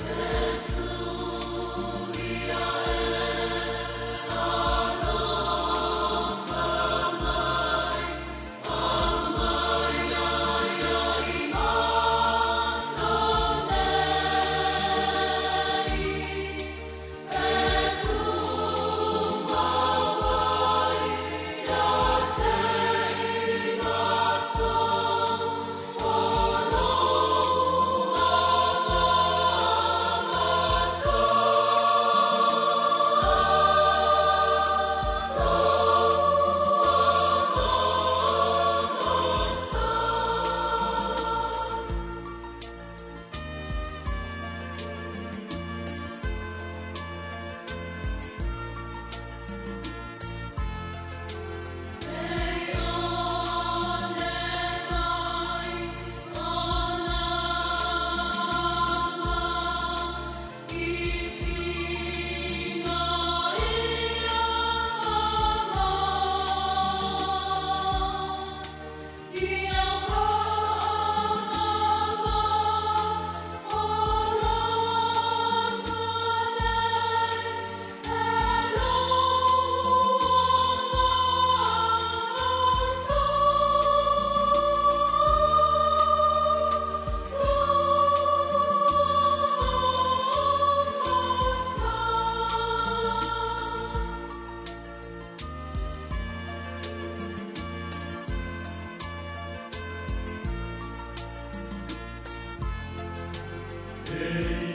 I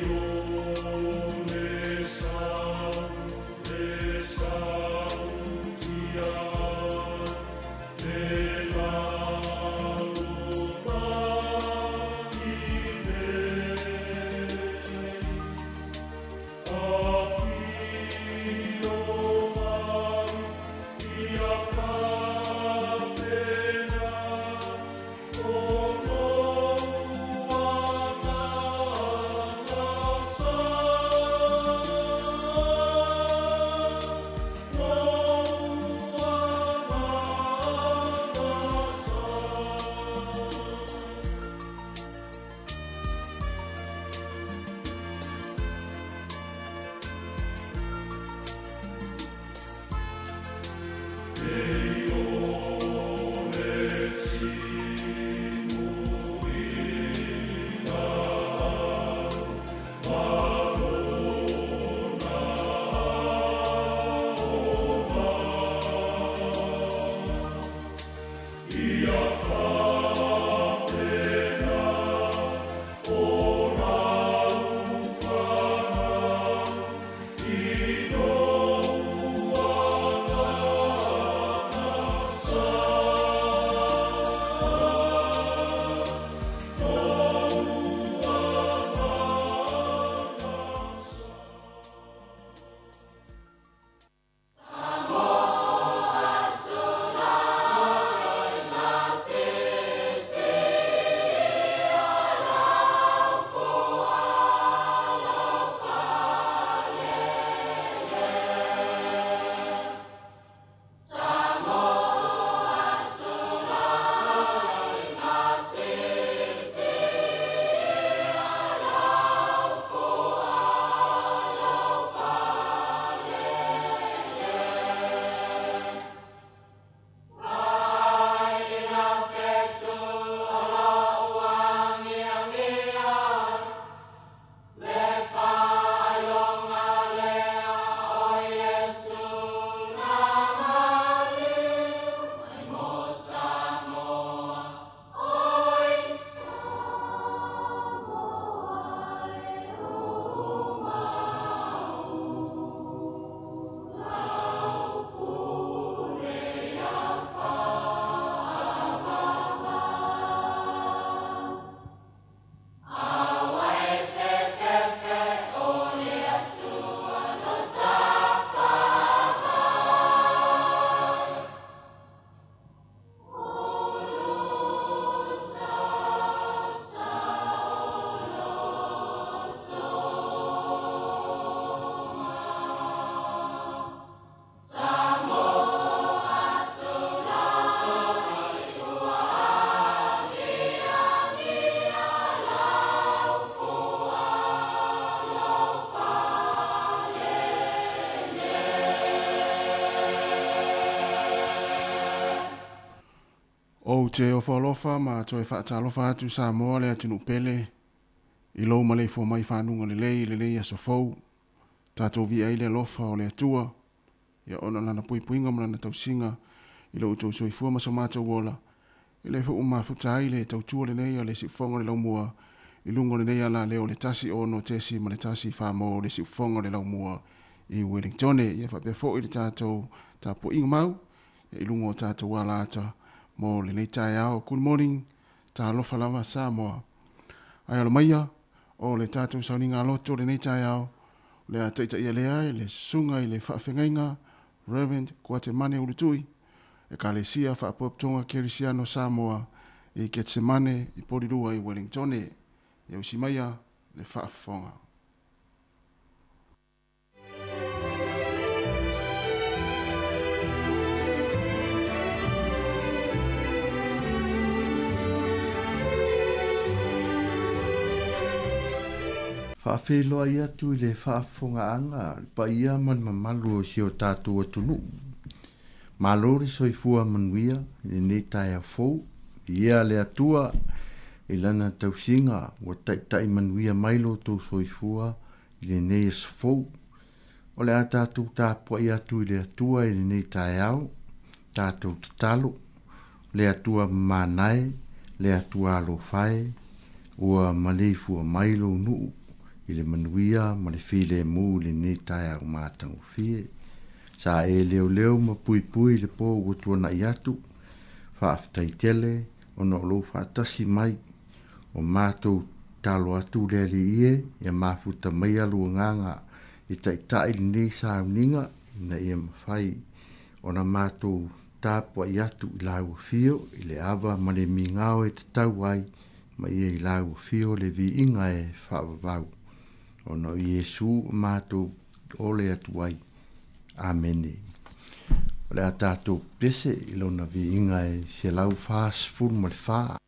lou agaga Ou te ofo alofa ma toe faatalofa atu Samoa le atunuu pele i lou maleifua mai i fanuga lelei i lenei aso fou. Tatou viia ai le alofa o le Atua, ia ona o Lana puipuiga ma Lana tausiga i lo outou soifua ma so matou ola, e le foi ua mafuta ai le tautua lenei a le Siufofoga o le Laumua i luga o lenei alaleo o le 16.1 mo le Siufofoga o le Laumua i Uelintone. Ia faapea foi le tatou tapuaiga mau i luga o tatou alaata mo lenei taeao. Good morning, talofa lava Samoa. Ae alo maia o le tatou sauniga loto lenei taeao, o le a taitaia lea e le Susuga i le Faafeagaiga Rev. Kuatemane Ulutui, Ekalesia Faapotopotoga Kerisiano Samoa i Ketsemane i Polilua i Wellingtone. Ia usi maia le faafofoga. Faafeiloai atu i le faafofogaaga a le paia ma le mamalu o si o tatou atunuu. Malo le soifua manuia i lenei taeao fou. Viia le Atua i Lana tausiga ua taitai manuia mai lo outou soifua i lenei aso fou. O le a tatou tapuai atu i le Atua i lenei taeao, tatou tatalo, Le Atua mamana e, le Atua alofa e, ua maleifua mai lou nuu i le manuia ma le filemu i lenei taeao matagofie. Sa e leoleo ma puipui i le po ua tuanai atu, faafetai tele ona o lou faatasi mai. O matou tatalo atu le Alii e, ia mafuta maia lou agaga e taitai lenei sauniga ina ia mafai ona matou tapuai atu i lau afio i le ava ma le migao e tatau ai ma ia i lau afio le viiga e faavavau ona o Iesu o matou ole atu ai. Amene. O le a tatou pese i lona viiga e 144.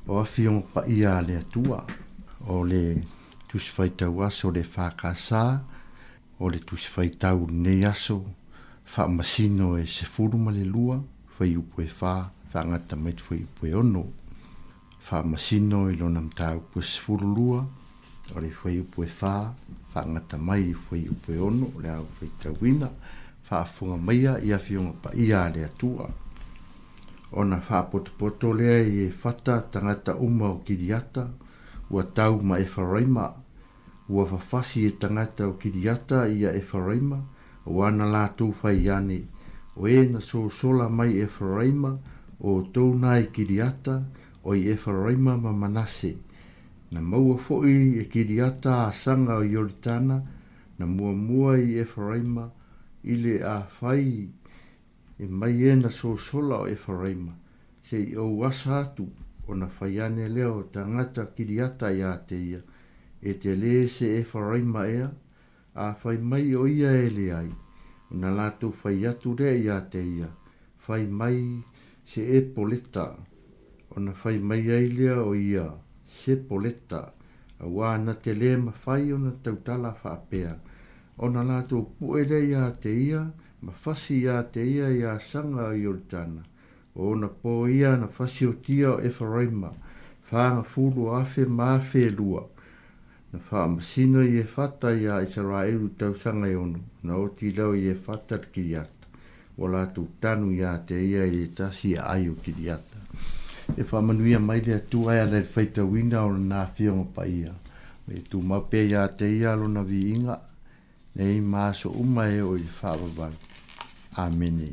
O Afioga Paia a le Atua, o le Tusi Faitau Aso o le EFKS, o le Tusi Faitau o lenei aso, Faamasino e 12, fuaiupu e 4, faagata mai le fuaiupu e 6. Faamasino i lona mataupu e 12, o le fuaiupu e 4, faagata mai le fuaiupu e 6, o le a ou faitauina. Faafofoga maia i Afioga Paia a le Atua. Ona faapotopoto lea i Efata tagata uma o Kiriata, ua tau ma Efaraima, ua fafasi e tagata o Kiriata ia Efaraima, aua na latou fai ane, O e na sosola mai Efaraima, o outou na i Kiriata, o i Efaraima ma Manase. Na maua foi e Kiriata asaga o Ioritana, na muamua i Efaraima, i le a fai E mai e na sosola o Efaraima, se i ou asa atu, ona fai ane lea o tagata Kiriata iā te ia, E te lē se Efaraima ea? A fai mai o ia e leai, ona latou fai atu lea iā te ia, Fai mai se Epoleta, ona fai mai ai lea o ia, Sepoleta, auā na te lē mafai ona tautala faapea, ona latou pu'e lea iā te ia, Ma fasi iā te ia i asaga o Ioritana, o ona pō ia na fasiotia o Efaraima, whāngafulu o afe ma afe e lua. Na whaamasino i Efata iā Isaraelu i tausaga e ono, na oti leo i Efata le Kiriata, ua latou tanu iā te ia i le tasi aai o Kiriata. E whaamanuia mai le Atua e ala i le faitauina o lana afioga paia, me i tumau pea iā te ia lona viiga, Nei ma aso uma e oo i le faavavau. Amene.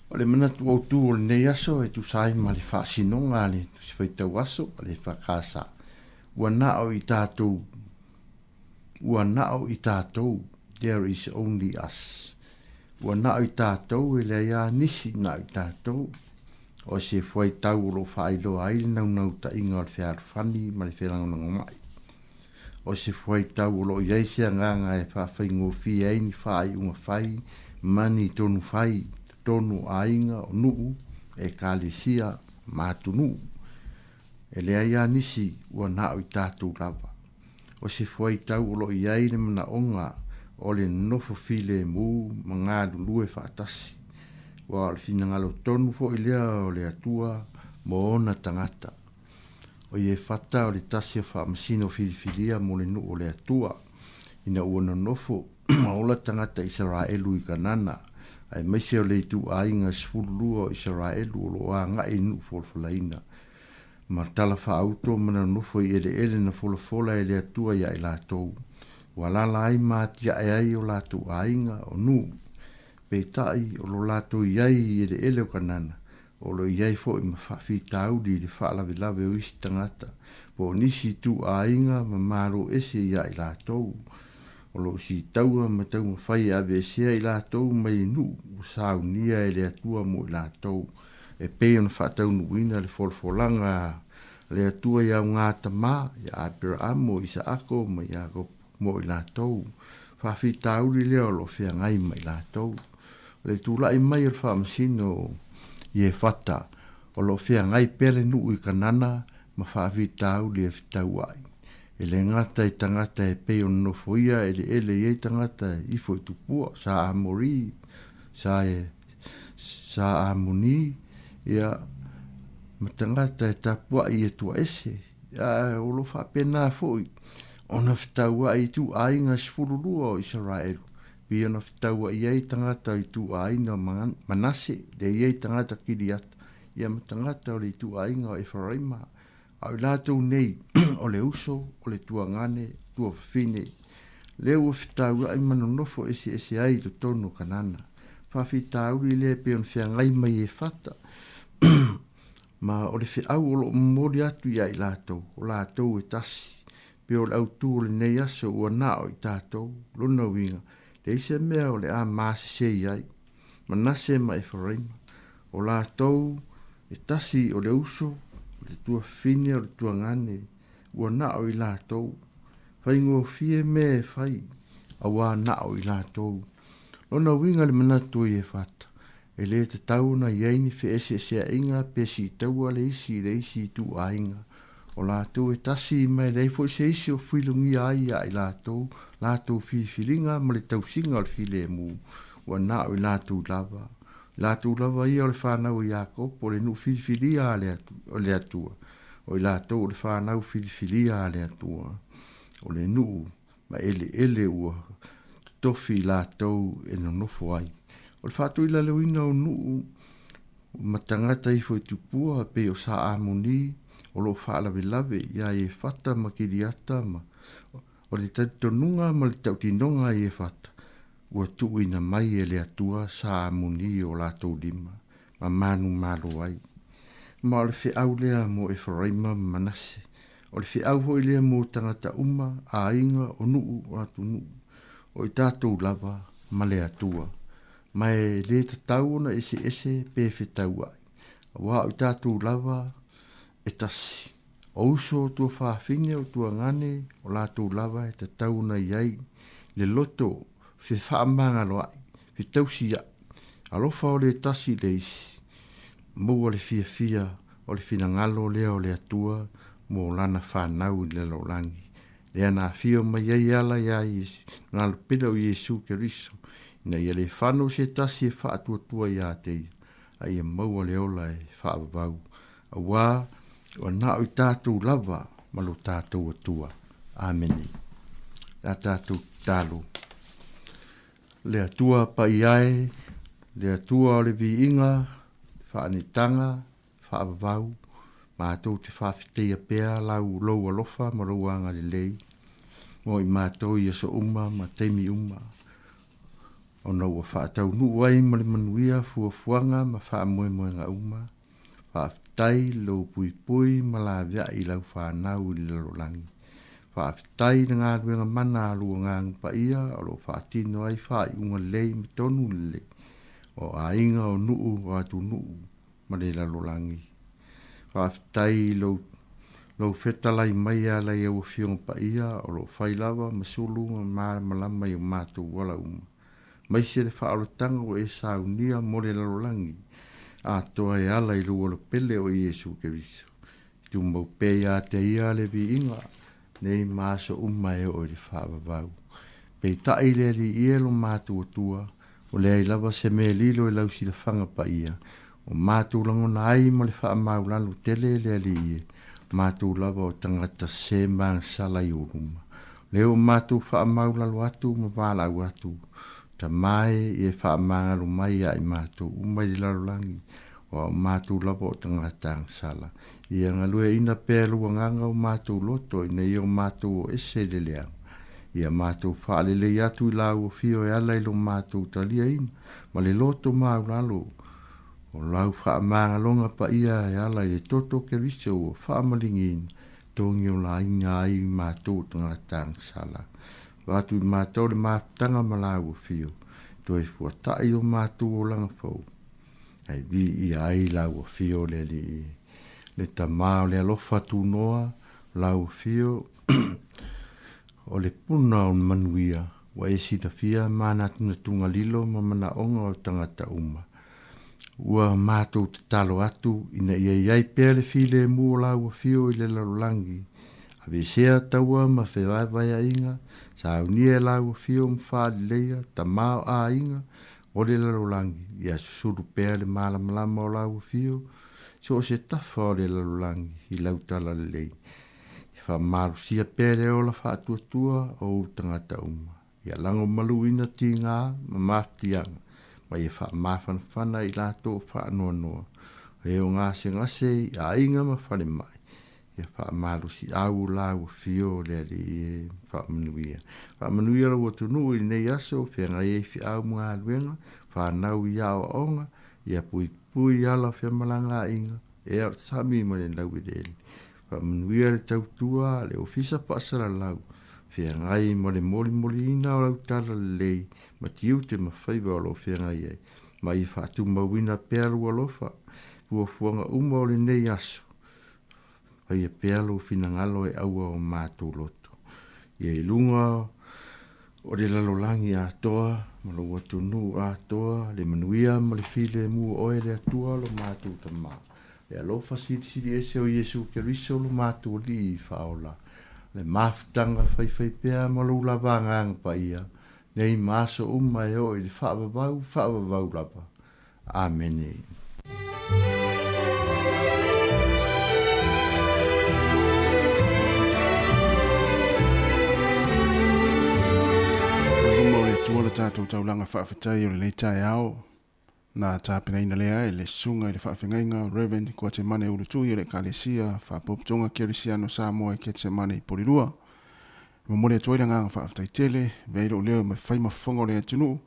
O le manatu autū o lenei aso e tusa ai ma le faasinoga a le Tusi Faitau Aso a le EFKS. Ua na o i tātou, ua na o i tātou, there is only us. Ua na o i tātou e leai a nisi na o i tātou. O se fuaitau o lo o faailoa ai le naunautaiga o le fealofani ma le felagolagomai. O se fuaitau o lo o i ai se agaga e faafaigofie ai ni faaiuga fai ma ni tonu fai i totonu o aiga, o nuu, ekalesia, ma atunuu. E leai a nisi ua na o i tatou lava. O se fuaitau o lo o i ai le manaoga o le nonofo filemu ma galulue faatasi, aua o le finagalo tonu foi lea o le Atua mo ona tagata. O Iefata o le tasi o faamasino filifilia mo le nuu o le Atua, ina ua nonofo ma ola tagata Isaraelu i Kanana, aemaise o le ituaiga 12 o Isaraelu o lo o agai i nuu folafolaina, ma tala faauto ma nonofo i eleele na folafola e le Atua iā i latou, ua alaala ai ma atiae ai o latou aiga, o nuu. Peitai, o lo latou i ai i eleele o Kanana, O lo o i ai foi ma faafitauli i le faalavelave o isi tagata, po o nisi ituaiga ma malo ese iā i latou. O lo o sitaua ma taumafai e aveesea i latou mai le nuu ua saunia e le Atua mo i latou, e pei ona faataunuuina le folafolaga a le Atua i aoga tama, ia Aperaamo, Isaako ma Iakopo, mo i latou. Faafitauli lea o lo o feagai ma i latou. O le tulai mai o le faamasino i Efata, o lo o feagai pea le nuu i Kanana ma faafitauli e fetauai. E le gata i tagata e pei ona nofoia eleele i ai tagata ifo i tupua, sa Amori, sa sa Amoni, ia, ma tagata e tapuai i atua ese, a o lo o faapena foi ona fetauai i ituaiga 12 o Isaraelu. Pei ona fetauai ai tagata o ituaiga o Manase, lea i ai tagata Kiriata, ia ma tagata o le ituaiga o Efaraima, a o i latou nei o le uso, o le tuagane, tuafafine, lea ua fetauai ma nonofo eseese ai i totonu o Kanana. Faafitauli lea e pei ona feagai mai e Efata, ma o le feau o lo o momoli atu ia i latou, o latou e tasi, pei o le autū o lenei aso ua na o i tatou, lona uiga, leai se mea o le a masese i ai. Manase ma Efaraima, o latou e tasi o le uso, o le tuafafine, o le tuagane, ua na o i latou. Faigofie mea e fai, auā na o i latou. Lona uiga le manatu o Iefata, E lē tatau ona i ai ni feʻeseʻeseaʻiga pe siitaua le isi i le isi ituʻaiga. O latou e tasi ma e leai foi se isi o fuilugia ai iā i latou latou filifiliga ma le tausiga o le filemu, ua na o i latou lava. O latou lava ia o le fanau a Iakopo, o le nuu filifilia a le Atua, o i latou o le fanau filifilia a le Atua, o le nuu ma eleele ua totofi i latou e nonofo ai. O le faatuilalauina o nuu ma tagata ifo i tupua pei o Sa Amoni o lo o faalavelave iā Iefata ma Kiliata ma o le talitonuga ma le tautinoga a Iefata ua tuuina mai e le Atua Sa Amoni i o latou lima ma manumalo ai. Ma o le feau lea mo Eferaima ma Manase, o le feau foi lea mo tagata uma, aiga, o nuu, o atunuu, o i tatou lava ma le Atua. Ma e lē tatau ona eseese pe fetauaʻi, auā o i tatou lava e tasi. O uso o tuafafine o tuagane, o latou lava e tatau ona i ai le loto fefaamagaloaʻi, fetausiaʻi, alofa o le tasi i le isi, maua le fiafia o le finagalo lea o le Atua mo lana fanau i le lalolagi, lea na afio mai ai e ala iā Iesu, lana alopele o Iesu Keriso, ina ia le fano se tasi e faatuatua iā te ia, a ia maua le ola e faavavau, auā ua na o i tatou lava ma lo tatou Atua. Amene. Le a tatou tatalo. Le Atua paia e, le Atua o le viiga, faanitaga, faavavau, matou te faafetaia pea lau lou alofa ma lou agalelei mo i matou i aso uma ma taimi uma, ona ua faataunuu ai ma le manuia fuafuaga ma faamoemoega uma. Faafetai i lou puipui ma laveai i lau fanau i le lalolagi. Faafetai i le galuega mana a lou Agaga Paia o lo o faatino ai faaiuga lelei ma tonu lelei o aiga, o nuu, o atunuu ma le lalolagi. Faafetai i lou lou fetalai mai e ala i au Afioga Paia o lo o fai lava ma sulu ma malamalama i o matou ala uma. Maise le faaolataga ua e saunia mo le lalolagi atoa e ala i lou alopele o Iesu Keriso. I tumau pea iā te ia le viiga nei ma aso uma e oo i le faavavau. Peitai le Alii e lo matou Atua, ua leai lava se mea e lilo i lau silafaga paia, ua matou lagona ai ma le faamaulalo tele le Alii e, matou lava o tagata sese ma agasala i ou luma. Lea ua matou faamaulalo atu ma valaau atu, Tama e, ia e faamagalo mai ia i matou uma i le lalolagi, aua o matou lava o tagata agasala. Ia galueaina pea e lou Agaga o matou loto ina ia o matou o ese i le leaga. Ia matou faalelei atu i lau afio e ala i lo matou taliaina ma le loto maulalo o lau faamagaloga paia e ala i le toto o Keriso ua faamaligiina Togiolaina ai i matou o tagata agasala. Avatu i matou le mafutaga ma lāua afio, toe fuataʻi o matou olaga fou, ae viia ai lāua afio le Alii, le Tama o le alofa tunoa, o lāua afio o le puna o le manuia, ua e silafia manatunatuga lilo ma manaoga o tagata uma. Ua matou tatalo atu ina ia i ai pea le filemu o lāua afio i le lalolagi. Aveesea taua ma fevaevaeaiga, saunia e lāua afio ma faaleleia tama o aiga o le lalolagi, ia susulu pea le malamalama o lāua afio so o se tafa o le lalolagi i lau talalelei. Ia faamalosia pea le ola faatuatua o ou tagata uma. Ia lagomaluina tigā ma mafatiaga, ma ia faamafanafana i latou o faanoanoa, o e o gasegase i aiga ma falemai, ia faamalosiau o lāua fio o le Alii e faamanuia. Faamanuia lou atunuu i lenei aso, feagai ai feau ma galuega, fanau i aoaoga, ia puipui ala o femalagaaiga, ea o le sami ma le laueleele. Faamanuia le tautua a le Ofisa Faasalalau, feagai ma le molimoliina o lau talalelei ma tiute ma faiva o lo o feagai ai, ma ia faatumauina pea lou alofa i fuafuaga uma o lenei aso. Faia pea lou finagalo e aua o matou loto. Ia i luga o le lalolagi atoa ma lou atunuu atoa, le manuia ma le filemu o oe le Atua lo matou Tama, le alofa silisili ese o Iesu Keriso lo matou Alii Faaola, le mafutaga faifaipea ma lou lava Agaga Paia, nei ma aso uma e oo i le faavavau faavavau lava. Amene. I luma o le Atua le tatou taulaga faafetai o lenei taeao, na tapenaina lea e le Susuga i le Faafeagaiga Rev. Kuatemane Ulutui o le Ekalesia Faapopotoga Kerisiano Samoa i Ketsemane i Polilua. E momoli atu ai le agaga faafetai tele, avea ai lou leo e fai ma fofoga o le atunuu,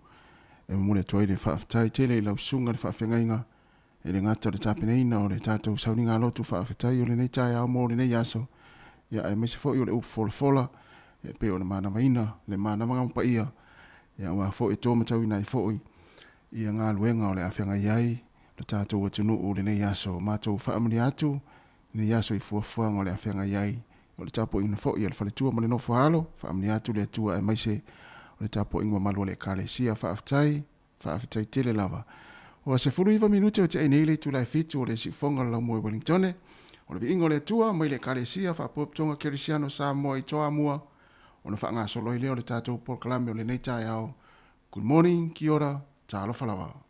E momoli atu ai le faafetai tele i lau susuga i le faafeagaiga e le gata o le tapenaina o le tatou sauniga lotu faafetai o lenei taeao mo lenei aso, ia aemaise foi o le upu folafola e pei ona manavaina le manavaga paia, ia aua foi e to matauina ai foi ia galuega o le a feagai ai lo tatou atunuu lenei aso. Matou faamanuia atu lenei aso i fuafuaga o le a feagai ai o le tapuaiga foi a le faletua ma le nofo a alo, faamanuia atu le Atua aemaise o le tapuaiga mamalu a le Ekalesia. Faafetai, faafetai tele lava. Ua 19 minute o tiai nei le itula e 7 o le siufoga o le laumua i Wellingtone. O le viiga o le Atua mai le Ekalesia Faapotopotoga Kerisiano Samoa i Toamua, ona faagasolo ai lea o le tatou polokalame o lenei taeao. Good morning, kia ora, talofa lava.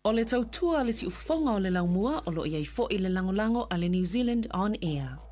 O le tautua a le siufofoga o le laumua o lo o i ai foi le lagolago a le New Zealand On Air.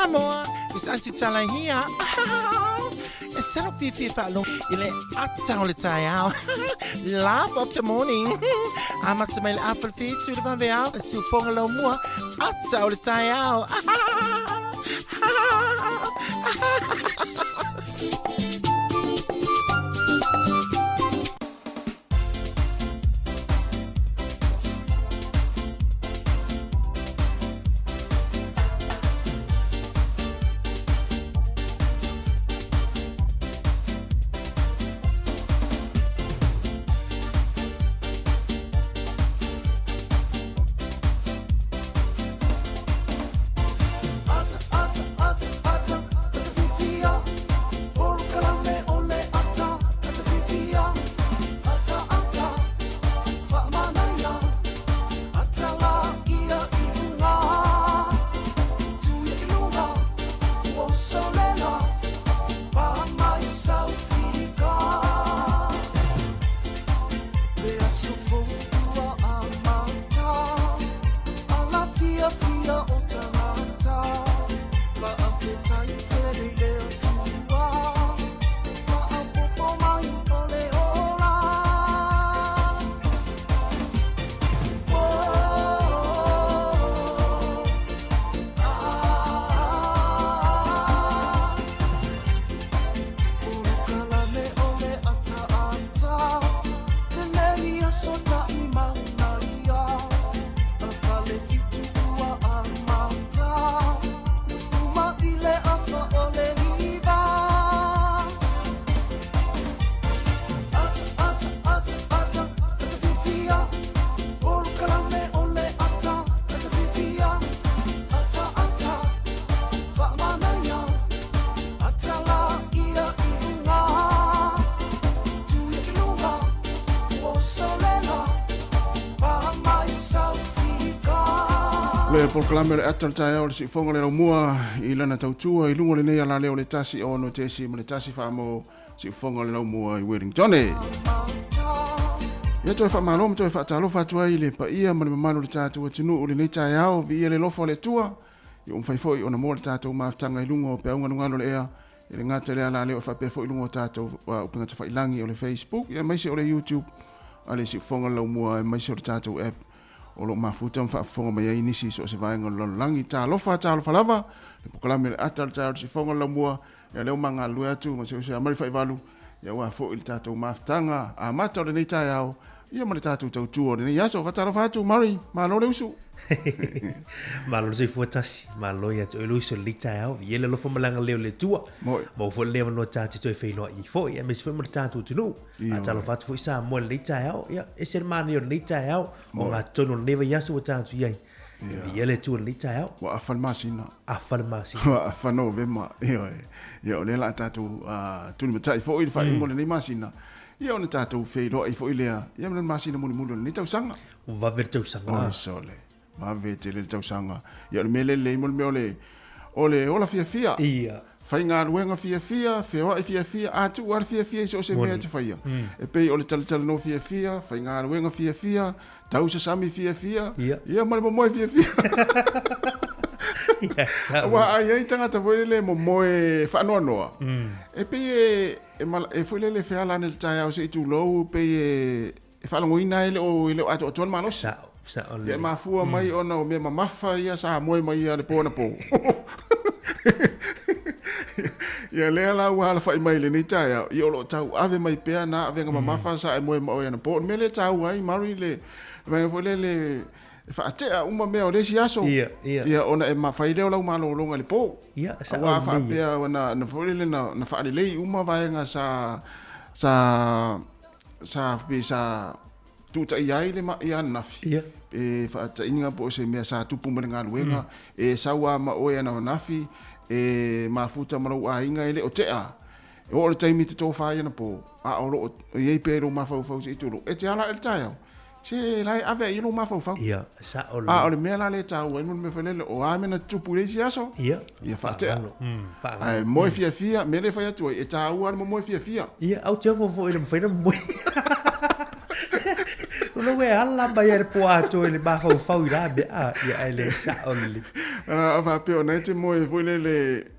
Samoa, it's Aunty Tala here. E sala fiafia faalogo i le ata o le taeao. Laugh of the morning. Amata mai le afa le fitu le vaveao, le siufoga laumua, ata o le taeao. Le polokalame o le ata o le taeao o le siufoga o le laumua i lana tautua i luga o lenei alaleo o le tasi ono tesi ma le tasi faamo siufoga o le laumua i Wellington. Ia toe faamalo ma toe faatalofa atu ai i le paia ma le mamalu o le tatou atunuu i lenei taeao, viia le alofa o le Atua. Ia ua mafai foi ona maua le tatou mafutaga i luga o peau galugalu o le ea, e le gata i le alaleo e faapea foi i luga o tatou upega tafailagi o le Facebook, ia aemaise o le YouTube a le Siufofoga o le Laumua, aemaise o le tatou app o lo o mafuta ma faafofoga mai ai nisi i so o se vaega o le lalolagi. Talofa, talofa lava, le polokalame o le ata o le taeao o le Siufofoga o le Laumua, ia lea ua ma galulue atu ma se ose amari faivalu, ia aua foi le tatou mafutaga amata o lenei taeao, ia ma le tatou tautua o lenei aso. Faatalofa atu, Murray, malo le usu. Malo le soifua tasi, malo ia te oe le usu o lenei taeao, viia le alofa ma le agalelei o le Atua. Moi. Maua foi lenei avanoa ta te toe feiloai ai foi, aemaise foi mo le tatou atunuu. Faatalofa atu foi Samoa i lenei taeao, ia, ese le manaia o lenei taeao, o ogatotonu o lenei vaiaso ua tatou i ai. Viia le Atua i lenei taeao. Ua afa le masina. Afa le masina. Ua afa Novema. Ioe. Ia o lea la tatou tulimatai foi i le faaiuga o lenei masina. Ia ona tatou feiloai foi lea, ia ma le masina mulimuli o lenei tausaga. Ua vave le tausaga. Oi sole. Vave tele le tausaga. Ia o le mea lelei mo le mea o le o le ola fiafia. Ia. Faigaluega fiafia, feoai fiafia, a tuu lava le fiafia i so o se mea e te faia. E pei o le talatalanoa fiafia, faigaluega fiafia, tausasami fiafia, ia ma le momoe fiafia. Aua a i ai tagata foi lele e momoe faanoanoa, e pei e, e, e foi lele e feala ane i le taeao se i tulou, pei e, e faalogoina ai e le o atoatoa le malosi. Sao, sao lelei. Ia e mafua mai ona o mea mamafa ia sa moe mai ia le po anapo. Ia lea la ua alafai mai i lenei taeao, ia o lo o tau ave mai pea na avega mamafa sa e moe ma oe anapo. O le mea lea e taua ai Murray le vaega foi lele e faatea uma mea o le isi aso. Ia, ia. Ia ona e fai lea o lau malologa i le po. Ia, sao Aua lelei. faapea na, na foi lele na, na faalelei uma vaega sa sa sa pe sa tuutaia ai le maʻi ananafi Ia. pe faataʻiga po o se mea sa tupu ma le galuega e sau lava ma oe ananafi e mafuta ma lou aiga e le o tea e oo i le taimi e te tofa ai anapo a o lo o i ai pea i lou mafaufau se i tulou e te ala ae i le taeao se la e ave ai i lou mafaufau Ia, sao a o le mea la lea e taua ai mo le mea foi lele o a mea na tutupu i le isi aso Ia, ia faatea faagalo. Faagalo. Ae moe fiafia, mea lea e fai atu ai, e taua lava le momoe fiafia. Ia, au te ofo foi i le mafai ona moe. Lona ua e ala mai ai le po atoa i le mafaufau i la mea, a, ia ae le sao lelei. A faapea o na e te moe foi lele,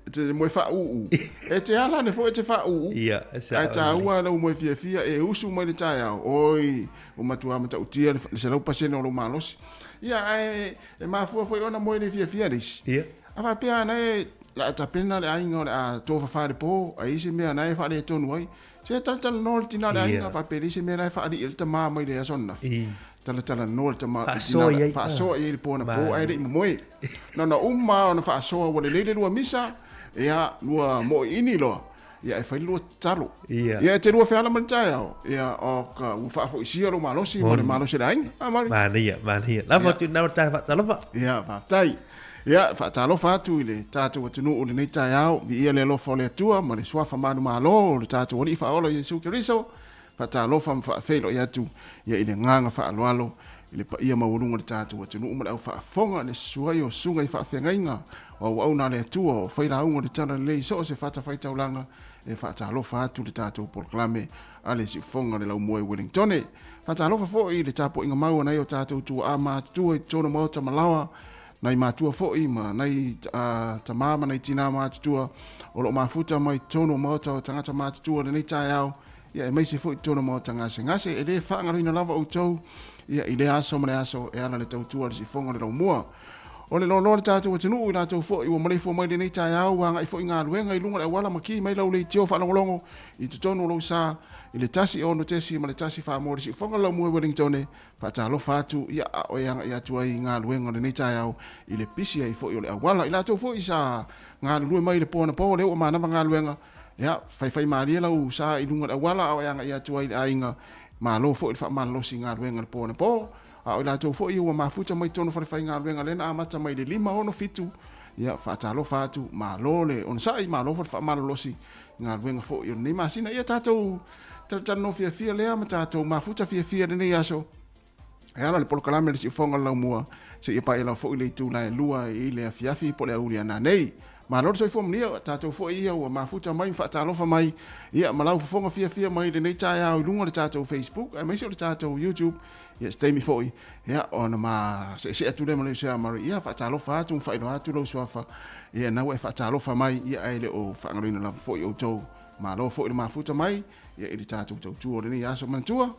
e te moe faauu. E te ala ane foi e te faauu. Ia, e sao Ae lelei. taua lou moe fiafia e usu mai le taeao, oi, ua matua matautia le 100% o lou malosi. Ia, ae e mafua foi ona moe le fiafia le isi. Ia. A faapea na e la a tapena le aiga o le a tofafa i le po, a i ai se mea na e faaletonu ai, Se talatalanoa le tina o le aiga, faapea e leai se mea la e faalii ai le tama mai le aso ananafi. Talatalanoa le tama, le tina o le, faasoa i ai le po anapo ae le i momoe. Na ona uma lava ona faasoa ua lelei le lua misa, ia, lua moiini loa, ia e fai le lua tatalo. Ia e te lua feala mai le taeao, ia, oka, ua faafoisia lou malosi ma le malosi o le aiga. A Mari? Manaia, manaia. Lafo atu i lena o le taeao faatalofa. Ia, faafetai. Ia, faatalofa atu i le tatou atunuu i lenei taeao, viia le alofa o le Atua ma le suafa manumalo o le tatou Alii Faaola Iesu Keriso. Faatalofa ma faafeiloai atu ia i le agaga faaaloalo i le paia maualuga o le tatou atunuu ma le au faafofoga i le susu ai o susuga i faafeagaiga o auauna a le Atua o failauga o le Talalelei i so o se fatafaitaulaga. E faatalofa atu le tatou polokalame a le Siufofoga o le Laumua i Wellingtone. Faatalofa foi i le tapuaiga mau a nai o tatou tuaa matutua i totonu o maota ma laoa, nai matua foi ma nai tama ma nai tinā matutua o lo o mafuta mai totonu o maota o tagata matutua i lenei taeao, ia aemaise foi totonu o maota gasegase. E le faagaloina lava outou ia i lea aso ma le aso e ala le tautua a le Siufofoga o le Laumua. O le loaloa o le tatou atunuu, i latou foi ua maleifua mai i lenei taeao, ua agai foi i galuega i luga o le auala ma ki mai lau leitio faalogologo i totonu o lou sa i le 1 6.1 Faamua le Siufofoga o le Laumua i Wellingtone. Faatalofa atu ia a o e agai atu ai i galuega o lenei taeao i le pisi ai foi o le auala. I latou foi sa galulue mai i le po anapo, lea ua manava galuega, ia faifaimalie lau sa i luga o le auala a o e agai atu ai i le aiga. Malo foi le faamalolosi i galuega i le po anapo. A o i latou foi ia ua mafuta mai totonu o falefaigaluega lea na amata mai i le 5, 6, 7, ia faatalofa atu, malo le onosai, malo foi le faamalolosi i galuega foi o lenei masina. Ia tatou talatalanoa fiafia lea ma tatou mafuta fiafia i lenei aso e ala le polokalame a le Siufofoga o le Laumua seia paia lava foi le itula e 2 i le afiafi po o le aoauli a nanei. Malo le soifua manuia, tatou foi ia ua mafuta mai ma faatalofa mai ia ma lau fofoga fiafia mai i lenei taeao i luga o le tatou Facebook aemaise o le tatou YouTube. Ia se taimi foi ia ona ma seesee atu lea ma le uso ia Murray, ia faatalofa atu ma faailoa atu lou suafa, ia na ua e faatalofa mai ia ae le o faagaloina lava foi outou. Malo foi le mafuta mai ia i le tatou tautua o lenei aso. Manatua,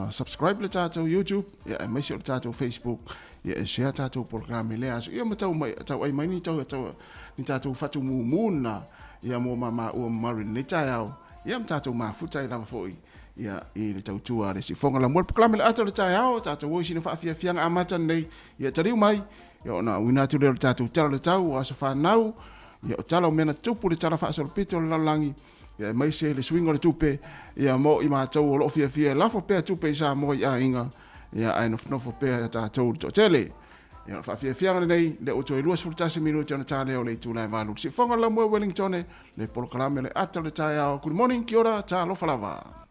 subscribe le tatou YouTube ia aemaise o le tatou Facebook ia e share tatou polokalame lea aso ia ma tau mai tau ai mai ni tau tau ni tatou fatu mumu na ia mo ma ma ua Murray lenei taeao ia ma tatou mafuta ai lava foi ia i le tautua a le Siufofoga Laumua. Le polokalame le ata o le taeao, tatou o i sina faafiafiaga amata lenei ia taliu mai ia ona auina atu lea o le tatou tala o le tau o aso fanau ia o tala o mea na tupu le tala faasolopito o le lalolagi ia aemaise le suiga o le tupe ia mo i matou o lo o fiafia e lafo pea tupe i Samoa i aiga ia ae nofonofo pea ia tatou le toatele. Ia o le faafiafiaga lenei lea ua toe 21 minute ona ta lea o le itula e 8. Siufofoga o le Laumua Wellingtone, le polokalame o le ata o le taeao. Good morning, kia ora, talofa lava.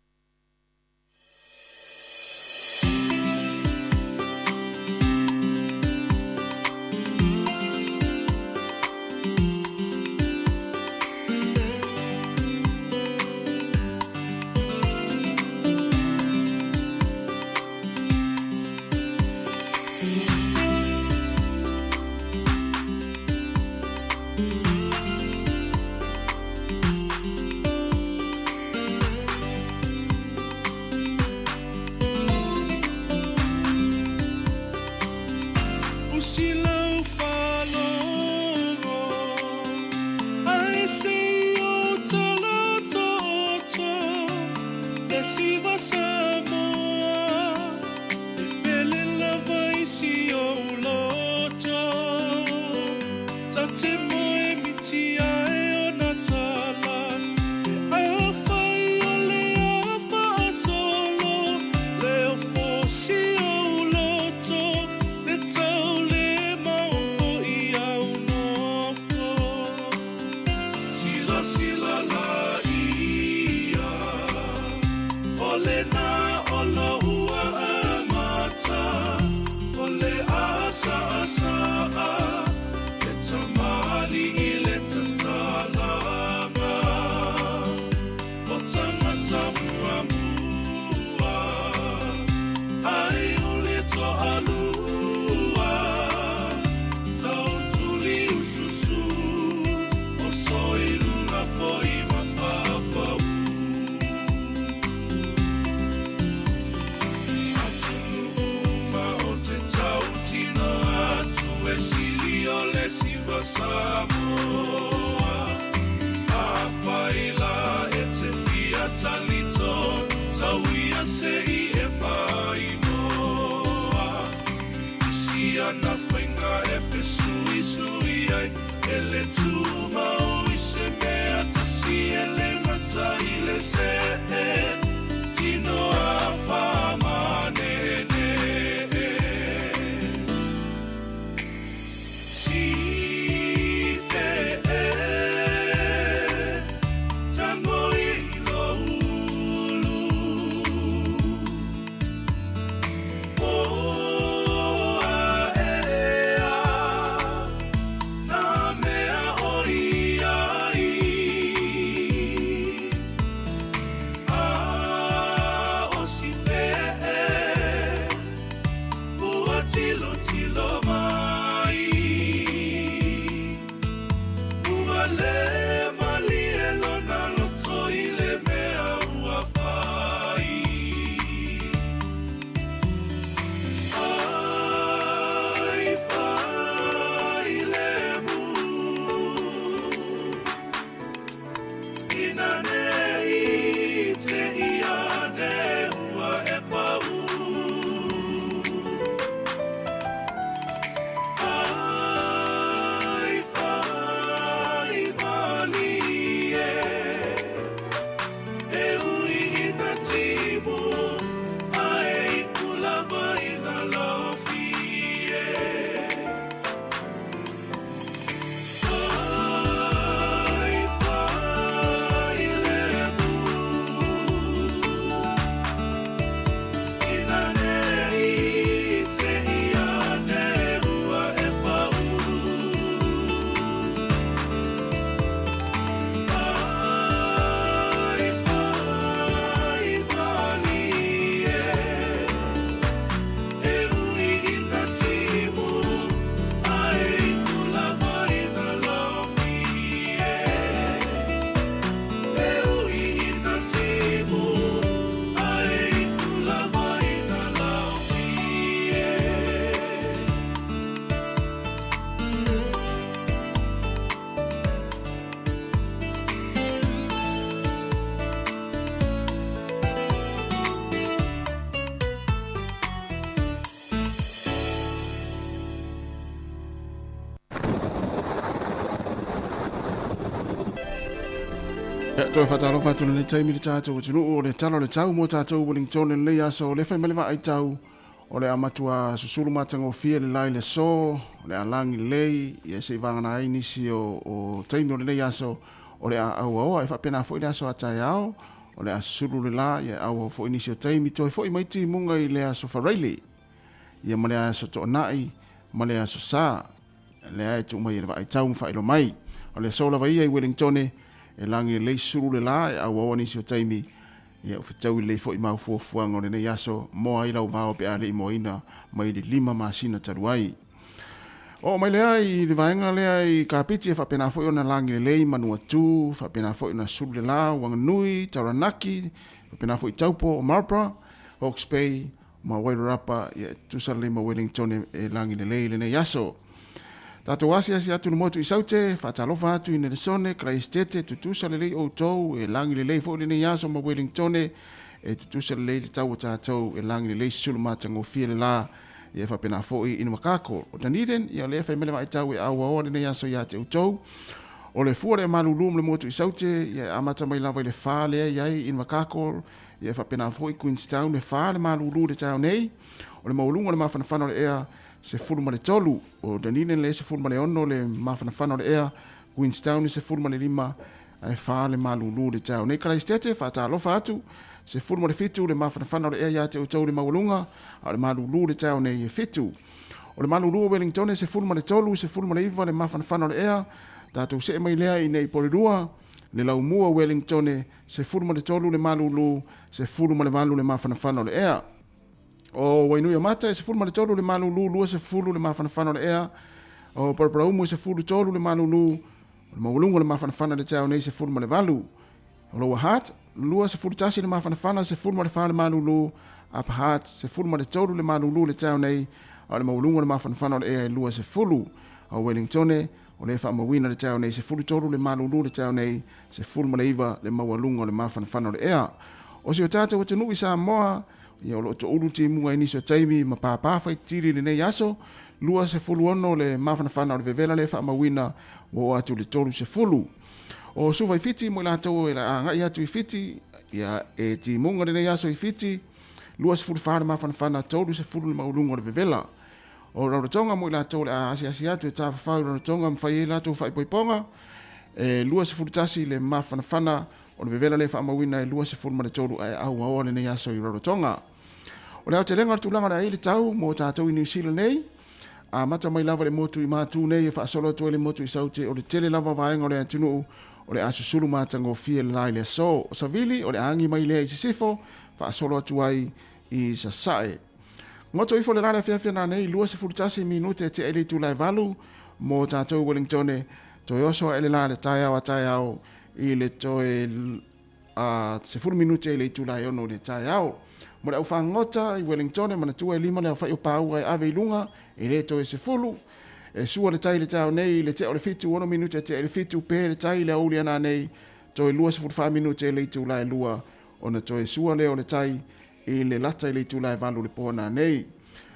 Samoa. Afai la e te fia talito, tauia se i e paimoa. I si ana faiga e fesuisui ai, e le tumau i se mea tasi e le gata i le see, tino a whamanene. Si fe e, tango i lo ulu. O a e a, nā mea o i ai. A o si fe e, ua tilo tilo mai. Ua le malie lona loto i le mea ua fai. Ai fai le mu, ina nei te ia ne ua e pau. Ai fai malie, e ui ina timu, a e iku lava ina laofi e. Ai fai le mu, ina nei te ia ne ua e pau. Ai fai malie, e ui ina timu, a e iku lava ina laofi e. E ui ina timu, a e iku lava ina laofi e. Ia, toe faatalofa atu i lenei taimi i le tatou atunuu o le tala o le tau mo tatou Wellington i lenei aso o le fai mai le vaai tau o le a matua susulu matagofie le la i le aso o le a lagi lelei ia se i vagana ai nisi o, o taimi o lenei aso o le a auaoa e faapena foi le aso a taeao o le a susulu le la ia auao foi nisi o taimi toe foi mai timuga i le aso Faraile ia ma le aso Toonai ma le aso Sa lea e tuu mai e le vaai tau ma faailoa mai. O le aso lava ia i Wellingtone, e lagi lelei sulu le la e auau nisi o taimi, ia ua fetaui lelei foi mau fuafuaga o lenei aso, moa ai lau vao pe a le i moaina mai le 5 masina talu ai. Oo mai lea i le vaega lea i Kapiti e faapena foi ona lagi lelei Manuatū, faapena foi ona sulu le la, Wanganui, Taranaki, faapena foi Taupo o Marlborough, Hawke's Bay, ma Wairarapa, ia e tutusa lelei ma Wellington e lagi lelei i lenei aso. Tatou asiasi atu i le motu i Saute, faatalofa atu i Nelesone, Karaisitete, tutusa lelei outou e lagi lelei foi lenei aso ma Wellington e tutusa lelei le tau o tatou e lagi lelei sulu matagofie le la ia e faapena foi i Numakako. O Dunedin, ia o lea e fai mai le vaitau e auaoa lenei aso ia te outou. O le fua lea malulu ma le motu i Saute, ia e amata mai lava i le 4 lea i ai i Numakako, Ia e faapena foi Queenstown e 4 le malulu i le taeao nei. O le maualuga o le mafanafana o le ea 13. O Dunedin le 16 le mafanafana o le ea, Queenstown e 15 ae 4 le malulu i le taeao nei. Kalaisitete, faatalofa atu, 17 le mafanafana o le ea ia te outou i le maualuga, a o le malulu i le taeao nei e 7. O le malulu o Wellington e 13, 19 le mafanafana o le ea, tatou see mai lea i nei Porirua, le laumua o Wellington 13 le malulu, 18 le mafanafana o le ea. O Wainuiomata e 13 le malulu, 20 le mafanafana o le ea. O Paraparaumu e 13 le malulu, o le maualuga o le mafanafana i le taeao nei 18. O Lower Hutt, 21 le mafanafana, 14 le malulu. Upper Hutt, 13 le malulu i le taeao nei, a o le maualuga o le mafanafana o le ea e 20. O Wellingtone, O lea e faamauina le taeao nei, 13 le malulu le taeao nei, 19 le maualuga o le mafanafana o le ea. O si o tatou atunuu i Samoa, ia o lo o toulu timuga i nisi o taimi ma pāpā faitili i lenei aso, 26 le mafanafana o le vevela lea e faamauina ua oo atu i le 30. O Suva i Fiti mo i latou e agai atu i Fiti, ia e timuga lenei aso i Fiti, 24 le mafanafana, 30 le maualuga o le vevela. O Rarotonga mo i latou o le a asiasi atu e tafafao i Rarotonga ma fai ai latou faaipoipoga, e 21 le mafanafana o le vevela lea e faamauina e 23 ae auaoa lenei aso i Rarotonga. O le aotelega o le tulaga o le a i ai le tau mo tatou i Niu Sila nei, amata mai lava i le motu i Matu nei e faasolo atu ai le motu i Saute o le tele lava o vaega o le atunuu o le a susulu matagofie le la i le aso. O Savili o le a agi mai lea i sisifo faasolo atu ai i sasae. Goto ifo le la le afiafi nanei 21 minute tea i le itula e 8 mo tatou i Wellingtone. Toe oso ae le la le taeao a taeao i le toe a 10 minute i le itula e 6 i le taeao. Mo le au fagota i Wellingtone, manatua e 5 le aofai o pāua e ave i luga, e le toe 10. E sua le tai i le taeao nei i le tea o le 7, 6 minute tea i le 7, pe le tai i le aoauli a nanei, toe 24 minute i le itula e 2, ona toe sua lea o le tai i le lata i le itula e 8 i le po nanei.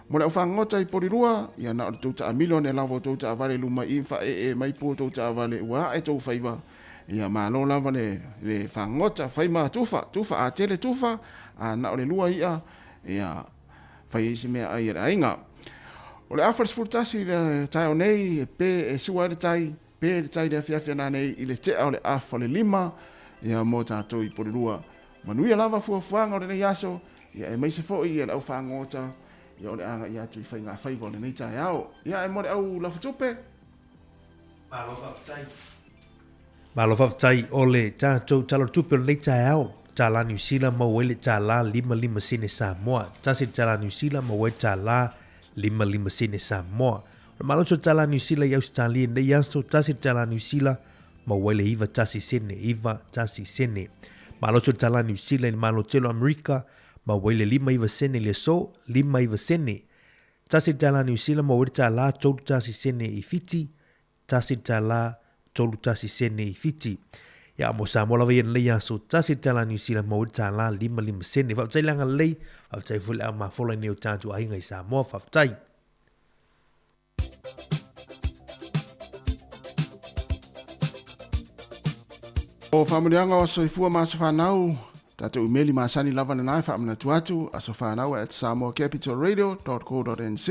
Mo le au fagota i Porirua, ia na o le tou taamilo ane lava o tou taavale i luma i i faaee mai pua tou taavale ua ae tou faiva. Ia malo lava le, le fagota, fai ma tufa, tufa a tele tufa, a na o le lua i'a, ia fai ai se mea ai a le aiga. O le afa le 11 i le taeao nei, e pe e sua ai le tai, pe le tai i le afiafi nanei i le tea o le afa le 5, ia mo tatou i Porirua. Manuia lava fuafuaga o lenei aso, ia aemaise foi ia le au fagota, ia o le agai atu i faigafaiva o lenei taeao. Ia ae mo le au lafatupe. Malo faafetai. Malo faafetai o le tatou Tala o le Tupe o lenei taeao. Tala Niu Sila maua ai le tala 55 sene Samoa. Tasi le tala Niu Sila maua ai le tala 55 sene Samoa. O le malosi o le tala Niu Sila i Ausetalia i lenei aso, tasi le tala Niu Sila maua ai le 91 sene, 91 sene. Malosi o le tala Niu Sila i le Malo Tele o Amerika, maua ai le 59 sene i le aso, 59 sene. Tasi le tala Niu Sila maua ai le tala 31 sene i Fiti, tasi le tala 31 sene i Fiti. Ia, mo Samoa lava ia lenei aso, tasi le tala Niu Sila maua ai le tala 55 sene. Faafetai le agalelei, faafetai foi le au mafola i nei o tatou aiga i Samoa, faafetai. O faamanuiaga o aso soifua ma aso fanau, tatou imeli masani lava lena e faamanatu atu, asofanau@samoacapitalradio.co.nz.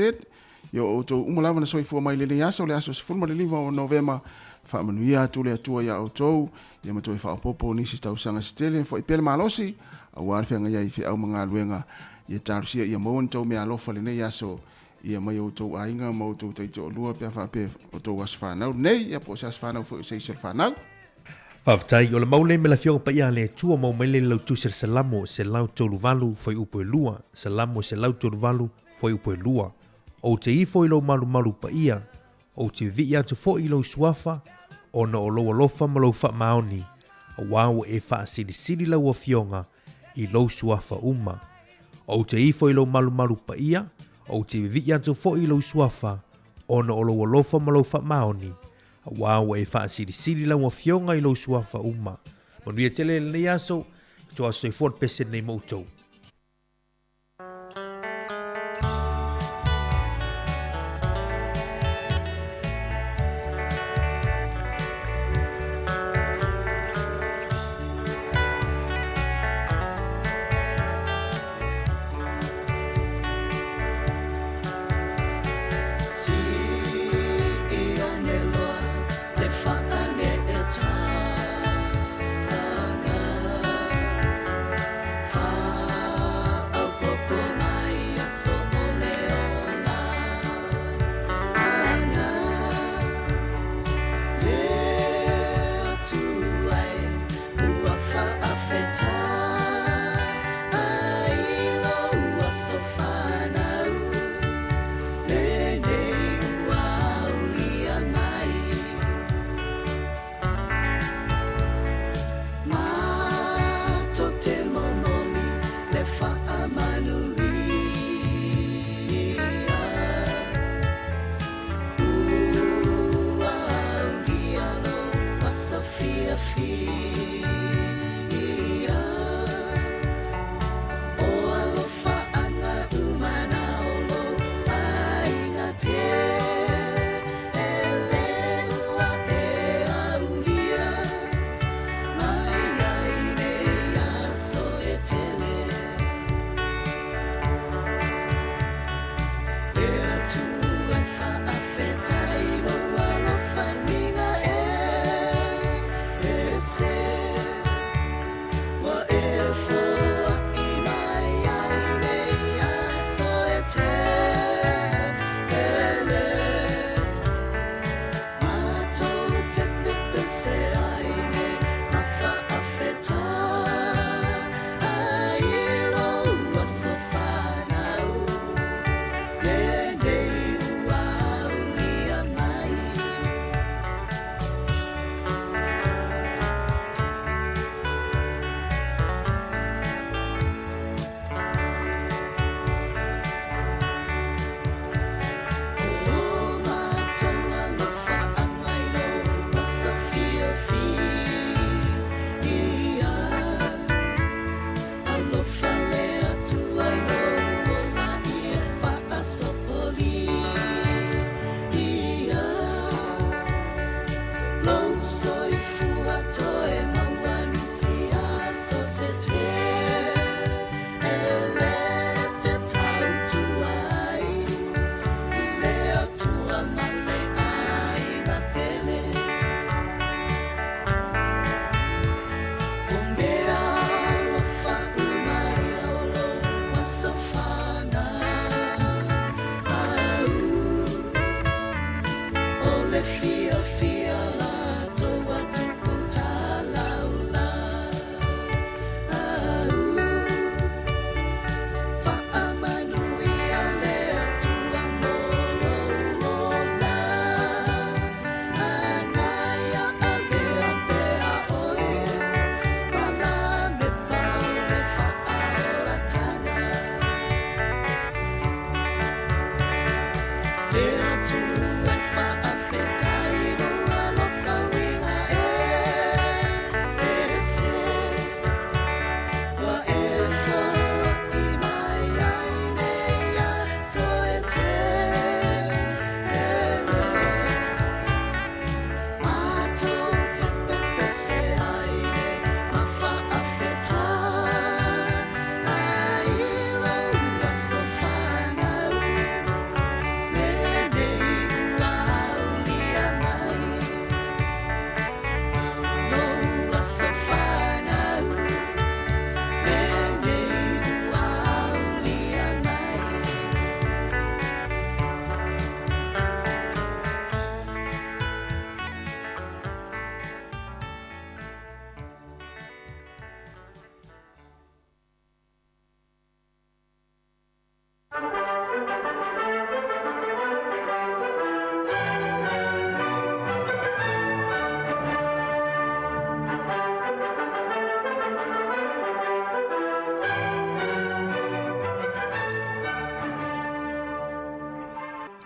Ia o outou uma lava na soifua mai lenei aso, le aso 15 o Novema, faamanuia atu le Atua iā outou, ia ma toe faaopoopo nisi tausaga se tele, foi pea le malosi, aua le feagai ai i feau ma galuega, ia talosia ia maua ni tou meaalofa lenei aso, ia mai outou aiga ma outou taitoalua pe a faapea o tou aso fanau lenei, ia po o se aso fanau foi o se isi o le fanau. Faafetai, o le mau lea me le Afioga Paia a le Atua mau mai lea i le Lautusi o le Salamo 138 fuaiupu e 2, Salamo 138 fuaiupu e 2, Ou te ifo i lou malumalu paia, ou te vivii atu foi i lou suafa, ona o lou alofa ma lou faamaoni, auā ua e faasilisili lau Afioga i lou suafa uma. Ou te ifo i lou malumalu paia, ou te vivii atu foi i lou suafa, ona o lou alofa ma lou faamaoni, auā ua e faasilisili lau Afioga i lou suafa uma. Manuia tele lenei aso, e toa soifua le pese lenei mo outou.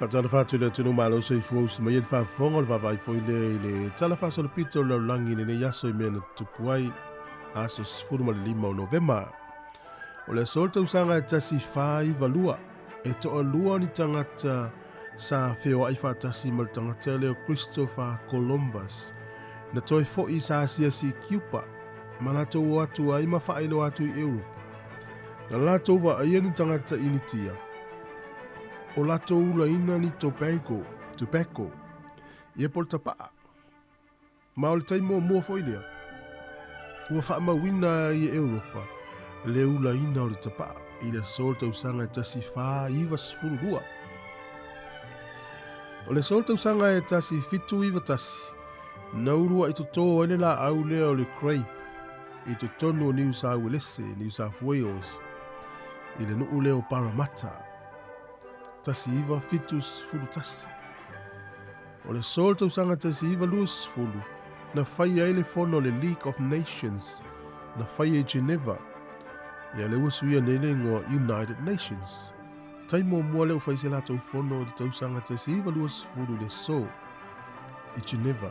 Faatalofa atu i le atunuu malo soifua usi mai ai le faafofoga o le vaavaai foi lea i le Tala Faasolopito o le Lalolagi i lenei aso i mea na tutupu ai, aso 15 o Novema. O le aso o le tausaga e 1492, e toalua ni tagata sa feoai faatasi ma le tagata lea o Christopher Columbus, na toe foi sa asiasi i Kiupa, ma latou o atu ai ma faailoa atu i Europa. Na latou vaaia ni tagata Initia, o latou ulaina ni tobacco, tobacco, ia po o le tapaa. Ma o le taimi muamua foi lea, ua faamauina ai e Europa le ulaina o le tapaa i le aso o le tausaga e 1492. O le aso o le tausaga e 1791, na uluai totō ai le laau lea o le grape i totonu o Niu Sauelese, New South Wales, i le nuu lea o Parramatta. 1971. O le aso o le tausaga 1920, na faia ai le fono a le League of Nations, na faia i Geneva. Ia lea ua suia nei le igoa United Nations. Taimi muamua lea ua fai se latou fono i le tausaga 1920 i le aso i Geneva.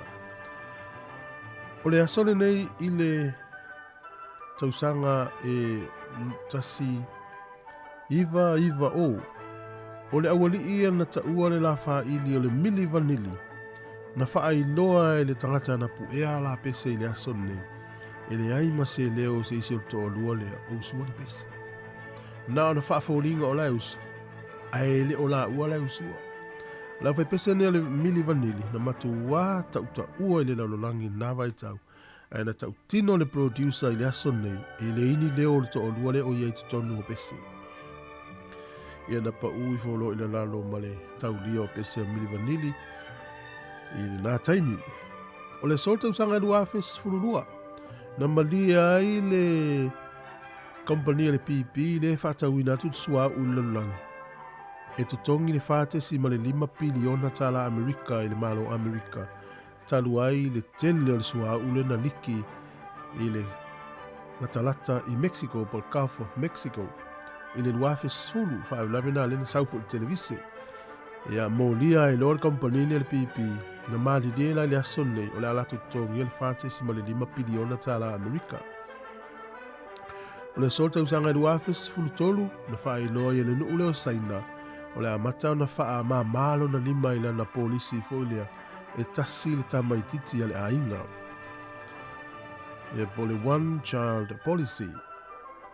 O le aso lenei i le tausaga e 1990, o le aualii ia na taua le lafāili o le Mili Vanili, na faailoa e le tagata na puea lapese i le aso lenei, e leai ma se leo o se isi o le toalua lea o usua le pese. Na ona faafoliga o la e usu, ae le o laua la e usua. Le aufaipese lenei o le Mili Vanili na matuā tautaua i le lalolagi i lena vaitau, Ae na tautino le producer i le aso nei, e leai ni leo o le toalua lea o i ai i totonu o pese. Ia na pau ifo loa i le lalo ma le taulia o pese a Mili Vanili i lena taimi. O le aso o le tausaga e 2012, na malie ai le kamupani a le BP lea e faatauina atu le suauu i le lalolagi e totogi le 4.5 piliona tala Amerika i le Malo Amerika talu ai le tele o le suauu lea na liki i le latalata i Mexico po o le Gulf of Mexico i le 2010, faalavelave na lea na sau foi i le televise. Ia, molia ai loa le kamupani lea le BP, na malilie la i le aso lenei o le a latou totogia le 4.5 piliona tala Amerika. O le aso o le tausaga e 2013, na faailoa ai e le nuu lea o Saina, o le a amata ona faamama lona lima i lana polisi foi lea e tasi le tamaititi a le aiga. Ia po o le One Child Policy.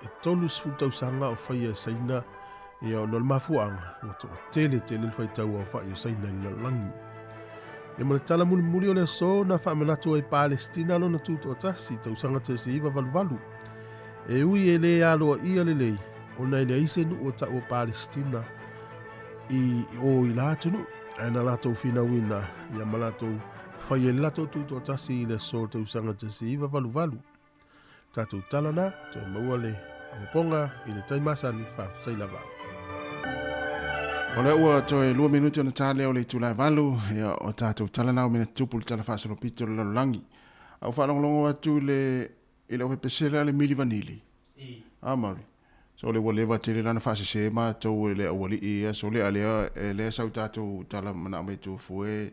E 30 tausaga o faia e Saina ia ona o le mafuaaga ua toatele tele le faitau aofai o Saina i le lalolagi. Ia ma le tala mulimuli o le aso na faamanatu ai Palestina lona tutoatasi tausaga 1988. E ui e le aloaia lelei ona e leai se nuu o taua Palestina i o i la atunuu, ae na latou finauina ia ma latou fai ai le latou tutoatasi i le aso o le tausaga 1988. Tatou tala na, toe maua le faaopoopoga i le tai masani, faafetai lava. O lea ua toe 2 minute ona ta lea o le itula e 8, ia o tatou tala na o mea na tutupu i le Tala Faasolopito o le Lalolagi. A ua faalogologo atu i le i le ofepese lea le Mili Vanili. A Mary. So le ua leva tele lana faasese matou e le aualii ia so lea lea e lea sau tatou tala manao mai tofu e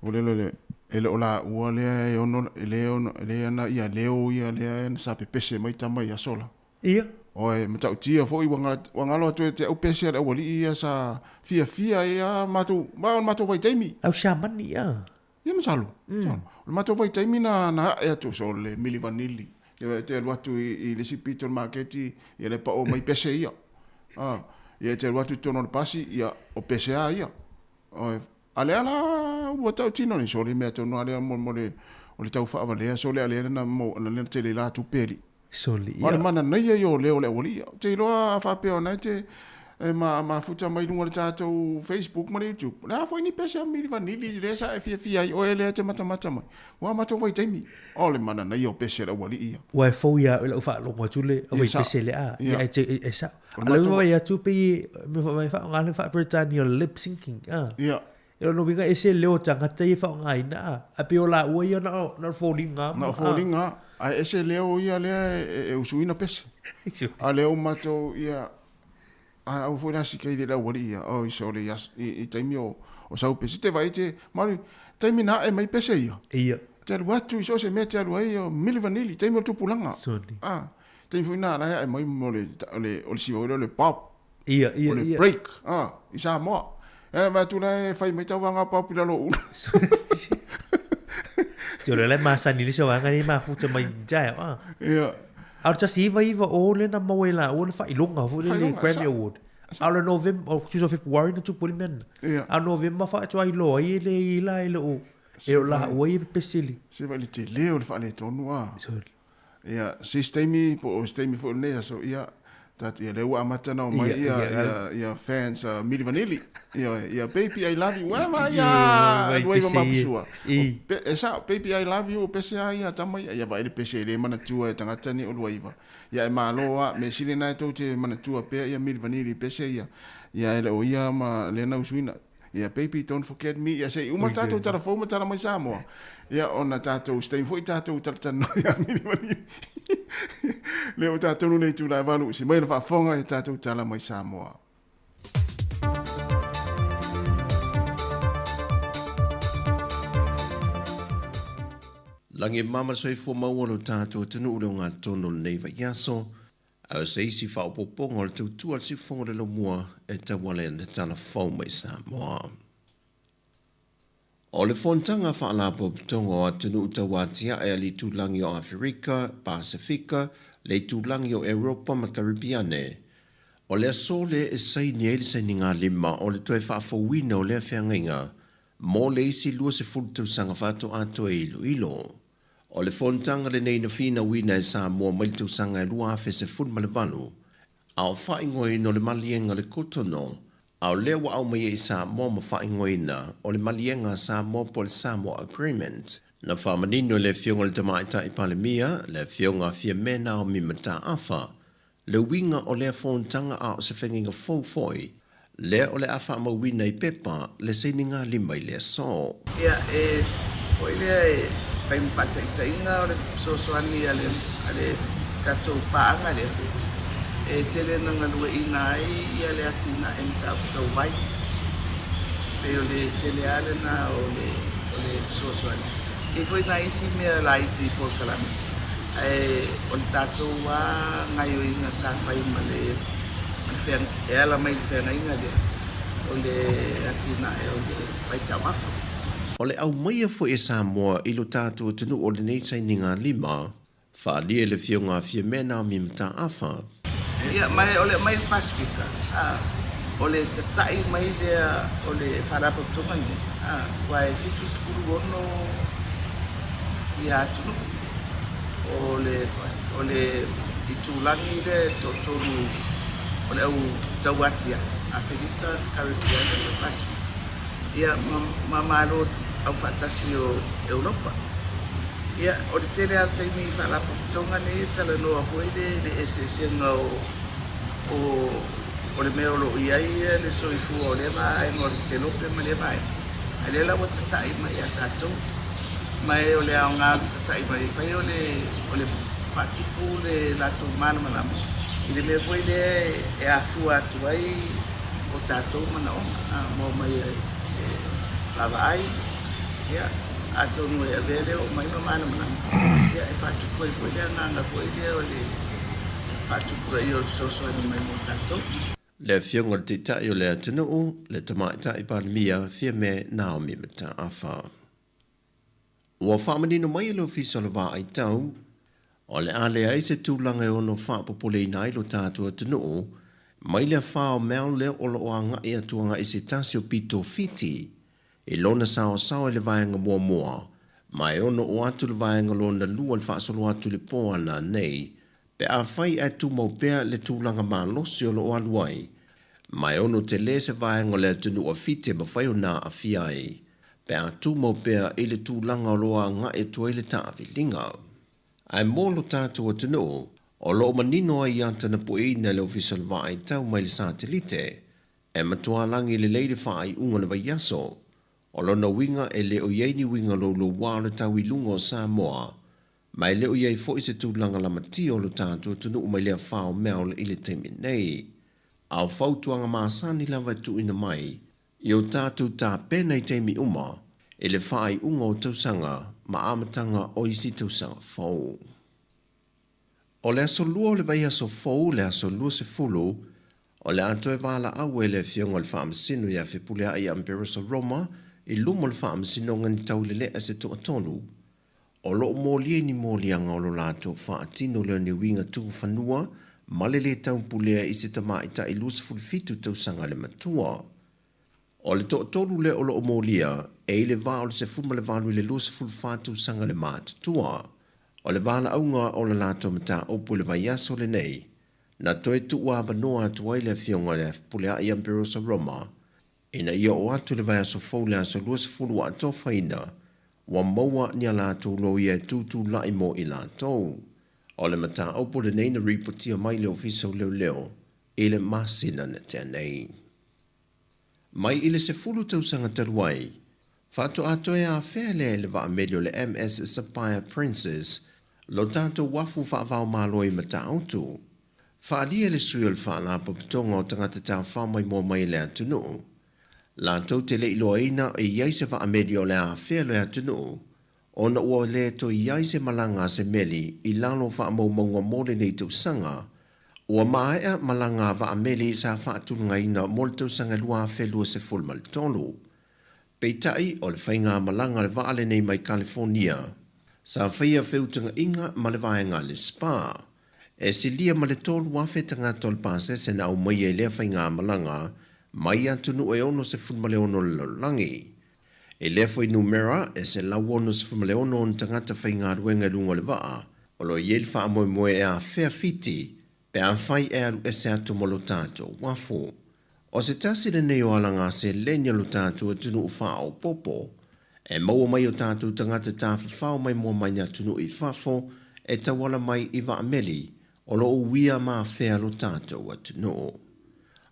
o le le e le o la ua lea e ono e le ono e le ana ia leo ia lea na sa pepese mai tama ia sola. Ia. Oe matautia foi ua ua galo atu e te au pese a le aualii ia sa fiafia ia matou ma o le matou vaitaimi. Au siamani ia. Ia masalo. Mm. O le matou vaitaimi na, na ae atu so le Mili Vanili. Ia e te alu atu i, i le isi pito o le maketi, ia le pao mai pese ia. Ah, ia e te alu atu i totonu o le pasi, ia o pese a ia. Oe, a lea la ua tau tino ni so le mea tonu a lea mo, mo le, o le tau faavalea so le a lea na mo, na lea tele la tupe ali. Soli, ia. O le mana nei ia o leo o le aualii. Ou te iloa a faapea o na e te e ma, mafuta mai luga o le tatou Facebook ma le YouTube. O le a foi ni pese a Mili Vanili lea sa e fiafia ai oe lea e te matamata mai. Ua matou vaitaimi. O le mana nei o pese a le aualii ia. Ua e fou ia oe lau faalogo atu le au Ia, sa- pese le a. ia. Ia, e te, e, e sao. O le A le matou- vai atu pe i, me wha wha ngā le wha-Britania o le lip syncing. Ah. Ia. E lona uiga e se leo o tagata ia e faaaogaina a, a pei o laua ia na o, na o foliga Na o foliga, ae ese leo ia lea e, e usuina pese. A lea ua matou ia, Ae aua foi la sika i le aualii ia, oi sole i aso, i, i taimi o, o sau pese. Te vaai te, malu, taimi na ae mai pese ia. Ia. Te alu atu i so o se mea te alu ai, o Milli Vanilli, taimi o le tupulaga. Soni. Ah, taimi foi na la e ae mai mo le, o le, o le siva foi lea o le pop. Ia, ia, O le ia. break, ah, i Samoa. E vaai atu la e fai mai tauvaga o pop i lalo o ulu. Te o le masani le se vaega nei mafuta mai taeao, ah. Ia. A o le 1990 lea na maua e laua le faailoga foi lele Faailoga, Grammy sa- Award. A o le November, o tusa o February na tupu ai le mea lena. Ia. A o November faatoa iloa ai e le i la e le o e le o laua ia pepese le. Se vaai le tele o le faaletonu ah. Sorry. Ia, se isi taimi po o se taimi foi o lenei aso, ia, tatou, ia lea ua amata ona omai Ia, ia, ia, ia, ia fans a Milli Vanilli. Ia, ia Baby I Love You, ua vaai Ia, a vai alu ai ma pese ia. mapusua. I. O pe, e sao, Baby I Love You, o pese a ia tama ia, ia vaai le pese e le manatua e tagata nei o 29. Ia e malo lava, mea sili lena e tou te manatua pea ia Milli Vanilli i pese ia. Ia e le o ia ma lea na usuina. Ia baby don't forget me ia se i uma le tatou tala fou ma tala mai Samoa. Ia ona tatou se taimi foi tatou talatalanoa ia Milli Vanilli. Lea ua tatou tonu nei itula e valu se mai na faafofoga ia tatou tala mai Samoa. Lagi e mama le soifua maua o lo tatou atunuu i le ogatotonu o lenei vaiaso. A o se isi faaopoopoga o le tautua a le Siufofoga o le Laumua e tauala i ana tala fou mai Samoa. O le Fonotaga Faalapotopotoga o Atunuu Tauatiae a le Itulagi o Aferika, Pasefika, le Itulagi o Europa ma Karipiane, o le aso lea e saini ai le sainigalima o le toe faafouina o lea feagaiga mo le isi 20 tausaga faatoa toe iloilo. O le fonotaga lenei na finauina e Samoa mai le tausaga e 2018, a o faaigoaina o le Maliega le Kotono, a o lea ua aumaia i Samoa ma faaigoaina o le Maliega a Samoa po o le Samoa Agreement. Na faamanino e le Afioga i le Tamaitai Palemia, le Afioga a Fiame Naomi Mataafa, Le uiga o lea fonotaga a o se fegaiga fou foi, lea o le a faamauina i pepa le sainigalima i le aso. Ia, e foi lea e fai ma faataitaiga o le fesoasoani a le, a le tatou paaga lea, e tele ina galueaiina ai ia le atinae mataupu tau vai. Pei o le tele lava lena o le, o le fesoasoani. E i ai foi nai isi mea laiti i polokalame. Ae o le tatou lava gaioiga sa fai ma le e ala mai i le feagaiga lea, o le atinae o le vaitauafa. O le aumaia foi e Samoa i lo tatou atunuu o lenei sainigalima, faaalia e le Afioga a Fiamē Naomi Mataafa. Ia, ma o le aumai i le Pasefika, a, o le tata'i mai lea o le Faalapotopotoga lenei, a, aua e 76 ia atunuu. O le, o le itulagi lea e toatolu o le au tauatiae, Aferika, Karipiana ma le Pasefika, ia, ma, ma Malo Aufaatasi o Europa. Ia, o le tele lava o taimi i Faalapotopotoga nei e talanoa foi le le eseesega o o o le mea o lo o i ai le soifua o lea vaega o le kelope ma lea vaega. A lea la ua tata'i mai ia tatou. Ma e o le aoga o le tata'i mai e fai o le o le faatupu le latou malamalama i le mea foi lea e afua atu ai o tatou manaoga a mo mai e vaavaai Ia, atonu e avea lea oo mai ma malamalama, ia, e faatupu ai foi le agaga foi lea o le faatupulaia o le fesoasoani mai mo tatou. Le Afioga i le Taitai o le atunuu, le Tamaitai Palemia, Fiame Naomi Mataafa. Ua faamanino mai e le Ofisa o le Vaai Tau, o le a leai se tulaga e ono faapopoleina ai lo tatou atunuu mai le afa o Mel lea o lo o agai atu agai i se tasi o pito Fiti I lona saosaoa i le vaega muamua, ma e ono oo atu le vaega lona lua i le faasolo atu i le po ana nei, pe afai ae tumau pea le tulaga malosi o lo o alu ai, ma e ono tele se vaega o le atunuu a Fiti e mafai ona aafia ai, pe a tumau pea i le tulaga o lo o agai atu ai le taaviliga. Ae mo lo tatou atunuu, o lo o manino ai ia tanapueina e le Ofisa o le Vaai Tau mai le satelite, E matua lagi lelei le faaiuga o le vaiaso. O lona uiga e le o i ai ni uiga louloua o le tau i luga o Samoa, ma e le o i ai foi se tulaga lamatia o lo tatou atunuu mai lea fao meaola i le taimi nei. A o fautuaga masani lava e tuuina mai i o tatou tapena i taimi uma i le faaiuga o tausaga ma amataga o isi tausaga fou. O le aso Lua o le vaiaso fou, le aso 20, o le a toe valaau ai le Afioga i le Faamasino ia Fepuleai Amberoso Roma i luma o le Faamasinoga ni taulelea se toatolu o lo o molia i ni moliaga o lo latou faatino lea o ni uiga tuufanua ma le lē taupulea i se tamaitai 27 tausaga le matua. O le toatolu lea o lo o molia e i le va o le 18 i le 24 tausaga le matutua. O le valaauga o le latou mataupu i le vaiaso lenei, na toe tuuavanoa atu ai le Afioga i le Fepuleai Amberosa Roma ina ia oo atu i le vaiaso fou le aso 20 ua atofaina, ua maua ni a latou loia e tutulai mo i latou. O le mataupu lenei na ripotia mai i le Ofisa o Leoleo i le masina na tea nei. Mai i le 10 tausaga talu ai, faatoa toe afea lea e le vaameli o le MS Sapphire Princess lo tatou uafu faavaomalo i Matautu. Faaalia e le sui o le Faalapotopotoga o Tagata Tafao Maimoa Mai i le atunuu, latou te le iloaina e i ai se vaameli o le a afea le atunuu, ona ua le toe i ai se malaga a se meli i lalo o faamaumauga mo lenei tausaga. Ua maea malaga a vaameli sa faatulagaina mo le tausaga 2023. Peitai, o le faigamalaga a le vaa lenei mai Kalifonia, sa faia feutagaiga ma le vaega a le SPA. E silia ma le 3,000 tagata o le pasese na aumaia i lea faigamalaga mai atunuu e 66 o le lalolagi. I lea fuainumera, e 166 ona tagata faigaluega i luga o le vaa, o lo o i ai le faamoemoe e afea Fiti pe afai e alu ese atu ma lo tatou uafu. O se tasi lenei o alaga seleni a lo tatou atunuu faaopoopo e maua mai o tatou tagata tafafao maimoa mai ni atunuu i fafo e tauala mai i vaameli o lo o uia ma afea lo tatou atunuu.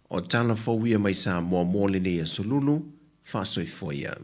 O tala fou ia mai Samoa mo lenei aso lulu, faasoifua ia.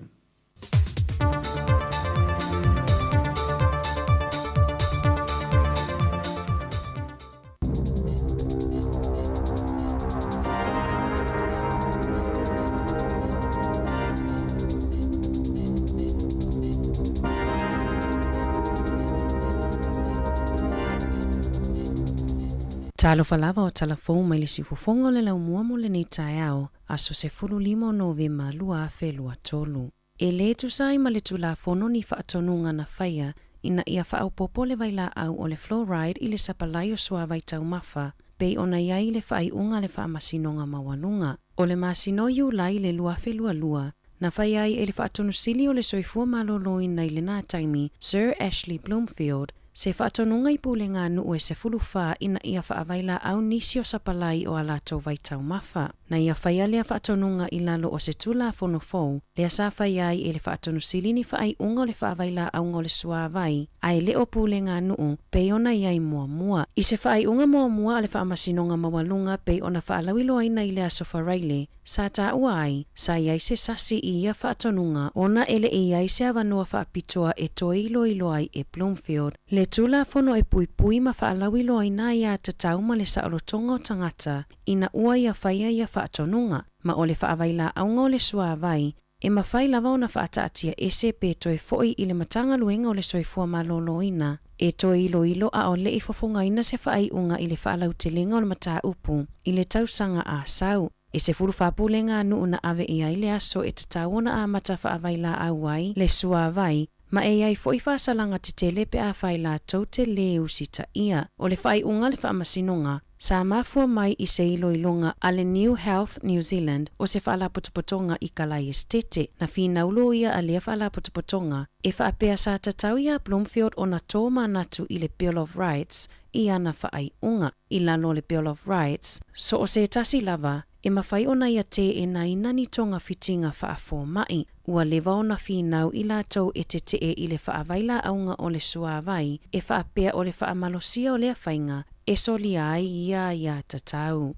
Talofa lava o tala fou mai le siufofoga o le laumua mo lenei taeao, aso 15 o Novema 2023. E lē tusa ai ma le Tulafono ni faatonuga na faia ina ia faaopoopo le vailaau o le fluoride i le sapalai o suavai taumafa, pei ona i ai i le faaiuga a le Faamasinoga Maualuga. O le masina o Iulai i le 2022, na faia ai e le Faatonusili o le Soifua Maloloina i lena taimi, Sir Ashley Bloomfield, se faatonuga i pulega a nuu e 14 ina ia faavailaau nisi o sapalai o a latou vaitaumafa. Na ia faia lea faatonuga i lalo o se Tulafono fou, lea sa faia ai e le Faatonusili ni faaiuga o le faavailaauga o le suavai, a e le o pulega a nuu, pei ona i ai muamua. I se faaiuga muamua a le Faamasinoga Maualuga pei ona faalauiloaina i le Aso Faraile, Sa taua ai, sa i ai se sasi i ia faatonuga ona e le i i ai se avanoa faapitoa e toe iloilo ai e Bloomfield le Tulafono e puipui ma faalauiloaina ai aiatatau ma le saolotoga o tagata ina ua ia faia ia faatonuga, ma o le faavailaauga o le suavai e mafai lava ona faataatia ese pe toe foi i le Matagaluega o le Soifua Maloloina e toe iloilo a o le i fofogaina se faaiuga i le faalautelega o le mataupu i le tausaga a sau. E 14 pulega a nuu na ave i ai le aso e tatau ona amata faavailaau ai le suavai ma e i ai foi faasalaga tetele pe afai latou te lē usitaia. O le faaiuga a le Faamasinoga, sa mafua mai i se iloiloga a le New Health New Zealand o se faalapotopotoga i Kalaiestete. Na finau loia a lea faalapotopotoga e faapea sa tatau iā Bloomfield ona tō manatu i le Bill of Rights i ana faaiuga. I lalo o le Bill of Rights, so o se tasi lava e mafai ona ia teenaina ni togafitiga faafomaʻi, ua leva ona finau i latou e tetee i le faavailaauga o le suavai e faapea o le faamalosia o lea faiga e solia ai ia aiatatau.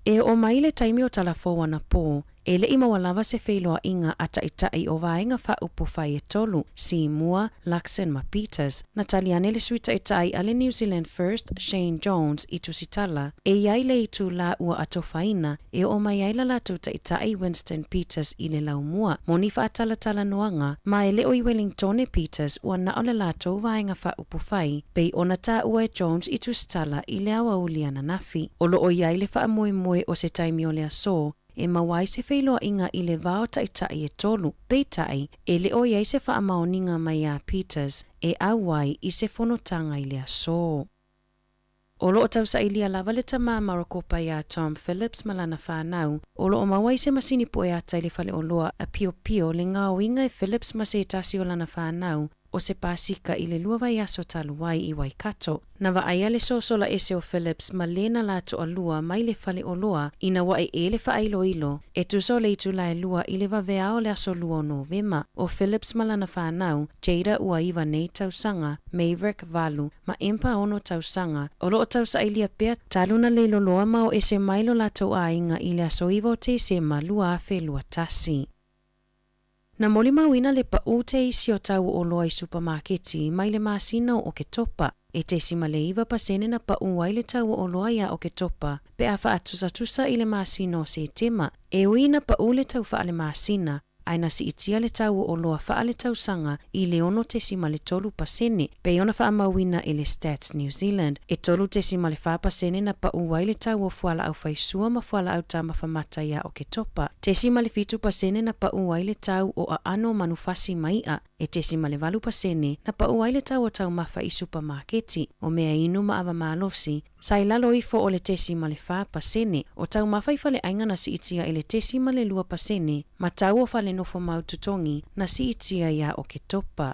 E oo mai le taimi o tala fou anapō, E le i maua lava se feiloaiga a Taitai o Vaega Faaupufai e tolu, Seymour, Luxon ma Peters. Na tali ane le Sui Taitai a le New Zealand First, Shane Jones, i tusitala, e i ai le itulā ua atofaina e oo mai ai la latou Taitai Winston Peters i le laumua mo ni faatalatalanoaga, ma e le o i Wellingtone Peters ua na o le latou Vaega Faaupufai, pei ona taua e Jones i tusitala i le aoauli ananafi. O lo o i ai le faamoemoe o se taimi o le aso e maua ai se feiloaiga i le va o taitai e tolu, peitai, e le o i ai se faamaoniga mai iā Peters e ʻau ai i se fonotaga i le aso. O lo o tausailia lava le tamā Marokopa iā Tom Phillips ma lana fanau, o lo o maua ai se masini pueata i le faleoloa a piopio le gaoiga e Phillips ma se tasi o lana fanau o se pasika i le lua vaiaso talu ai i Waikato. Na vaaia le sosola ese o Phillips ma le na la toalua mai le faleoloa ina ua ee le faailoilo e tusa o le itulā e 2 i le vaveao o le aso 2 o Novema. ʻO Phillips ma lana fanau, Jada ua 9 nei tausaga, Maverick 8, ma Empa 6 tausaga, o lo o tausailia pea talu na leiloloa ma o ese mai lo latou aiga i le aso 9 o Tesema 2021. Na molimauina le paʻū teisi o tau o oloa i supamaketi mai le masina o Oketopa, e 0.9% na paʻū ai le tau o oloa iā Oketopa pe a faatusatusa i le masina o Setema. E ui ina paʻū le tau faalemasina, ae na siitia le tau o oloa faaletausaga i le 6.3%, pei ona faamauina e le Stats New Zealand. E 3.4% na paʻū ai le tau o fualaau faisua ma fualaau taumafa mata iā Oketopa, 0.7% na paʻū ai le tau o aano o manufasi ma iʻa, e 0.8% na paʻū ai le tau o taumafa i supamaketi, o mea inu ma ava malosi, sa i lalo ifo o le 0.4%, o taumafa i faleaiga na siitia i le 0.2%, ma tau o falenofo mau totogi na siitia iā Oketopa.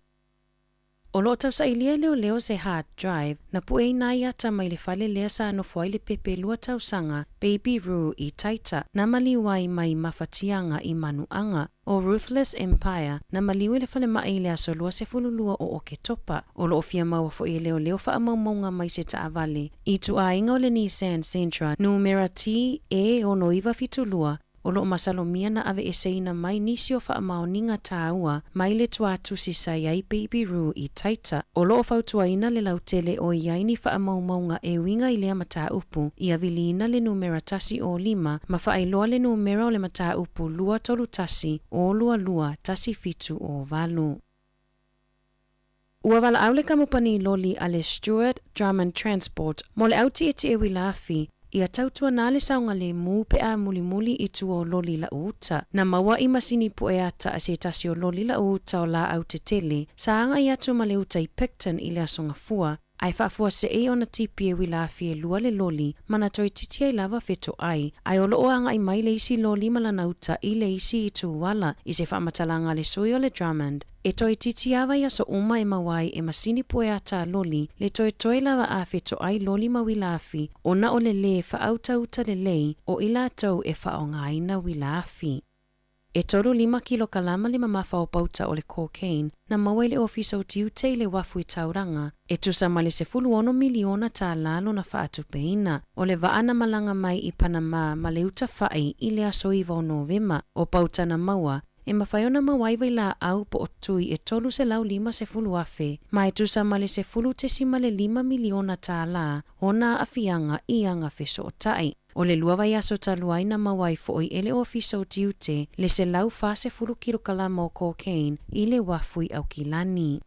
O lo o tausailia e leoleo se hard drive na pueina ai ata mai le fale lea sa nofo ai le pepe 2 tausaga Baby Roo i Taita, na maliu ai mai mafatiaga i Manuaga. ʻO Ruthless Empire, na maliu i le falemai i le aso 22 o Oketopa. O lo o fia maua foʻi e leoleo faamaumauga mai se taavale i ituaiga o le Nissan Sentra numera TE6972, o lo o masalomia na aveeseina mai nisi o faamaoniga tāua mai le tuatusi sa i ai Baby Roo i Taita. O lo o fautuaina le lautele o i ai ni faamaumauga e uiga i lea mataupu, ia viliina le numera 105 ma faailoa le numera o le mataupu 231 022 1708. Ua valaau le kamupani loli a le Stewart Drummond Transport mo le au tietie uila afi, ia tautuanā le saogalēmū pe a mulimuli i tua o loli lau uta. Na maua i masini pueata a se tasi o loli lau uta o laau tetele, sa agai atu ma le uta i Picton i le aso Gafua, ae faafuasei ona tipi e uila afi e lua le loli ma na toeitiiti ai lava fetoai, ae o lo o agai mai le isi loli ma lana uta i le isi itu ala, i se faamatalaga a le sui o le Drummond. E toeitiiti lava i aso uma e maua ai e masini pueata a loli le toetoe lava a fetoai loli ma uila afi ona o le lē faautauta lelei o i latou e faaaogaina uila afi. E 35 kilokalama le mamafa o pauta o le cocaine na maua i le Ofisa o Tiute i le uafu i Tauranga, e tusa ma le $16 miliona tālā lona faatupeina. O le vaa na malaga mai i Panama ma le uta fa'i i le aso 9 o Novema, o pauta na maua, e mafai ona maua ai vailaau po o tui e 350,000, ma e tusa ma le $10.5 miliona tālā ona aafiaga i aga fesootai. O le lua vaiaso talu ai na maua ai foʻi e le Ofisa o Tiute le 140 kilokalama o cocaine i le uafu i Aukilani.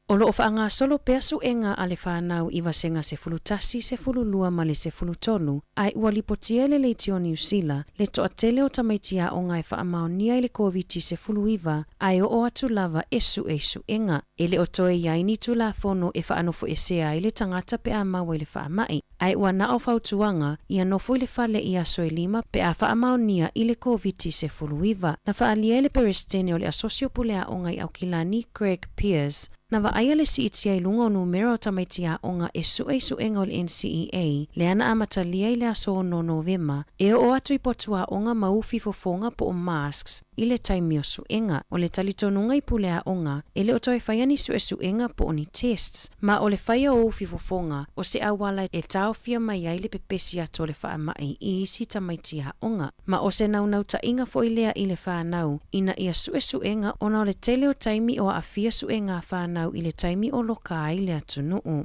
O lo o faagasolo pea suega a le fanau i vasega 11, 12 ma le 13, ae ua lipotia e le Leitio Niu Sila le toatele o tamaiti aoga e faamaonia i le Koviti-19 ae oo atu lava e sue i suega. E le o toe i ai ni tulafono e faanofoesea ai le tagata pe a maua i le faamai, ae ua na o fautuaga ia nofo i le fale i aso e lima pe a faamaonia i le Koviti-19. Na faaalia e le Peresetene o le Asosi o Pule Aoga i Aukilani, Greg Pearce, na vaaia le siitia i luga o numera o tamaiti aoga e sue i suega o le NCEA, lea na amatalia i le aso 6 Novema, e oo atu i potu aoga ma ufi fofoga po o masks i le taimi o suega. O le talitonuga i pule aoga, e le o toe faia ni suesuega po o ni tests, ma o le faia o ufi fofoga o se auala e taofia. taofia mai ai le pepesi atu o le faamai i isi tamaiti aoga. Ma o se naunautaiga foi lea i le fanau ina ia suesuega ona o le tele o taimi o aafia suega a fanau i le taimi o loka ai le atunuu.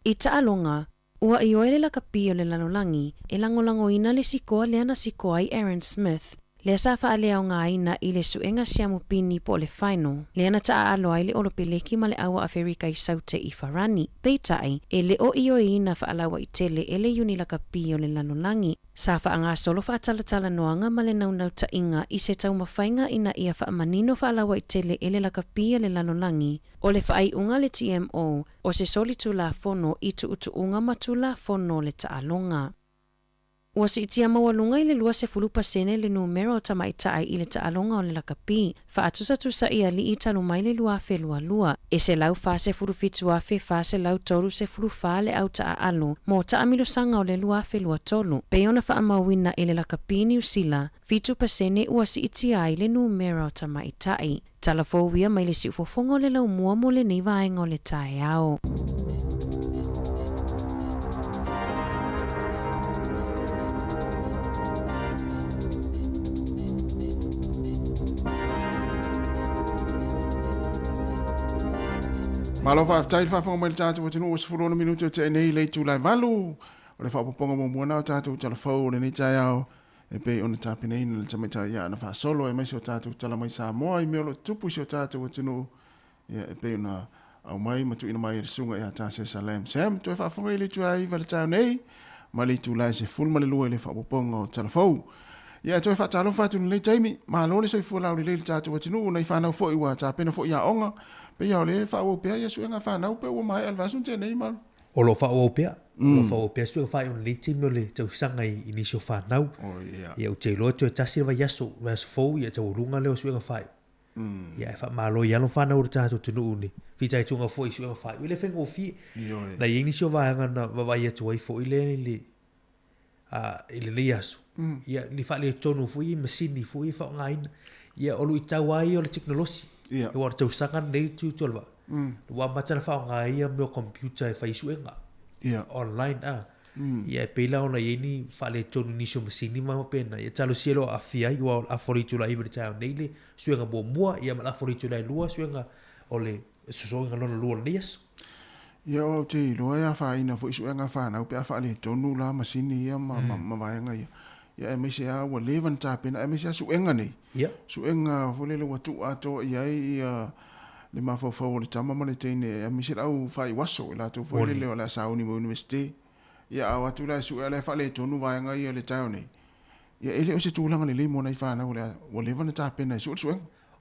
I taaloga, ua ioe le lakapi o le lalolagi e lagolagoina le sikoa lea na sikoa ai Aaron Smith, lea sa faaleaogaina i le suega siamupini po o le final, lea na taaalo ai le Olopeleki ma le Aua Aferika i Saute i Farani. Peitai, e le o ioeina faalauaitele e le Iuni Lakapi o le Lalolagi. Sa faagasolo faatalatalanoaga ma le naunautaiga i se taumafaiga ina ia faamanino faalauaitele e le lakapi a le lalolagi o le faaiuga a le TMO o se solitulafono i tuutuuga ma tulafono o le taaloga. Ua siitia maualuga i le 20% le numera o tamaitai i le taaloga o le lakapi, faatusatusa i alii talu mai le 2022, e 147,434 le au taaalo mo taamilosaga o le 2023, pei ona faamauina e le lakapi Niu Sila, 7% ua siitia ai le numera o tamaitai. Tala fou ia mai le siufofoga o le laumua mo lenei vaega o le taeao. Malo faafetai le faafofoga mai le tatou atunuu ua 16 minute o tea nei le itula e 8 o le faaopoopoga muamua na o tatou tala fou o lenei taeao e pei ona tapenaina le tamaitai ia ana faasolo aemaise o tatou tala mai Samoa i mea o lo o tutupu i si o tatou atunuu ia, e pei ona aumai ma tuuina mai e le susuga ia Tasesa Lam Sam. Toe faafofoga i le itula e 9 i le taeao nei ma le itula e 12 i le faaopoopoga o tala fou. Ia, e toe faatalofa atu i lenei taimi, malo le soifua laulelei i le tatou atunuu, nai fanau foi ua tapena foi i aoga, pei lava o lea e faaauau pea ia suega fanau pe ua maea le vaiaso na tea nei, Malu. O lo o faaauau pea, o lo o faaauau pea suega faaiu o lenei taimi o le tausaga i nisi o fanau. Ia ou te iloa toe tasi le vaiaso, vaiaso fou ia taualuga lea o suega faaiu. Ia ae faamalo i alo fanau o le tatou atunuu i le fitaituga foi i suega faaiu. E le faigofie. Na i ai nisi o vaega na vaavaai atu ai foi lea i le i lenei aso, ia ni faaletonu foi i masini foi e faaaogaina. Ia o luitau lava ia o le tekonolosi. Aua o le tausaga lenei Tuitualevaa, ua amata ona faaaoga ia mea o computer e fai ai suega. Online a. Ia e pei la ona i ai ni faaletonu i nisi o masini ma faapena. Ia talosia e lo o aafia ai aua o le afa o le itula e 9 i le taeao nei le suega muamua, ia ma le afa o le itula e 2 suega o le sosoga lona lua o lenei aso. Ia ou te iloa e afaina foi suega fanau pe a faaletonu la masini ia ma, mm. ma vaega ia. Ia aemaise lava ua leva ona tapena, aemaise lava suega nei. Ia. Suega foi lele ua tuu atoa i ai ia le mafaufau o le tama ma le teine, aemaise le au faaiuaso, i latou foi lele o le a sauni mo Universite. Ia a o atu la e sue a la e faaletonu vaega ia i le taeao nei. Ia e le o se tulaga lelei mo nai fanau ua leva ona tapena e sue le suega.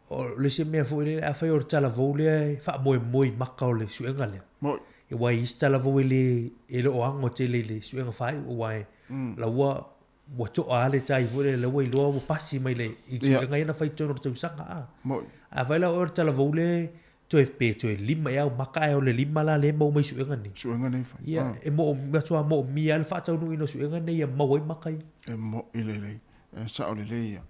O le isi mea foi lele, afai o le talavou lea e faamoemoe i maka o le suega lea. Moi. Aua e i ai isi talavou e le, e le o ago tele i le suega faaiu, aua e, la ua, ua to'a lava le tai foi lele, la ua iloa ua pasi mai le, i suega ia na fai i totonu o le tausaga, a. Moi. Afai la o oe o le talavou lea toe, pe toe lima ea au maka ae o le lima la lea e maua mai i suega nei. Suega nei fai. Ia, e matua moomia lava le faataunuuina o suega nei ia maua ai maka ia. E moi lelei. E sao lelei ia.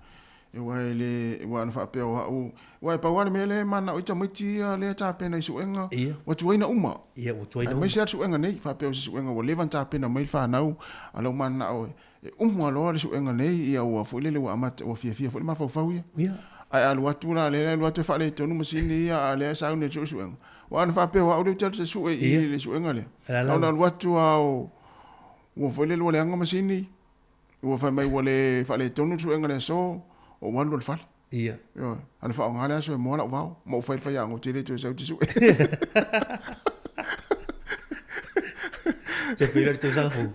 Aua e le, aua ana faapea o au, aua e pau lava le mea lea e mananao ai tamaiti ia lea e tapena i suega, ua tuaina uma. Ia, ua tuaina uma. Aemaise lava le suega nei, faapea o se suega ua leva ona tapena mai le fanau, a o lea ua mananao e uma loa le suega nei, ia ua foi lele ua amata, ua fiafia foi le mafaufau ia. Ia. Ae a alu atu la, lea e alu atu e faaletonu masini ia, a o lea e sauni e sue suega. Aua ana faapea o au lea ou te alu e sue i i le suega lea, na ona alu atu lava o, ua foi lele ua leaga masini, Ua fai mai ua le faaletonu le suega i le aso, ou alu loa i le fale. Ia. Ioe. A na faaaoga le aso e moa lau vao, ma ou fai le faiaoga ou te le toe sau ou te sue. Te pei le tausaga fou.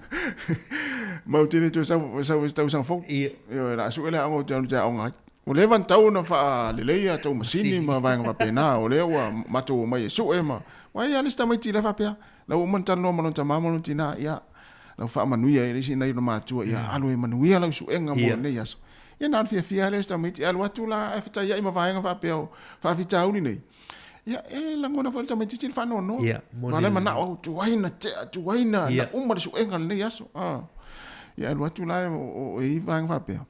Ma ou te le toe sau sau i se tausaga fou. Ia. Ioe, o le a sue le aoga ou te alu ou te aoga ai. Ua leva ona tatau ona faaleleia a tou masini ma vaega faapena, o lea ua matou omai e sue ma... Ua i ai lava le isi tamaiti la e faapea, la ua uma ona talanoa ma lona tama ma lona tina, ia, lau faamanuia i le isi nai ona matua, ia alu e manuia lau suega mo lenei aso. Ia na o le fiafia lava lea o si tamaiti, e alu atu la ae fetaiai ma vaega faapea o faafitauli nei, ia e lagona foi le tamaitiiti le faanoanoa. Ia, moni. Aua o la e manao au, tuai na tea, tuai na uma le suega lenei aso. Ia alu atu la o i ai vaega faapea.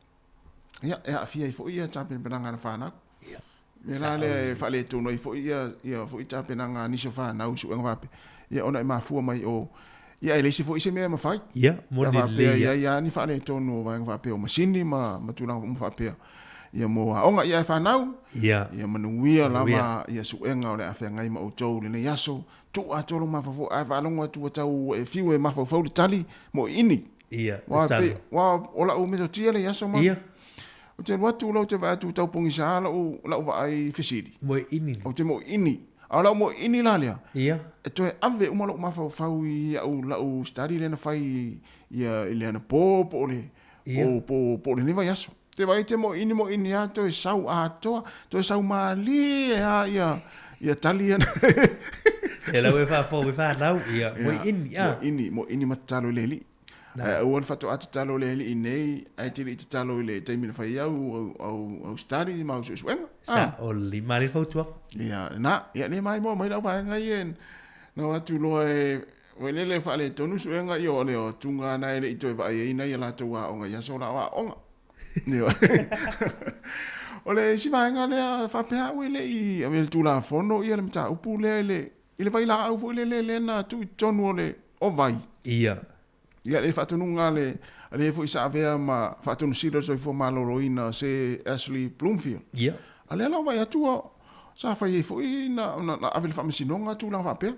Ia, e aafia ai foi ia tapenapenaga a le fanau. Ia. Mea la lea e faaletonu ai foi ia, ia foi tapenaga a nisi o fanau i suega faapea. Ia ona e mafua mai o. Ia, e leai se foi se mea e mafai. Ia, moni lelei. Faapea i ai lava ni faaletonu o vaega faapea o masini ma, ma tulaga uma faapea. Ia mo aoga, ia e fanau. Ia. Ia manuia lava ia suega o le a feagai ma outou i lenei aso. Tuu atoa lou mafaufau, ae faalogo atu ua tau ua e fiu e mafaufau le tali mo ini. Ia, te tali. Aua o lau metotia lea i aso ma. Ia. Ou te alu atu la ou te vaai atu tau pogisa lau, lau vaai fesili. Mo ini. Ou te mo ini. A o lau moʻiʻini la lea, Ia. e toe ave uma lou mafaufau i au lau study lea na fai ia i le anapo po o le Ia. po po po o lenei vaiaso. Te vaai te moʻiʻini moʻiʻini lava toe sau atoa, toe sau malie lava ia ia tali ia. Ia la ua e faafofoga mai fanau, ia, moʻiʻini, a. Moʻiʻini, moʻiʻini ma tatalo i le Alii. Ae aua le faatoa tatalo i le Alii nei, ae te le i tatalo i le taimi na fai au, au, au, au study ma au suesuega. Sa, o le lima le fautuaga. Ia, na, ia le maimoa mai lau vaega ia, na o atu loa e, ua lele faaletonu suega ia o le o atuga na e le i toe vaai ai nai a latou aoga i aso la o aoga. O le isi vaega lea faapea au e le i ave le Tulafono ia le mataupu lea i le I le vailaau foi lele lea na tuu i totonu o le o vai. Ia. Ia, le faatonuga a le, a le foi sa avea ma Faatonusili o le Soifua Maloloina Sir Ashley Bloomfield. Ia. A lea la ua vaai atu ua, sa fai ai foi na, na, na ave i le Faamasinoga tulaga faapea.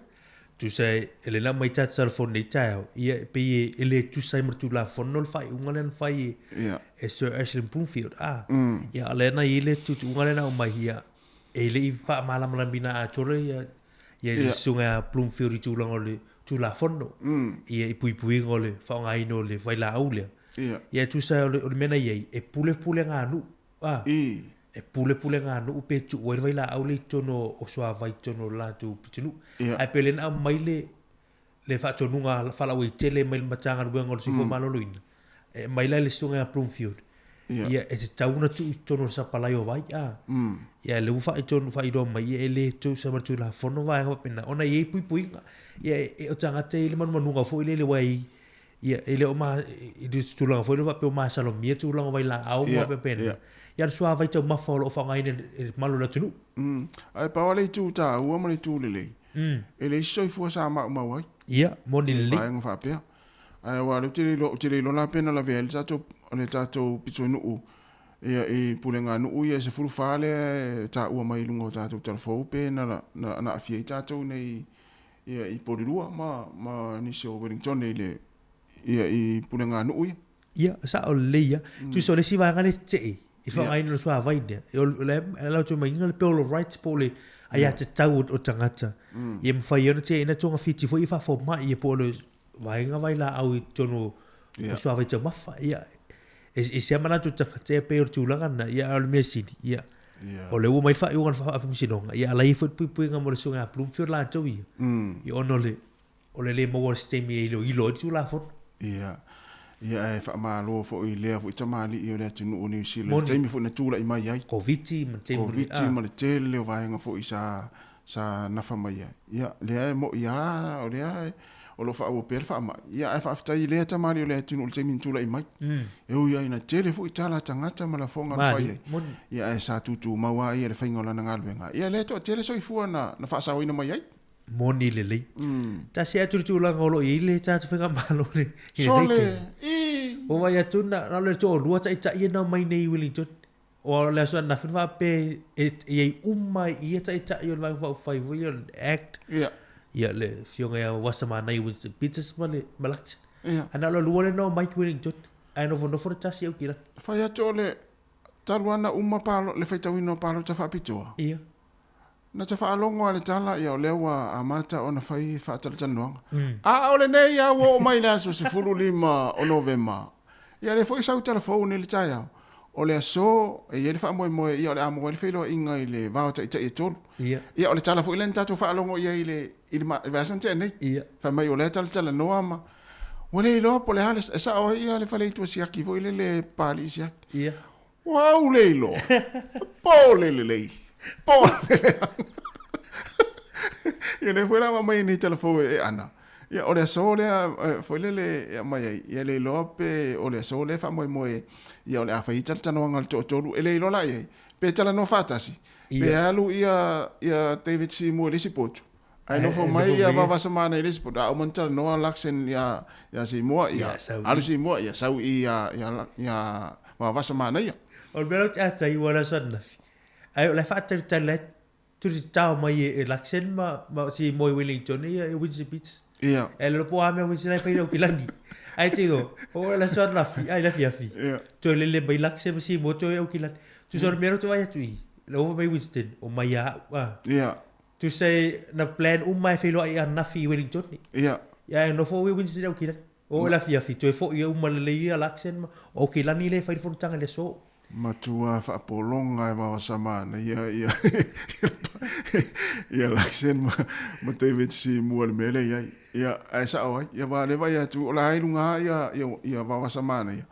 Tusa e le na mai tatou telefoni nei taeao, ia e pei e le tusa ai ma le Tulafono le faaiuga lea na fai e, Ia. e Sir Ashley Bloomfield. Ah. Ia, a lea na i ai le tuutuuga lea na aumai, ia, E le i faamalamalamaina atoa ia ia le susuga ia Bloomfield i tulaga o le Tulafono ia i puipuiga o le faaaogaina o le vailaau lea. Ia e tusa o le, o le mea na i ai, e pulepulega nuu, a, e pulepulega nuu pe tuu ai le vailaau lea i totonu o suavai i totonu o le latou pitonuu. Ae pe le na aumai le, le faatonuga faalauaitele mai le Matagaluega o le Soifua Maloloina, e aumai la i le susuga ia Bloomfield, ia e tatau ona tuu i totonu o le sapalai o vai, a. Ia lea ua faaitonu faailoa mai, ia e le tusa ma le Tulafono vaega faapena, ona e i ai puipuiga. Ia e, o tagata e i ai le manumanuga foi lele aua e i, ia e le o ma, i le tulaga foi lele faapea ua masalomia tulaga o vailaau ma faapena. Ia o le suavai taumafa o lo o faaaogaina e le mamalu o le atunuu. Ae pau lava le itu taua ma le itu lelei, E leai se soifua sa maumau ai. Ia, moni lelei. Vaega faapea. Ae aua o lea ou te le iloa, ou te le iloa la pe na lavea ai le tatou, le tatou pitonuu ia i pulega nuu ia e 14 lea e taua mai i luga o tatou talafou pe na, na, na aafia ai tatou nei ia i Porirua ma, ma nisi o Wellington i le, ia i pulega nuu ia. Ia, sao lelei ia. Tusa o le isi vaega lea e tetee i faaaogaina o le suavai lea, o le ala o tumaiga le Bill of Rights po o le aiatatau o tagata. Ia mafai ai ona teena togafiti foi ia faafomai ia po o le vaega vailaau i totonu o suavai taumafa. Ia, e ese lava manatu o tagata ia pei o le tulaga lena, ia a o le mea sili, ia, o lea ua aumai le faaiuga a le Faamasinoga, ia a o la e i ai foi le puipuiga mo le susuga ia Bloomfield latou ia, ia ona o le O le lē maua o se taimi e iloilo ai le Tulafono. Ia. Ia ae faamalo foi i lea foi tamalii o le atunuu o Niu Sila i le taimi foi na tulai mai ai. Koviti ma le taimi. Koviti ma le tele o vaega foi sa sa nafa mai ai. Ia, lea e mo'i lava o lea o lo o faaauau pea le faamai. Ia ae faafetai i lea tamalii o le atunuu i le taimi na tulai mai. E ui lava ina tele foi tala a tagata ma lafoga na fai ai. Ia ae sa tutumau lava ia i le faiga o lana galuega. Ia lea e toatele soifua na na faasaoina mai ai. Moni lelei. Tasi atu le tulaga o lo o i ai le tatou faigamalo i lenei taimi. Ua vaai atu na o le toalua taitai ia na omai nei i Wellington. O le aso ananafi na faapea e i ai uma i ia taitai o le Vaega Faaupufai foi ia o le Act. Ia le afioga ia Wasamanaia Winston Peters ma le Malatji. Ae na o le lua lea na omai ki Wellington. Ae nofonofo le tasi i Aukilani. Fai atu o le talu lava na uma le faitauina o palota faapitoa. Na ta faalogo a le tala, ia o lea ua amata ona fai faatalatalanoaga. A o lenei a ua oo mai le aso 15 o Novema, ia lea foi sau tala fou nei le taeao, o le aso e i ai le faamoemoe, ia o le a maua ai le feiloaiga i le va o taitai e tolu. Ia o le tala foi lea na tatou faalogo i ai i le i le vaiaso na tea nei. Fai mai o lea e talatalanoa ma ua le iloa po o le a le, e sao ai ia le faleitua siaki foi lele Papalii siaki. Ua au le iloa. Po le lelei. Po le leaga. Ia lea foi la ua aumai nei tala fou e Ana. Ia o le aso lea foi lele e aumai ai, ia le iloa pe o le aso lea e faamoemoe ia o le a fai ai talatalanoaga a le toatolu, e le iloa la i ai, pe talanoa faatasi, pe alu ia ia David Seymour i le isi potu. Ae nofo mai ia Vaovasamanaia i le isi poto, a uma ona talanoa Luxen ia ia Simoa, ia alu Simoa, ia sau i ia ia ia Vaovasamanaia. O le mea la ou te ata ai ua le aso ananafi, ae o la e faatalitali la e tulitao mai e Luxen ma ma Simoa i Wellington ia e Windsor Beach. Ia. E le po a mea Windsor la e fai i Aukilani. Ae te iloa, o le aso ananafi, ai le afiafi, toe lele mai Luxen ma Simoa toe Aukilani. Tusa o le mea la ou te vaai atu i, le ova mai Winston, o mai a au, a. Ia. Tusa e na plan uma e feiloai ananafi i Wellington. Ia. Ia e nofo i Winston i Aukilani. O le afiafi toe foi uma lelei ia Luxen ma o Aukilani lea e fai le fonotaga i le aso. Matua faapologa e Vaovasamanaia ia ia Luxen ma, ma David Simua i le mea lea e i ai. Ia, ae sao ai. Ia aua o lea e vaai atu o la e i luga lava ia, ia, ia Vaovasamanaia,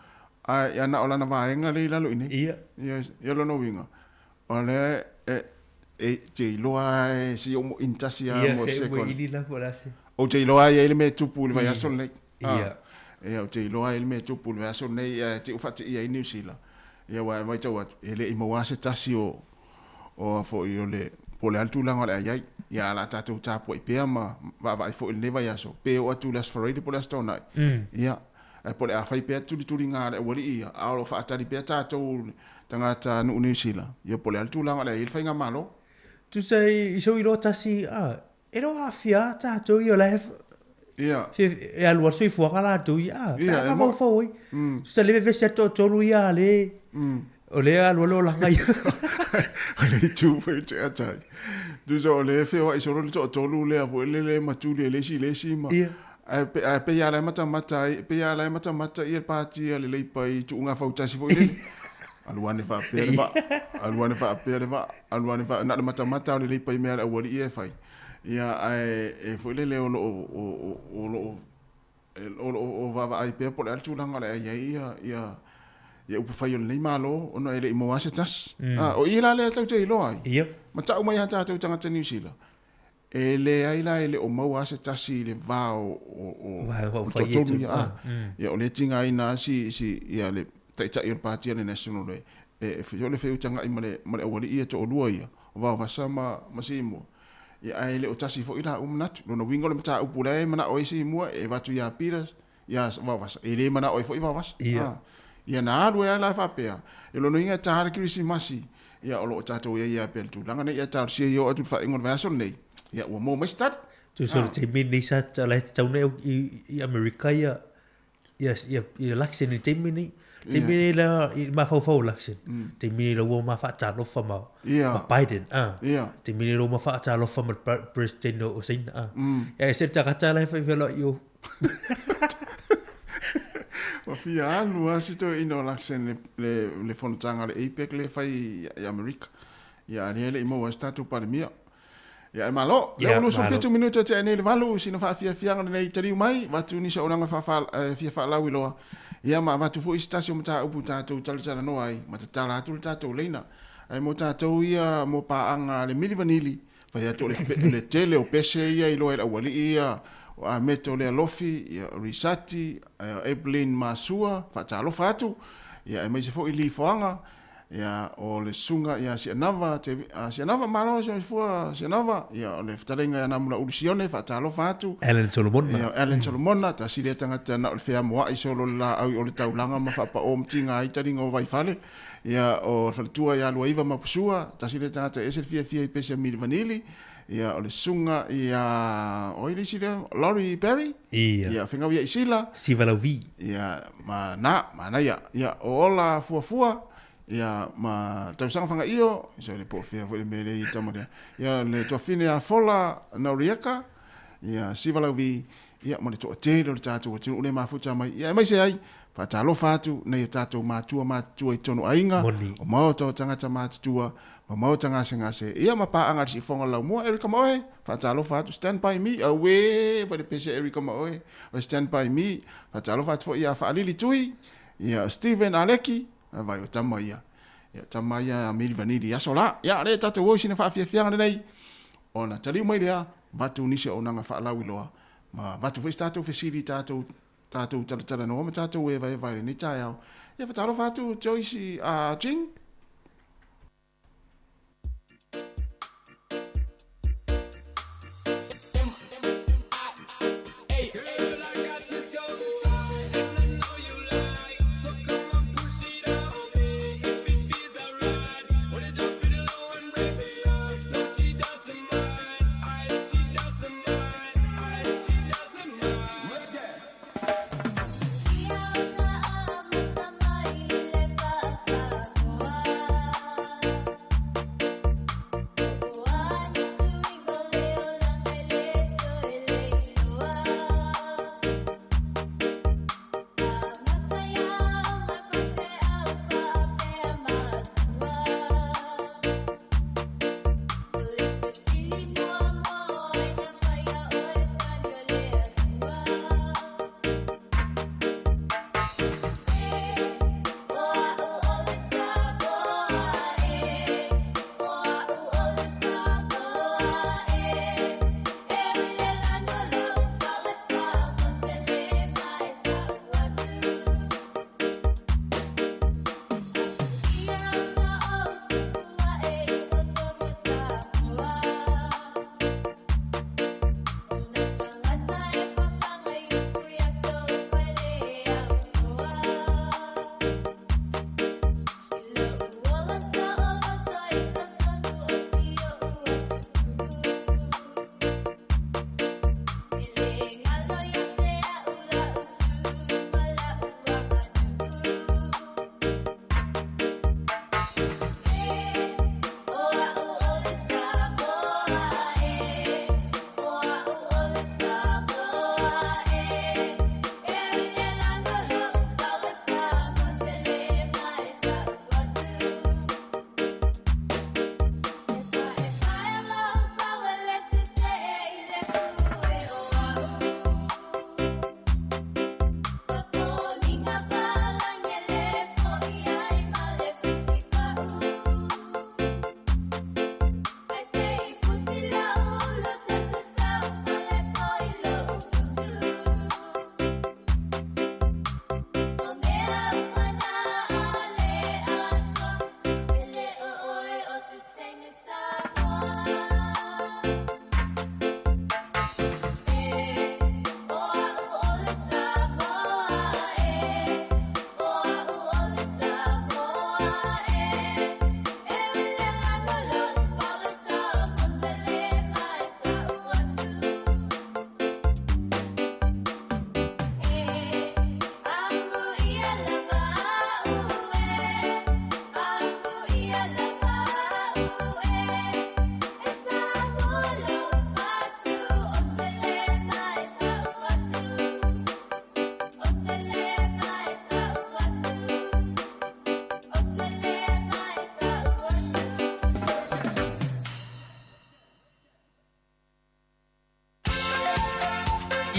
ae ia na o lana vaega lea e i lalo i inei. Ia. Ia, ia lona uiga, O lea e, e te iloa lava e se i oo ini tasi lava Ia, mo se i second. oo ini la po o le a se. Ou te iloa lava e i ai le mea e tupu i le vaiaso lenei. Ia. Ia, ou te iloa lava e i ai le mea e tupu i le vaiaso lenei, ae te i ua faateia ai Niu Sila. Ia, aua e matau atu, e le i maua lava se tasi o, o a foi o le, po o le a le tulaga o le a i ai. Ia, ae o le a tatou tapuai pea ma vaavaai foi i lenei vaiaso, pe oo atu i le Aso Faraile po o le Aso Toonai. Ia, ae po o le a fai pea tulituliga a le aualii ia, a o lo o faatali pea tatou tagata nuu Niu Sila, ia po o le a le tulaga o le a i ai le faigamalo. Tusa i sou iloa tasi, a, e le o aafia a tatou ia o la e, Ia. e alu a le soifuaga latou ia, a, Ia, pe a e mo- mafaufau ai. Tusa le vevesi atu toatolu ia a le, o lea e alu a le olaga ia. O le itu foi ou te ata ai. Tusa o lea e feoai solo le toatolu lea foi lele ma tuli e le isi i le isi ma, Ia. Ae pe, ae pei lava la e matamata ai, pei lava la e matamata ia le pati a le Leipa i tuuga fautasi foi lele. Alu ane faapea le vaa, alu ane faapea le vaa, alu ane faa, na o le matamata lava o le Leipa i mea a le aualii ia e fai. Ia, ae e foi lele o lo o, o, o, o lo o, o lo o vaavaai pea po o le a le tulaga o le a i ai ia, ia, ia upufai o lenei Malo ona e le i maua lava se tasi. A, o i la lea tatou te iloa ai. Ia. Ma tau mai lava tatou tagata Niu Sila, E leai la e le o maua lava se tasi i le va o o toatolu ia a. Ia o lea e tigaina lava si si ia le taitai o le pati a le National e e o le feutagai ma le ma le aualii ia toalua ia o Vaovasa ma ma Simua. Ia ae e le o tasi foi la ua manatu. Lona uiga o le mataupu la e manao ai Simua e avatu ia Peter ia Vaovasa e le manao ai foi Vaovasa. Ia. Ia na alu ai lava la faapea, i lona uiga e ta le Kerisimasi, ia o lo o tatou i ai lava pea i le tulaga nei, ae talosia ia oo atu i le faaiuga o le vaiaso lenei, ia ua maua mai se tali. Tusa o le taimi lenei sa la e tatau ona i Amerika ia ia ia ia Luxon i le taimi lenei. Taimi lenei la i mafaufau o Luxon, taimi lenei la ua ma faatalofa ma ma Biden a. Taimi lenei la ua ma faatalofa ma le President o Saina a. Ia e ese le tagata la e fai feloai i o. Ua fia alu lava si toeaina o Luxen le, le, le fonotaga a le APEC lea e fai i Amerika. Ia, a lea e le i maua ai se tatou Palemia. Ia, e malo. Lea ua 27 minute o tea nei le valu, sina faafiafiaga lenei taliu mai, avatu nisi o auaunaga faafa, eh, fia faalauiloa. Ia, ma avatu foi se tasi o mataupu tatou talatalanoa ai, ma tatala atu le tatou leina. Ae mo tatou ia, mo paaga a le Mili Vanili, Fai atu o le, le tele o pese ia iloa e le aualii ia, o Ameto Lealofi, ia, Risati, Evelyn Masua, faatalofa atu, ia, aemaise foi Lee Foaga, ia, o le susuga ia Sianava, te, a, Sianava, malo soifua Sianava, ia, o le fetalaiga ia Namulaulu Sione, faatalofa atu. Alan Solomona. Ia, Alan Solomona, tasi lea tagata na o le feamoa'i solo le laau i o le taulaga ma faapao ma tiga ai taliga o Vaifale. Ia, o le faletua ia Luaiva Mapusua, tasi lea tagata e ese le fiafia i pese a Mili Vanili. Ia, o le susuga ia, o ai le isi lea? Laurie Barry? Ia. Ia, Fegau ia Isila. Siva Lauvi. Ia, ma na, manaia. Ia, o Ola Fuafua, ia, ma Tausaga Fagaio, so le po o fea foi le mea lea i tama lea. Ia, le tuafine a Fola Norieka, ia, Siva Lauvi, ia, ma le toatele o le tatou atunuu lea e mafuta mai. Ia, aemaise ai, Faatalofa atu nei o tatou matua matutua i totonu o aiga, Moni. o maota o tagata matutua, ma maota gasegase, ia ma paaga i le siufofoga o le laumua. Erica Maoe, faatalofa atu, stand by me, auē, fai le pese Erica Maoe, o le stand by me. Faatalofa atu foi ia Faalili Tui, ia o Steven Aleki, vai o tama ia, ia o tama ia a Mili Vanili i aso la. Ia, lea tatou o i sina faafiafiaga lenei, ona taliu mai lea, avatu nisi o auaunaga faalauiloa, ma avatu foi se tatou fesili i tatou Tatou talatalanoa ma tatou evaeva i lenei taeao. Ia whatarofa atu Joyce a Jing.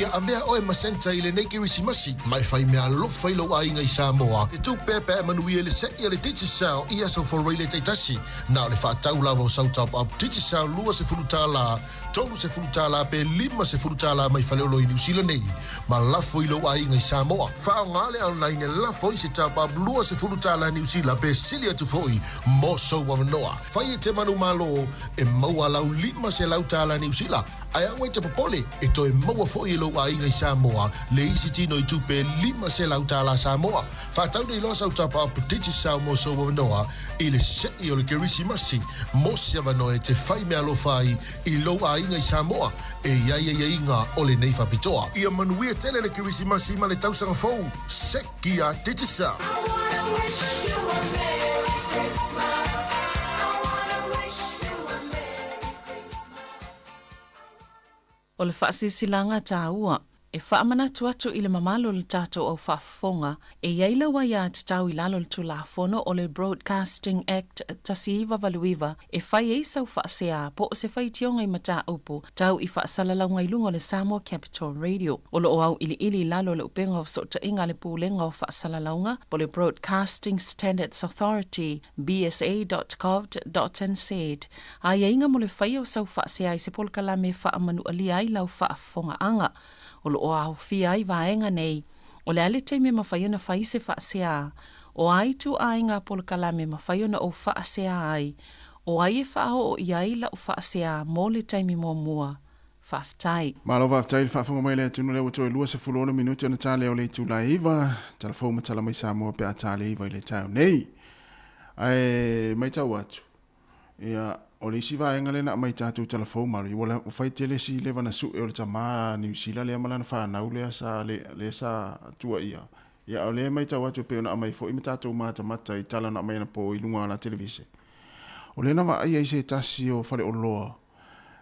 Ia avea oe ma Santa i lenei Kerisimasi, ma e fai meaalofa i lou aiga i Samoa. E tupe pe manuia i le se'i a le Digicel i aso Foroile taitasi. Na o le faatau lava o sau top up Digicel $20, $30 pe $50 mai Faleolo i Niu Sila nei, ma lafo i lou aiga i Samoa. Faaaoga le online e lafo i se top up $20 Niu Sila pe sili atu foi mo sou avanoa. Fai e te manumalo e maua lau $500 Niu Sila, ae aua e te popole, e toe maua foi e lou aiga i Samoa le isi tino i tupe $500 Samoa. Faatau nei loa sau top up Digicel mo sou avanoa i le se'i o le Kerisimasi mo se avanoa e te fai meaalofa ai i lou aiga i Samoa e i ai aiaiga o lenei faapitoa. Ia manuia tele le Kerisimasi ma le tausaga fou! Seki a Digicel! O le faasilasilaga taua, e faamanatu atu i le mamalu o le tatou au faafofoga, e i ai lau aiatatau i lalo o le Tulafono o le Broadcasting Act 1989 e fai ai sau faasea po o se faitioga i mataupu tau i faasalalauga i luga o le Samoa Capital Radio. O lo o auiliili i lalo o le upega o fesootaiga a le Pulega o Faasalalauga po o le Broadcasting Standards Authority, bsa.govt.nz, Aiaiga mo le faia o sau faasea i se polokalame e faamanualia ai lau faafofogaaga. O lo o aofia ai vaega nei, o le a le taimi e mafai ona fai se faasea, o a ituaiga polokalame e mafai ona ou faasea ai, o ai e faaoo i ai lau faasea mo le taimi muamua. Faafetai. Malo faafetai i le faafofoga mai a le atunuu lea ua toe 26 minute ona ta lea o le itula e 9, tala fou ma tala mai Samoa pe a ta le 9 i le taeao nei. Ae maitau atu, Ia, o le isi vaega lea na aumai i tatou tala fou malo, ua ua fai tele si leva na sue o le tama Niu Sila lea ma lana fanau lea sa lea sa tuuaia. Ia, a o lea e maitau atu e pei ona aumai foi ma tatou matamata i tala na aumai anapo i luga o la televise. O lea na vaaia i se tasi o faleoloa,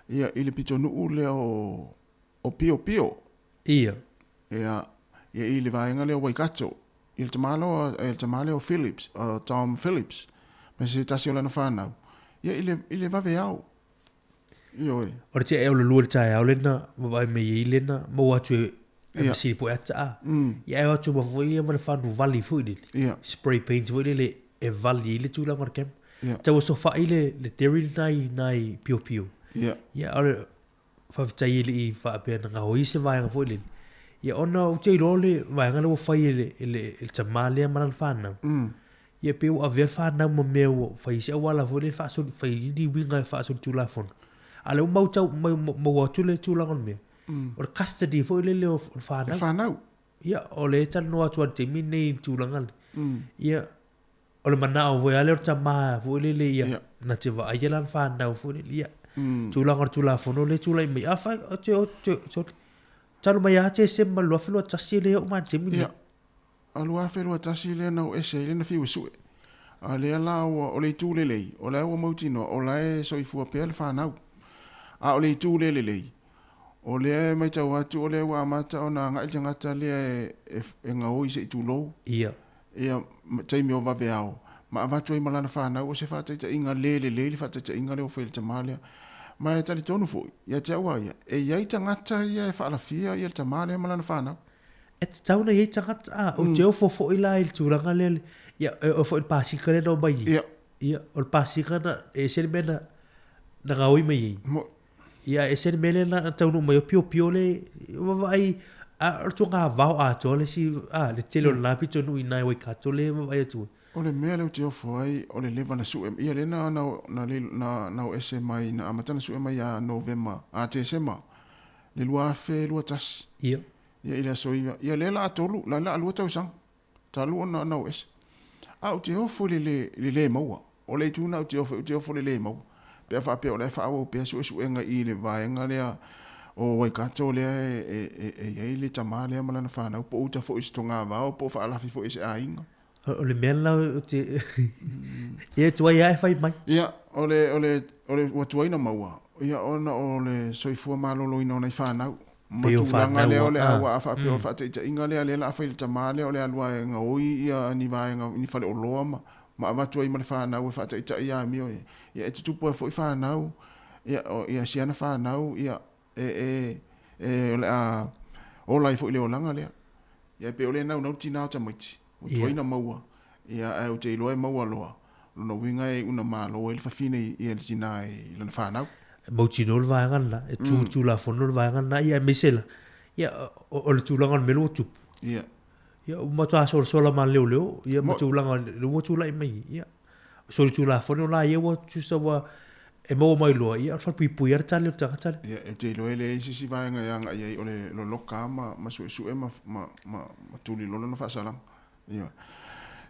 ia, i le pitonuu lea o o Piopio. Ia. Ia, ia i le vaega lea o Waikato. I le tama lea, le tama lea o Phillips, o Tom Phillips, ma se tasi o lana fanau. Ia, i le, i le vave ao. Ioe. O le tia o le lua le taeao lena, vaavaai mai ai lena, maua atu e e masini poe ata a. Ia e o atu ma foi ia ma le fanu vali foi lele. Ia. Spray paint foi lele e vali ai le tulaga o le camera. Ia. Tau sofai le, le dairy lena i nai piopio. Ia. Ia, o le, Faafetai e le i faapea na gaoi se vaega foi lele. Ia ona ou te iloa le vaega lea ua fai e le, e le, e le tamā lea ma lana fanau. Ia pei ua avea le fanau ma mea ua fai ai se auala foi lea faasoli, fai ai ni uiga e faasolitulafono. A o lea ua mau tau, mau, maua atu le tulaga o le mea, o le custody foi lele o, o le fanau. Le fanau. Ia, o lea e talanoa atu lava i le taimi lenei i le tulaga lea. Ia, O le manao foi lava lea o le tama foi lele ia, yeah. na te vaaia lana fanau foi lele, ia. Tulaga o le Tulafono lea e tulai mai. Afai, o te, o te, o te, talu mai ia Tesema 2021 e le oo mai le taimi lenei. Ia, o 2021 lea na ou ese ai lea na fiu e sue. A lea la ua, o le itu lelei, o la ua mautinoa, o la e soifua pea le fanau. A o le itu le lelei, o lea e maitau atu o lea ua amata ona agai le tagata lea e, e, e gaoi se i tulou. Ia. Ia, taimi o vaveao, ma avatu ai ma lana fanau, o se faataitaiga le lelei le faataitaiga lea ua fai e le tama lea. Ma e talitonu foi, ia te au lava ia, e i ai tagata ia e faalafia le tama lea ma lana fanau. E tatau ona i ai tagata, a, ou te ofo foi la i le tulaga lea, ia, e oo foi i le pasika lea na omai ai. Ia. Ia, o le pasika na, e ese le mea na, na gaoi mai ai. Mo. Ia, e ese le mea lea na taunuu mai o piopio le, vaavaai, a o le tuaga vao atoa le isi, a, le tele o lena pitonuu i ina i Waikato lea e vaavaai atu ai. O le mea lea ou te ofo ai, o le leva na sue, ia lea na, na, na, na, na o ese mai, na amata na sue mai ia Novema, a Tesema, le 2021. Ia. Ia i le aso 9, ia lea la a tolu, la la a lua tausaga. Talu ona na o ese. A ou te ofo i le le, le le maua. O le itu lena ou te ofo ai, ou te ofo i le le maua. Pe a faapea o la e faaauau pea suesuega i le vaega lea o Waikato lea e, e, e, e i ai le tama lea ma lana fanau, po o uta foi i se togavao, po o faalafi foi e se aiga. O le mea lena ou te... Ia e tuai lava e fai mai. Ia, o le, o le, o le, ua tuai ona maua, ia ona o le soifua maloloina o nai fanau. Ma tulaga lea o le a ua faapea o le faataitaiga lea, lea o le a fai i le tama lea o le alu lava e gaoi ia ni vaega, ni faleoloa ma, ma avatu ai ma le fanau e faataitai amio ia. Ia e tutupu ai foi fanau, ia, o, ia si ana fanau, ia, e, e, e, o le a, Ola ai foi le olaga lea. Ia e pei o lea e naunau le tina o tamaiti, ua tuai ona maua, ia ae ou te iloa e maua loa, o lona uiga e iu ina malo ai le fafine ia le tina i lana fanau. E mautinoa le vaega lena, e tu i le Tulafono le vaega lena, ia aemaise la, ia o le tulaga o le mea lea ua tupu. Ia. Ia ua matua solasola ma leoleo, ia ma tulaga o lea ua tulai mai, ia solitulafono la ia ua tusa ua e maua mai loa, ia o le falepuipui lava le tali o le tagata lea. Ia, ou te iloa e leai se isi vaega e agai i ai, o le loloka lava ma, ma suesue ma, ma, ma, ma tuli loa lona faasalaga. Ioe.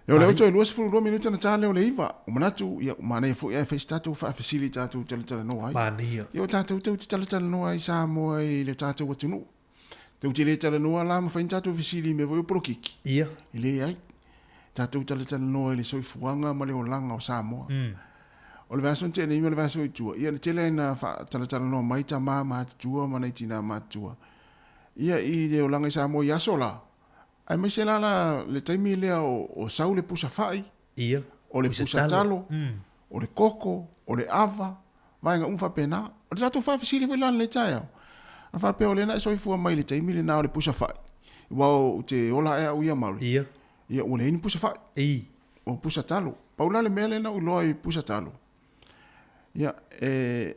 Ia, o lea ua toe 22 minute ona ta lea o le 9. Ua manatu, ia, ua manaia foi ae fai se tatou faafesili i tatou talatalanoa ai. Manaia. Ia, o tatou tou te talatalanoa ai i Samoa i le tatou atunuu. Tou te le talanoa la ma fai ni tatou fesili i mea foi o polokiki. Ia. E leai. Tatou talatalanoa i le soifuaga ma le olaga o Samoa. O le vaiaso na tea nei ma le vaiaso i tua, ia na tele ina faatalatalanoa mai tama matutua ma nai tina matutua. Ia i le olaga i Samoa i aso la, aemaise la la le taimi lea o, o sau le pusa fai, Ia. o le pusa talo, o le koko, o le ava, vaega uma faapena. O le tatou faafesili foi la lenei taeao, a faapea o lea na e soifua mai i le taimi lena o le pusa fai, aua ou te ola ae au ia Mauri, Ia. ia ua leai ni pusa fai. I. O pusa talo. Pau la le mea lea na ou iloa i pusa talo, ia, e,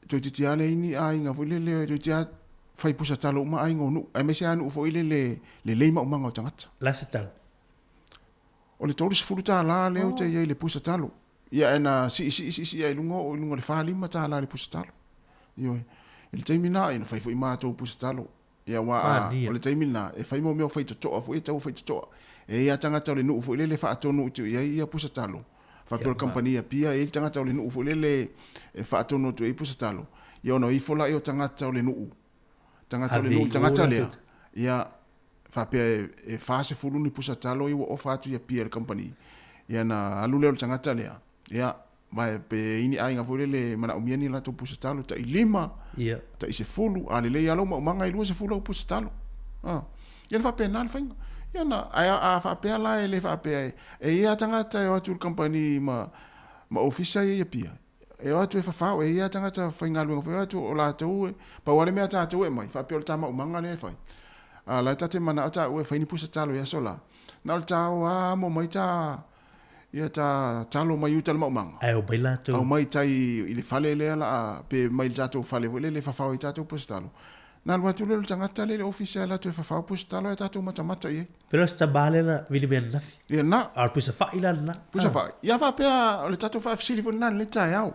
toeitiiti lava leai ni aiga foi lele, toeitiiti lava fai pusa talo uma aiga o nuu, aemaise lava nuu foi lele lelei maumaga o tagata. O le a se tau? O le $30 lea ou te i ai i le pusa talo. Ia ae na siisii siisii lava i luga oo i luga o le $45 i le pusa talo. Ioe. I le taimi lena, ia na fai foi matou pusa talo. Ia aua a, o le taimi lena, e fai mo mea o faitotoa foi e tau o faitotoa. E i ai lava tagata o le nuu foi lele e faatonu atu i ai ia pusa talo. Faapea o le kamupani i Apia, e i ai le tagata o le nuu foi lele e faatonu atu i ai pusa talo. Ia ona ifo lea o tagata o le nuu, tagata o le nuu i le tagata lea, ia faapea e 40 ni pusa talo ia ua ofa atu i Apia i le kamupani, ia ona alu lea o le tagata lea, ia, ma pe i ai ni aiga foi lele e manaomia ni latou pusa talo tai lima, tai sefulu, a lelei lava lou maumaga e 20 au pusa talo. A, ia na faapena le faiga. Ia na, ae a faapea la e le faapea e i ai lava tagata e o atu i le kamupani ma ofisa ia i Apia, E o atu e fafao, e i ai lava tagata faigaluega foi e o atu, o latou e, pau lava le mea a tatou e aumai, faapea o le ta maumaga lea e fai. A o la e ta te manao taua e fai ni pusa talo i aso la, na o le ta o lava amo mai ta, ia ta talo mai uta i le maumaga. Ae omai latou. Aumai tai i le fale lea la a, pe mai i le tatou fale foi lele e fafao ai tatou pusa talo. Na alu atu lea o le tagata lea i le ofisa e alu atu e fafao pusa talo ae tatou matamata i ai. Pero se tama lea na vili mai ananafi. Ia na. A o le pusa fai la lena. Pusa fai. Ia faapea o le tatou faafesili foi lena i lenei taeao.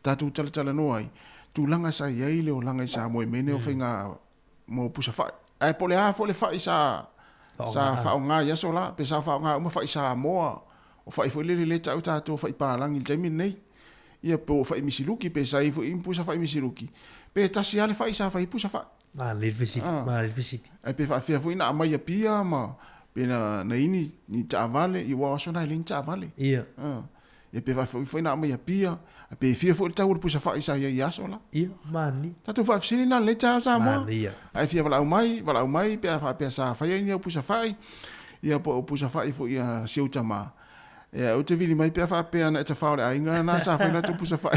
Tatou talatalanoa ai, tulaga sa i ai le olaga i Samoa i mea nei o faiga mo pusa fai. Ae po o le a foi le fai sa sa faaaoga i aso la, pe sa faaaoga uma fai Samoa, o fai foi lele lea e tau tatou fai palagi i le taimi lenei. Ia po o fai misiluki pe sa i ai foi pusa fai misiluki, pe tasi lava le fai sa fai ai pusa fai. Manaia le fesili, manaia le fesili. Ae pe faafefea foi na aumai i Apia ma pe na na i ni ni taavale, ia aua o aso na e leai ni taavale. Ia. Ia pe faafefea foi na aumai i Apia, pe fia foi le tau o le pusa fai sa i ai i aso la. Ia, manaia. Tatou faafesili na lenei taeao Samoa. Manaia. Ae fia valaau mai, valaau mai pe a faapea sa faia ni au pusa fai, ia po o pusa fai foi a si ou tama. Ia, ou te vili mai pe a faapea ana e tawhao le aiga na sa whai latou pusa whai.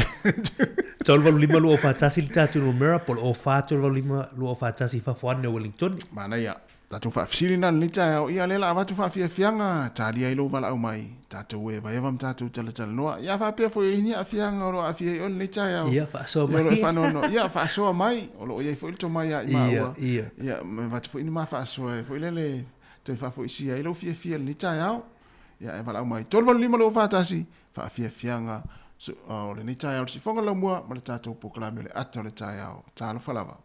385 241 le tatou numera po o le 04 385 241 i fafo ane o Wellington. Manaia. Tatou faafesili na lenei taeao, ia lea la avatu faafiafiaga, talia ai lou valaau mai, tatou evaeva ma tatou talatalanoa. Ia faapea foi e i ai ni aafiaga o lo o aafia ai oe lenei taeao. Ia, faasoa mai. Ia o lo o e faanoanoa. Ia, faasoa mai, o lo o i ai foi le tomai ia i maua. Ia, ia. Ia, ma avatu foi ni ma faasoa e foi lele toe faafoisia ai lou fiafia i lenei taeao. Ia e valaau mai 385 241 faafiafiaga o lenei taeao le sifoga laumua ma le tatou polokalame o le ata o le taeao. Talofa lava.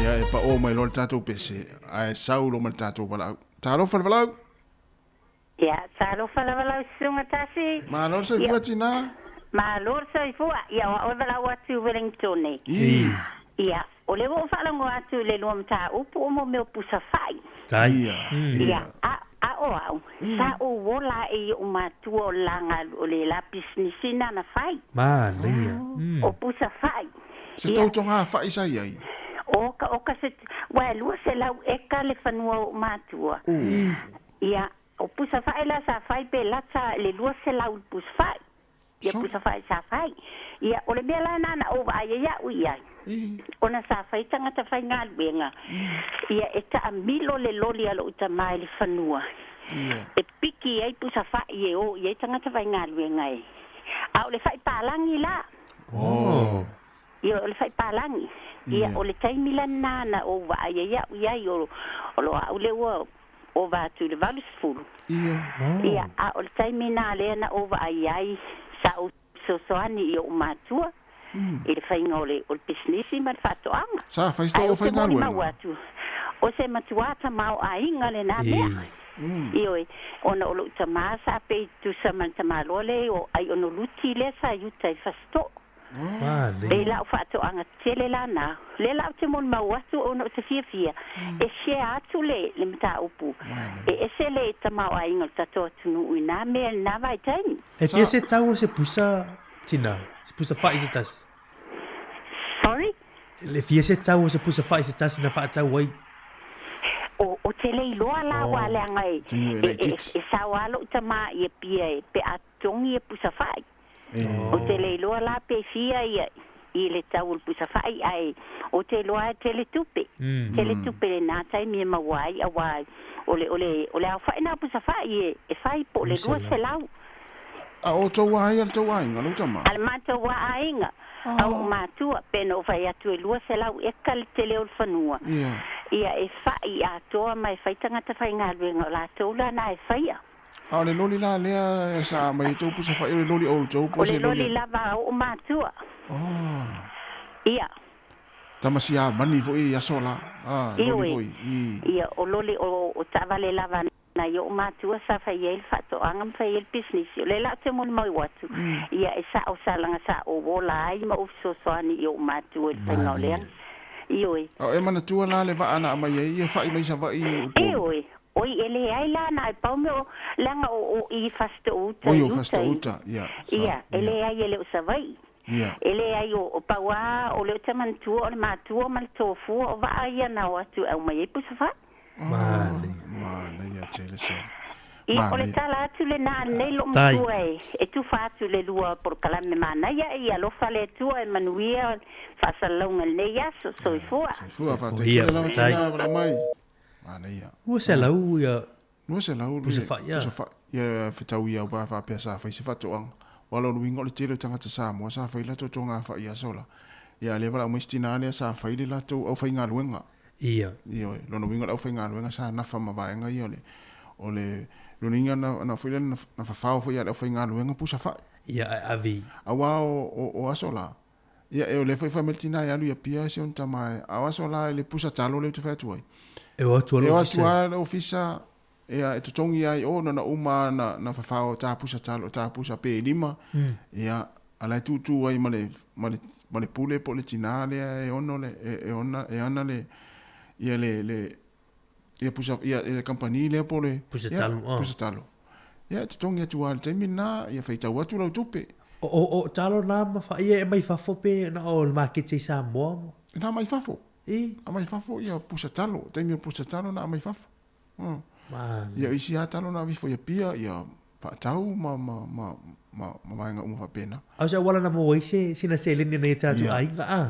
Ia e paʻō mai loa le tatou pese ae sau loa ma le tatou valaau. Talofa le valaau. Ia, talofa lava lau Susuga Tasi. Malo le soifua tina. Malo le soifua. Ia, o au e valaau atu i Wellington. I. Ia, o lea ua ou faalogo atu i le lua mataupu o mo mea o pusa fai. Tai. Ia. Ia, a, a o au, sa ou ola aʻe i oʻu matua o le la galu, o le la pisinisi nana fai. Manaia. O pusa fai. Se toutoga fai sa i ai. O ka, o ka se, ua e 200 eka le fanua o oʻu matua. Ia, o pusa fa'i la sa fai pe lata i le 200 i le pusa fa'i. Ia pusa fa'i sa fai. Ia, o le mea la lena na ou vaai ai a'u i ai, ona sa fai tagata faigaluega, ia e ta'amilo le loli a lo'u tamā i le fanua, e piki ai pusa fa'i e o i ai tagata faigaluega e. A o le fa'i palagi la. Ia, o le fa'i palagi. Ia, o le taimi la lena na ou vaai ai a'u i ai, o, o lo a'u lea ua ova atu i le 80. Ia, a o le taimi lena lea na ou vaai ai, sa ou fesoasoani i oʻu matua i le faiga o le o le pisinisi ma le faatoaga. Sa fai se Ae tou ou te aufaigaluega? molimau atu, o se matuā tamaoaiga lenā mea. Ioe, ona o loʻu tamā sa pei tusa ma le tamaloa lea o Aiono Luti lea sa i uta i Fasitoʻo. E la'u faatoaga tele la na. Lea la ou te molimau atu ona ou te fiafia e share atu le le mataupu e ese le tamaoaiga o le tatou atunuu i na mea i lena vaitaimi. E fia se tau o se pusa tina, se pusa fa'i se tasi. Sorry? E fia se tau o se pusa fa'i se tasi na fa'atau ai. O, o te le iloa la ua leaga e, e, e, e sao lava lo'u tamā i Apia e pe a totogi e pusa fa'i. Ou te le iloa la pe fia ia i le tau o le pusa fa'i, ae ou te iloa e tele tupe. Tele tupe lenā taimi e maua ai, auā o le, o le, o le aofa'i na o pusa fa'i e, e fai po o le 200. A o tou aiga le tou aiga, lou tama? A le matou a aiga, a o'u matua, pe na ou fai atu e 200 eka le tele o le fanua, ia e fa'i atoa ma e fai tagata faigaluega o latou la na e faia. A o le loli la lea sa aumai e tou pusa fa'i o le loli o outou po O se le loli loli lava a o'u matua. Oh. Ia. Tama siamani foi i aso la. Ah, loli Ioe. foi i. Ia, o loli o, o taavale lava nai o'u matua sa fai ai le faatoaga ma fai ai le pisinisi. O lea la ou te molimau atu, ia e sa'o sa laga sa ou ola ai ma ou fesoasoani i o'u matua i le faiga o lea. Ioe. A o e manatua la le vaa na aumai ai ia fa'i mai Savaii i Upolu? Ioe. Oi, e leai la, na e pau mea o, leaga o, o i Fasitoo-uta Oi, i o uta i. Fasitoo-uta, ia, sa, Ia, e ia. leai e le o Savaii. Ia. E leai o, o pau a, o le o manatua o le matua ma le tofua o vaa ia na o atu e aumai ai pusa fa'i. Oh, manaia tele sole. Ia, o le Manaia. tala atu lenā lenei lou Tai. matua e, e tufa atu i le lua polokalame manaia, ia alofa le Atua e manuia faasalalauga i lenei aso. Soifua. Soifua, faafetai Ia, tele lava tai. tina valaau mai. Manaia. 200 ia 200 pusa le fa'i a. pusa fa'i. Ia fetau ia aua faapea sa fai se faatoaga. Aua o lona uiga o le tele o tagata Samoa sa fai latou toga fa'i aso la. Ia lea valaau mai si tina lea sa fai le latou aufaigaluega. Ia. Ioe, lona uiga o le aufaigaluega sa nafa ma vaega ia o le o le lona uiga na na foi lea na fafao foi ia le aufaigaluega pusa fa'i. Ia ae ave i. Aua o o o aso la, Ia, e o lea foi fai mai le tina e alu i Apia e si ona tama e, a o aso la i le pusa talo lea ou te fai atu ai. E o atu a le E o atu ofisa. a le ofisa, ia, e totogi ai o na na uma na, na fafao ta pusa talo, ta pusa pe lima, ia, a la e tūtū ai ma le, ma le, ma le pule po o le tina lea e ono le, e, e ona, e ana le, ia le, le, ia pusa, ia, ia le kamupani lea po o le, Pusa ia, talo, ah. pusa talo. Ia, e totogi atu lava i le taimi lena, ia faitau atu lau tupe. O, o, o talo na ma fa ia e mai fafo pe na o le makete i Samoa mo. Na aumai fafo. I. Aumai fafo ia pusa talo, taimi o pusa talo na aumai fafo. Mm. Manaia. Ia, o isi lava talo na aveifo i Apia, ia faatau ma, ma, ma, ma, ma vaega uma faapena. A o se auala na maua ai se, sina seleni a nai o tatou Ia. aiga a.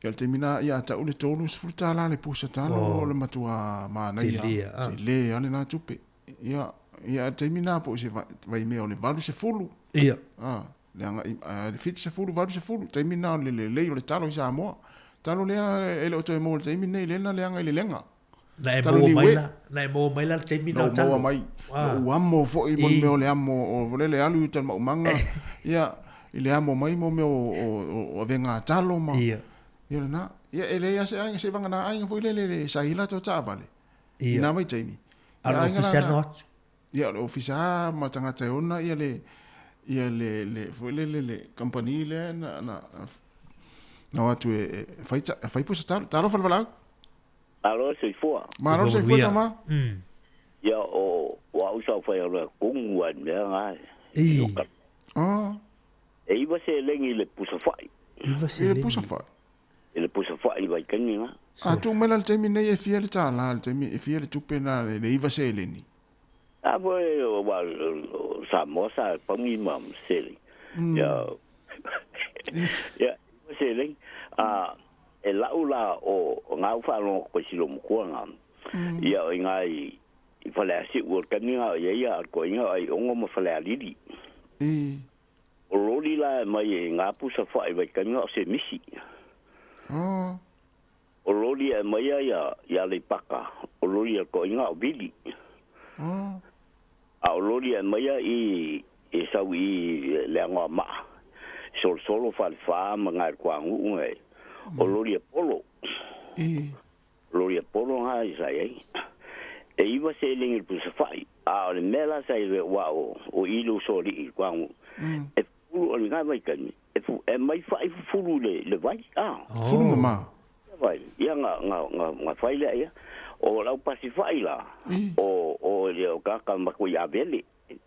Ia, o le taimi lena, ia tau le $30 le pusa talo, Oh. o le matua manaia. Tele a. Tele lava lena tupe. Ia, ia, o le taimi lena po o se vaimea o le 80. Ia. A, le agai, a, le 70, 80, taimi lena o le lelei o le talo i Samoa. Talo lea e le o toe maua i le taimi lenei, lea na leaga i le lega. Na e Talo maua mai niue. la, na e maua mai la le taimi Na na o ou talo. maua mai. Na ou amo foi mo le mea o le amo o le le alu i uta i le maumaga. Ia, i le amo mai mo mea o, o, o avega talo ma. Ia. Ia lena. Ia, e leai lava se aiga, seiavagana aiga foi lele le sa i latou taavale. Ia. I nā vaitaimi. A o Ia le aiga la ofisa na. no atu. Ia, o le ofisa lava ma tagata e ona ia le, ia le, le, foi lele le kamupani lea na, na, na o atu e, e fai, e fai pusa talo. Talofa le valaau. Malo le soifua. Malo le soifua tama. Ia o o au sa fai o kongu a mea nga. I. Ah. E iwa seleni i le pusa fai. Iwa I le pusa fai. I le pusa fai vai kangi nga. A tuu mai la le taimi nei e fia le tālā, le taimi e fia le tupe na le, le iva seleni. A foi ua Samoa sa pauni ma seleni. Ia ia seleni a e lau la o ngā u whaalogo koe silo mokua ngā. Ia o i ngā i i Faleasiu o le taimi ngā o ia ia a ko inga ai ongo ma Falealili. O loli la e mai e ngā pusa whae vai taimi ngā o se misi. O loli e mai ia i Aleipaka, o loli a ko inga o Vili. A o loli e mai ia i e sau i le agoa maa, solosolo falefa ma ngai kuagu'u ngai. O loli e polo. Loli e polo nga i sa iai. E iwa seleni le pusa fai. A o le mea la sa i ua o i le usoalii i kuagu'u. E fufulu o le nga vaitaimi. E fu e mai fai fufulu le le vai a. Fulu mama. Vai ia nga nga nga nga fai lea ia. O lau pasi fai la o o le o kaka ma ko ia vele.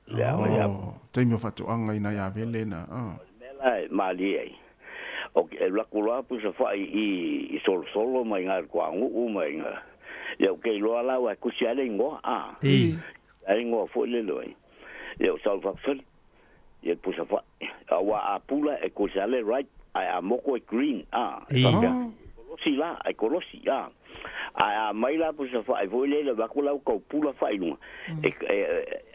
Le anga ia. Oh, taimi o faatoaga i nai avele na. O le mea la e malie ai. O ke e laku loa pusa fai i i solosolo mai nga kuagu'u mai nga. Ia o ke iloa la ua kusi ale ingoa a. Ai ingoa foi le loi. Ia o sau fakafeli. Ia pusa fai. A ua a pula e kusi ale right ae a moko e green a. E faapea. Kolosi la, e kolosi a. Ae a mai la pusa fai foi lele vaku lau kau pula fai lunga. E, e,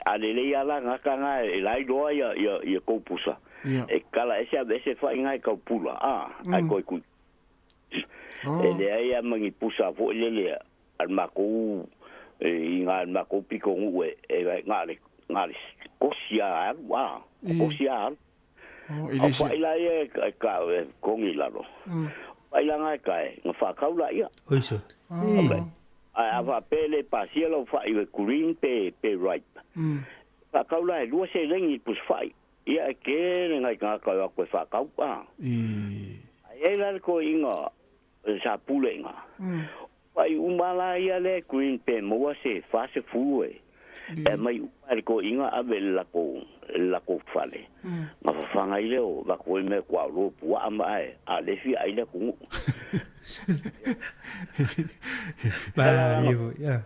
a lelei a la ngaka nga e lai loa ia, ia, ia kou pusa. E kala ese ave ese fai nga e kau pula a. Ae koe kui. E leai a mangi pusa foi lele a le makou i nga le makou piko nuu e e nga le nga le kosi a alu a kosi a alu a fai la ia e ka e kongi lalo fai la nga e ka e nga whakau la ia Oi sot. Ai a wha pe le pasia lau whai we green pe pe ripe. Whakau la e lua se lengi pus whai. Ia e ke le ngai ngā kau a koe whakau a. Ai e la le koe inga sa pule inga. Whai uma la ia le green pe moa se wha se fulu e. E mai uma le koe inga ave le lako, le lako fale. Nga whawhanga i leo, wa koe me kua ro pua ama ai, a le fia ai le kungu. Ba, ia.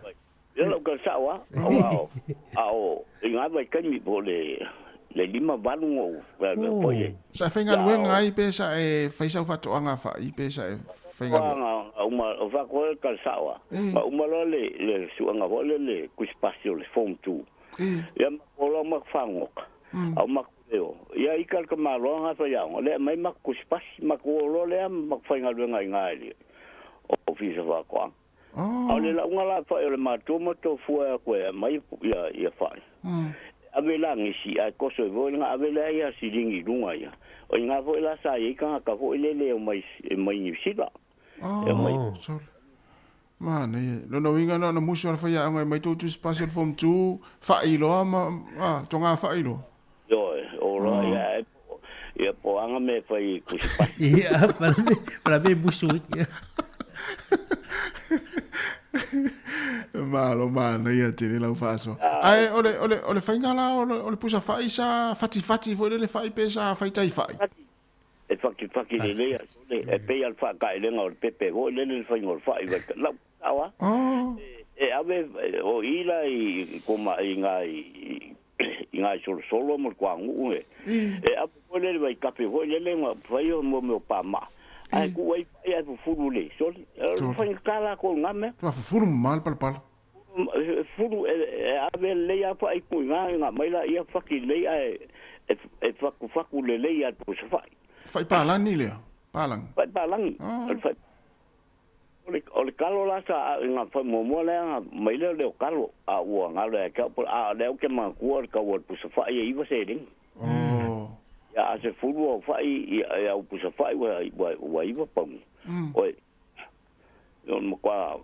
Ia lau ka sao a, a o, a o, i ngā vai kaimi po le, le lima valu ngou, po i e. Sa e faigaluega ai pe sa e fai sau faatoaga fa'i pe sa e faigaluega. Nga uma, o whakoe ka sao a, nga uma loa le, le suanga foi le le kuspasi o le form 2. Ia ma ko loa ma whangoka, au ma leo. Ia i ka ka maloa ngā whai aonga, le mai ma kuspasi, ma ko loa lea ma whaingaluega i ngā eli. O fisa whakoanga. A o le lauga la whai o le matua ma tō fua e koe e mai ia, ia whai. Ave la ngisi, ai koso e voi nga ave lea ia siringi lunga ia. O i ngā voi la sa i kanga ka voi lele o mai, e mai New Zealand. E mai. Oh, sorry. Manaia. Lona uiga na ona musu ala faiaoga e mai tou tusi pasi o le form 2, faailoa ma, ah, toga faailoa. Ioe, o loa ia e ia po anga me whai kusi pasi. Ia, pala me musu ia. Malo manaia tele lau faasoa. Ae o le, o le, o le faiga la o le, o le pusa fai sa fatifati foi lele fai pe sa faitai fai. E whakiwhaki lelei a sole, e pei al whakaelenga o le pepe foi lele le whainga o le whai vai lau tau a. E ave o ila i koma i ngā i i ngā solosolo mo le kuagu'u e. E ave foi lele vai kape foi lele nga fai o mo mea o pāma'a. Ae ku ai fai ae fufulu le sole. O le faigata la ko ngā mea. Ua fufulu mamā le palapala. Fufulu e ave lelei a fai ku i ngā ngā mai la ia whaki lelei ae e whaku whaku lelei a le pusa fai. Fai pālani lea, pālangi. Fai pālangi. O le fai O le, o le kalo la sa a nga fa muamua lea nga mai lea o leo kalo a ua ngalo ia ke au a o lea ou ke manatua o le kau o le pusa fa'i e iva seleni. Ia a se fulu au fa'i ia e au pusa fa'i ua ua ua iva pauni. Oi o le makuā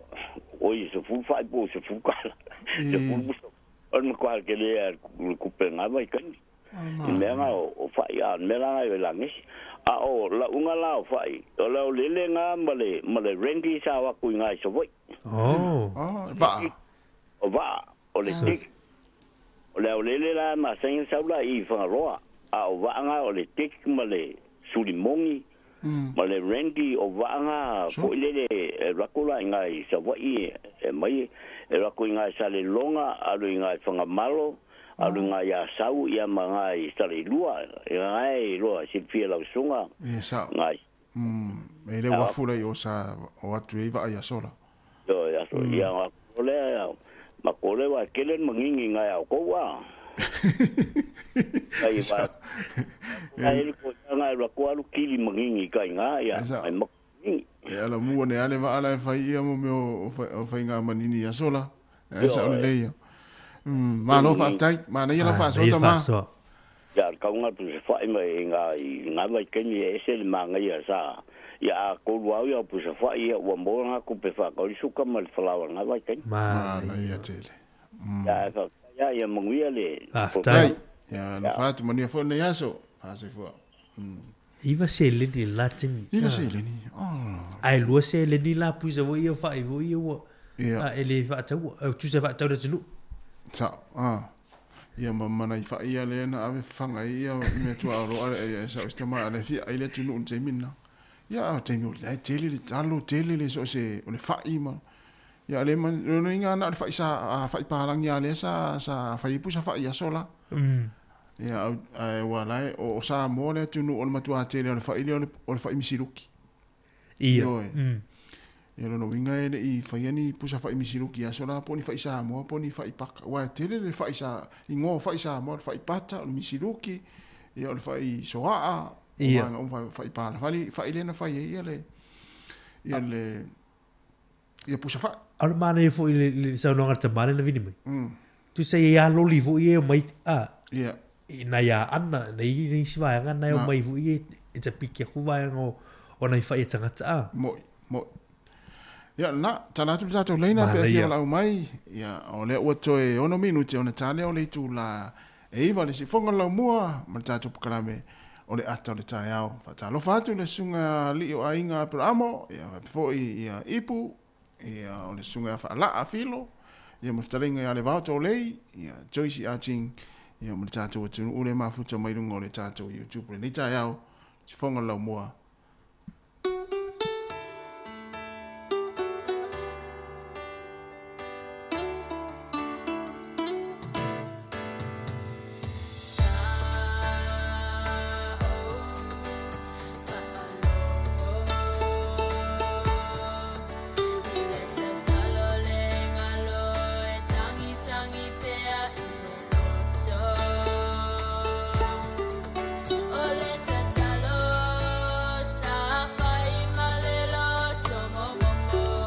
oi se fulu fa'i po o se fulu kala. Se fulu pusa o le makuā kele a le kupe nga vaitaimi. I mea nga o fa'i, a o le mea la nga i lagesi. A o la'uga la o fa'i, o le o lele nga ma le, ma le Randy sa o aku i nga i Savaii. Oh. Oh, va'a. O va'a, o le Dick. O le aolele la ma saina sau la i Fagaloa, a o va'a nga o le Dick ma le Sulimogi. Ma le Randy o vaaga foʻi lele e alu atu la iina i Savaʻi e mai e alu atu iina i Saleloga alu iina i Fagamalo alu iina i Asau ia ma iina i Saleilua iina e iloa silafia e lau susuga Ia sao. iina i E le uafu la i o sa o atu ai vaa i aso la. Ioe aso ia ona atu lea matou le uae tele le manini iina ia outou a. Ai va ai le koina alu atu alu kili manini i kai iina ia ai manini. E ala mua nei a le vaa la e fai ia mo mea o faiga manini i aso la. E sao lelei ia. Malo faafetai. Manaia lau faasoa tama. Ia le kauga atu se fai mai i ngā i ngā vaitaimi e ese le manaia sa ia a tolu au ia o pusa fai ia ua maua ngā tupe whakau i suka ma le falaoa i ngā vaitaimi. Manaia tele. Ia e faafetai a ia manuia le Faafetai. Ia alofa atu manuia foi lenei aso. Faasoifua. Iva seleni le la taimi. Iva seleni. Oh. Ae lua seleni la puisa foi ia fai foi ia ua. Ia. E le faataua. E tusa e faatau i le atunuu. Sao. Ah. Ia ma ma nai fai ia lea na ave fafaga ai ia mea tuaoloa e sao i si tama a le fia ai le atunuu i le taimi lena. Ia a o le taimi o la e tele le talo, tele le so o se o le fai ma ia le ma lona uiga na o le fai sa fai palagi lava lea sa sa fai ai pusa fai i aso la. Ia ae ua la e o Samoa le atunuu o le matua tele o le fai lea o le fai misiluki. Ia. Ioe. Ia lona uiga e le i faia ni pusa fai misiluki i aso la po o ni fai Samoa po o ni fai paka. Aua e tele le fai sa, igoa o fai Samoa, o le fai pata, o le misiluki, ia o le fai soaa, o vaega uma fai, fai palafali, fai lea na fai ai ia le, ia le, ia pusa fai. A o le manaia foi i le, le saunoaga a le tama lea na vili mai. Tusa e i ai lava loli foi ia e omai, a, Ia. i nai Aana, nai isi vaega na e omai foi ia e tapiki atu vaega o, o nai fai a tagata, a. Mo'i, mo'i. Ia, lena, tala atu le tatou laina pe a fia valaau mai. Ia, o lea ua toe ono minute ona ta lea o le itula e iva le siufofoga o le laumua ma le tatou polokalame o le ata o le taeao. Faatalofa atu i le susuga alii o aiga Aperamo, ia faapea foi ia Ipu, ia o le susuga ia Faalaa Filo, ia ma le fetalaiga ia Levao Tolei, ia Joyce Ah Ching, ia ma le tatou atunuu lea e mafuta mai luga o le tatou YouTube lenei taeao, siufofoga o le laumua.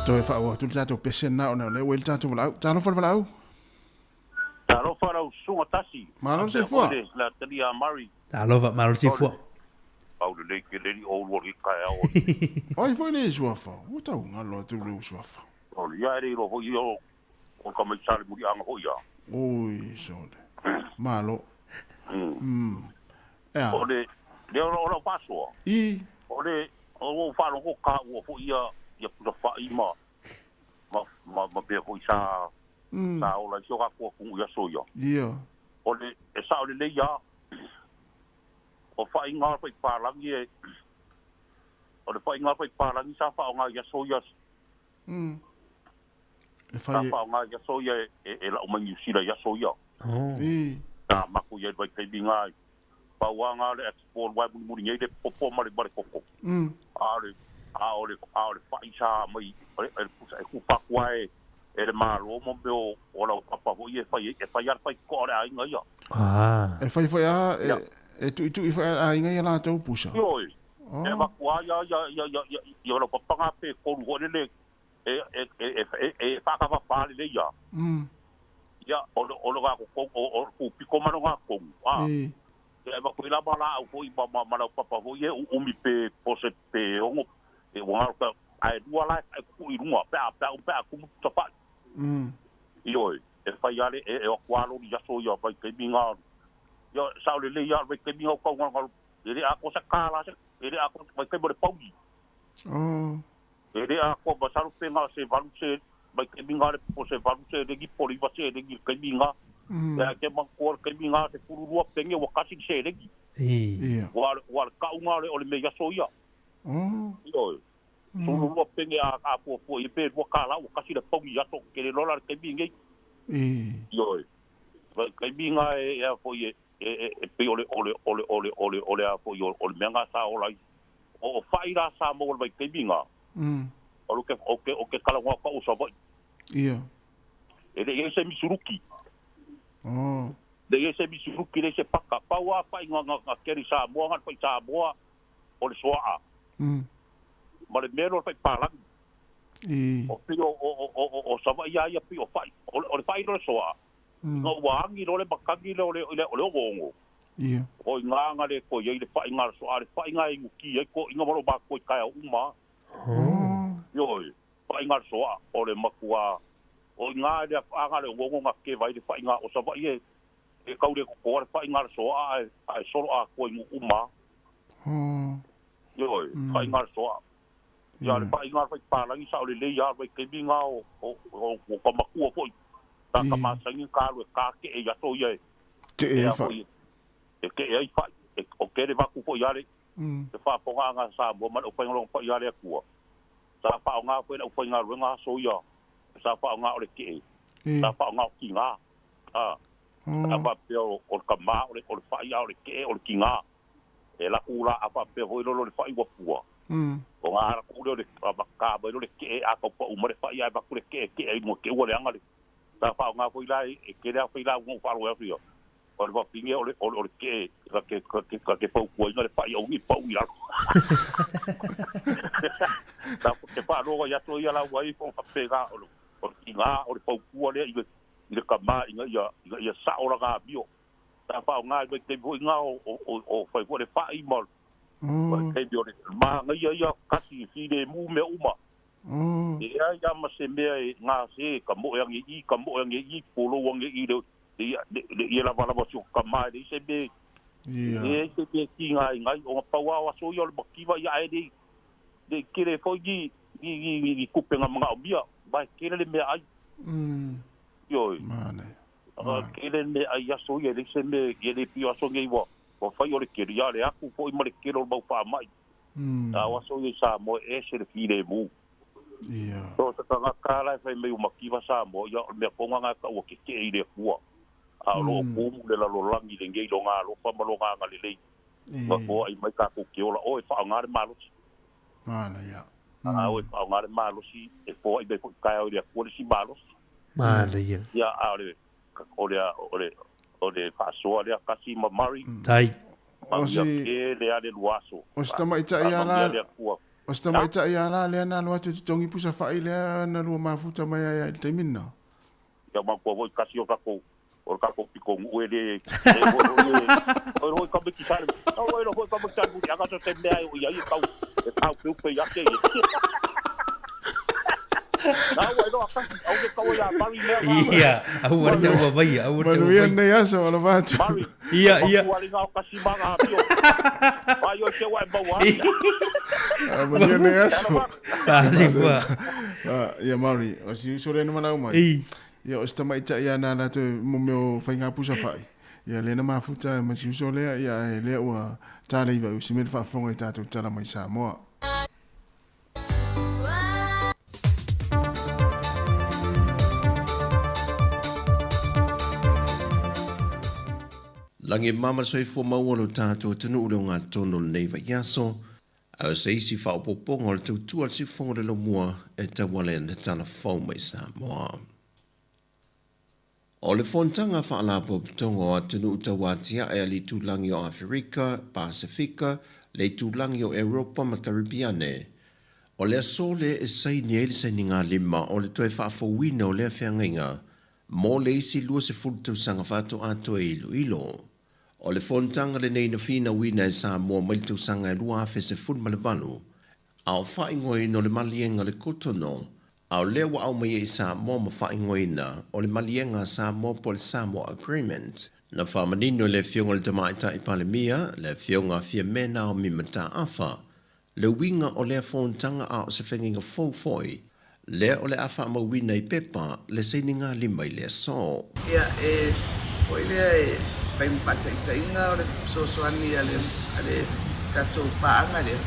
Toe faaauau atu le tatou pese lena ona o lea ua i le tatou valaau. Talofa le valaau. Talofa lau susuga Tasi. Malo le soifua. Faapea foi le Atalia a Murray. Talofa, malo le soifua. Pau lelei tele li oulu o le taeao o le. O ai foi le suafa? Ua tau galo atu lou suafa. O le ia e le iloa foi ia o le tamaiti sa le muliaga foi ia. Oi sole. Malo. E a? O le lea o lau faasoa. I. O le o ua ou faalogo taua foi ia ia pusa fai ma ma ma ma mea foi sa sa ola ai si o tatou atunuu i aso ia. Ia. O le e sao lelei lava O faiga o le faipalagi e, o le faiga o le faipalagi sa faaaoga i aso ia, E sa fai e. faaaoga i aso ia e, e lau mai Niu Sila i aso ia. Oh. I. Sa matou i ai i le vaitaimi na, pau lava na o le export aua e mulimuli nei le popo ma le, ma le koko. A o le, a o le, a o le fai sa aumai e, e le pusa, e tufa atu lava e, e le Malo mo mea o, o laupapa foi ia e fai ai, e fai lava le faitotoa o le aiga ia. Ah. E fai foi a, Ia. e, e tuitui foi a aiga ia latou pusa. Ioe. Oh. E avatu lava ia, ia, ia, ia, ia, ia laupapa na pe tolu foi lele e, e, e, e, e, e faakafafā lelei ia. Ia, o le, o le gatotonu, o, o le tupito ma le gatotonu. Ah. I. Ia, e avatu ai la ma laau foi ma, ma, ma laupapa foi ia e uumi pe po se pe ono, e ua galo ka, ae lua la e tutuu i luga pe a, pe a, pe a tumu pusa fai. Ioe, e fai lava le, e, e o atu lava loli i aso ia vaitaimi na, ia, sao lelei lava le vaitaimi na o taugalogalo, e le atoa se tala se, e le atoa vaitaimi o le pauli. Oh. E le atoa masalo pe na o se valu se, vaitaimi na le po se valu seleni po o le iva seleni i le taimi na. Ia, e te manatua o le taimi na 12 pene ua tasi le seleni. I. Ia. Ua, ua le tau na o le, o le mea i aso ia. Oh. Ioe. 12 pene a a fuafua i ai pe $2 ua kasi le pauni i aso ke le iloa la le taimi lenei. Ioe. Taimi na e a foi e e e pei o le o le o le o le o le o le a foi o le mea na sa ola ai. O o fa'i la sa maua i le vaitaimi na. O le o ke o ke talanoa atu au o Savaii. Ia. E le i ai se misuluki. Oh. Le i ai se misuluki, leai se paka. Pau a fa'i na na na keri Samoa na le fa'i Samoa o le soa'a. Ma le mea lea o le fa'i palagi. O pei o o o o o Savaii a ia pei o fa'i. O le o le fa'i lea o le soa'a. Ina ua agi loa le matagi lea o le o le ogoogo. Ia. O i ina na le toe i ai le fa'i na o le soa'a. Le fa'i na e inuti ai toeaiina ma loomatua i taeao uma a. Ioe, fa'i na o le soa'a o le matua o i ina le afaga le ogoogo na keva ai le fa'i na o Savaii e e tau le totoa le fa'i na o le soa'a ae ae solo atoa i nuu uma a. Ioe, fa'i na o le soa'a. Ia le faaiga a le faipalagi sao lelei a le vaitaimi na o o o ka matua foi sa ka masani ka alu e ka ke'e i aso ia e Ke'e e ai a fa'i. foi e ke'e ai fa'i e o kele vaku foi a le le faafogaaga a Samoa ma le aufaigaluega paia a le Atua sa faaoga foi e le aufaigaluega aso ia sa faaoga o le ke'e sa faaoga o tiga a sa faapea o o le tama o le o le fa'i a o le ke'e o le tiga E laku la a faapea foi lolo le fa'i ua pua. O ga laku lea o le ka mai lea o le ke'e a tau pa'u mai le fa'i ae avatu le ke'e ke'e ai luga te i ua leaga le sa faaaoga foi la e tele a failauga ua faaloe atu ia o le fafine o le o le ke'e ta te ta te fautuaina le fa'i aua ne i pa'u i lalo. Sa te faalogo ai atu ia lauga ai o faapena o le o le tiga o le fautua lea i le i le tama ina ia ina ia sa'o lana amio. Sa faaaoga i vaitaimi foi na o fai foi le fa'i ma vaitaimi o le manaia ia kasi filemu mea uma. E leai lava ma se mea e gase ka moe ane i i ka moe ane i i polou ane i le le ie lavalava o si o tama e leai se mea e leai se mea e tigaina ai ona pau lava o aso ia o le mativa ia ae le le tele foi ni ni ni tupe na manaomia ma e tele le meaai. Ioe. A tele le meaai i aso ia, e leai se mea, e le pei o aso nei ua fai o le tele, ia le atu foi ma le tele o le mau faamai. A o aso ia i Samoa e ese le filemu. So o se tagata lava la e fai mai ua mativa Samoa, ia o le mea tonu lava lena e tau ua tetee i le Atua. A o lo o tumu le lalolagi lenei i Lona alofa ma Lona agalelei, ua foai mai tatou te ola, o e faaaoga le malosi. A o e faaaoga le malosi, e foai mai foi taeao i le Atua le isi malosi. Manaia. Ia, a o le, o le, o le, o le faasoa lea kasi ma Murray. Tai. Manuia tele a le lua aso. O si tamaitai a Faamanuia la, le Atua. o si tamaitai a la lea na alu atu e totogi pusa fa'i lea na lua mafuta mai ai i le taimi lena. Ia manatua foi kasi o tatou o le tatou pitonuu e le e foi foi e oi foi tamaiti sa le oi foi tamaiti sa le muliaga so se mea e o i ai e tau e taupeupe ia te ia. Na ua iloa kasi au le tau ia Mari mea na. Ia, aua le taua mai, aua le taua Manuia mai. lenei aso, alofa atu. Mari, Ia, ia. matua linga o kasi ma ngā pio. Mai oi te ua e maua ai. Ah, manuia lenei aso. Alofa atu. Ah, se fua. Ah, ia Mari, o si uso lea na malau mai. I. Ia, o si tamaitai ia na latou mo mea o faiga pusa fa'i. Ia, lea na mafuta ma si uso lea, ia, ae lea ua tāleiva i usi mea le faafofoga i tatou tala mai Samoa. Lagi e mama soifua maua lo tatou atunuu le ogatotonu o lenei vaiaso, a o se isi faaopoopoga o le tautua a le Siufofoga o le Laumua e tauala i ana tala fou mai Samoa. O le Fonotaga Faalapotopotoga o Atunuu Tauatiae a le Itulagi o Aferika, Pasefika, le Itulagi o Europa ma Karipiane, o le aso lea e saini ai le sainigalima o le toe faafouina o lea feagaiga mo le isi 20 tausaga faatoa toe iloilo. O le fonotaga lenei na finauina e Samoa mai le tausaga e 2018, a o faaigoaina o le Maliega o le Cotonou, a o lea ua aumai ai i Samoa ma faaigoaina o le Maliega a Samoa po o le Samoa Agreement. Na faamanino e le Afioga i le Tamaitai Palemia, le Afioga a Fiame Naomi Mataafa, Le uiga o lea fonotaga a o se fegaiga fou foi, lea o le a faamauina i pepa le sainigalima i le aso. Ia, e foi lea e fai ma faataitaiga o le fesoasoani a le a le tatou paaga lea.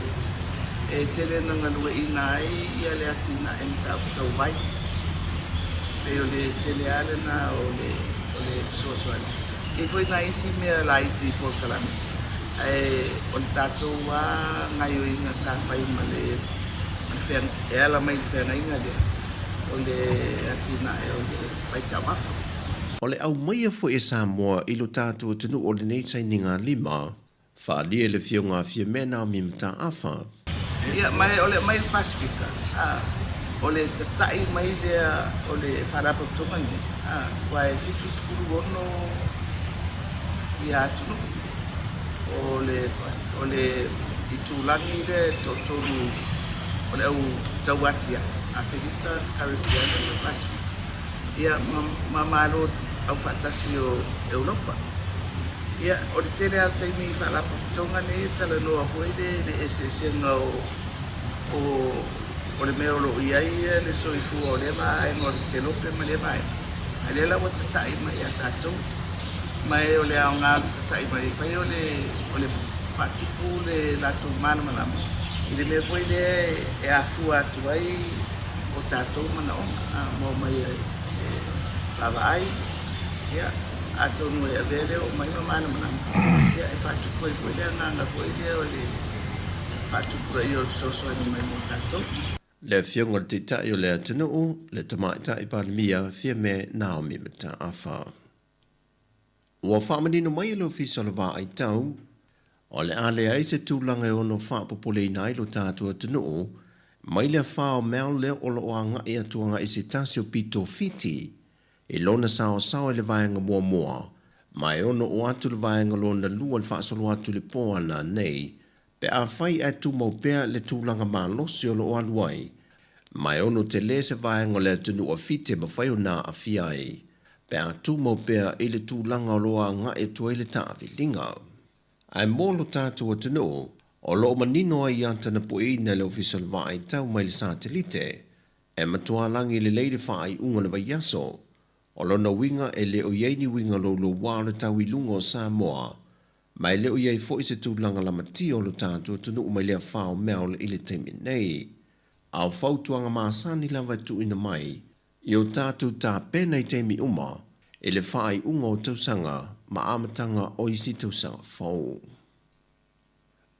E tele ina galueaiina ai ia le atinae mataupu tau vai. Pei o le tele lava lena o le o le fesoasoani. E i ai foi nai isi mea laiti i polokalame, ae o le tatou lava gaoioiga sa fai ma le ma le e ala mai i le feagaiga lea, o le atinae o le vaitaumafa. O le aumaia foi e Samoa i lo tatou atunuu o lenei sainiga lima, Faaalia i le Afioga a Fiamē Naomi Mataafa. Ia, ma o le aumai i le Pasefika, a, o le tata'i mai lea o le Faalapotopotoga lenei, a, aua e 76 ia atunuu. O le, o le itulagi lea e toatolu o le au tauatiae, Aferika, Karepeana ma le Pasefika, ia, ma, ma Malo Aufaatasi o Europa. Ia, o le tele lava o taimi i Faalapotopotoga nei e talanoa foi le le eseesega o o o le mea o lo o i ai le soifua o lea vaega o le kelope ma lea vaega. A o lea la ua tata'i mai ia tatou. Ma e o le aoga o le tata'i mai e fai o le o le faatupu le latou malamalama i le mea foi lea e afua atu ai o tatou manaoga a ma omai e vaavaai. Ia, atonu e avea lea oo mai ma malamalama, ia, e faatupu ai foi le agaga foi lea o le faatupulaia o le fesoasoani mai mo tatou. Le Afioga i le Taitai o le atunuu, le Tamaitai Palemia Fiame Naomi Mataafa. Ua faamanino mai e le Ofisa o le Vaai Tau, o le a leai se tulaga e ono faapopoleina ai lo tatou atunuu mai le afa o Mel lea o lo o agai atu agai i se tasi o pito Fiti I lona saosaoa i le vaega muamua, ma e ono oo atu le vaega lona lua i le faasolo atu i le po ana nei, pe afai ae tumau pea le tulaga malosi o lo o alu ai, ma e ono tele se vaega o le atunuu a Fiti e mafai ona aafia ai, pe a tumau pea i le tulaga o lo o agai atu ai le taaviliga. Ae mo lo tatou atunuu, o lo o manino ai ia tanapueina e le Ofisa o le Vaai Tau mai le satelite, E matua lagi lelei le faaiuga o le vaiaso. O lona uiga e le o i ai ni uiga louloua o le tau i luga o Samoa, ma e le o i ai foi se tulaga lamatia o lo tatou atunuu mai le afa o Mel i le taimi nei. A o fautuaga masani lava e tuuina mai i o tatou tapena i taimi uma i le faaiuga o tausaga ma amataga o isi tausaga fou.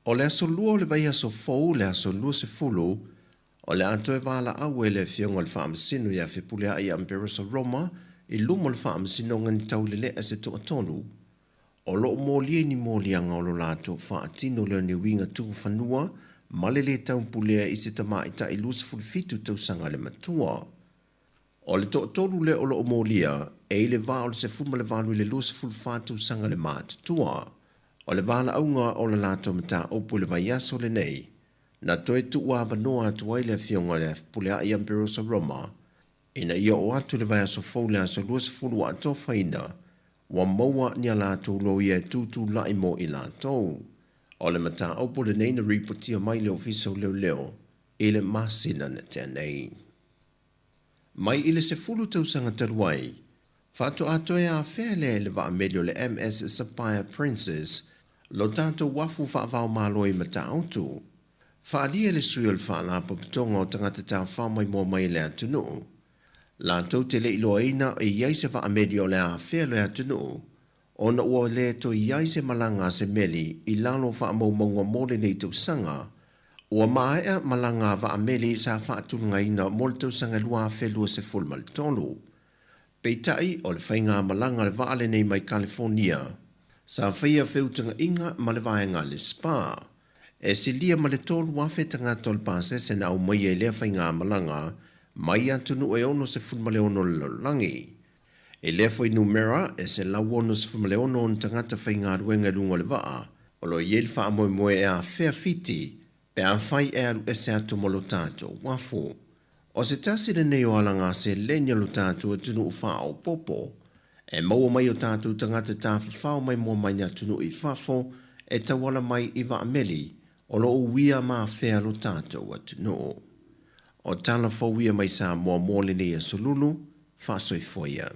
O le aso lua o le vaiaso fou, le aso 20, o le a toe valaau ai le Afioga i le Faamasino ia Fepuleai Amperosa Roma i luma o le Faamasinoga ni taulelea se toatolu. O lo o molia i ni moliaga o lo latou faatino lea o ni uiga tuufanua ma le lē taupulea i se tamaitai 27 tausaga le matua. O le toatolu lea o lo o molia, e i le va o le 18 i le 24 tausaga le matutua. O le valaauga o le latou mataupu i le vaiaso lenei, na toe tuuavanoa atu ai le Afioga i le Fepuleai Amperosa Roma ina ia oo atu i le vaiaso fou le aso 20 ua atofaina, ua maua ni a latou loia e tutulai mo i latou. O le mataupu lenei na ripotia mai i le Ofisa o Leoleo i le masina na tea nei. Mai i le 10 tausaga talu ai, faatoa toe afea lea e le vaameli o le MS Sapphire Princess lo tatou uafu faavaomalo i Matautu. Faaalia e le sui o le Faalapotopotoga o Tagata Tafao Maimoa mai i le atunuu, latou te le iloaina e i ai se vaameli o le a afea le atunuu Ona ua le toe i ai se malaga a se meli i lalo o faamaumauga mo lenei tausaga, ua maea malaga a vaa meli sa faatulagaina mo le tausaga 2023. Peitai, o le faigamalaga a le vaa lenei mai Kalifonia, sa faia feutagaiga ma le vaega a le SPA. E silia ma le 3,000 tagata o le pasese na aumaia i lea faigamalaga mai atunuu e 66 o le lalolagi. I lea fuainumera, e 166 ona tagata faigaluega i luga o le vaa, o lo o i ai le faamoemoe e afea Fiti pe afai e alu ese atu ma lo tatou uafu. O se tasi lenei o alaga seleni a lo tatou atunuu faaopoopo, e maua mai o tatou tagata tafafao maimoa mai atunuu i fafo e tauala mai i vaa meli o lo o uia ma afea lo tatou atunuu. O tala fou ia mai Samoa mo lenei aso lulu, faasoifua ia.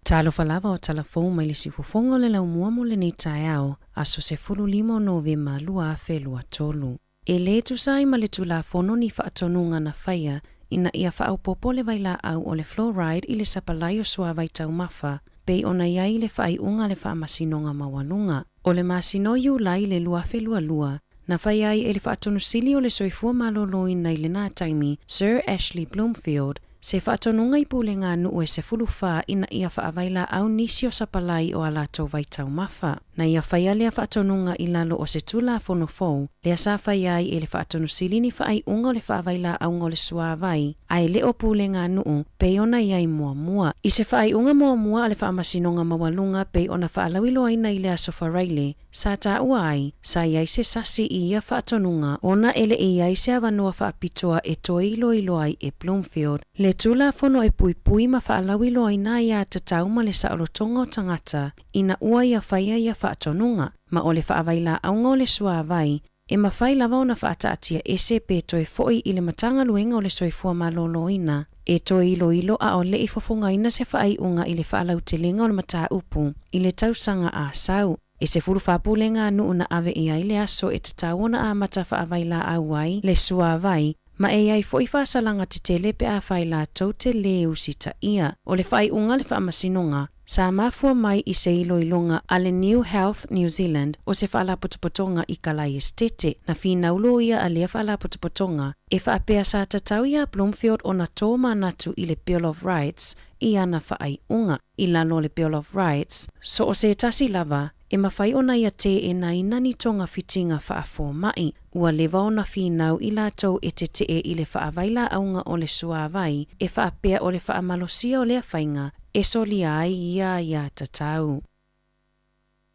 Talofa lava o tala fou mai le siufofoga o le laumua mo lenei taeao, aso 15 o Novema 2023. E le tusa ai ma le Tulafono ni faatonuga na faia ina ia faaopoopo le vailaau o le fluoride i le sapalai o suavai taumafa pei ona i ai i le faaiuga a le Faamasinoga Maualuga. O le masina o Iulai i le 2022, na faia ai e le Faatonu Sili o le Soifua Maloloina i lena taimi, Sir Ashley Bloomfield, se faatonuga i pulega a nuu e 14 ina ia faavailaau nisi o sapalai o a latou vaitaumafa. Na ia faia lea faatonuga i lalo o se Tulafono fou, lea sa faia ai e le Faatonu Sili ni faaiuga o le faavailaauga o le suavai, a e le o pulega a nuu, pei ona i ai muamua. I se faaiuga muamua a le Faamasinoga Maualuga pei ona faalauiloaina i le Aso Faraile, Sa taua ai, sa i ai se sasi i ia faatonuga ona e le i i ai se avanoa faapitoa e toe iloilo ai e Bloomfield le Tulafono e puipui ma faalauiloaina ai aiatatau ma le saolotoga o tagata ina ua ia faia ia faatonuga, ma o le faavailaauga o le suavai e mafai lava ona faataatia ese pe toe foi i le Matagaluega o le Soifua Maloloina e toe iloilo a o le i fofogaina se faaiuga i le faalautelega o le mataupu i le tausaga a sau. E 14 pulega a nuu na ave i ai le aso e tatau ona amata faavailaau ai le suavai ma e i ai foi faasalaga tetele pe afai latou te lē usitaia. O le faaiuga a le Faamasinoga, sa mafua mai i se iloiloga a le New Health New Zealand o se faalapotopotoga i Kalaiestete. Na finau loia a lea faalapotopotoga e faapea sa tatau iā Bloomfield ona tō manatu i le Bill of Rights i ana faaiuga. I lalo o le Bill of Rights, so o se tasi lava e mafai ona ia teenaina ni togafitiga faafomaʻi, ua leva ona finau i latou e tetee i le faavailaauga o le suavai e faapea o le faamalosia o lea faiga e solia ai ia aiatatau.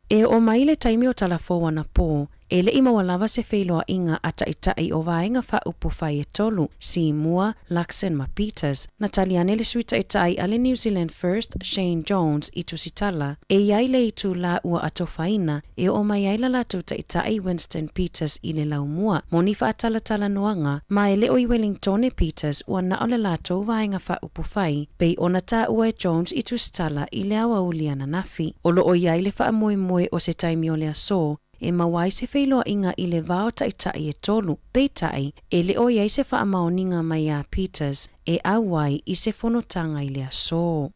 E oo mai le taimi o talafou anapō, e le i maua lava se feiloaiga a taʻitaʻi o Vaega Faaupufai e tolu, Seymour, Luxon ma Peters, na tali ane le Sui Taitai a le New Zealand First, Shane Jones, i tusitala, e i ai le itulā ua atofaina e oo mai ai la latou taʻitaʻi Winston Peters i le laumua mo ni faatalatalanoaga, ma e le o i Wellingtone Peters ua na o le latou Vaega Faaupufai, pei ona taua e Jones i tusitala i le aoauli ananafi. O lo o i ai le faamoemoe o se taimi o le asō e maua ai se feiloaiga i le va o taʻitaʻi e tolu, peitai, e le o i ai se faamaoniga mai iā Peters e ʻau ai i se fonotaga i le asō.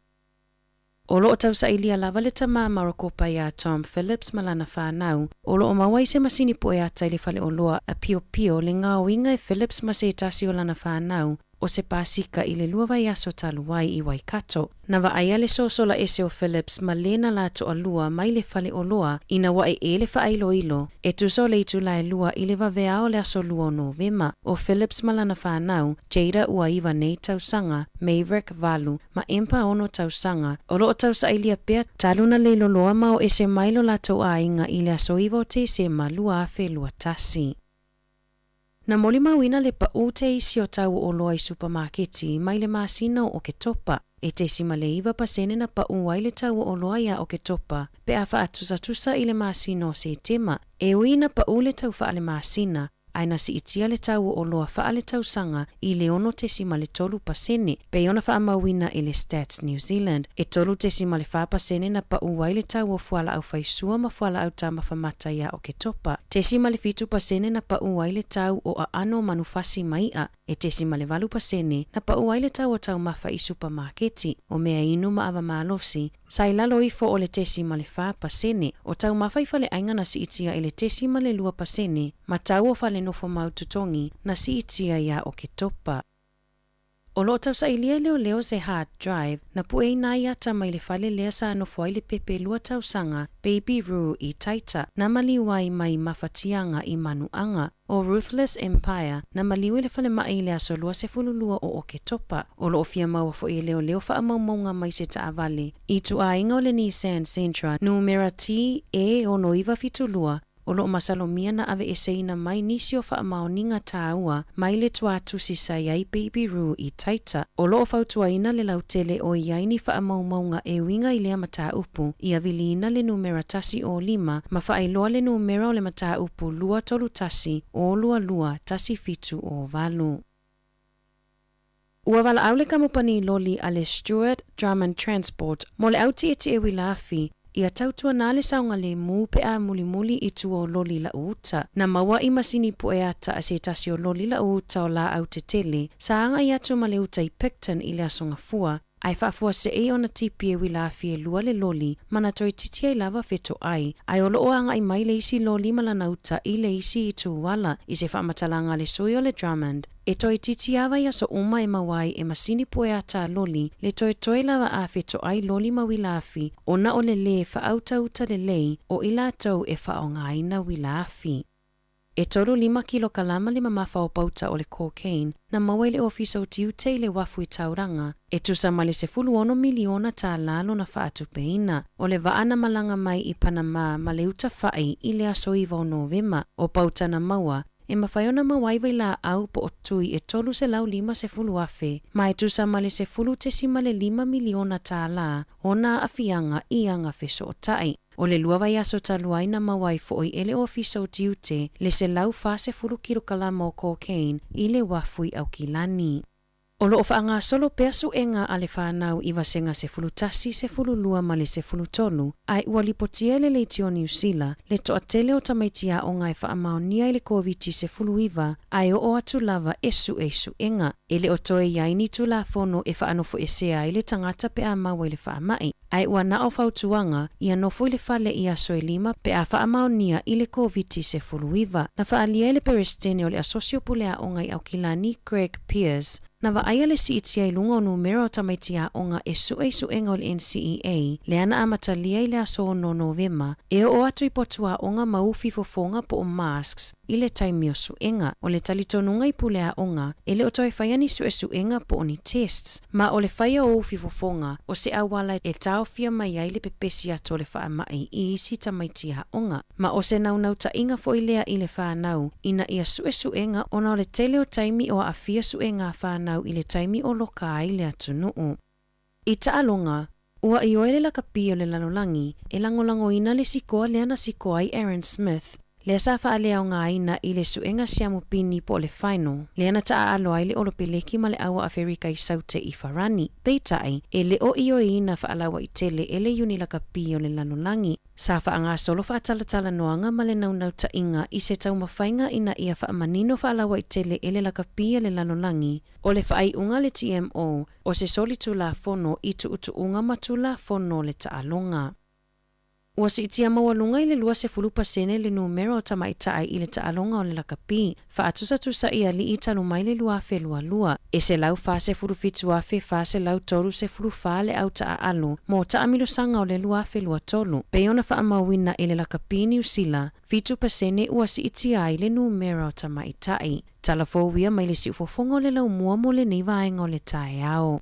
O lo o tausailia lava le tamā Marokopa iā Tom Phillips ma lana fanau, o lo o maua ai se masini pueata i le faleoloa a piopio le gaoiga e Phillips ma se tasi o lana fanau o se pasika i le lua vaiaso talu ai i Waikato. Na vaaia le sosola ese o Phillips ma le na la toalua mai le faleoloa ina ua ee le faailoilo e tusa o le itulā e 2 i le vaveao o le aso 2 o Novema. ʻO Phillips ma lana fanau, Jada ua 9 nei tausaga, Maverick 8, ma Empa 6 tausaga, o lo o tausailia pea talu na leiloloa ma o ese mai lo latou aiga i le aso 9 o Tesema 2021. Na molimauina le paʻū teisi o tau o oloa i supamaketi mai le masina o Oketopa, e 0.9% na paʻū ai le tau o oloa iā Oketopa pe a faatusatusa i le masina o Setema, e ui na paʻū le tau faalemasina, ae na siitia le tau o oloa faaletausaga i le 6.3%, pei ona faamauina e le Stats New Zealand, e 3.4% na paʻū ai le tau o fualaau faisua ma fualaau taumafamata iā Oketopa, 0.7% na paʻū ai le tau o aano manufasi ma iʻa, e 0.8% na paʻū ai le tau o taumafa i supamaketi, o mea inu ma ava malosi, sa i lalo ifo o le 0.4%, o taumafa i faleaiga na siitia i le 0.2%, ma tau o falenofo mau totogi na siitia iā Oketopa. O lo o tausailia e leoleo se hard drive na pueina ai ata mai le fale lea sa nofo ai le pepe 2 tausaga Baby Roo i Taita, na maliu ai mai mafatiaga i Manuaga. ʻO Ruthless Empire, na maliu i le falemaʻi i le aso 22 o Oketopa. O lo o fia maua foi e leoleo faamaumauga mai se taavale i ituaiga o le Nissan Sentra numera TE6972, o lo o masalomia na aveeseina mai nisi o faamaoniga tāua mai le tuatusi sa i ai Baby Roo i Taita. O lo o fautuaina le lautele o i ai ni faamaumauga e uiga i lea mataupu ia viliina le numera 105 ma faailoa le numera o le mataupu 231 022 1708. Ua valaau le kamupani loli a le Stewart Drummond Transport mo le au tietie uila afi, ia tautuana le saogalemu pe a mulimuli i tua o loli lau uta. Na maua i masini pue ata a se tasi o loli lau uta o laau tetele, sa agai atu ma le uta i Picton i le Aso Gafua, ae faafuasei ona tipi e uila afi e lua le loli ma na toeitiiti ai lava fetoai, ae o loo agai mai le isi loli ma lana uta i le isi itu ala, i se faamatalaga a le sui o le Drummond. E toeitiiti lava i aso uma e maua ai e masini pue ata a loli le toetoe lava a fetoai loli ma uila afi ona o le lē faautauta lelei o i latou e faaaogaina uila afi. E 35 kilokalama le mamafa o pauta o le cocaine na maua i le Ofisa o Tiute i le uafu i Tauranga, e tusa ma le $16 miliona tālā lona faatupeina. O le vaa na malaga mai i Panama ma le uta fa'i i le aso 9 o Novema, o pauta na maua, e mafai ona maua ai vailaau po o tui e 350,000, ma e tusa ma le $10.5 miliona tālā ona aafiaga i aga fesootai. O le lua vaiaso talu ai na maua ai foi e le Ofisa o Tiute le 140 kilokalama o cocaine i le uafu i Aukilani. O lo o faagasolo pea suega a le fanau i vasega 11, 12 ma le 13, ae ua lipotia e le Leitio Niu Sila le toatele o tamaiti aoga e faamaonia i le Koviti-19 ae oo atu lava e sue i suega. E le o toe i ai ni Tulafono e faanofoesea ai le tagata pe a maua i le faamai, ae ua na o fautuaga ia nofo i le fale i aso e lima pe a faamaonia i le Koviti-19. Na faaalia e le Peresetene o le Asosi o Pule Aoga i Aukilani, Greg Peers, na vaaia le siitia i luga o numera o tamaiti aoga e sue i suega o le NCEA, lea na amatalia i le aso 6 Novema, e oo atu i potu aoga ma ufi fofoga po o masks i le taimi o suega. O le talitonuga i pule aoga, e le o toe faia ni suesuega po o ni tests, ma o le faia o ufi fofoga o se auala e taofia mai ai le pepesi atu o le faamai i isi tamaiti aoga. Ma o se naunautaiga foi lea i le fanau ina ia suesuega ona o le tele o taimi o aafia suega a fanau i le taimi o loka ai le atunuu. I taaloga, ua ioe le lakapi o le lalolagi e lagolagoina le sikoa lea na sikoa ai Aaron Smith, lea sa faaleaogaina i le suega siamu pini po o le final, lea na taaalo ai le Olopeleki ma le Aua Aferika i Saute i Farani. Peitai, e le o ioeina faalauaitele e le Iuni Lakapi o le Lalolagi. Sa faagasolo faatalatalanoaga ma le naunautaiga i se taumafaiga ina ia faamanino faalauaitele e le lakapi a le lalolagi o le faaiuga a le TMO o se solitulafono i tuutuuga ma tulafono o le taaloga. Ua siitia maualuga i le 20% le numera o tamaitai i le taaloga o le lakapi, faatusatusa i alii talu mai le 2022, e 147,434 le au taaalo mo taamilosaga o le 2023, pei ona faamauina e le lakapi Niu Sila, 7% ua siitia ai le numera o tamaitai. Tala fou ia mai le siufofoga o le laumua mo lenei vaega o le taeao.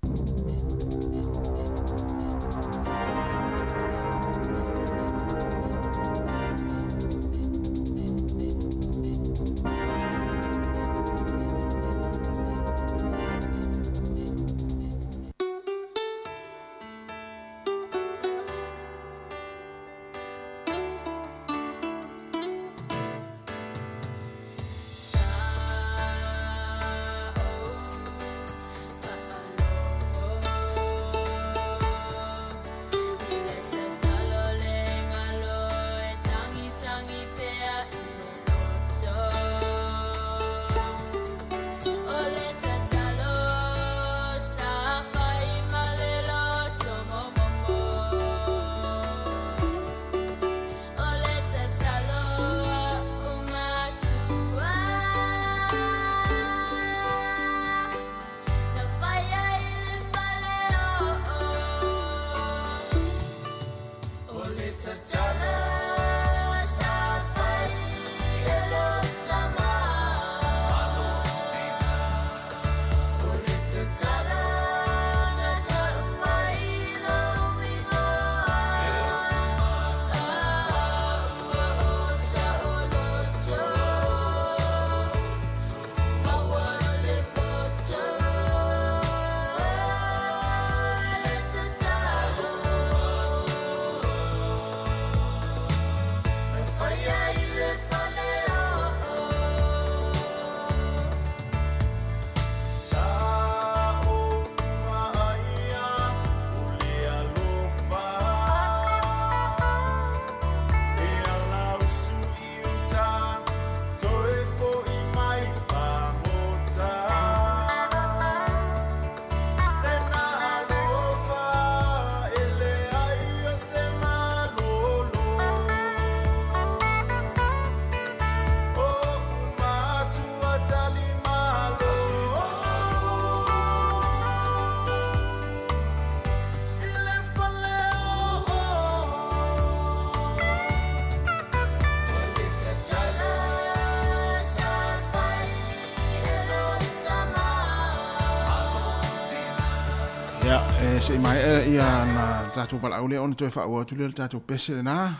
Ia se i maea ia na tatou valaau lea ona toe faaauau atu lea le tatou pese lena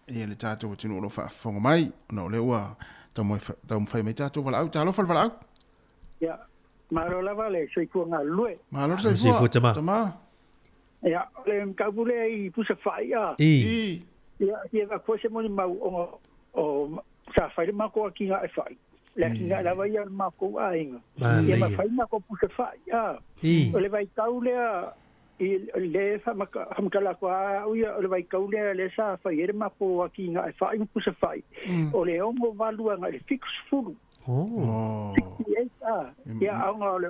ia le tatou atunuu o lo o faafofoga mai ona o lea ua taumafai mai tatou valaau. Talofa le valaau. Ia, malo lava le soifua galulue. Malo le soifua, tama. tama. Ia, o le mataupu lea i pusa fai a. I. Ia, ia avatu ai se molimau ona o sa fai le matou atinae fai. Le atinae lava ia o le matou aiga. Ia ma fai matou pusa fai a. O le vaitau lea i le faamatala atu a au ia, o le vaitau lea lea sa fai ai le matou atinae fai ma pusa fai, o le 68 agai i le 70. Oh. 68 a. Ia, ona o le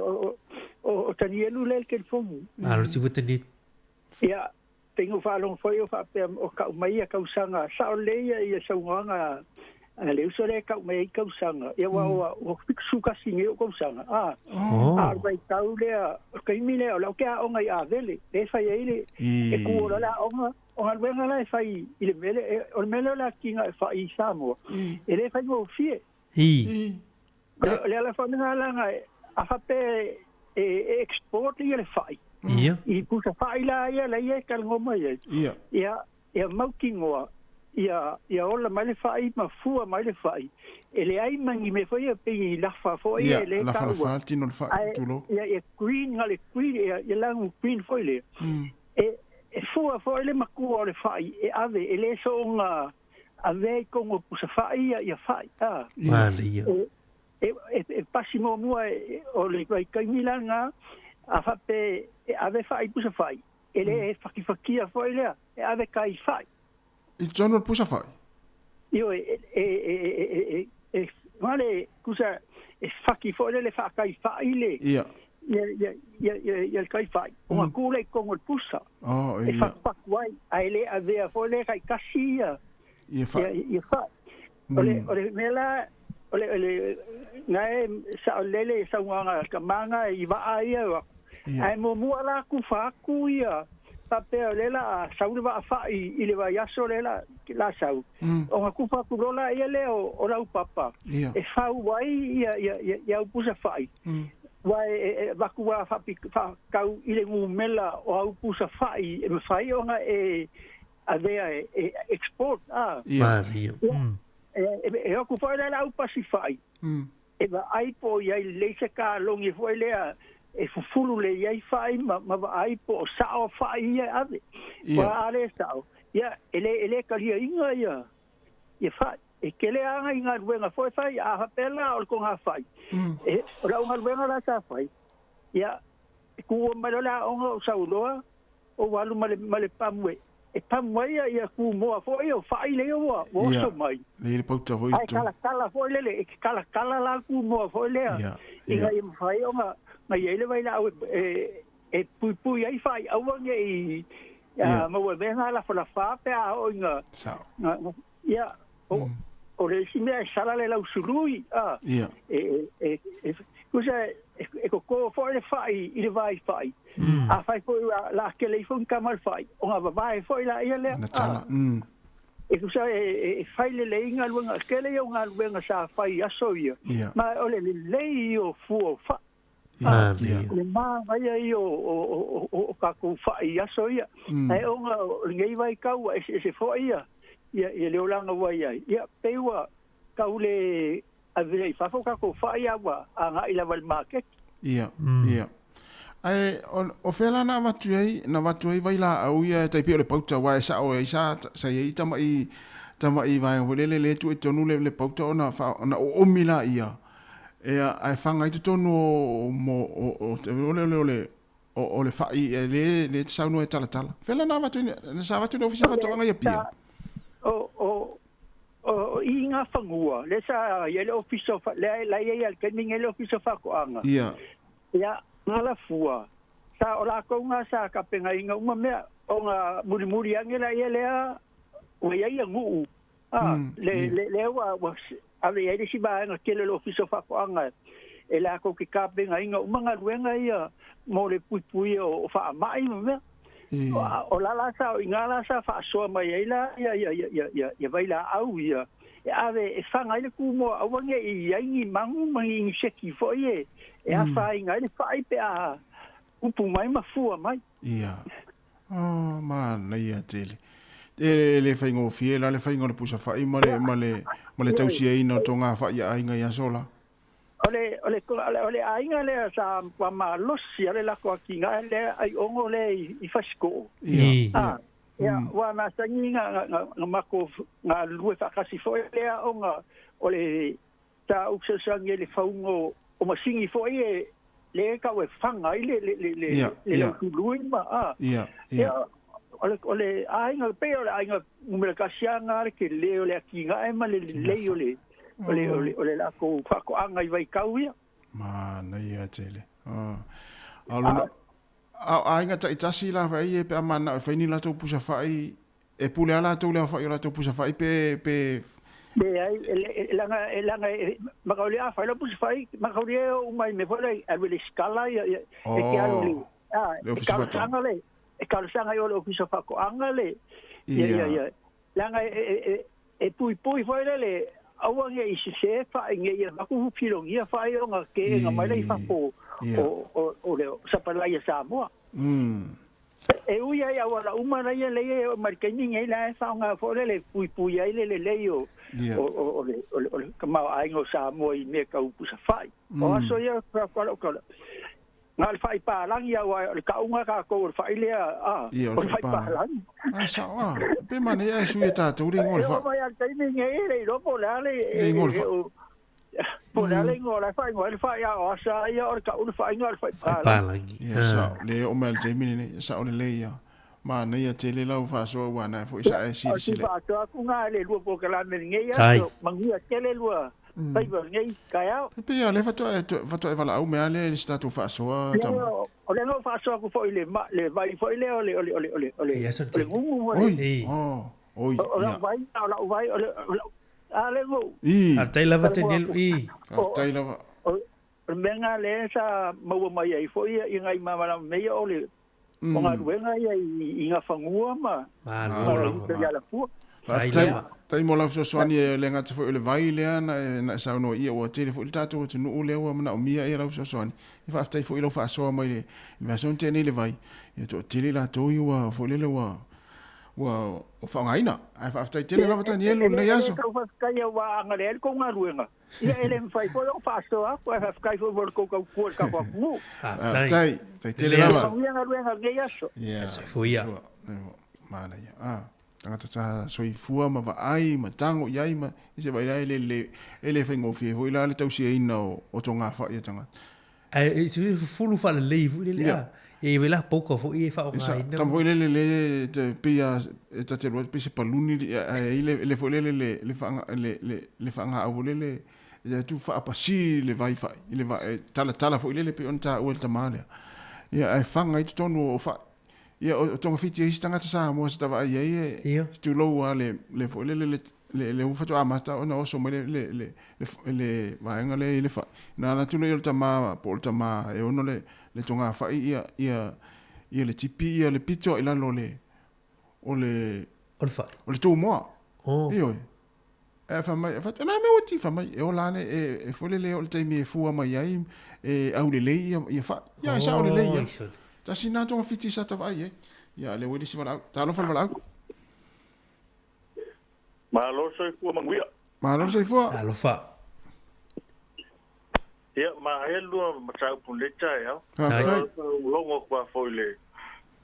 o Tanielu lea i le telefoni. Malo si Tanielu. Ia, Pei na ou faalogo foi o faapea o kau mai ia tausaga, sao lelei ia ia saunoaga a le uso lea e kau mai ai tausaga, ia ua ua ua 71 nei ou tausaga, a. A o le vaitau lea, o le taimi lea o lea ou te aoga i Avele, lea e fai ai le, e tu loa le aoga, o galuega la e fai i le mea lea, o le mea lea o le atinae fai i Samoa, e le faigofie. O le ala foi lena leaga a faapea e export ia le fai. Ia. I pusa fai la ia la ia e talanoa mai ai. Ia. Ia, ia mautinoa, ia, ia ola mai le fai ma fua mai le fai. E leai ma ni mea foi ia pei i lafa foi ia e le taua. Ia, lafa lafa tino le fai, Ae, tulou. ia, ia green, na le green, ia, ia lanu green foi lea. E, e fua foi le matua o le fai e ave, e le soona avea i tonu o pusa fai ia, ia fai, a. Manaia. E, e, e, e pasi muamua e, o le vaitaimi la lena, a faapea e ave fai pusa fai, e le fakifakia foi lea, e ave kai fai. I totonu o le pusa fai? Ioe, e, e, e, e, e, e, e, le, tusa, e faki foi lea le faakai fai le, Ia. ia, ia, ia, ia, ia le kai fai. O ngā kū lea i tonu o le pusa. Oh, E ia. whakupatu ai, a e le avea foi lea taitasi ia, Ia fai. ia, ia fai. O le, o le mea la, o le, o le, na e sao lele saunoaga a tama i vaa ia o aku. Ia. Ae muamua la kufa aku ia, faapea o lea la a sau le vaa fai i le vaiaso lea la, la sau. Ona kufa aku loa la ia lea o, o lau papa, Ia. e fau ai ia, ia, ia, ia au pusa fai. Ua e, e, e avatu lava faakau i le numela o au pusa fai e mafai ona e avea e, e export. A. Ia. Manaia. Ia, e, e, e o atu foi la le au pasi fai, e vaai po o i ai lelei se kalogi foi lea e fufulu lelei ai fai ma, ma vaai po o sao fai ia e ave. Ia. Ua a le sao, ia, e le, e le taliaina ia, ia fai. E tele lava nai galuega foi e fai, a faapea la o le togafai, e, o lau galuega la sa fai, ia, e tuua mai loa le aoga o Sauloa, ou alu ma le, ma le pamu e, e pamu ai ia, ia kumoa foi o fai lea ua, ua Ia, oso mai. lea le pauta foi Ae tonu. talatala foi lele, e talatala la le kumoa foi lea, Ia, ina ia. ia mafai ona, na i ai le vailaau e, e, e puipui ai fai, aua ne i, Ia. maua mea na lafalafa pe a oo ina, Sao. na, ia, o, o le isi mea e sala le lausului, a, Ia. e, e, e, e, tusa, e, e koko foi le fai i le vai fai. A fai foi la, la kele ifo ni kama le fai. O ngā vavae foi la ia lea. Na tala. A, e tusa e, e, e fai le lei galuega, kele ia o galuega sa fai i aso ia. Ia. Ma o le lelei ia o fua o fai. Ia. Ia. O le māngaia ia o, o, o, o, o kākou fai i aso ia. Ae ona o lenei vaitau ua eseese foi ia, ia, ia le olaga ua i ai. Ia, pei ua tau le avea i fafo kākou fai a ua agai lava i le maketi. Ia, ia. Ae o, o fea la na avatu ai, na avatu ai vailaau ia e tai pei o le pauta aua e sao ai sa sa i ai tama'i tama'i vaega foi lele le tuu i totonu le, le pauta ona fa, ona oomi laia. Ia, ae faga ai totonu o mo o o o le o le o, o le fai e le le te saunoa e talatala. Fea la na avatu ai na sa avatu i le Ofisa o Faatoaga i Apia? Sa, o, o, o, o i ngā whangua, le sa i ai le ofisa o wha, le, la i ai le taimi nei le ofisa o Faatoaga. Ia. Ia, ngā lafua, sa o lākou ngā sa kapengainga uma mea, o ngā mulimuli ange la ia lea, ua i ai ia nguu. A, le, le, le ua, ua ave i ai le isi vaega tele o le ofisa o Faatoaga e lākou ke kapengainga uma galuega ia mo le puipuia o, o faamai ma mea. O, o la la sa, o i ngā la sa faasoa mai ai la ia, ia, ia, ia, ia, ia vailaau ia. E ave e faga ai le kumoa aua ne i ai ni magu ma ni seki foi e, e afaina ai le fai pe a, upu mai ma fua mai. Ia. Oh, manaia tele. E, e le faigofie la le faiga o le pusa fa'i ma le, ma le, ma le tausiaina o togafai a aiga i aso la. O le, o le, o le aiga lea sa matua malosi a le lako atigae lea aiogo lea i, i Fasito'o. Ia, ia. Ia, ua masani na, na, na matou galulue faatasi foi lea ona o le sa ou fesoasoani ai i le fauga o, o masini foi e lea e tau e faga ai le, le, le, le, le lautului ma, a. Ia, ia. Ia, o le, o le aiga, pei o le aiga numera tasi lava na le tele o le atinae ma le lelei o le, o le, o le, o le latou faatoaga i Vaitau ia. Manaia tele. A o lona, a o aiga taitasi la fai e pe a mananao e fai ni latou pusa fai, e pule lava latou i le aofai o latou pusa fai pe, pe. Leai, e leaga, e leaga, maka o le a fai lau pusa fai, maka o le e oo mai mea foi lea, alu e lesitala ia, ia, e te alu i le, a, Le e Ofisa Faatoaga. talosaga le, e talosaga i o le Ofisa Faatoaga le, ia, ia, ia, leaga e, e, e, e puipui foi lele, aua ne i sese fa'i ne i avatu filogia fa'i ona ke'ena mai lea i fafo o, o, o le sapalai a Samoa. E ui ai auala uma laia lea e oo mai le taimi nei la e faaaoga foi lele e puipui ai le lelei o, o, o, o le, o le, o le tamaoaiga o Samoa i mea tau pusa fa'i. O aso ia, Na o le fa'i palagi aua o le tauga tatou o le fa'i lea a, Ia, o le fa'i palagi. A sao a. Pe manaia ae sui e tatou le igoa o le E fa'i. oo mai lava i le taimi lenei e le iloa po o le a le, Le igoa o le fa'i. po o le a le igoa o la e faaigoa ai le fa'i a o asa ia o le tau le fa'i na o le fa'i Fa'i palagi. palagi. Ia, sao. Le oo mai i le taimi lenei. Ia sao lelei ia. Manaia tele lau faasoa ua anae foi sa e O si silasila. faasoa atu na i le lua polokalame lenei Tai. aso, manuia tele lua faiva o lenei taeao. E pei a lea faatoa e faatoa e valaau mea lea i le si tatou faasoa tama. O lea na ou faasoa atu foi i le ma le vai foi lea o le o le o le o le o le Ia o le gugu o le Oi, oh, oi, o lau ia. vai o lau vai o le o lau a lea na ou I. Faafetai lava talanoa Tanielu atu. i. O Faafetai lava. o le mea lena lea sa maua mai ai foi ia nai malamalama mea ia o le O galuega ia i Gafanua ma Malo lava. i Alafua. Faafetai, faafetai mo lau fesoasoani e le gata foi o le vai lea na e, na e saunoa ia ua tele foi le tatou atunuu lea ua manaomia ia lau fesoasoani. Ia faafetai foi i lau faasoa mai le le vaiaso na tea nei le vai. Ia toatele i latou ia ua foi lele ua ua faaaogaina. Ae faafetai tele lava Tanielu i lenei aso. E le tau faafetai aua a galea ai le tou galuega. Ia e le mafai foi ona faasoa atu, ae faafetai foi mo le tou tautua i le tatou atunuu. Faafetai. Faafetai. Faafetai tele lava. Manuia galuega i lenei aso. Ia. Soifua ia. Manaia. Ah, tagata sa soifua ma vaai ma tago i ai ma i se vaai e le e le faigofie foi la le tausiaina o o togafai a tagata. Ae e se fulu faalelei foi lele a. E i la poka foi e faaaogaina. Tama foi lele le te pei a e ta te lua pei se paluni ae i le le foi lele le le faanga le le le faagaau foi lele ia tu faapasi le vai fai i le vai tala tala foi lele pei ona taua e le tama lea. Ia ae faga i totonu o fai. Ia o togafiti e isi tagata Samoa sa ta vaai ai e tulou lava le le foi lele le le le ua faatoa amata ona oso mai le le le le le vaega lea i le fai. Na ala atu lea o le tama po o le tama e ono le le togafai ia ia ia le tipi ia le pito i lalo o le o le O le fai. O le tūmoa. Oh. Ioe. E fai mai, fai, na mea ua ti, fai mai, e ola ane, e, e foi lele o le taimi e fua mai ai, e aulelei ia, ia fai. Ia, e sao lelei ia. Tasi nā togafiti sa ta vaai ai. Ia, le ua i le isi valaau. Talofa le valaau. Malo le soifua manuia. Malo le soifua. Talofa. Ia, maea lua mataupu nei taeao. Faafetai. Logo atu lava foi i le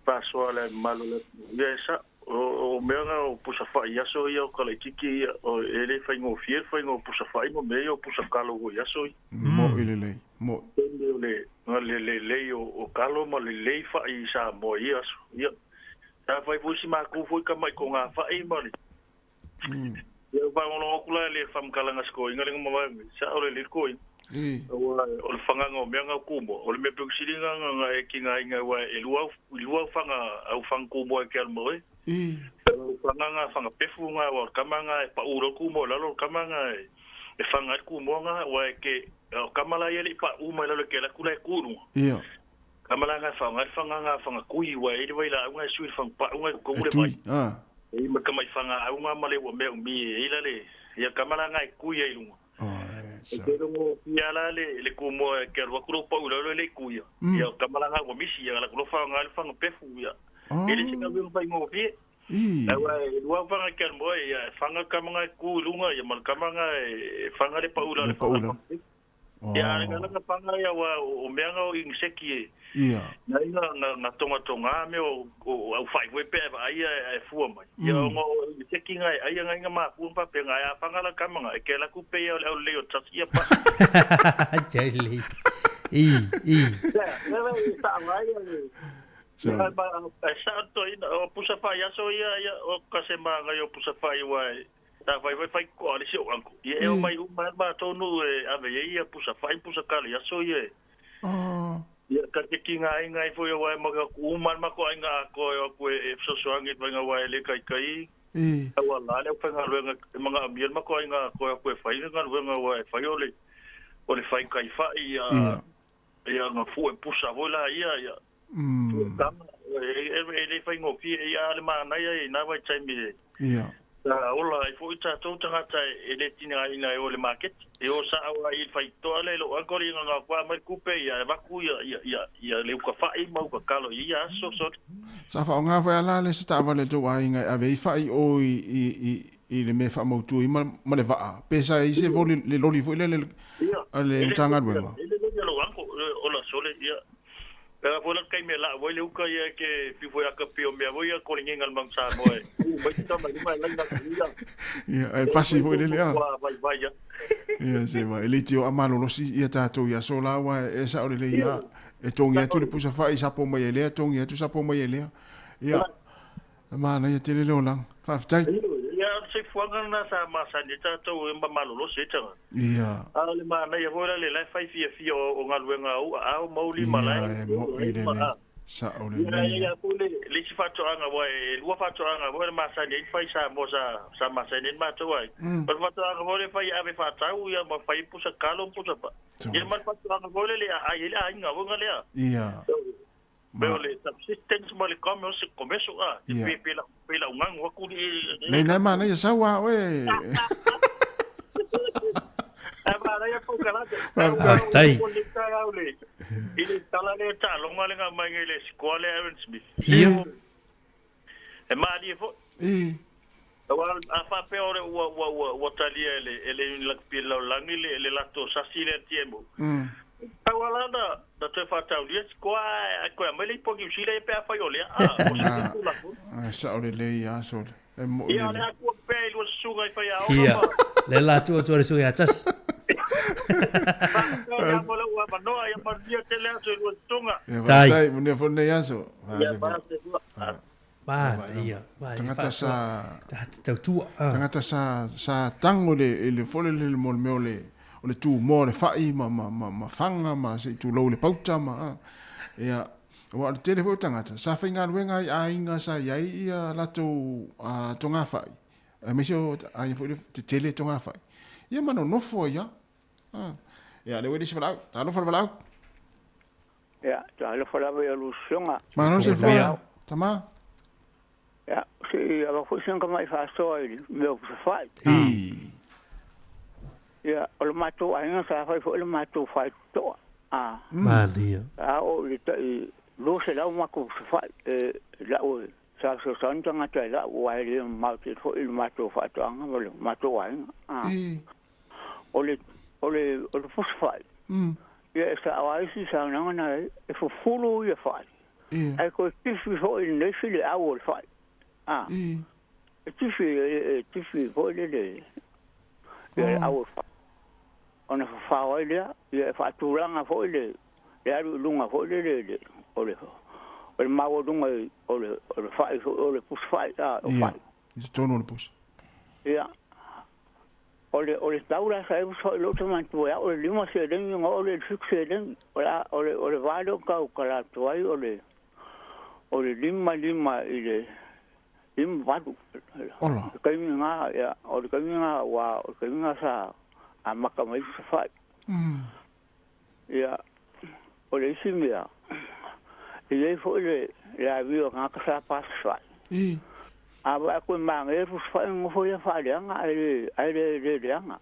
faasoa a le mamalu o le atunuu. Ia e sao, o mea na o pusa fai i aso ia o Kalaititi ia, e le faigofie le faiga o pusa fai ma mea ia o pusa kalo foi i aso ia. Mo'i lelei, mo'i. Taimi o le, le lelei o kalo ma lelei fai i Samoa i ia aso. Ia, sa fai foi si matou foi tama'i togafai ma le Ia ua faalogologo atu la i le faamatalaga a si toeaina lea na mavae mai, sao lelei le toeaina. Aua o le fagaga o mea na o Tumua, o le mea pito sili lena na e tigaina aua e lua au, lua au faga, au faga Tumua e te alu ma oe. O au faga na, faga pefu na, aua o le tama na e pau loa le Tumua i lalo, o le tama na e faga ai le Tumua na, aua e te, o tama la ia e le i pau mai lalo e te alu atu la e tu i luga. Tama la na e faaaoga ai le faga na, faga tui, aua e i ai le vailaau na e sui i le faga pau na i totonu le vai. E i ma tamai fagaau na ma le ua mea umi e i ai la le, ia tama la na e tui ai i luga. E te rongo pia la le le kumoa e ke alu atu lou pau i lalo e le i ku ia. Ia o tamalanga ua misi ia la ku lofa o ngai le fanga pefu ia. E le se galuega faigofie. Aua e lua au fanga ke alu moe ia e fanga kama ngai ku i lunga ia ma le kama ngai e fanga le pau i lalo le fanga pefu. Ia a nga langa fanga ia ua o mea nga o ingiseki e. Ia. Na inga nga nga tonga tonga me o o au fai koe pe a ia e fua mai. Ia o nga o ingiseki nga e aia nga inga mafua ma pe nga a fanga la kama nga e ke la ku pe ia o le au lei o tasi ia pa. Tele. I i. Ia, ia i sa ngai ia le. So. Ia ma e sa to ina o pusa fai aso ia ia o ka se ma ngai o pusa fai wa Sa fai fai fai koa le si ou uncle. Ia e omai uma ai matou nuu e ave ai ia pusa fai pusa kale i aso ia e. Ia ka te ki nga aiga ai foi aua e make aku uma le makou aiga atoa e o atu e fesoasoani i le faiga aua e le taitai aua la le aufaigaluega e manaomia le makou aiga atoa e o atu e fai le galuega aua e fai o le o le fai tai fai ia ia na fue pusa foi la ia ia fue tama e le faigofie ia a le manaia i na vaitaimi e sa ola ai foi tatou tagata e le tigaina e o i le maketi e o sao ai i le faitotoa lea i lou uncle ia na gagua mai le kupe ia e avatu ia ia ia le uka fai ma uka kalo i ia aso sole. Sa faaaoga foi a la le isi taavale a le tou aiga e ave ai fai o i i le mea e faamautu ai ma le vaa, pe sa i ai se voli, le loli foi lele a le Matagaluega. E le loli a lou uncle, ola sole, ia. Pea foi la le taimi e la'u ai le uka ia e ke fiu foi aka pei o mea foi ia koligiga a le Mount Samoa e uu mai te tama i luma e laina atu ia. Ia, ae pasi foi lele a. Ua vaivai a. Ia, se wa, e le tio a malolosi ia tatou i aso la aua e sao lelei a, e togi atu le pusa fai sapo mai e lea, togi atu sapo mai e lea. Ia, E manaia tele le olaga. Faafetai. Ia, o le soifuaga lena sa masani ai tatou e malolosi ai tagata. Ia. A o le manaia foi la le la e fai fiafia o galuega a ou aao ma ou lima la e. Ia, e moi lelei. Sao lelei. Ia, ia foi le le isi faatoaga aua e lua faatoaga foi na masani ai na fai i Samoa sa sa masani ai le matou aiga. O le faatoaga foi lea e fai e ave faatau ia ma fai ai pusa kalo ma pusa pa. Ia ma le faatoaga foi lele e aai ai le aiga foi lea. Ia. Ma. O le subsistence ma le commerce, commercial a, Ia. pe pe la pe la ungangu aku li. Nei nai manaia sau a oe. Ai manaia po kalate. Faafetai. O le taeao le i le tala le taaloga le nga mai le sikoa le Aaron Smith. Ia. E malie foi. I. Aua a faapea o le ua ua ua ua talia e le e le Unilakpi le lalolagi le le latou sasi lea TMO. Pau lava la na na toe faataulia si koa ae ae toe aumai le ipu a Niu Sila ia pe afai o lea a o se mea tulafono. Ae sao lelei a sole. E moi Ia o lelei. le a tua pea i lua susuga i faiaoga Ia, ma le la tua tua le susuga ia tasi. Faafetai lava mo lou avanoa ia manuia tele aso i lua susuga. Ia Tai. faafetai, manuia foi lenei aso. Ia faafetai. Manaia, manaia. Tagata sa Tagata tautua. Ah. Tagata sa sa tango le i le foi lele mo le mea o le o le tumoa o le fai ma ma ma ma fanga ma se i tulou le pauta ma a. Ia aua o le tele foi o tagata sa faigaluega ai aiga sa i ai ia latou togafai aemaise o aiga foi lea tetele togafai. Ia ma nonofo ai lava. A. Ia lea ua i le isi valaau. Talofa le valaau. Ia, talofa lava i a lua susuga. Malo le soifua, tama. Ia, se i ava foi sina tamai faasoa i le mea o Pusafai. I. Ia, o le matou aiga sa fai foi le matou faitotoa. A. Malia. Sa oo i le tai 200 matou Pusafai e lau e sa fesoasoani tagata e lau aua e le mamao tele foi le matou faatoaga ma le matou aiga. A. I. O le, o le, o le pusa fai, ia e sao ai isi saunoaga na e fufulu ia fai. Ae toe tifi foi lenei fileau o le fai. A, e tifi, e tifi foi lele ia le au o le fai. Ona fafao ai lea, ia e faatulaga foi le, le alu i luga foi lele le, o le, o le maualuga o le, o le fai foi, o le pusa fai, a, o fai. I totonu o le pusa. Ia. O le, o le tau la sa uso i lou tamatua e au o le lima seleni ona oo lea i le fitu seleni. O le a, o le, o le va lea o tau tala atu ai o le, o le lima lima i le lima valu. Ola. Le taimi lena, ia, o le taimi lena aua o le taimi lena sa amata mai ai Savaii. Ia, o le isi mea, e i ai foi le, le amio a tagata sa pa Savaii. I. A vaai atu e manaia le pusa fai, nofo ia faaleaga ae le, ae le, le leaga.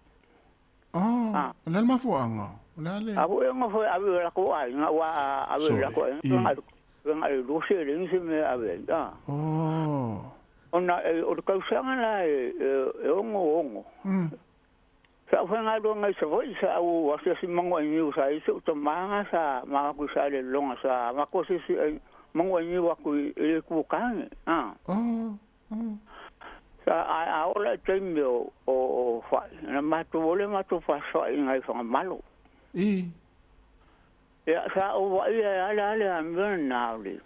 Oh. Ah. O le a le mafuaaga? O le a le. A foi e gofo e ave i o latou aiga, aua a ave i latou aiga, e na o le lua seleni se mea e ave ai. Ah. Oh. Ona o le tausaga la e 66. Sa ou faigaluega i Savaii, sa ou asiasi manuainiu sa i ai si ou tama sa ma atu i Salelologa sa matou asiasi ai manuainiu atu i le itu o tane. Ah. Oh. Oh. Sa a a oo la i taimi o o fa'i, na matou o le matou fasifa'i i nai Fagamalo. I. Ia, sa ou vaaia e ale ale a mea na o le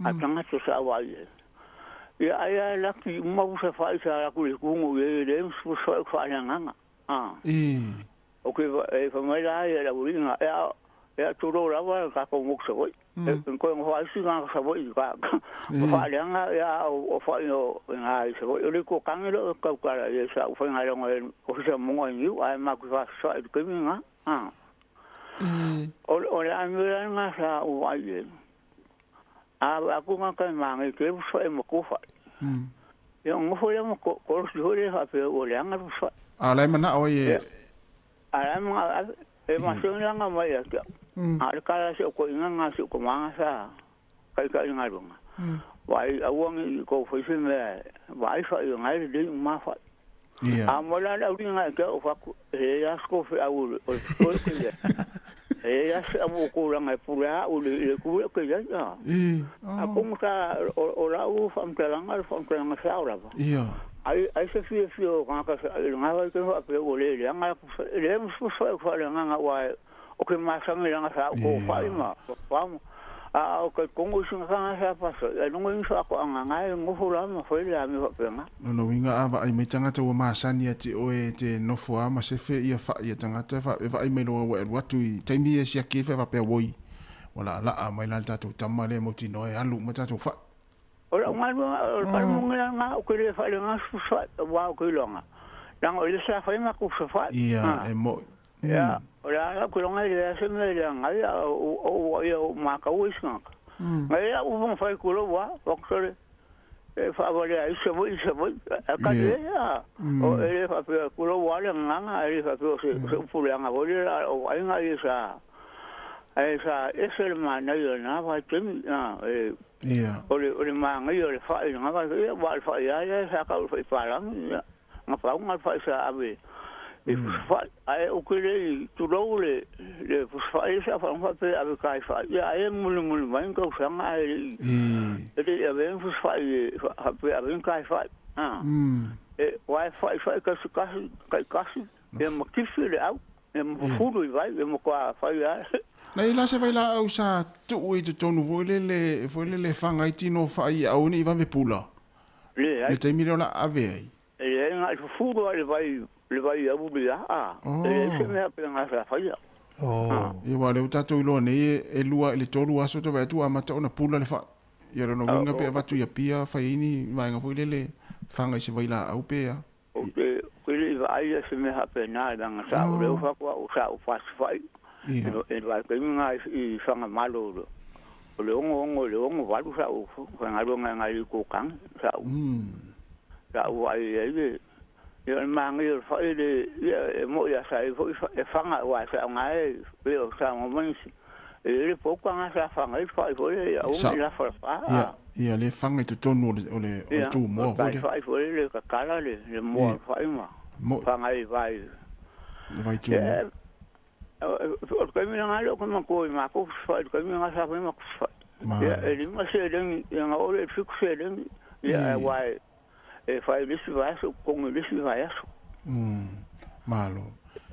a tagata sa vaai ai. Ia ai a laki uma pusa fa'i sa alu atu i le tugu i ai e leai ma se pusa fa'i o faaleagaga. A. I. O ke e fai mai la ia le aualii ea ea tulou lava le tatou motu Savaii. E toe noho ai isi tagata Savaii ka o faaleaga ia a o fa'i o ina i Savaii. O le itu o tane lea o tautala i ai sa ou faigaluega i le Ofisa o Moga i Niu ae matou te faafesoa'i i le taimi lena. A. O le a mea la lena sa ou vaai i ai, a vaai atu tagata e manaia tele pusa fa'i e matua fa'i. Ia ona nofo lea ma kolosi foi lea faapea ua leaga le pusa fa'i. A o la e manao ai e. A o la e manao e ave. E masani la ona aumai ia te au. A o le tala a si ou toeaina lena si ou tama sa taitai i le galuega, vaai aua ne i tou fai se mea e vaai fa'i o lena e lelei uma fa'i. Ia. A moe la le auliga ia te au, ou fai atu, e leai lava se tou feau o le totoe ou te i ai. E leai lava se feau o outou leaga e pule lava au i le itu lea ou te i ai. I. A pono sa o lau faamatalaga o le faamatalaga sao lava. Ia. Ai ai se fiafia o tagata i lena vaitaimi faapea ua le leaga e leai ma se fusifa'i o te faaleagaga aua o ke masani leaga sa outou fa'i ma ma a o talitonu isi tagata sa pasifa'i ai luga ni faatoaga na e nofo la ma fai le amio faapena. Lona uiga a vaai mai tagata ua masani ia te oe e te nofo a ma sefe ia fa'i a tagata e vaai mai loa ua e alu atu i taimi ia siaki ai faapea woi ua laalaa mai la le tatou tama lea e mautinoa e alu uma tatou fa'i. O lau galuega, o le falemoni lena ou te le faaleaga se fusifa'i, aua ou te iloaga, leaga o ia sa fai matou fusifa'i. Ia, e mo'i. Ia, o le a lau iloga e leai se mea e leaga ai, a o ou ia ou matau isi tagata. Na i ai lau upu na fai atu lou a, fai atu sole, e faavalea ai Savaii i Savaii. Ae tali ai a, o e le faapea tulou a le gagana, e le faapea o se upu leaga foi lea, a o vaaiga ia sa, ae sa ese le manaia o lena vaitaimi, a, e Ia. O le, o le manaia o le fa'i i lena vaitaimi, ia, aua o le fa'i lava ia sa tau o le fa'i palagi, ia, na pau lena o le fa'i sa ave i pusa fa'i. Ae ou te le i tulou le, le pusa fa'i lea sa faalogo faapea e ave ta i fa'i, ia ai e mulimuli mai ni tausaga ae le i, e le i avea ni pusa fa'i e faapea e ave ni ta i fa'i. A, e, aua e fa'i fa'i tasi tasi, taitasi, ia ma tifi le au, ia ma fufulu i vai, ia matua fai lava. Na i ai la se vailaau sa tuu i totonu foi lele, foi lele e faga ai tino fa'i aua ne i vave pula. Leai. Le taimi lea o le a ave ai. E leai, na i fufulu lava i le vai, le vai auli a, a, e leai se mea faapena sa faia. Ia aua o lea ua tatou iloa nei e 2 i le 3 aso toe vaai atu ua amata ona pula le fa'i. Ia lona uiga pe avatu i Apia fai ai ni vaega foi lele faga i se vailaau pe a. Ou te le i vaai ia se mea faapena, leaga sa ou leo fai atu au sa ou fasifa'i i le vaitaimi lena i Fagamalo o le 66 i le 68 sa ou faigaluega ai i le itu o tane sa ou sa ou vaai ai le ia o le manaia o le fa'i le ia e mo'i lava sa i ai foi e faga aua e faaaoga e pei o saunoa mai nisi E i ai le pouka lena sa faga ai le fa'i foi lea ia aua ne i lafalafa. Ia, ia lea faga i totonu o le, o le, o le tumoa foi lea. Ia, o le fa'i foi lea tatala le, le moa o le fa'i ma faga ai i vai. Le vai tumoa. Ia, o le taimi lena lea ou te manatua i matou fa'i i le taimi lena sa fai matou fa'i. Ia, e 5 seleni, ia na oo lea i le 7 seleni, ia aua e fai i le isi vaiaso, totogi i le isi vaiaso. Malo.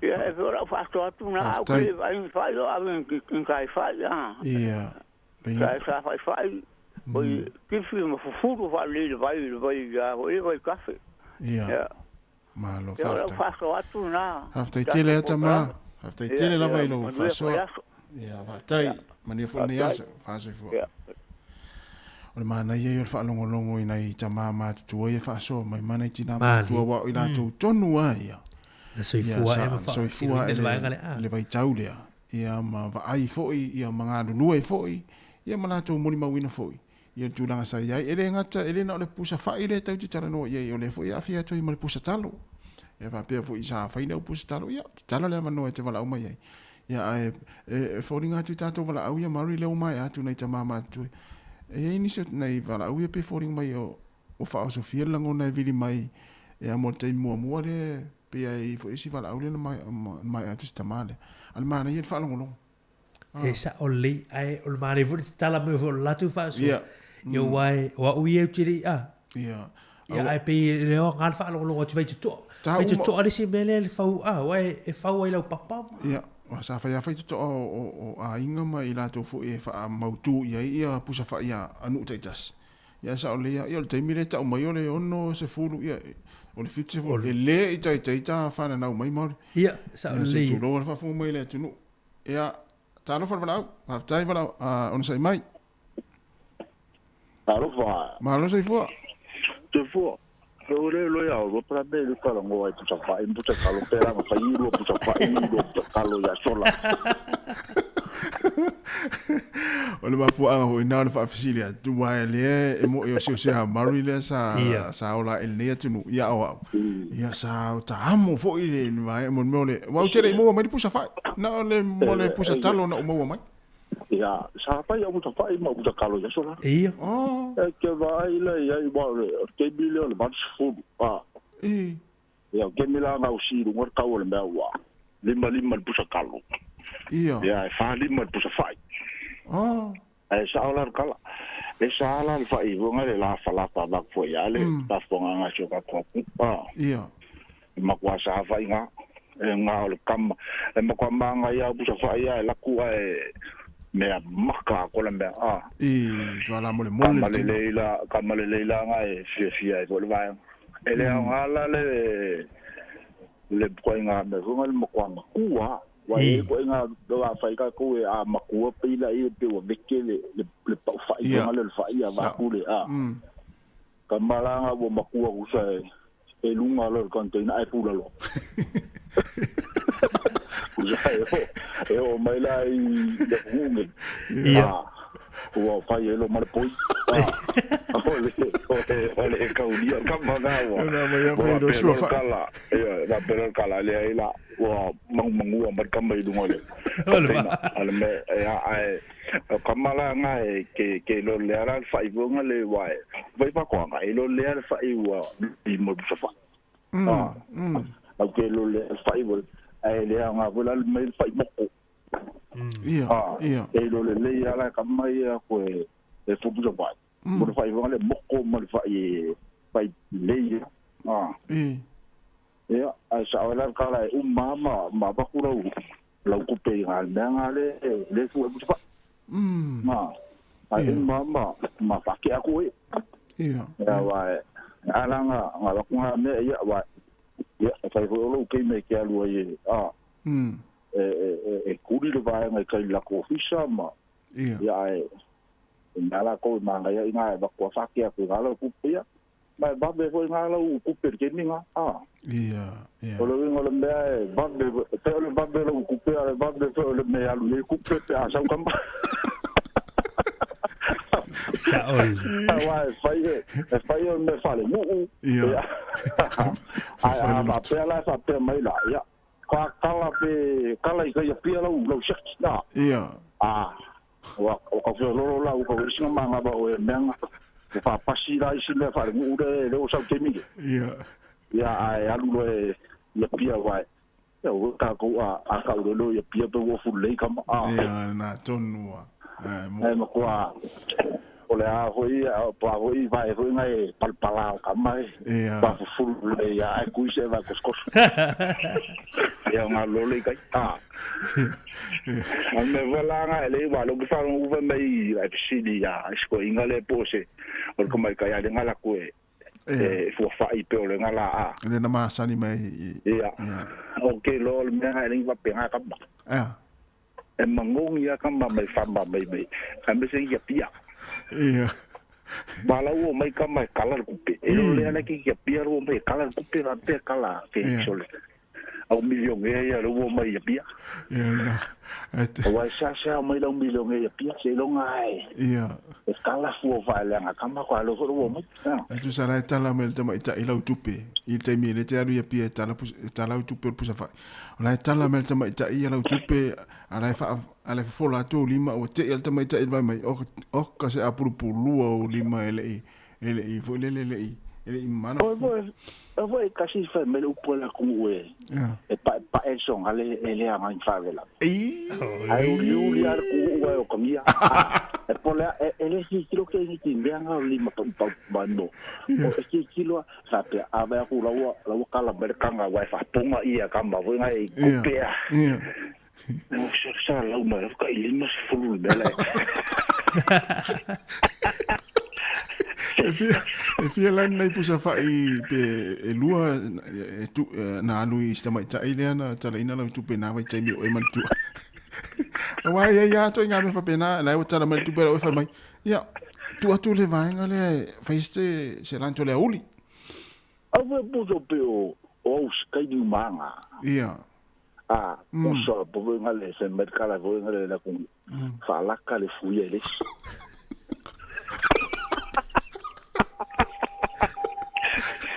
Ia, e pei o lau faasoa atu lena, au ke vaai ni fa'i o ave ni tai fa'i, a. Ia. Sa sa fa'ifa'i, oi tifi ma fufulu faalelei i le vai, le vai a foi le vai kafe. Ia. Malo, Ia, o lau faafetai. faasoa atu lena. Faafetai tele a tama. Faafetai tele lava i lou Manuia faasoa. foi aso. Ia, faafetai. Manuia foi lenei aso. Faasoifua. Ia. O le manaia ia o le faalogologo i nai tama matutua ia faasoa mai ma nai tina Mali. matutua aua o i latou tonu lava ia. Na soifua Ia, ea ma sa soifua faatinoina le vaega lea. le vaitau lea. Ia ma vaai foi, ia ma galulue foi, ia ma latou molimauina foi ia le tulaga sa i ai. E le gata, e le na o le pusa fa'i lea tatou te talanoa i ai, o lea foi e aafia atu ai ma le pusa talo. Ia faapea foi sa fai le au pusa talo, ia tatala le avanoa e te valaau mai ai. Ia ae e foliga atu i tatou valaau ia Mary lea ua maea atu nai tama matutua. E i ai nisi o nai valaau ia pei foliga mai ua faaosofia le lagona e vili mai ia mo le taimi muamua lea pei lava e i ai foi isi valaau lea na maea atu si tama lea. A o le manaia le faalogologo. E sao lelei, ae o le manaia foi le tatala mai foi o le latou faasoa. Ia aua o au ia ou te le i a. Ia ae pei e le aoga le faalogologo atu faitotoa. Faitotoa le isi mea lea le fau a, aua e fau ai lau papa ma. Ia, aua sa fai lava faitotoa o aiga ma i latou foi e faamautu i ai ia pusa fai a nuu taitasi. Ia sao lelei lava, ia o le taimi lea e tau mai o le 60, ia o le 70, e le i taitai ta fananau mai Maori. Ia, sao lelei. Ia se i tulou le faafofoga mai i le atunuu. Ia, talofa le valaau. Faafetai valaau, onosai mai. Talofa. Malo soifua. Soifua. He o le loia o rua pala me le kala ngoa i pusa whai, pusa kalo pera ma whai rua pusa whai, rua pusa kalo ia sola. O le mafuaaga foi na o le faafesili atu aua e lea e mo'i o Siosea Murray lea sa sa ola i lenei atunuu ia o au ia sa taamo foi le vaega mo le mea o le aua ou te le i maua mai le pusa fai na o le mo le pusa talo na ou maua mai. Ia sa fai au pusa fai ma au pusa talo i aso la. Ia. E ke vaai lea i ai aua o le taimi lea o le 80 a. Ia, o kemi la gausi i luga le tau o le mea ua limalima le pusa talo. Ia. Ia, e 45 le pusa fai. Oh. Ae sao la le tala. E sa la le fai ihoga le lafalafa avatu foi ia le faafofogaaga a si o tatou atunuu. Ah. Ia. E matua sa fai nga. E nga o le kama. E matua manaia au pusa fai ia e laku ae mea maka atoa le mea. Ah. I, tua la molemole le tino. Kama lelei la, kama lelei la nga e fiafia ai foi le vaega. E le aoga la le le ituaiga mea foi le matua matua aua e i ai ituaiga mea a fai tatou e a matua pei laia pei ua veke le le paufai foi lea o le fai a vaeatu le a tama la na ua matua tusa e luga loa o le container ae pula loa tusa e oo mai la i le atunuu nei Ua fai ai lo ma le poi. O le kaulia kama na ua. Ua pelo kala. Ia, na pelo kala le ai la. Ua mangumangua mai kama i lunga le. Ale me ia ai kama la nga e ke ke lo le ara fai vonga le wa. Vai pa ko nga e lo le ara fai ua i mo sa fa. Ah. Au ke lo le fai ua ai le nga vola mai fai moko. Ia, ia. E iloa lelei lava la e kama ia koe e fopusa fai. Mo le fai le moko ma le fai fai lelei ia. Ia, ae sao ai la le kala e uma ma ma avatu lau lau tupe i nga mea nga le le fua e pusa fai. Ae uma ma ma faakea atu ai. Ia. Ia aua e a la nga nga avatu nga mea ia aua ia e fai foi o lou taimi e te alu ai e e kuli le vaega i kai lako ofisa ma ia ae e mea lakou e manaia i na e avatu a fake atu i nga lau tupe ia ma e vave foi nga lau tupe i le taimi nga a Ia o le uiga o le mea e vave pe o le vave lau tupe a le vave foi o le mea e alu i ai tupe pe a sau kama. Sao Aua e fai e fai o le mea faalenuu Ia. Ae a faapea la e faapea mai la ia Ka kala pe kala i kai apia lau lau siaki a. Ia. A ua ua kau feololo la ua kau isi nga mangava o e meanga ua faapasi la isi mea faalenu'u le le o sau taimi le. Ia. Ia ae alu loa e i Apia aua e ia ua tatou a a taulolo i Apia pe ua ofu lelei kama a. Ia lena tonu a. Ae mo. Ae matua o le a foi po a foi vae foi nga e palapala o kama e Ia. fufulu le ia ae kui se vae kosokoso. Ia nga lole i kai. A. A me foi la nga e le wa lo ki fa uva mai ai fesili ia ai siko inga le po se o le kama i kai ale nga la ku e e fuafai pe o le nga la a. Le na masani mai i. Ia. O ke lo le mea nga e le ngi fa kama. Ia. E magogi a kama mai fama mai mai aemaise i Apia. Ia. Palau o mai kama e kala le kupe. E lo lea le ki Apia ro mai kala le kupe la pe kala ke sole. au milionea ia lea ua omai i Apia. Ia lena. Ae te. Aua e seasea omai le au milionea i Apia, seiloga lava e. Ia. E kala fua o faaleaga kama ko a lea foi ua omai. Ae tusa la e tala mai le tamaitai i lau tupe i le taimi e le te alu i Apia e tala e tala au tupe o le pusa fai. O la e tala mai le tamaitai ia lau tupe a la e faa a la e fofola atu ou lima ua tei a le tamaitai i le vae mai oka se apulupulua ou lima e le i E le i foi lele, e le i, e le i mana. Oi foi, oi foi kasi fai mai le upu a le atunuu e, e paepae le sogale e le agai i faalavelave. Ae uliuli lava le kuuu ae o tagia. E pole a, e le tilotilo ke igi mea nga o lima paupau mai mo. O e tilotilo a, faapea, a vaai atu la ua, la ua kala mai le taga aua e faapoga ia kama foi nga e kupe a. Sa lau mai tai 50 le mea la e. E fia lani nai pusa fai pe e lua e tu, na alu i si tamaitai lea na talaina lau tupe na vaitaimi o e manatua. Aua e iai lava ituaiga mea faapena, la e ua tala mai le tupe la oe fai mai, ia, tuu atu le vaega lea e fai se se lunch o le aoauli. Au e pusa pe o o au sikaini umaga. Ia. A, pusa po foi ngale fai mai le kala foi ngale le ku faalaka le fuia i le isi.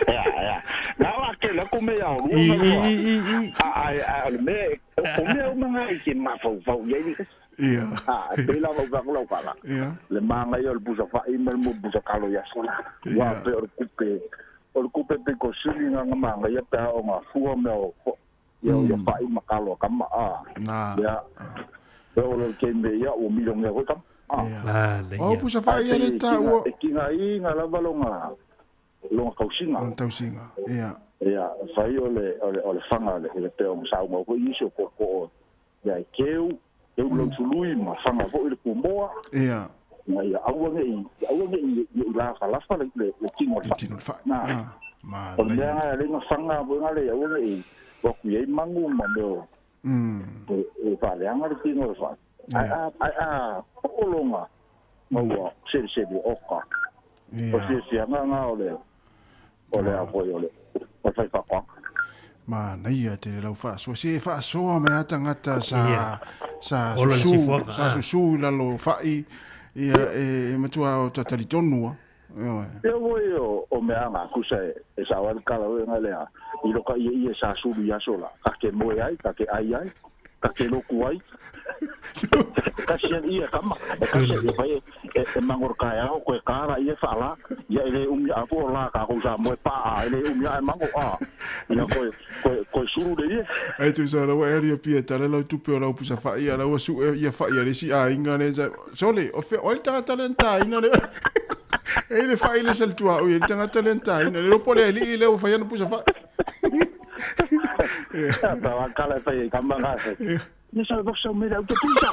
Ea, ea. Na la ke la ku me au lua na lua. A, a, a, o le mea, o mea uma nga i ke mafaufau i ai ni. Ia. A, e pei lava o fai atu lau kala. Ia. Le manaia o le pusa fai ma le mo pusa kalo i aso la. Ua pei o le kupe, o le kupe pito sili nga nga manaia pe a o nga fua mea o Ia o ia paʻi ma kalo a kama a. Na. Ia. E o le ke me ia o milionea foi kama. A. O pusa fai ia le ta ua. E kinga i nga lava longa longa tausiga. Longa tausiga. Ia. Ia, fai o le o le o le fanga le le pe o sauga foi isi o ko ia e keu, keu lau sului ma fanga foi le kumoa. Ia. Ina ia aua ne i, aua ne i, i lafalafa le, le, le tino o le fa'i. Le tino o le fa'i. Na. Ah, O le mea nga e le na fanga foi nga le aua ne i o atu i ai manu ma mea o, e, e faaleaga le tino o le fa'i. Ae a, ae a po'o longa ma ua selesele oka. O le fiafiaga nga o le, o le a foi o le, o le fai faatoaga. Manaia tele lau faasoa. Se e faasoa mai lava tagata sa sa Ola le susu sifuaga, sa ah. susu i lalo o fa'i ia e matua o ta talitonu a. Ioe. Ia foi o, o meaga kusa e, e sao ai le kala oe nga lea, i loka ie ie sa sulu i aso la, ka ke moe ai, ka ke ai ai, ka ke loku ai, e kasi ai ia kama, e kasi ai ia fai e, e, e mangoro kaeao koe kara ia whaala, ia e le umi a po la ka kou sa moe paa, e le umi a e mango a, ia koe, koe, koe sulu le ie. Ae tusa lau e alu ia pia tala lau tupe o lau pusa fa'i a lau su'e ia fa'i a le isi aiga le sa sole o fea oi le tagata lea na tāina le e le fa'i le sa le tuaoi e le tagata lea na tāina le lopo le alii lea ua fai ana pusa fa'i. Pa kala e fai e kama nga se. Ne sa voksa o mera autopista.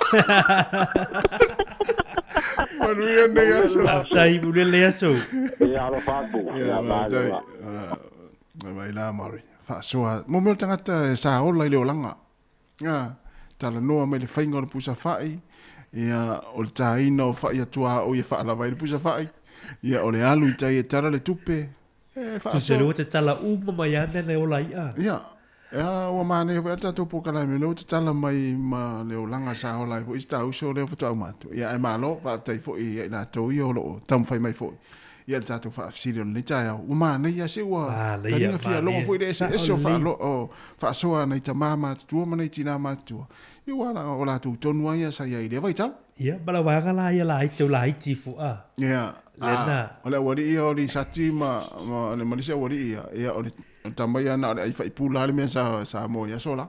Manuia nei aso. Faafetai, manuia lenei aso. Ia alofa atu. Ia, faafetai. Vai la Maori. Faasoa. Mo mea o le tagata e sa ola i le olaga. Ia, talanoa mai le faiga o le pusa fa'i, ia, o le tāina o fa'i atuaoi e faalava ai le pusa fa'i, ia, o le alu i tai e tala le tupe, e Tusa faasoa. lea ua tatala uma mai lava mea na e ola ai a. Ia, ia, ua manaia foi a tatou polokalame lea ua tatala mai ma le olaga sa ola ai foi si ta uso lea faatoa uma atu. Ia, ae malo, faafetai foi ia i latou ia o lo o taumafai mai foi ia le tatou faafesili o lenei taeao. Ua manaia se ua Manaia, taliga fia logo manaia. foi le eseese o Sao lelei. faalo, o faasoa a nai tamā matutua ma nai tinā matutua. Ia ua ala o latou tonu lava ia sa i ai i lea vaitau. Ia, ma lau vaega la ia laiti, au laiti ifo a. Ia, Lea na. o le aualii ia o Lisati ma, ma, ma le isi aualii ia, ia o le tama ia na o le ai faipula le mea sa, sa mo i aso la.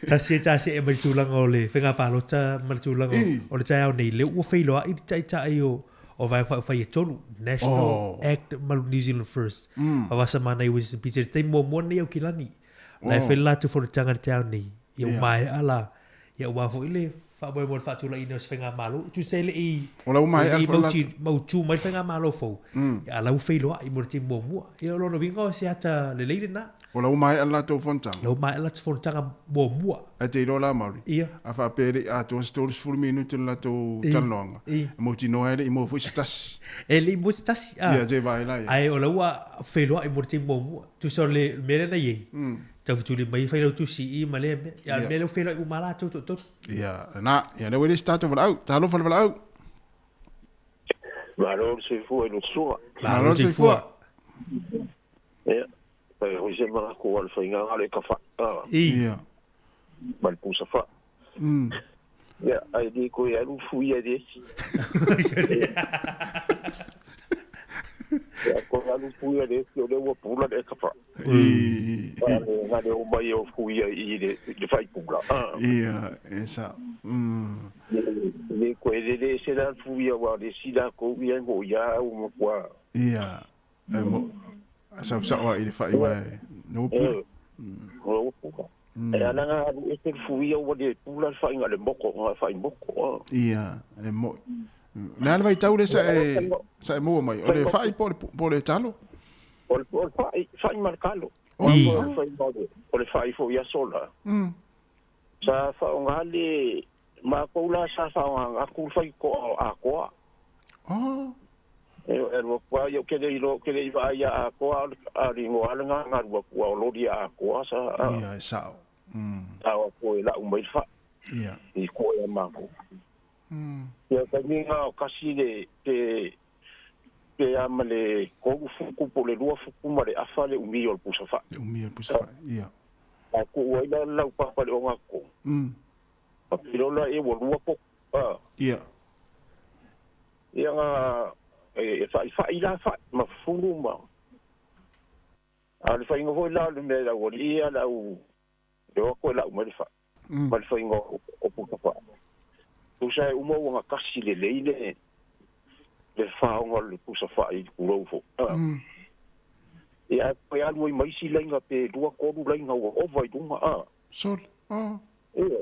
Tasi e ta see mai le tulaga o le faiga palota ma le tulaga o le taeao nei, lea ua feiloai le taitai o o Vaega Faaupufai e tolu, National Oh. Act ma New Zealand First. Vavasa manai Winston Peters, taimi muamua lenei Aukilani. La e fai le latou fonotaga i le taeao nei, ia ua maea la, ia aua foi le faamoemoe i le faatulaiina o se faigamalo. Tusa e le i O la ua maea e le i le mauti, mautu mai le faigamalo fou, ia a la ua feiloai mo le taimi muamua. Ia o lona uiga o se ata lelei lena. O la ua maea le latou fonotaga. La ua maea le latou fonotaga muamua. Ae te iloa la Mauri, Ia. a faapea e le i atoa se 30 minute le latou I, talanoaga, i. e mautinoa e le i maua foi se tasi. E le i maua se tasi, a. Ia, te vaai la ia. Ae o la ua feiloai mo le taimi muamua. Tusa o le mea lea na i ai, Taufetuli mai fai lau tusi i i ma lea mea. Ia, a o le mea lea ua feiloai uma lava latou toatolu. Ia, lena. Ia, lea ua i ai le isi tatou valaau. Talofa le valaau. Malo le soifua i lo susuga. Malo le soifua. Ia, fai foi se manatu o le faiga le eka fa'i. Ia. Ma le pusa fa'i. Ia, ai le koe alu fuia i le esi. Ia, koe alu fuia i le esi, o lea ua pula le eka fa'i. Na le o mai o fuia i le, le fa'i pula. Ia, e sa'o. Le koe le le ese la fuia wa le si la kou ia mo ia au mo kua. Ia, e mo, sau sa'o ai i le fa'i wa e no pula. O pula. E ala nga alu ese le fuia ua le pula le fa'iga le moko, nga fa'i moko. Ia, e mo'i. Le a le vaitau lea sa e, sa e maua mai? O le fa'i po o le, po o le talo? O le, o le fa'i, fa'i ma le talo. O le faiga o le, o le fa'i foi i aso la. Sa fa'aoga le, matou la sa fa'aoga atu le faito'a o Atoa. E alu atu lava ia, ou te le iloa, ou te le i vaai ia Atoa, a o le igoa lava lena na alu atu a o loli ia Atoa sa. Ia, e sa'o. Sa o atu e la'u mai le fa'i. Ia. I koe a matou. Ia, taimi na o kasi le, pe, pe a ma le tolu futu po o le lua futu ma le afa le umi o le pusa fa'i. Le umi o le pusa fa'i, ia. A tuu ai la le laupapa i le ogatotonu. A pilo la ia ua lua potu. Ia. Ia na e fa'ifa'i la fa'i ma fufulu ma. A o le faiga foi la o le mea i le aualii ia le au e o atu e la'u mai le fa'i ma le faiga o pusa fa'i. Tusa e uma ua gatasi lelei le le faoga o le pusa fa'i i le pulou foi. Ia ae toe alu ai ma isi laiga pe lua tolu laiga ua ova i luga a. Sole. Oh. Ia.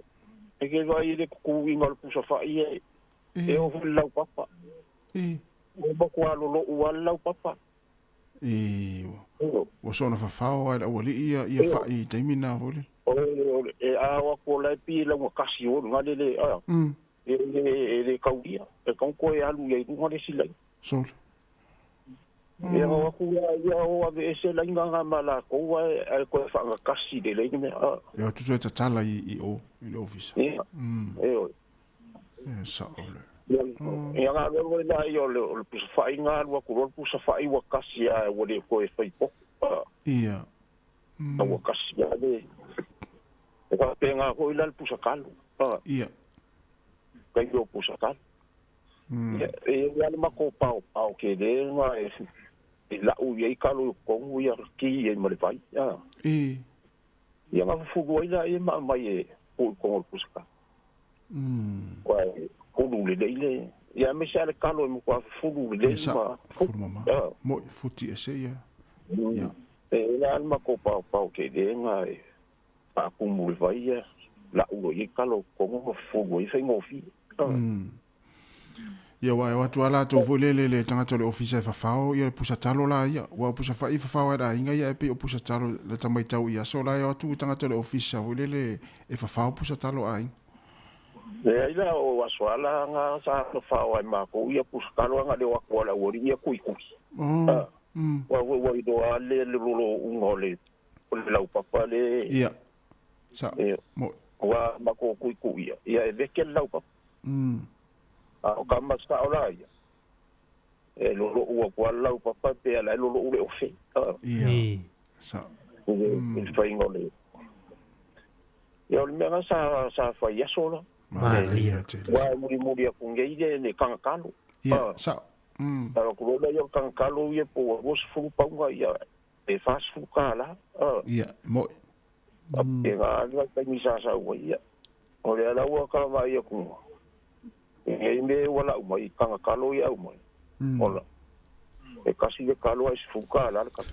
E ke vaai i le tutuiga o le pusa fa'i e e oo foi i le laupapa. Ua matua lolo'u lava le laupapa. I, ua soona fafao lava e le aualii ia, ia fa'i i taimi na foi lele. O le, e ao atu o la e pei e laugatasi o luga le le, a, e le, e le kaulia. E tatau ona toe alu i ai i luga le isi laina. Sole. Ia o atu ia, ia o aveese laina na ma latou ae, ae toe faagatasi lelei le mea, a. E o atu toe tatala i, i o, i le ofisa. Ia, ioe. E sa'o le. Ia na alu alu ai laia o le, o le pusa fa'i na alu atu loa le pusa fa'i ua kasi ae ua le toe fai potu, a. Ia. A ua kasi lava le, e faapena foi la le pusa kalo, a. Ia. Taimi o pusa kalo. Ia, e i ai lava le matou paopao tele na e la'u i ai kalo i totonu ia ki ai ma le vai, a. Ia na fufulu ai laia ma aumai e tuu i totonu o le pusa kalo. Aua e fufulu lelei le, ia aemaise lava le kalo e matua fufulu lelei ma. Ia, fufulu mama. Mo'i, futi ese ia. Ia. E i ai lava le matou paopao tele na e faatumu i le vai ia la'u loa i ai kalo i totonu ma fufulu ai e faigofie. Ia aua e o atu lava latou foi lele le tagata o le ofisa e fafao ia le pusa talo la ia. Aua o pusa fa'i e fafao ai le aiga ia ae pei o pusa talo lata matau i aso la e o atu tagata o le ofisa foi lele e fafao pusa talo a aiga. Leai la o aso a la nga sa fafao ai makou ia pusa talo a nga le o atu a le aualii ia kuikui. Aua foi ua iloa le loloouga o le o le laupapa le. Ia. Sa. Mo'i. Ua matou kuikui ia, ia e veke le laupapa. A o ka masao la ia, e lolo'u atu lava le laupapa pe ala e lolo'u le ofe. Ia. Sa. I le faiga o le. Ia o le mea na sa sa fai aso la. Manaia tele. Aua e mulimuli atu nei le le kagakalo. Ia, sao. Talo atu loa lea o le kagakalo ia po ua 20 pauga ia pe 40 kālā. Ia, e mo'i. Faapena lava le taimi sa sau ai ia. O lea la ua ka vaai atu i nei mea ua lau mai, taga kalo ia aumai. Ola, e kasi le kalo ae 10 kālā le kalo.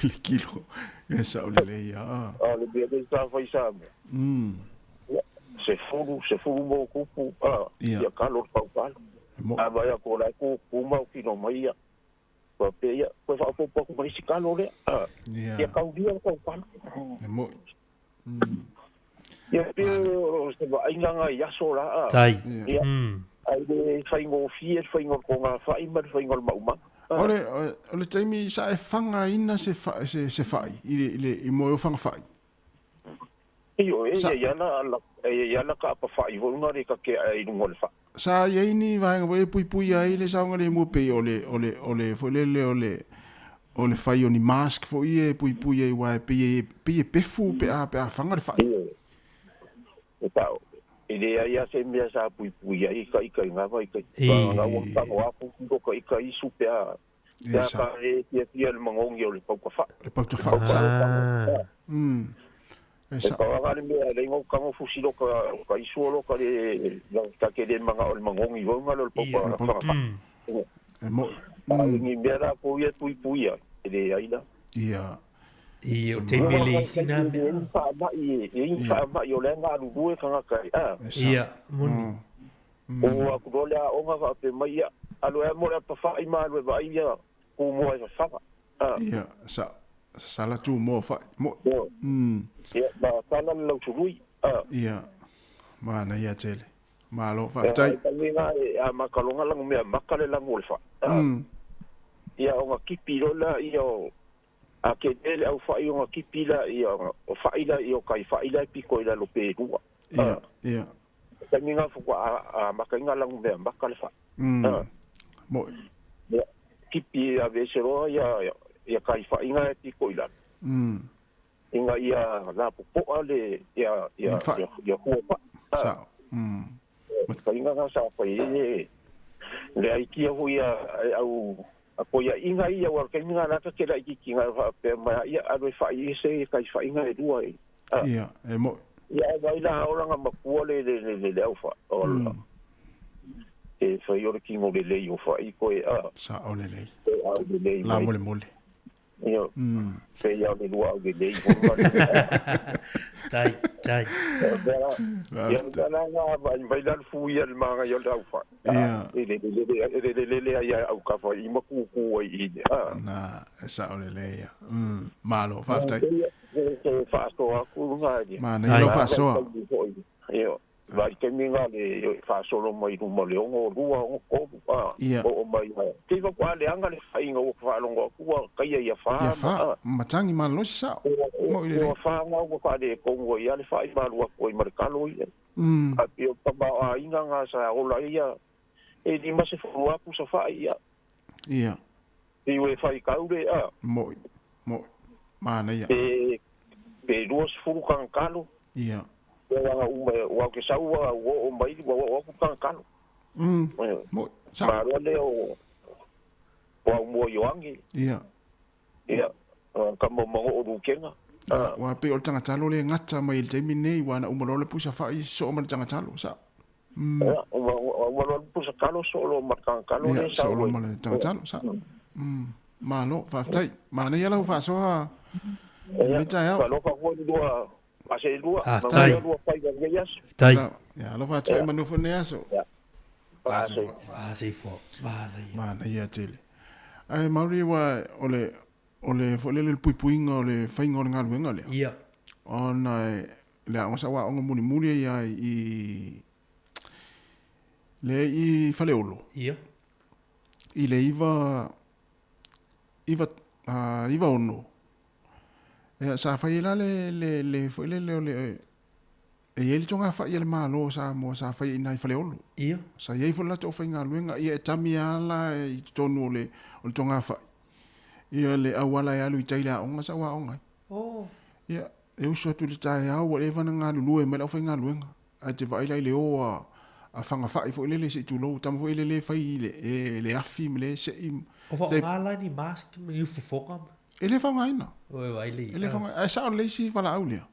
Le kilo, e sao lelei ia. A o le mea lea sa fai i Samoa, ia, sefulu, sefulu ma ona tupu, a, ia kalo le pau kalo. A vaai atu o la e kūkū ma autino mai ia. Faapea ia, toe faaopoopo atu ma le isi kalo lea, ia kaulia le tou kalo. E mo'i. Ia pei o se vaaiga na i aso la. Tai. Ia, ae le faigofie le faiga o le togafai ma le faiga o le maumaga. O le, o le taimi sa e fagaina se, se, se fa'i i le, i le, i moe o faga fa'i. Ioe, e i ai lava e i ai lava ka apa fa'i foi nga le ka ke ae i luga o le fa'i. Sa i ai ni vaega foi e puipuia ai le saogalemu e pei o le, o le, o le foi lele o le, o le fai o ni mask foi ia e puipui ai aua e pei e, pei e pefu pe a, pe a faga le fa'i. Ioe. E sao, e leai lava se mea sa puipui ai ka ika i ngā vai kai. Ka ua tago aku ki roka ika isu pe a, pe a ka le fiafia le magongi o le pauka fa'i. Le pauka fa'i, sa. E sa. E pau le mea le ingo kango fusi loka ka isu o loka le ka ke le manga o le magongi vau ngalo le pauka fa'i. E mo. Ni mea la ko ia puipui ai, e leai la. Ia. I o taimi le isi nā mea. E faamai, e i faamai o lea galulue tagata e, a. Ia, moni. O aku loa le aoga faapea mai, ia, alu ea mo le apafa'i ma alu e vaai ia Tumua e fafaga, a. Ia, sa, sala Tumua fa'i, mo'i. Ia, ma sala le lausului, a. Ia, manaia tele. Malo, faafetai. Ia, taimi na e amata loa ona lanu mea maka le lanu o le fa'i, a. Ia, ona kipi loa lea o A kele le au fa'i ona kipi laia o fa'i laia o kai fa'i la e piko i lalo pe lua. Ia, ia. Taimi nga faatoa amata ai nga lanu mea maka le fa'i. Mo'i. Ia, kipi e aveese loa ia ia kai fa'i nga e piko i lalo. Ina ia lapopo'a le ia ia ia hua fa'i. Sa'o. Faiga na sa fai ai le le aikia foi a e au a koiaʻiga ia ua taimi na lata ke laʻitiiti na faapea mai ia alu e faʻi ese kai faʻiga e lua e a Ia, e moʻi. Ia e vai la olaga makua le le le le le au faʻi o e fai o le kino lelei o faʻi koe a Saʻo lelei. Koe au lelei La mai. molemole. Ia, pei a o le lua au lelei foi ma le Tai, tai. Ia, mea la nga vai mai la le fui a le manaia o le au faʻi. Ia. E lele lele e lele lele ai au kafa i ma kūkū ai i a. Na, e saʻo lelei ia. Malo, faafetai. E faasoa atu nga ia. Manaia lau faasoa. Ia. Vai taimi nga le faasolo mai luma o le 62, 63, a, oo mai a. Te iwa kua leaga le faiga ua faalogo atu ua taia ia fa Ia fa, ma, matangi malolosi sao. Moʻi lelei. Ua fa nga ua faaletonu ai a le fai ma alu atu ai ma le kalo ia. A pei o tamaoaiga nga sa ola ai ia e 50 a pusa fai ia. Ia. Pei ua e fai kau le a. Moʻi, moʻi. Manaia. Pe, pe 20 kana kalo. Ia. Pe wanga uma e, ua ke sau ua ua oo mai ua oo aku kana kalo. Moʻi, sao. Malo lea o, o au mua Ioangi. Ia. Ia, ka mau mangoʻo lukega. A, ua pei o le tagata alo le gata mai i le taimi lenei, ua na uma loa le pusa faʻi soo ma le tagata alo, sao. Ia, uma uma loa le pusa kalo soo loa ma le tagata alo lea sao. Ia, soo loa ma le tagata alo, sao. Malo, faafetai. Manaia lau faasoa i lenei taeao. Ia, alofa foi le lua faaseelua. Manuia lua faiva i lenei aso. Tai. Ia, alofa atu foi manu foi lenei aso. Ia. Faaseifua. Manaia. Manaia tele. Ae Mauri ua o le o le foi lele le puipuiga o le faiga o le galuega lea. Ia. Ona e le aoga sa ua aoga mulimuli ai i le i Faleolo. Ia. I le iva iva iva ono. Ia sa fai ai la le le le foi lele o le e i ai le togafai a le Malo o Samoa sa fai ai i ina i Faleolo. Ia. Sa i ai foi le latou aufaigaluega, ia e tami lava la i totonu o le o le togafai ia le auala e alu i tai i le aoga sa ua aoga ai. Oh. Ia, e usu atu i le taeao ua leva ona galulue mai le aufaigaluega, ae te vaai la i le o a a fagafai foi lele se i tulou, tama foi lele e fai i le e le afi ma le sei. O faaaoga la ni mask ma ni fofoga ma. E le faaaogaina. O e vaai le. E le faaaogaina. Ae sao lelei isi valaau lea.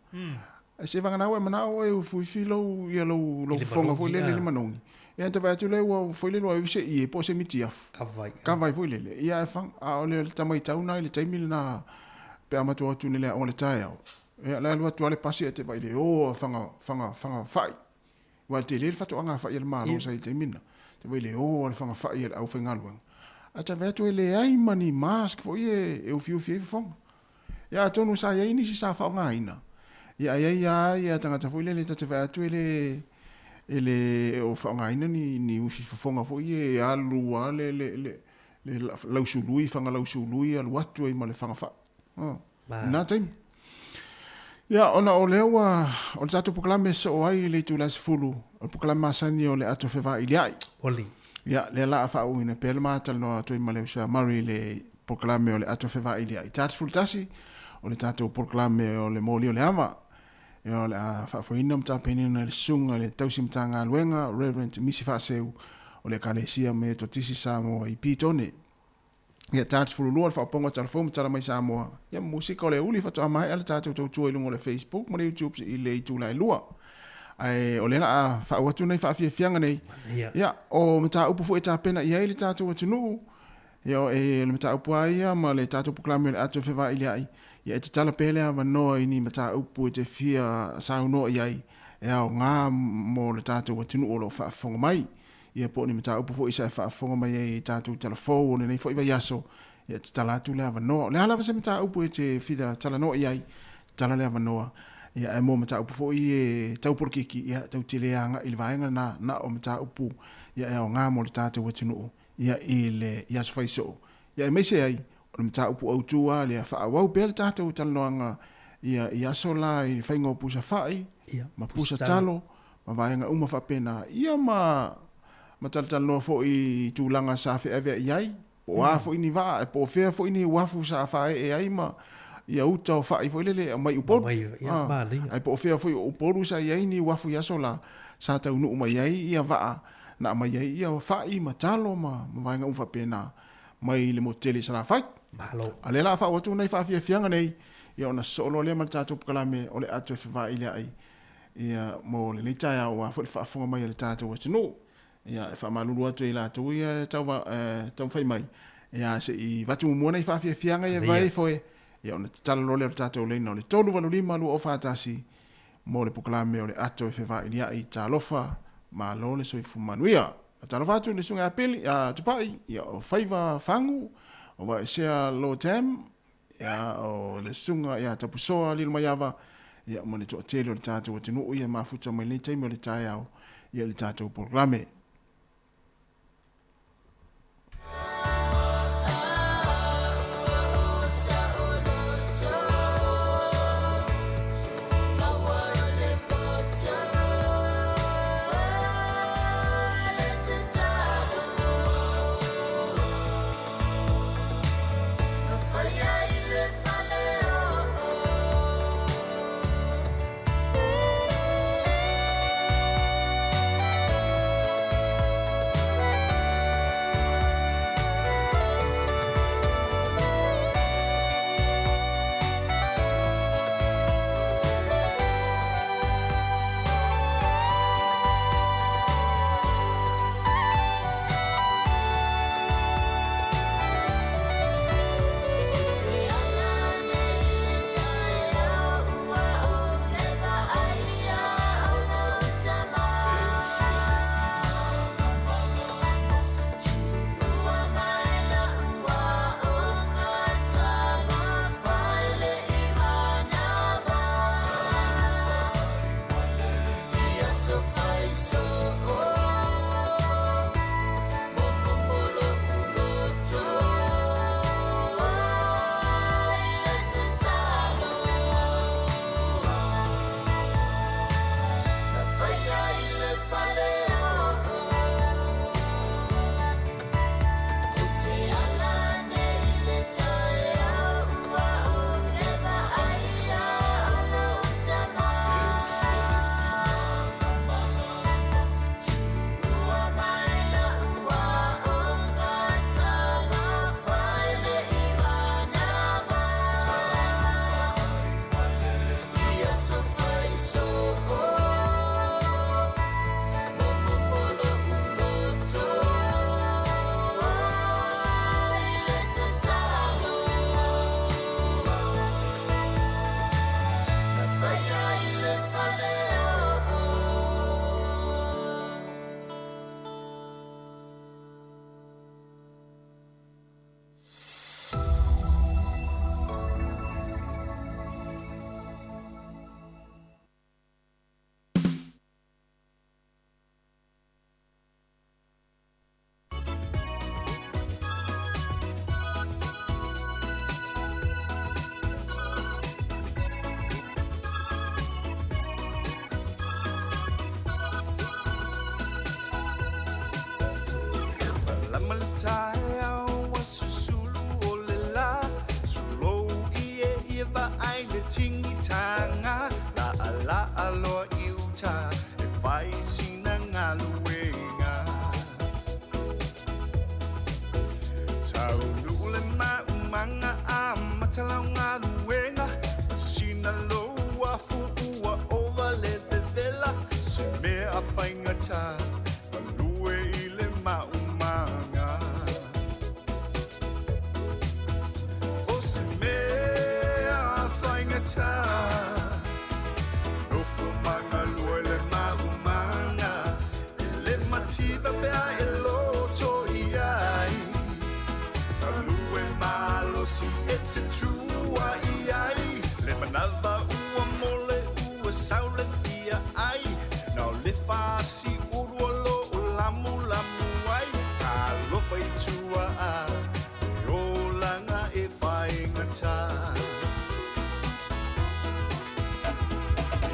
Ae se vagana ua e manao oe e ufuifi lou, ia lou, lou fofoga foi lele i le manogi. Ia ata vaai atu lea ua foi lele ua se ie po o se mitiafu. Kava ai. Kava ai foi lele. Ia ae fang, a o le tama i tau na i le taimi lena pe a matou atu nei le aoga i le taeao. Ia le alu atu lava le pasi ae te vaai i le o a fanga, fanga, fanga fa'i. Aua e tele le faatoaga fa'i a le Malo sa i le taimi lena. Te vaai i le o a le fanga fa'i a le aufaigaluega. Ae ta vaai atu e leai ma ni mask foi e ufiufi ai fofoga. Ia atonu sa i ai nisi sa faaaogaina, ia a i ai lava ia tagata foi lele ta te vaai atu e le e le o faaaogaina ni ni ufi fofoga foi e alu lava le le le. le lausului, fanga lausului alu atu ai ma le fanga fa'i. Oh, na taimi. Ia, ona o lea ua, o le tatou polokalame e soo ai i le itula 10, o le polokalame masani o le ato fevailia'i. Oli. Ia, lea la a faauuina pea le ma talanoa atu ai ma le uso ia Murray i le polokalame o le ato fevailia'i. Ta 11, o le tatou polokalame o le moli o le ava. Ia, o le a faafoeina ma tapenaina e le Susuga i le Tausi Matagaluega, Reverend Misi Faaseu, o le Ekalesia Metotisi Samoa i Petone. Ia, ta 12 le faaopoopoga o Tala Fou ma Tala Mai Samoa. Ia, ma musika o le uli faatoa maea le tatou tautua i luga o le Facebook ma le YouTube i le itula e 2. Ae o lea la a faauu atu nei faafiafiaga nei. Ia, o mataupu foi e tapena i ai le tatou atunuu, ia, o le mataupu lava ia ma le tatou polokalame o le ato e fevailiai, ia e tatala pea le avanoa i ni mataupu e te fia saunoa i ai e aoga mo le tatou atunuu o lo o faafofoga mai. Ia po o ni mataupu foi sa e faafofoga mai ai i tatou tala fou o lenei foi vaiaso, ia tatala atu le avanoa. O le a lava se mataupu e te fia talanoa i ai, tatala le avanoa. Ia ae mo mataupu foi e tau polokiki, ia tatou te le agai i le vaega lena, na o mataupu ia e aoga mo le tatou atunuu ia i le i aso fai soo. Ia aemaise ai, o le mataupu autu lava lea, faaauau pea le tatou talanoaga ia i aso la i le faiga o pusa fai, ma pusa talo, ma vaega uma faapena, ia ma ma talatalanoa foi i tulaga sa feaveai ai, po o a foi ni vaa, po o fea foi ni uafu sa faaee ai ma ia uta o fai foi lele e aumai i Upolu. Ae po o fea foi o Upolu sa i ai ni uafu i aso la sa taunuu mai ai ia vaa na aumai ai ia fai ma talo ma vaega uma faapena mai le motu tele i Salafai. Malo. A o lea la a faauu atu nai faafiafiaga nei, ia ona sosoo loa lea ma le tatou polokalame o le ato e fevailiai ia mo lenei taeao aua foi le faafofoga mai a le tatou atunuu. Ia e faamalulu atu i latou ia e tau taumafai mai, ia se i avatu muamua nai faafiafiaga ia vae ifo e, ia ona tatala loa lea o le tatou laina o le 385 2041 mo le polokalame o le ato e fevailiai talofa malo le soifua manuia. Talofa atu i le Susuga ia Pili, ia Tupai, ia o Faiva Fagu, o Vaesea Lotem, ia o le Susuga ia Tapusoa Lilomaiava, ia ma le toatele o le tatou atunuu ia mafuta mai lenei taimi o le taeao ia le tatou polokalame. ai le tigitaga La'ala'a loa i uta e fai sina galuega Taunuu le maumaga amata lau galuega Masisina lou afu ua ova le vevela Se mea faigata galue i le maumaga O se mea faigata Nofo ma galue le maumaga E le mativa pea e loto i ai Galue malosi e te tua i ai Le manava ua mole ua sau le fia ai Na o le fasi ulu o lo o lamulamu ai Talofa i tua a le olaga e faigata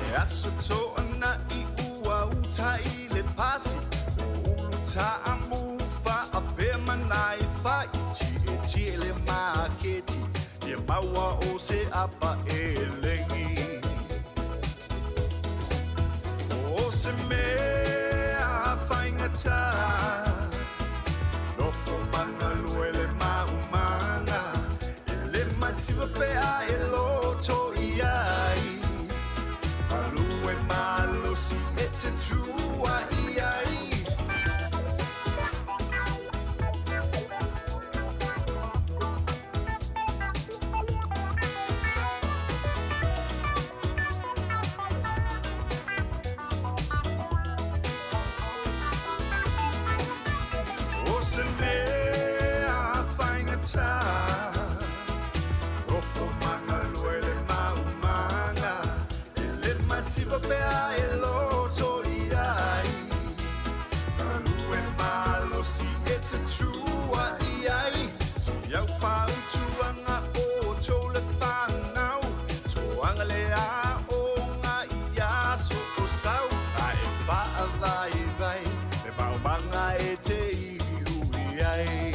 E aso toana'i ua uta i le pasi O ulu taamu faapea ma nai fa'i Tietie le maketi ia maua o se apa elegi O se mea faigata Nofo ma galue le maumaga E le mativa pea e loto i ai Galue malosi e te tua i ai O se mea faigata Nofo ma galue le maumaga E le mativa pea e loto i ai Galue malosi e te tua i ai Si au fautuaga o tou le fanau Toaga le aoga i aso o sau Ae faavaivai le maumaga e te iu i ai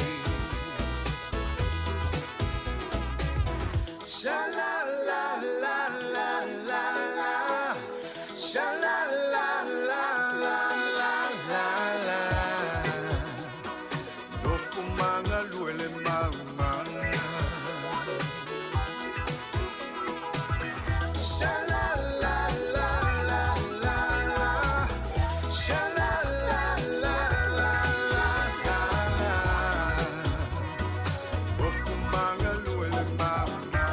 Sha la la la la la la Sha la la la la la la la Nofo ma galue le maumaga Sha la la la la la la Sha la la la la la la la Nofo ma galue le maumaga.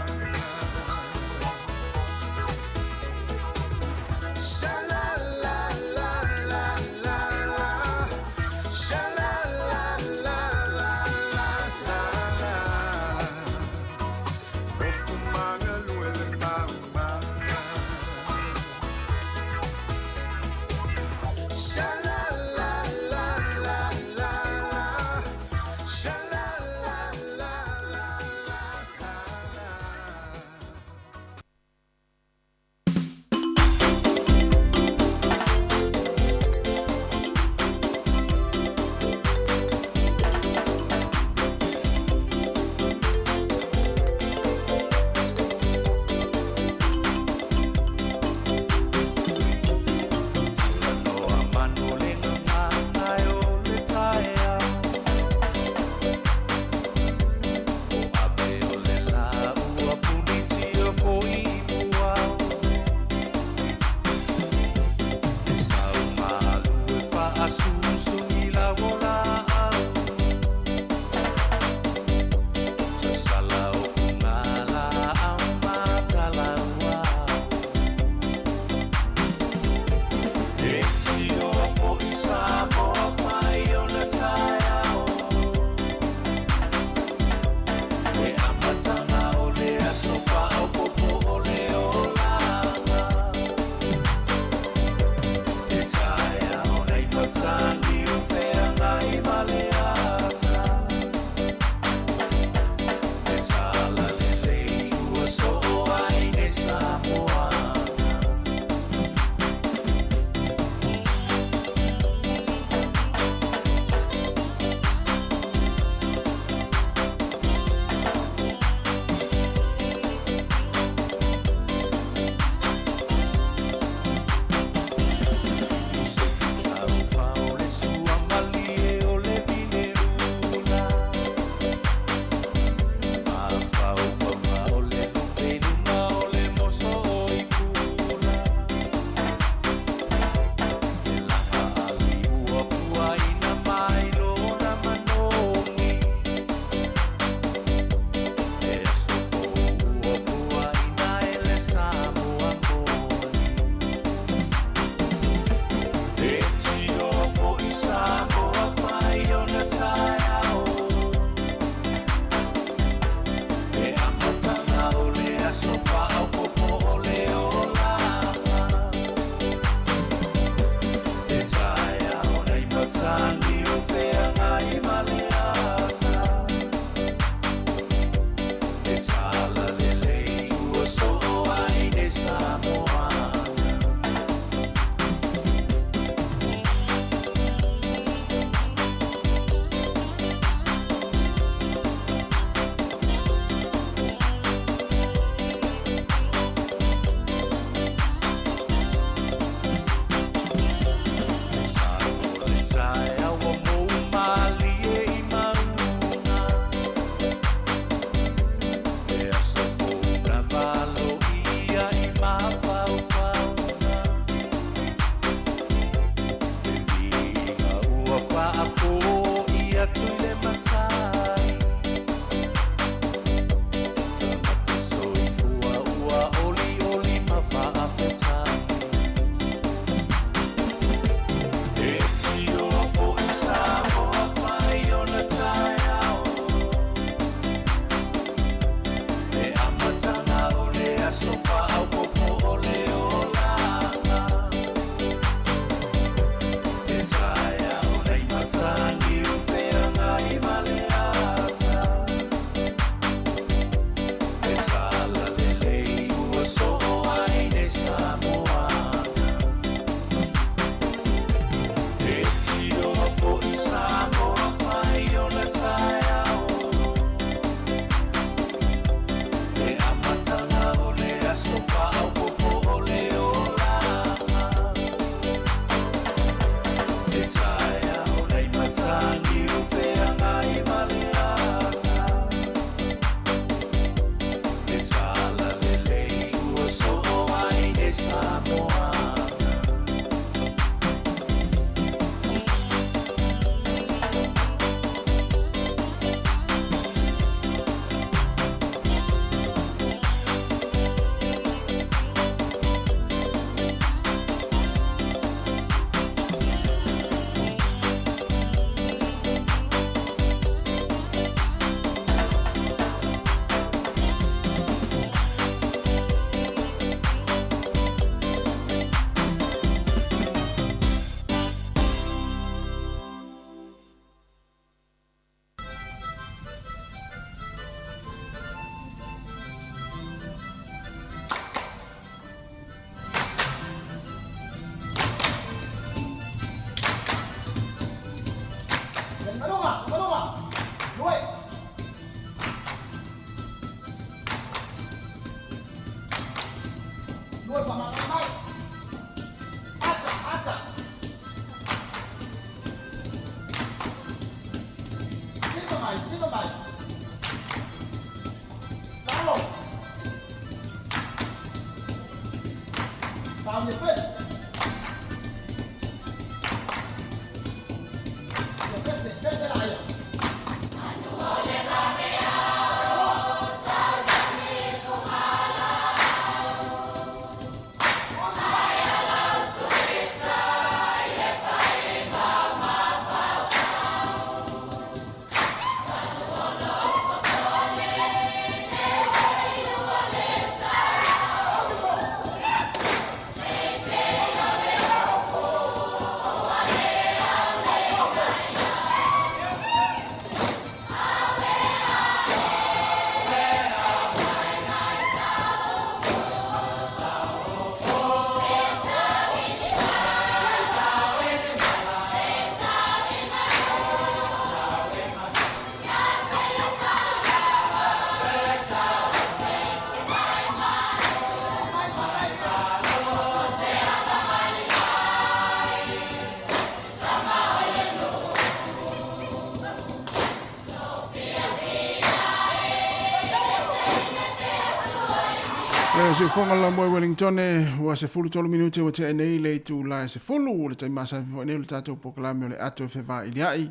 Le siufoga la moe Wellington ua 13 minute ua tea nei le itula e 10 o le taimi masani foi nei o le tatou polokalame o le ato e fevailiai.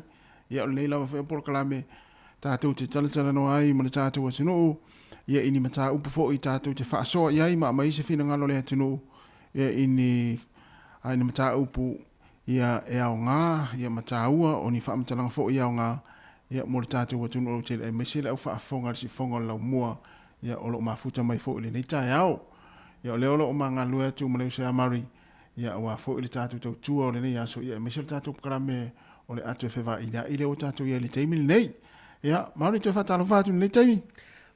Ia o lenei lava foi o polokalame tatou te talatalanoa ai ma le tatou atunuu ia i ni mataupu foi tatou te faasoa i ai ma aumai se finagalo o le atunuu ia i ni a i ni mataupu ia e aoga ia ma taua o ni faamatalaga foi aoga ia mo le tatou atunuu lautele aemaise le au faafofoga i le siufofoga o le laumua ia o lo o mafuta mai foi i lenei taeao. Ia o lea o lo o ma galulue atu ma le uso ia Murray ia aua foi le tatou tautua o lenei aso ia aemaise o le tatou polokalame o le ato e fevailiai lea ua tatou i ai i le taimi lenei. Ia Murray toe faatalofa atu i lenei taimi.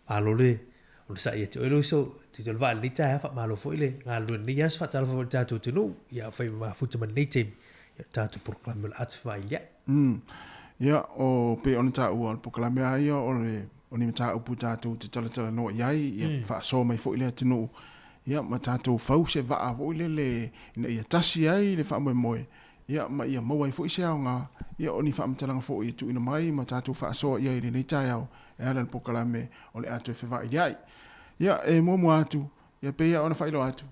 Malo le onosai ia te oe le uso, te toe vaa i lenei taeao, faamalo foi le galulue i lenei aso, faatalofa foi i le tatou atunuu, ia fai ma mafuta mai lenei taimi, ia o le tatou polokalame o le ato fevailiai. Ia, o pei ona taua, o le polokalame lava ia o le o ni mataupu tatou te talatalanoa i ai, ia faasoa mai foi le atunuu, ia ma tatou fau se vaa foi lele ina ia tasi ai le faamoemoe, ia ma ia maua ai foi se aoga, ia o ni faamatalaga foi e tuuina mai ma tatou faasoa i ai i lenei taeao e ala i le polokalame o le a toe fevailiai. Ia, e muamua atu, ia pei lava ona faailoa atu,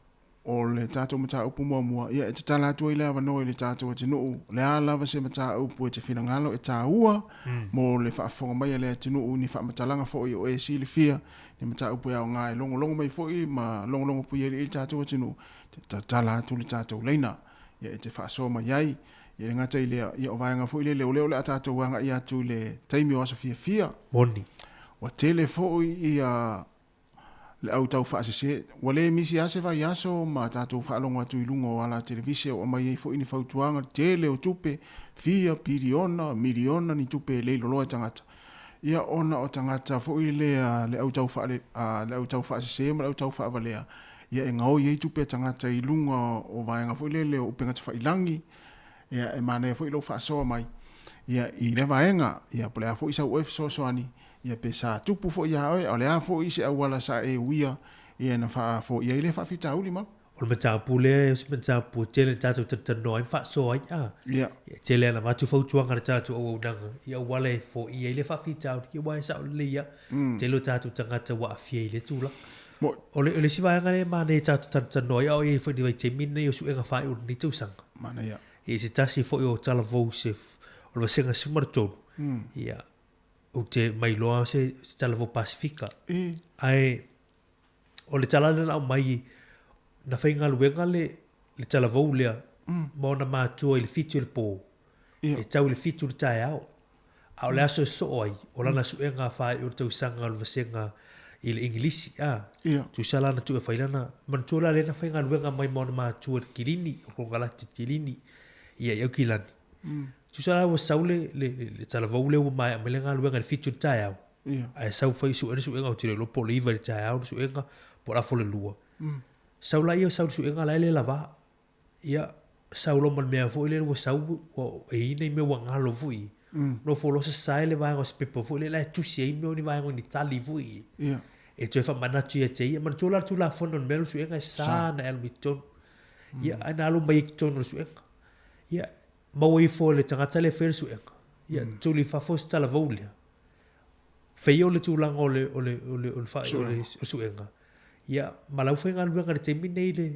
O le tatou mataupu muamua, ia e tatala atu ai le avanoa i le tatou atunuu, o le a lava se mataupu e te finagalo e taua mo le faafofoga mai a le atunuu i ni faamatalaga foi o e silafia, ni mataupu e aoga e logologo mai foi ma logologo puialii i le tatou atunuu, e tatala atu le tatou laina, ia e te faasoa mai ai. Ia e le gata i lea, ia o vaega foi lele o lea o le a tatou agai atu i le taimi o aso fiafia. Moni. Ua tele foi ia le au tau faasese. Ua le misi lava se vaiaso ma tatou faalogo atu i luga o ala televise o aumai ai foi ni fautuaga tele o tupe, fia piliona, miliona ni tupe e leiloloa e tagata. Ia ona o tagata foi lea le au tau faale, le au tau faasese ma le au tau faavalea, ia e gaoi ai tupe a tagata i luga o vaega foi lele o upega tafailagi, ia e manaia foi lou faasoa mai ia i lea vaega, ia po o le a foi sau oe fesoasoani, Ia pe sa tupu foi ia oe, a o le a foi se auala sa e uia ia na faafoia ai lea faafitauli ma. O le mataupu lea, o se mataupu e tele na tatou talatalanoa ai ma faasoa ai, a. Ia. Ia, e tele lava na avatu fautuaga a le tatou auaunaga i auala e foia ai lea faafitauli, ia aua e sao lelei lava, tele o tatou tagata ua aafia i lea tulaga. Mo. O le, o le isi vaega lea e manaia tatou talatalanoa ai, a o i ai foi i le vaitaimi lenei o suega faaiu o lenei tausaga. Manaia. Ia, se tasi foi o talavou se, o le vasega 13, ia, Ou te mailoa se tala fou Pasifika. Ae o le tala lea na aumai, na faigaluega le, le talavou lea ma ona matua i le fitu i le pō, e tau i le fitu i le taeao. A o le aso e soo ai, o lana suega faaiu o le tausaga o le vasega i le Igilisi, a. Tusa la na tuu e fai lana, manatua la lea na faigaluega mai ma ona matua i le kilini, o le konekarate kilini ia i Aukilani. Tusa la ua sau le, le, le talavou lea ua maea mai le galuega i le fitu i le taeao. Ia. Ae sau fai suega le suega, ou te le iloa po o le iva i le taeao le suega, po o le afa o le lua. Sau laia sau le suega la e le lava. Ia, sau loa ma le mea foi lea ua sau, ua, e i ai nai mea ua galo foi. Nofo loa sasae le vaega o se pepa foi lea la e tusi ai mea o ni vaega o ni tali foi. Ia. E toe faamanatu ia te ia. Manatua la le Tulafono o le mea o le suega e sa ona e alu mai totonu. Ia, ae na alu mai ai i totonu o le suega. Ia, Maua ifo e le tagata lea e faia le suega, ia tuli i fafo se talavou lea. Faia o le tulaga o le, o le, o le, o le, o le suega. Ia, ma lau faigaluega i le taimi nei le,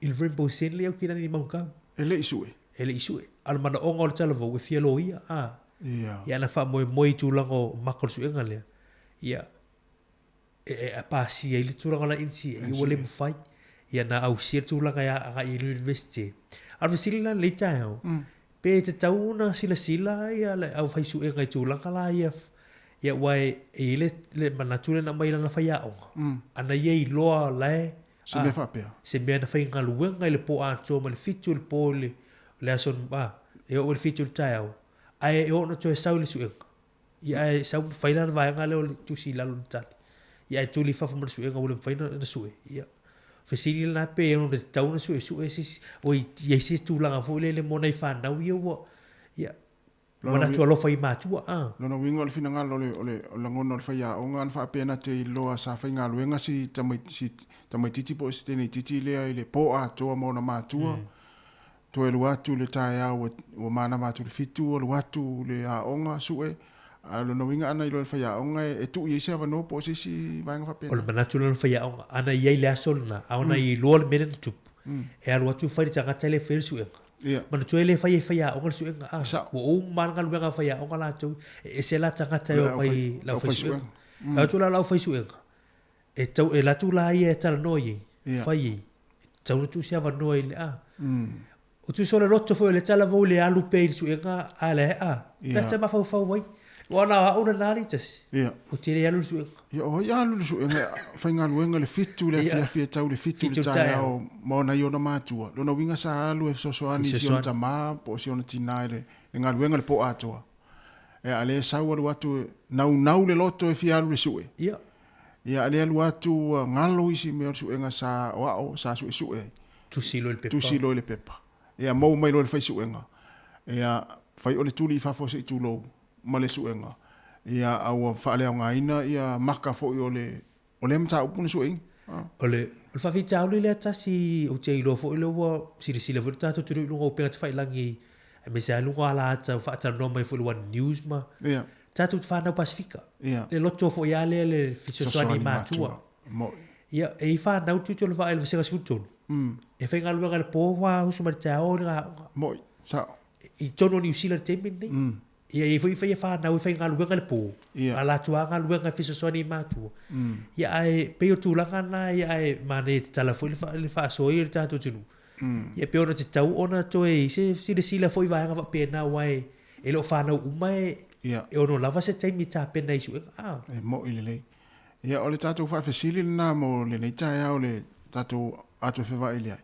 I le Rainbow Sand lea i Aukilani i Manukau. E le i sue. E le i sue. A o le manaoga o le talavou e fia loia, a. Ia. Ia ana faamoemoe i tulaga o maka o le suega lea, ia, e, e, e pasia ai le tulaga o la NCA, ua le mafai. Ia na ausia le tulaga e agai i le University. A o le fesili la i lenei taeao, pe tatau ona silasila ia le aufaisuega i tulaga la ia, ia aua e i ai le, le manatu lea na aumai i lana faiaoga, ana ia iloa la e Se mea faapea. Se mea na faigaluega i le po atoa mai le fitu i le po i le, le aso a, e oo i le fitu i le taeao, ae e oo ina toe sau i le suega. Ia ae sau ma fai la le vaega lea o le tusi i lalo o le tali. Ia ae tuli i fafo ma le suega ua le mafai ona sue. Ia, fesili lena pe ono tatau ona suesue se isi, oi, i ai se tulaga foi lele mo nai fanau ia ua, ia, Manatu alofa i matua, a. Lona uiga o le finagalo o le, o le, o le lagona o le faiaoga ana faapea na te iloa sa faigaluega si tamai, si tamaitiiti po o si teneitiiti lea i le po atoa ma ona matua, toe alu atu i le taeao ua, ua manava atu i le fitu alu atu i le aoga sue, a o lona uiga ana iloa e le faiaoga e, e tuu i ai se avanoa po o se isi vaega faapena. O le manatu lena o le faiaoga, ana i ai le aso lena, a ona ia iloa le mea lea na tupu, e alu atu fai le tagata lea e faia le suega. Ia. Manatua e le fai e faiaoga le suega, a. Sao. Ua uma lava le galuega a faiaoga latou, e ese la tagata e o mai le aufaisuega. E o atu la le aufaisuega, e tau, e alu atu la ia e talanoa i ai, Ia. fai i ai, e tatau ona tuu se avanoa i le, a. O tusa o le loto foi o lea talavou i le alu pea i le suega, a lea, a. Ia. Lea te mafaufau ai. Aua na o au lena alii tasi. Ia. Ou te le alu i le suega. Ia, o ai alu i le suega, faigaluega i le fitu i le afiafi e tau i le fitu i le taeao ma ona i ona matua. Lona uiga sa alu e fesoasoani i si ona tama po o si ona tina i le galuega i le po atoa. Ia, a lea sau alu atu e naunau le loto e fia alu i le sue. Ia. Ia, a lea alu atu ua galo isi mea o le suega sa o ao sa suesue ai. Tusi loa i le pepa. Tusi loa i le pepa. Ia, maua mai loa i le faisuega. Ia, fai o le tuli i fafo se i tulou ma le suega, ia, a ua faaleaogaina ia maka foi o le, o lea mataupu na sueina. O le, o le faafitauli lea tasi ou te iloa foi lea ua silasila foi le tatou atunuu i luga o upega tafailagi aemaise lava luga o alaata ua faatalanoa mai foi i le One News ma Ia. tatou fanau Pasifika. Ia. Le loto foi lava lea le fesoasoani i matua. Mo'i. Ia, e i fanau tiute o le vaa i le vasega 13. E faigaluega i le po ua usu mai le taeao o i le aoga. Mo'i, sao. I totonu o Niu Sila i le taimi lenei. Ia, e i ai foi faia fanau e faigaluega i le po. Ia. A latou lava galuega e fesoasoani i matua. Ia, ae pei o tulaga na, ia, ae manaia e tatala foi le le faasoa ia i le tatou atunuu. Ia, pei ona tatau ona toe i ai se silasila foi i vaega faapena aua e e le o fanau uma e Ia. e ono lava se taimi e tapena ai i suega. A. E mo'i lelei. Ia, o le tatou faafesili lena mo lenei taeao le tatou ato e fevaili ai,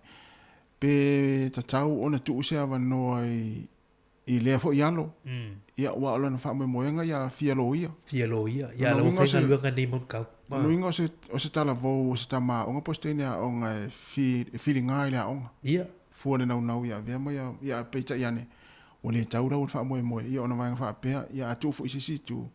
pe tatau ona tuu se avanoa i, i lea foi alo, ia, aua o lana faamoemoega ia fia loia. Fia loia, ia la ua faigaluega nei Mount Kau. Lona uiga o se, o se talavou, o se tama aoga po o se teine aoga e fi, e filiga i le aoga. Ia. Fua le naunau ia avea ma ia, ia peitai ane, ua le tau lau o le faamoemoe, ia ona vaega faapea, ia a tuu foi i se isi itu,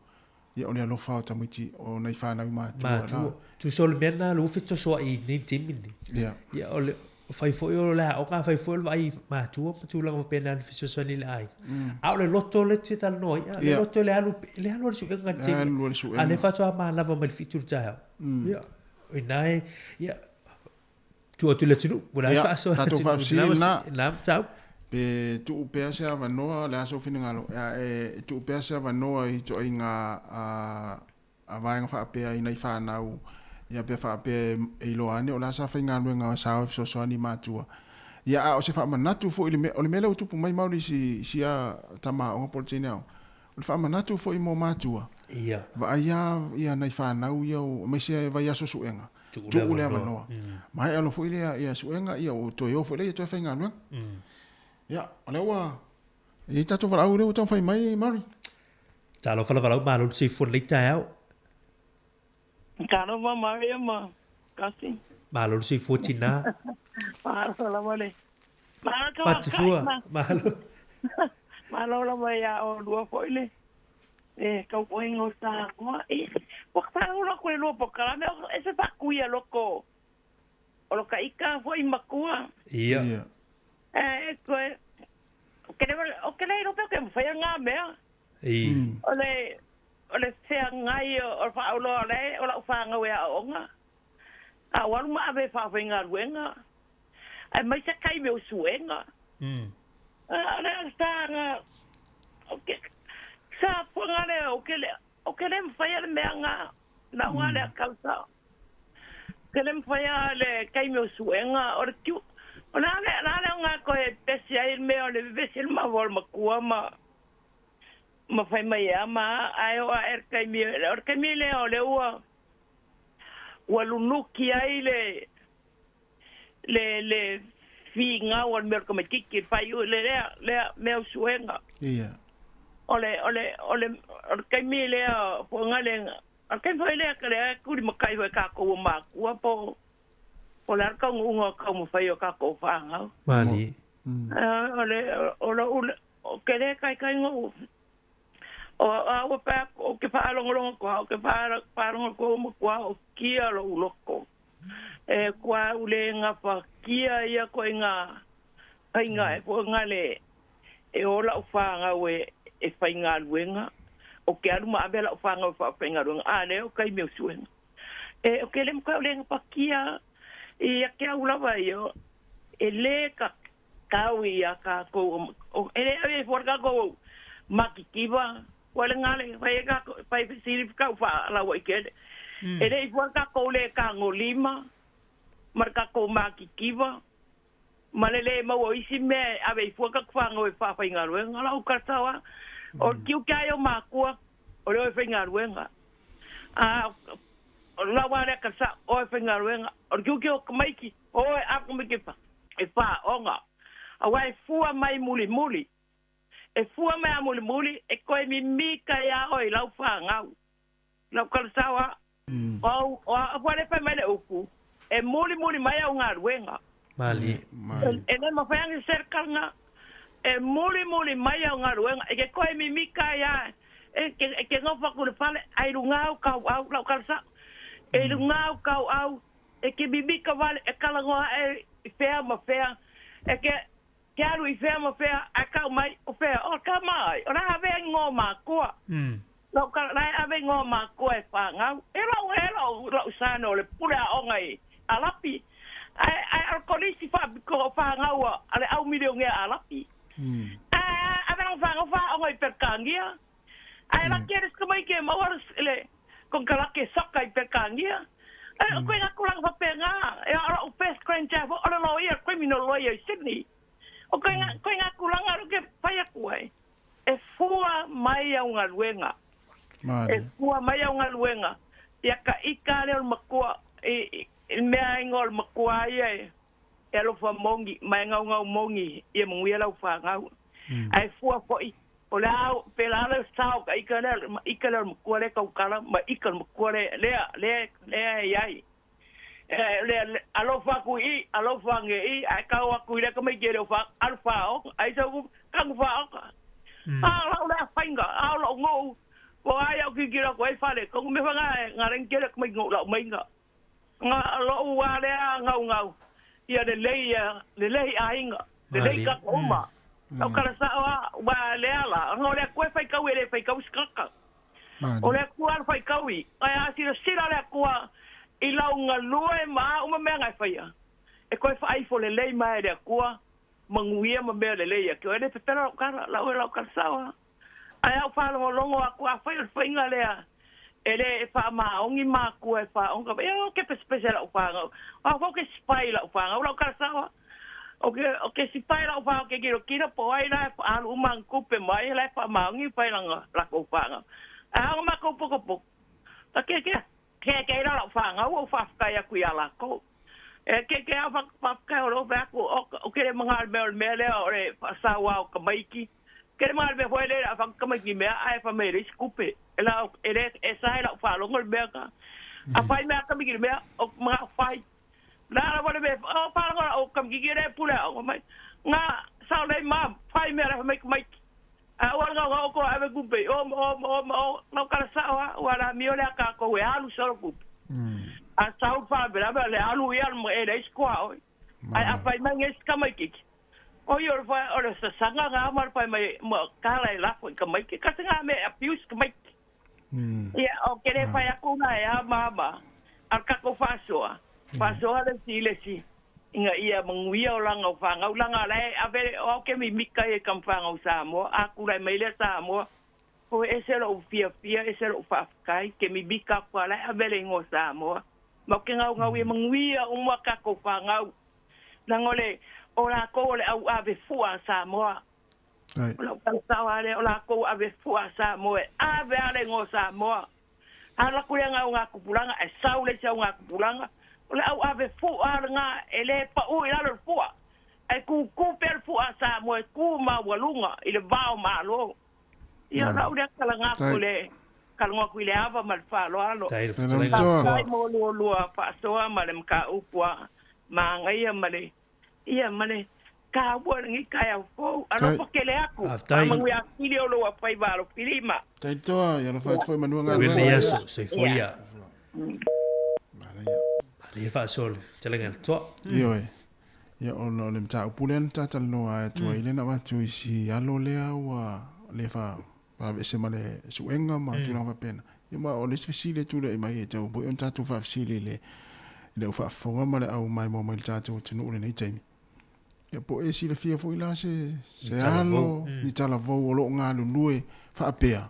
Ia o le alofa o tamaiti o nai fanau i matua la. Matua. Tusa o le mea lena ua fetosoai i nei taimi nei. Ia. Ia o le fai foi o le aoga, fai foi o le vaai matua ma tulaga faapena i le fesoasoani i le aiga. A o le loto lea e te talanoa ai, a, le loto le alu, le alu a le suega i le taimi. Le alu a le suega. A lea faatoa manava mai le 7 i le taeao. Ia, o ina e, ia, tuu atu i le atunuu, ua le a se faasoa Ia, tatou faafesili lena. Lena mataupu. Pe tuu pea se avanoa, o le a sou finagalo, e tuu pea se avanoa i ituaiga a vaega faapea i nai fanau, ia pe faapea e iloa ane o le a sa faigaluega sa o e fesoasoani i matua. Ia, a o se faamanatu foi i le mea, o le mea lea ua tupu mai Mauli i si, sia tama aoga po o le teine aoga, O le faamanatu foi mo matua, Ia. vaai lava ia nai fanau ia aemaise vaiaso suega, Tuu le avanoa. Maea loa foi lea ia suega, ia ua toe o foi lea ia toe faigaluega. Ia, o lea ua i ai tatou valaau lea ua taumafai mai Mary. Talofa lava lau malo le soifua lenei taeao. Talofa Maria ma Kasi. Malo le soifua tina. Malo lava le. Malo ka Matifua, malo. Malo lava ia olua foi le e taupuaiga o Samoa. E, ua faalogo atu i le lua polokalame, e se faakuia loko o lo ka ika foi matua. Ia. E, koe, o ke o ke le iloa pe o ke mafai ngā mea. I. O le, o le feagai o le faaoloa o le, o lau whāngau e aoaoga. A o alu ma ave e faafaigaluega. Aemaise taimi o suega. A o le sa o ke sa puanga le o ke le o ke le mawhaia le mea ngā na unga le kausa. Ke le mawhaia le taimi o suega o le tiu o le ale le ale o ngā koe pesi ai le mea o le vevesi le maua o le makua ma ma whai mai a ma ai o a er taimi o le taimi lea o le ua ua lunuki ai le le le figau o le mea o le tamaititi le faaiu le lea lea mea o suega. Ia. O le o le o le o le taimi lea fuaga le o le taimi foi lea ka lea tuli makai foi kākou o mākua po po o le a le taunuuga o taumafai o kākou fanau. Malie. O le o lou o ke lē kaikai goʻu o a ua pae aku o ke faalogologo aku au ke faalogo aku au makuā o kia loʻu loko. E kua au le gafa kia ia koe nga faiga e koe nga le e o la'u fagau e e faigaluega o ke alu ma ave la'u fagau e faafaigaluega a lea o kai mea o suega e o ke le makai o le gafa kia ia ke au lava ia e lē ka kau ia kākou o e le ave fua kākou makikiva ua le gale fai e kākou fai fesili kau faalaua i kele e le i fua kākou le kagolima ma le kākou makikiva ma le lē maua o isi mea e ave i fua kaku fāgau e faafaigaluega lau kalatao a o le tiute lava ia o makua o le o e faigaluega a o lau lava lea kalasa o e faigaluega o le tiute o tamaiti o e a tamaiti e faaoga auā e fua mai mulimuli E fua mai a mulimuli e koe mimika iā oe i lau fanau. Lau kalasao a, o au, o a ua le fai mai le upu, e mulimuli mai au galuega. Malie. E le mafai ana se serkalga, e mulimuli mai au galuega, e ke koe mimika iā, e ke, e ke nofo aku i le fale, a i luga au kau au, lau kalasao, e i luga au kau au, e ke mimika wale, e kalagoa aʻe i fea ma fea, e ke, Ke alu i fea ma fea, ae kau mai, o fea, o ka mai, o la ave ingoa o makua. Lau ka, la e ave ingoa o makua e whāngau. E lau, e lau, lau sane o le pule aoga i Alapi. Ae, ae o le kolisi whaapiko o whāngau a, a le au milionea Alapi. Ae, ae, ave langa whāngau whāonga i Pelkāngia. Ae la ke le tamaiti e maua le konekarake soccer i Pelkānia. Ae o koe ngā tūranga whapea ngā, e a ora o first grandchild o le lawyer, criminal lawyer i Sydney. O koe ngā, koe ngā tūranga ro ke whai aku ai. E fua mai au galuega. E fua mai au galuega. Ia ka ika lea o le makua, i, i mea ingoa o le makua ia e, e alofa mongi, ma e gaugau mongi ia manuia lau fanau. Ae fua foi, o le a pela le sao ka ika lea, ma ika lea o le makua lea kaukala, ma ika le makua lea, lea, lea, lea e iai. E, lea, alofa aku i, alofa ange i, ae kau aku i lea tamaiti e le o wha, alu whaoga, ai sau ku, kagu whaoga. A lau lea whainga, a o lau ngou, ko ai au kikira ko ai whale, ko me whanga e, ngā rengi kele tamaiti ngou lau mainga. Nga loʻu a lea gaugau, ia lelei ia lelei aiga, lelei kako uma. Lau kala sao a, ua lea la, ona o le Akua e faikau e le faikau se kaka. O le Akua a le faikaui, ae a silasila le Akua i lau galue ma a uma mea na e faia, e koe faaifo lelei mai e le Akua, manuia ma mea lelei ake oe. E le pepela lau kala, lau e lau kala sao a. Ae a ou faalogologo aku, afai o le faiga lea e le e faamaoni makua e faaoga, ia o ke pesepese lau fanau, o au foi ke sipai lau fanau, lau kala sao a. O ke, o ke sipai lau fanau ke kilokilo po o ai la e alu uma ana tupe ma ai la e faamaoni fai lana lakou fanau. Ae a ona makou pokopoko, ta ke ke, ke ke ila lau fanau ua ou faafetai aku iā lakou. E ke ke a faafetai o lou fai aku, o ke le maga o le mea o le mea lea o le faasauā o tamaiti, Ke le maga le mea foi le a whakakamai ki mea ae wha mai le isi kupe. E la e le e sa e lau whalongo le mea ka. A whai mea kami ki le mea o mga whai. La la wale me o whalongo la o kami ki le pule o mai. Nga sa lei ma whai mea la mai mai. A ua nga o ko ave kupe o o o o lau kala sa o ua la mio le ka ko e alu solo kupe. A sa u wha bela le alu ia mo e le isi koa oi. Ai a whai mai nge kamai kiki. O ia o le whai o le sasanga ngā ma le whai mai ma kala e lako i ka maiki. Kasi ngā me abuse ka maiki. Ia o ke le whai aku ngā e a mama. A kako whasoa. Whasoa le si le si. Ina ia manuia olaga o fanau laga la e ave o au ke mimika ia i ka fanau Samoa a tulai mai lea Samoa oi ese lo'u fiafia ese lo'u faafetai ke mimika aku a la e ave le igoa Samoa ma ou te gaugau ia manuia uma tatou fanau laga o le o lakou o le au ave fua a Samoa o la'u tautao a lea o lakou ave fua a Samoa e ave a le igoa Samoa. A alu atu lea augatupulaga ae sau le isi augatupulaga, o le au ave fua lena e le pau i lalo le fua, ae tutu pea le fua a Samoa e tu maualuga i le va o Malo. Ia, o lau lea talaga atu i le talanoa atu i le ava ma le faaaloalo. Faafetai mo lualua faasoa ma le mataupu a Magaia ma le Ia, ma le taua o lenei taeao fou. Alofa tele atu. Faamanuia atili o lou faiva alofilima. Tai toa, ia alofa atu foi manua galuega. Lenei aso, soifua ia. Manaia faasoa le fetalaiga i le toa. Ioe. Ia ona o le mataupu lea na ta talanoa atu ai lea na avatu i si alo lea ua le faaveese ma le suega ma tulaga faapena. Ia ma o le isi fesili e tulai mai e tatau foi ona tatou faafesili i le i le au faafofoga ma le au maimoa mai i le tatou atunuu i lenei taimi. Ia po o e silafia foi la se se alo, ni talavou o lo o galulue faapea,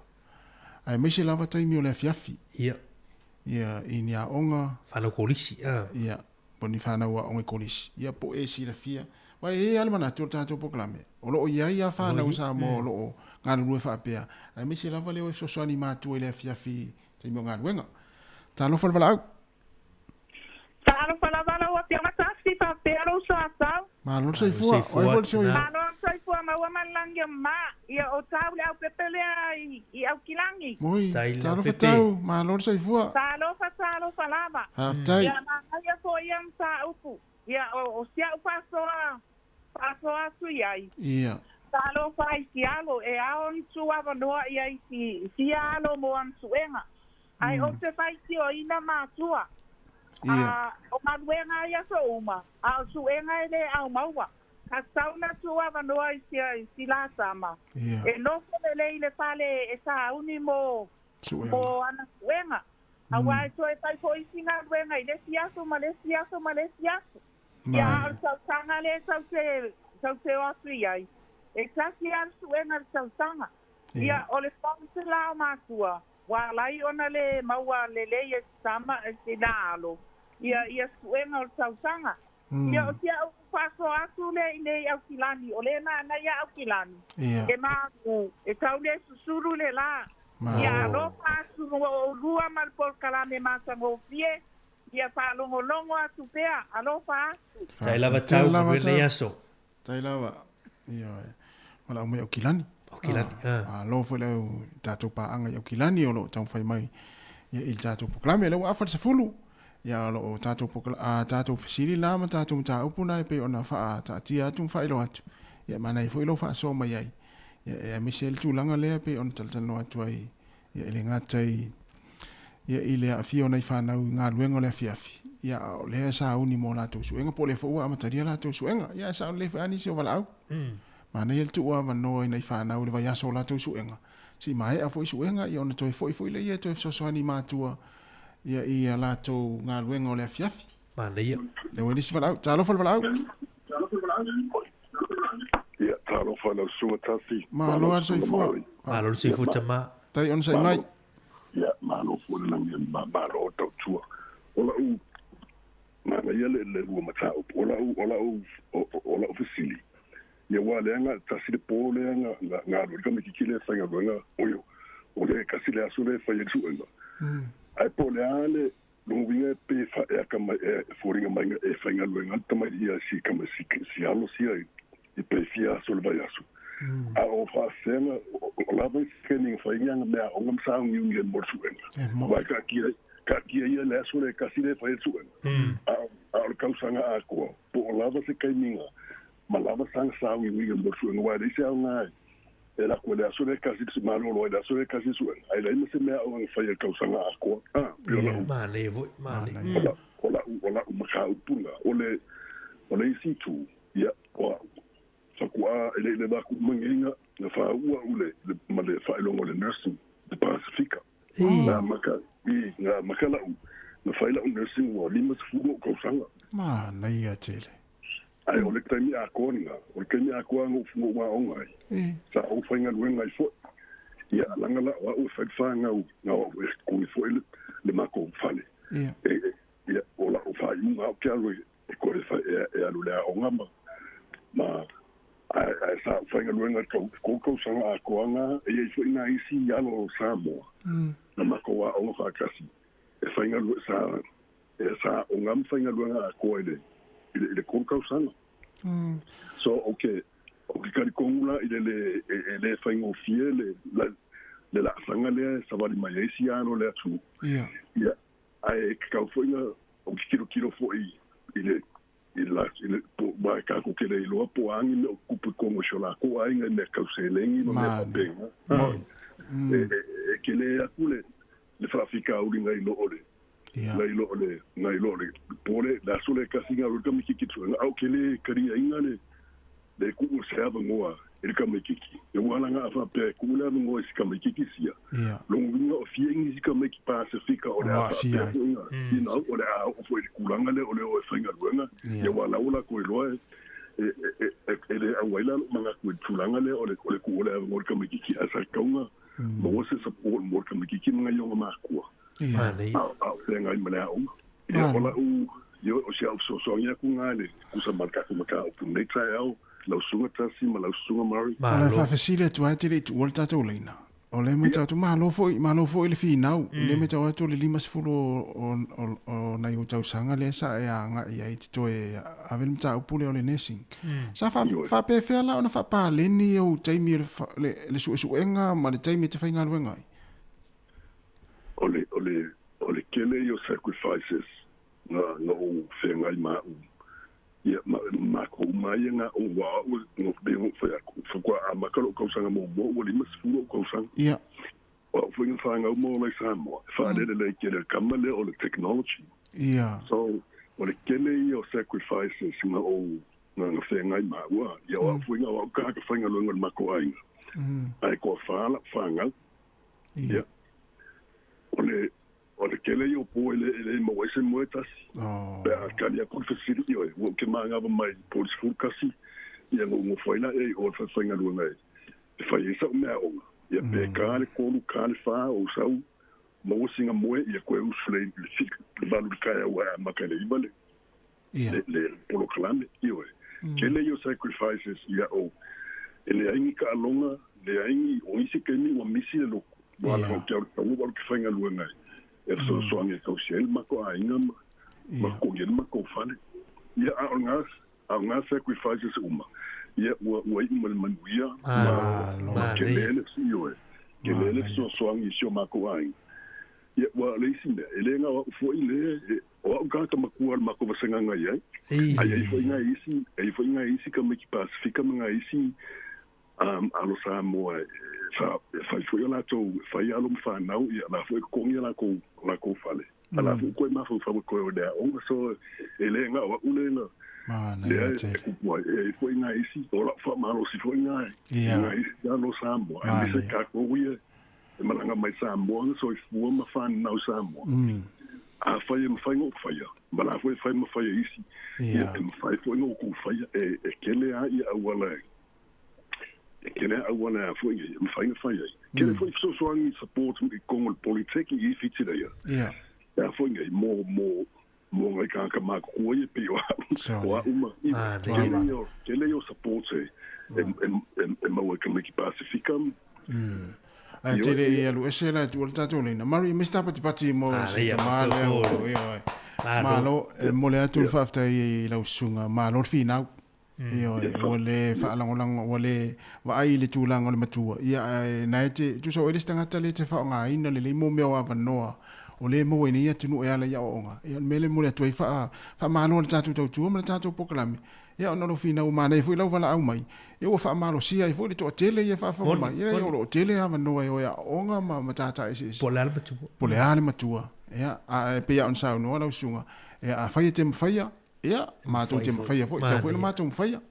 aemaise lava taimi o le afiafi. Ia. Ia, i ni aoga. Fanau kolisi, a. Ia, po o ni fanau aoga i kolisi. Ia, po o e silafia. Aua e i ai lava le manatu o le tatou polokalame, o lo o i ai lava fanau a Samoa o lo o galulue faapea, aemaise lava le o e fesoasoani i matua i le afiafi i taimi o galuega. Talofa le valaau. Talofa lava lau Afioga Tasi, faapea lou soasau. Malo le soifua, o ai foi le sui? Malo le soifua maua ma le lagi o ma. Ia o tau le aupepe lea i Aukilagi. Moi, talofa tau, malo le soifua. Talofa, talofa lava. Faafetai. Ia manaia foi ia mataupu. Ia o si au faasoa, faasoa atu i ai. Ia. Talofa i si alo, e ao ona tuu avanoa i ai si sia alo mo ana suega. Ae ou te faitioina matua, a o galuega i aso uma, a o suega e le aumaua. Ka tatau ona tuu avanoa i si la tama, e nofo lelei i le fale e sauni mo ana suega, aua e toe fai foi isi galuega i le isi aso ma le isi aso ma le isi aso. Ia, a o le tausaga lea e tou te o atu i ai, e tasi lava le suega i le tausaga. Ia, o le faute la o matua, Ua ala ai ona le maua lelei e si tama, e sina alo, ia ia suega o le tausaga. Ia o si a'u faasoa atu lea i nei Aukilani, o lea manaia Aukilani, e magu, e tau le susulu le la. Ia alofa atu mo oulua ma le polokalame matagofie, ia faalogologo atu pea, alofa atu. Tai lava tau, manuia lenei aso. Tai lava. Ioe. Valaau mai Aukilani. Aukilani. Ah. Malo foi le au tatou paaga i Aukilani o lo o taumafai mai ia i le tatou polokalame. Lea ua afa le 10. Ia o lo o tatou a tatou fesili la ma tatou mataupu na e pei ona faataatia atu ma faailoa atu. Ia manaia foi lou faasoa mai ai. Ia aemaise ai le tulaga lea e pei ona talatalanoa atu ai Ia, e le gata i, ia, i le aafia o nai fanau i galuega o le afiafi, ia, a o lea e sauni mo latou suega, po o lea foi ua amatalia latou suega. Ia, ae sao lelei foi lava nisi o valaau. Manaia le tuu avanoa i nai fanau i le vaiaso o latou suega, se i maea foi suega, ia, ona toe foi foi lea e toe fesoasoani i matua, ia, i a latou galuega o le afiafi. Manaia. Lea ua i le isi valaau. Talofa le valaau. Ia, talofa lau susuga Tasi. Malo lava le soifua. Malo le soifua tama. Tai onosai mai. Ia, malo foi le lagi ma malo tautua. O lau manaia le le lua mataupu, o lau o lau o lau fesili. Ia aua lea na tasi le po lea na na na alu ai le tamaititi lea e faigaluega oio o le kasi le aso lea e fai ai le suega. Ae po o le a le Lona uiga e pe fa e akamai e foliga mai e faigaluega le tamai ia si kama si si alo sia i pe fia aso le vaiaso. A o faafeaga o lava i se keni fai ia mea o ngam sa ngi ngi mo le suega. Wa ka kia ka kia ia le aso le kasi le fai le suega. A a o le kausaga atoa po o lava se kaiminga ma lava sanga sa ngi ngi mo le suega wa le se au ngai E lako i le aso lea e kasi le malolo ai le aso lea e kasi le suega, ae leai ma se mea o e fai e le tausaga atoa. A, pei o lau. Manaia foi, manaia. O lau, o lau, o lau mataupu lena. O le, o le isi itu, ia, o au, faatoa e le i leva atu uma nei na faauu au le, le, ma le faailoga o le nursing, le Pasifika. Na amata, i, na amata lau, na fai lau nursing ua 50 ou tausaga. Manaia tele. Ae o le taimi atoa lena, o le taimi atoa na ou aoga ai, sa ou faigaluega ai foi. Ia, leaga la o au e fai le fanau, na o au e totogi foi le, le matou fale. E, ia, o la'u faaiuga ou te alu e toe fai, e, e alu i le aoga ma, ma ae, ae sa ou faigaluega i le tau, 3 tausaga atoa na, e i ai foi nai isi alo o Samoa, na matou aoga faatasi, e faigalue, sa, e sa aoga ma faigaluega atoa i le, i le, i le 3 tausaga. So, ou te, ou te talitonu la i le lē, e, e lē faigofie le, le, le laasaga lea e savali mai ai isi alo o le atunuu. Ia, ae tatau foi na ou te tilotilo foi i le, i le, i le, po, aua e tatou te le iloa po o a ni mea o tutupu i totonu o si o latou aiga i mea tau seleni ma mea faapena. E, e, e tele atu le, le faafitauli nai lo o le, nai lo o le, nai lo o le po le, le aso lea e tasi na alu ai le tamaititi i le suega, a ou te le taliaina le, le tuu o se avanoa i le tamaititi. E ua ala na a faapea e tuu le avanoa i si tamaititi sia, lona uiga o fia nisi tamaiti Pasefika o le a faapea foi na, you know, o le a oo foi i le tulaga lea o le o e faigaluega, ia aua o la ua latou iloa e, e, e, e, e le auai la lou manatu i le tulaga lea o le, o le tuu o le avanoa i le tamaititi, ae sa tatau na maua se support mo le tamaititi ma nai ona makua. A o feagai ma le aoga. Ia, o la'u, ioe, o si a'u fesoasoani atu lena i le tusa ma le tatou mataupu i lenei taeao, lau Susuga Tasi ma lau Susuga Murray. O le faafesili atu lava e te le i tuua le tatou laina. O lea e matau atu, malo foi, malo foi le finau. O lea e matau atu o le 50 o nai ou tausaga lea sa e agai ai e te toe ave le mataupu lea o le nursing. Sa faapefea la ona faapaleni ou taimi o le suesuega ma le taimi e te faigaluega ai? O le, o le, o le tele ia o sacrifices na, na ou feagai ma a'u, ia, ma, matou uma ia na ou, aua o a'u, e pei ona ou fai atu, faatoa amata lo'u tausaga muamua ua 50 o'u tausaga. O a'u foi na fanau ma ola i Samoa, e faalele lelei tele e le tama lea o le technology. So, o le tele ia o sacrifices na ou, na, na feagai ma a'u, a, ia o a'u foi na o a'u tagata faigaluega o le matou aiga, ae toafa la'u fanau. Ia. O le, o le tele ia o po e le, e le maua ai se moe tasi. Oh. Pe a tali atu le fesili, ioe, ua ou te manava mai po o le 11, ia na ou nofo ai la ea i o i le falefaigaluega e, e fai ai sa'u meaaoga. Ia pe ta le tolu, ta le fa, ou sau, maua sina moe, ia toe usu le, le 7, le 8 i le taeao ae amata i le 9 le, le, le polokalame. Ioe. Tele ia o sacrifices ia ou. E leai ni taaloga, leai ni, o nisi taimi ua misi le lotu. Ua ala ou te alu taua ua alu ke faigaluega e fesoasoani e tausi ai le matou aiga ma, ma totogi ai le matou fale. Ia, a o lena, a o lena sacrifices uma, ia ua, ua iu ma le manuia, ma, ma tele le, ioe, tele le fesoasoani i si o matou aiga. Ia, ua o le isi mea, e le na o au foi le, e, O a'u tagata matua o le matou vasega na i ai, a i ai foi nai isi, e i ai foi nai isi tamaiti Pasifika ma nai isi alo Samoa e fai foi a latou, e fai alo ma fanau, ia la foi e totogi a latou, latou fale. A la foi ua toe mafaufau e toe o i le aoga. So, e le na o a'u le na, lea e kupu ai, e i ai foi nai isi, o la'u faamalosi foi na i nai isi alo Samoa, aemaise tatou ia e malaga mai Samoa na soifua ma fanau Samoa. Afai e mafai ona ou faia, ma la foi e fai ma fai e isi, ia e mafai foi ona outou faia. E, e tele lava ia auala e, e tele lava auala e a foi e mafai ona fai ai. Tele foi fesoasoani support i totonu o le Polytech i Fiti leia. E a foi nei, mo, mo, mo ngai tagata matutua ia pei o a'u, o a'u ma, tele ia o, tele ia o support e, e, e, e, e maua i tamaiti Pasifika. Ae te le i alu ese la e tuua le tatou laina. Murray, Mr. Patipati mo se tama lea o ia oe. Malo, e momoli atu le faafetai i lau susuga. Malo le finau. Ioe, ua le faalagolago, ua le vaai i le tulaga o le matua. Ia, ae na e te, tusa o oe le isi tagata lea e te faaaogaina lelei mo mea o avanoa o lea e maua i nei atunuu e ala i aoaoga. Ia, o le mea lea e momoli atu ai faamalo i le tatou tautua ma le tatou polokalame. Ia, ona o lou finau ua manaia foi lau valaau mai, ia ua faamalosia ai foi le toatele ia e faafofoga mai. Ia, o lo o tele avanoa e o e aooga ma matata eseese. Po o le a le matua. Po o le a le matua. Ia, ae pei lava ona saunoa lau susuga, ia, afai e te mafaia, Ia, matou te mafaia foi, tatau foi ona matou mafaia.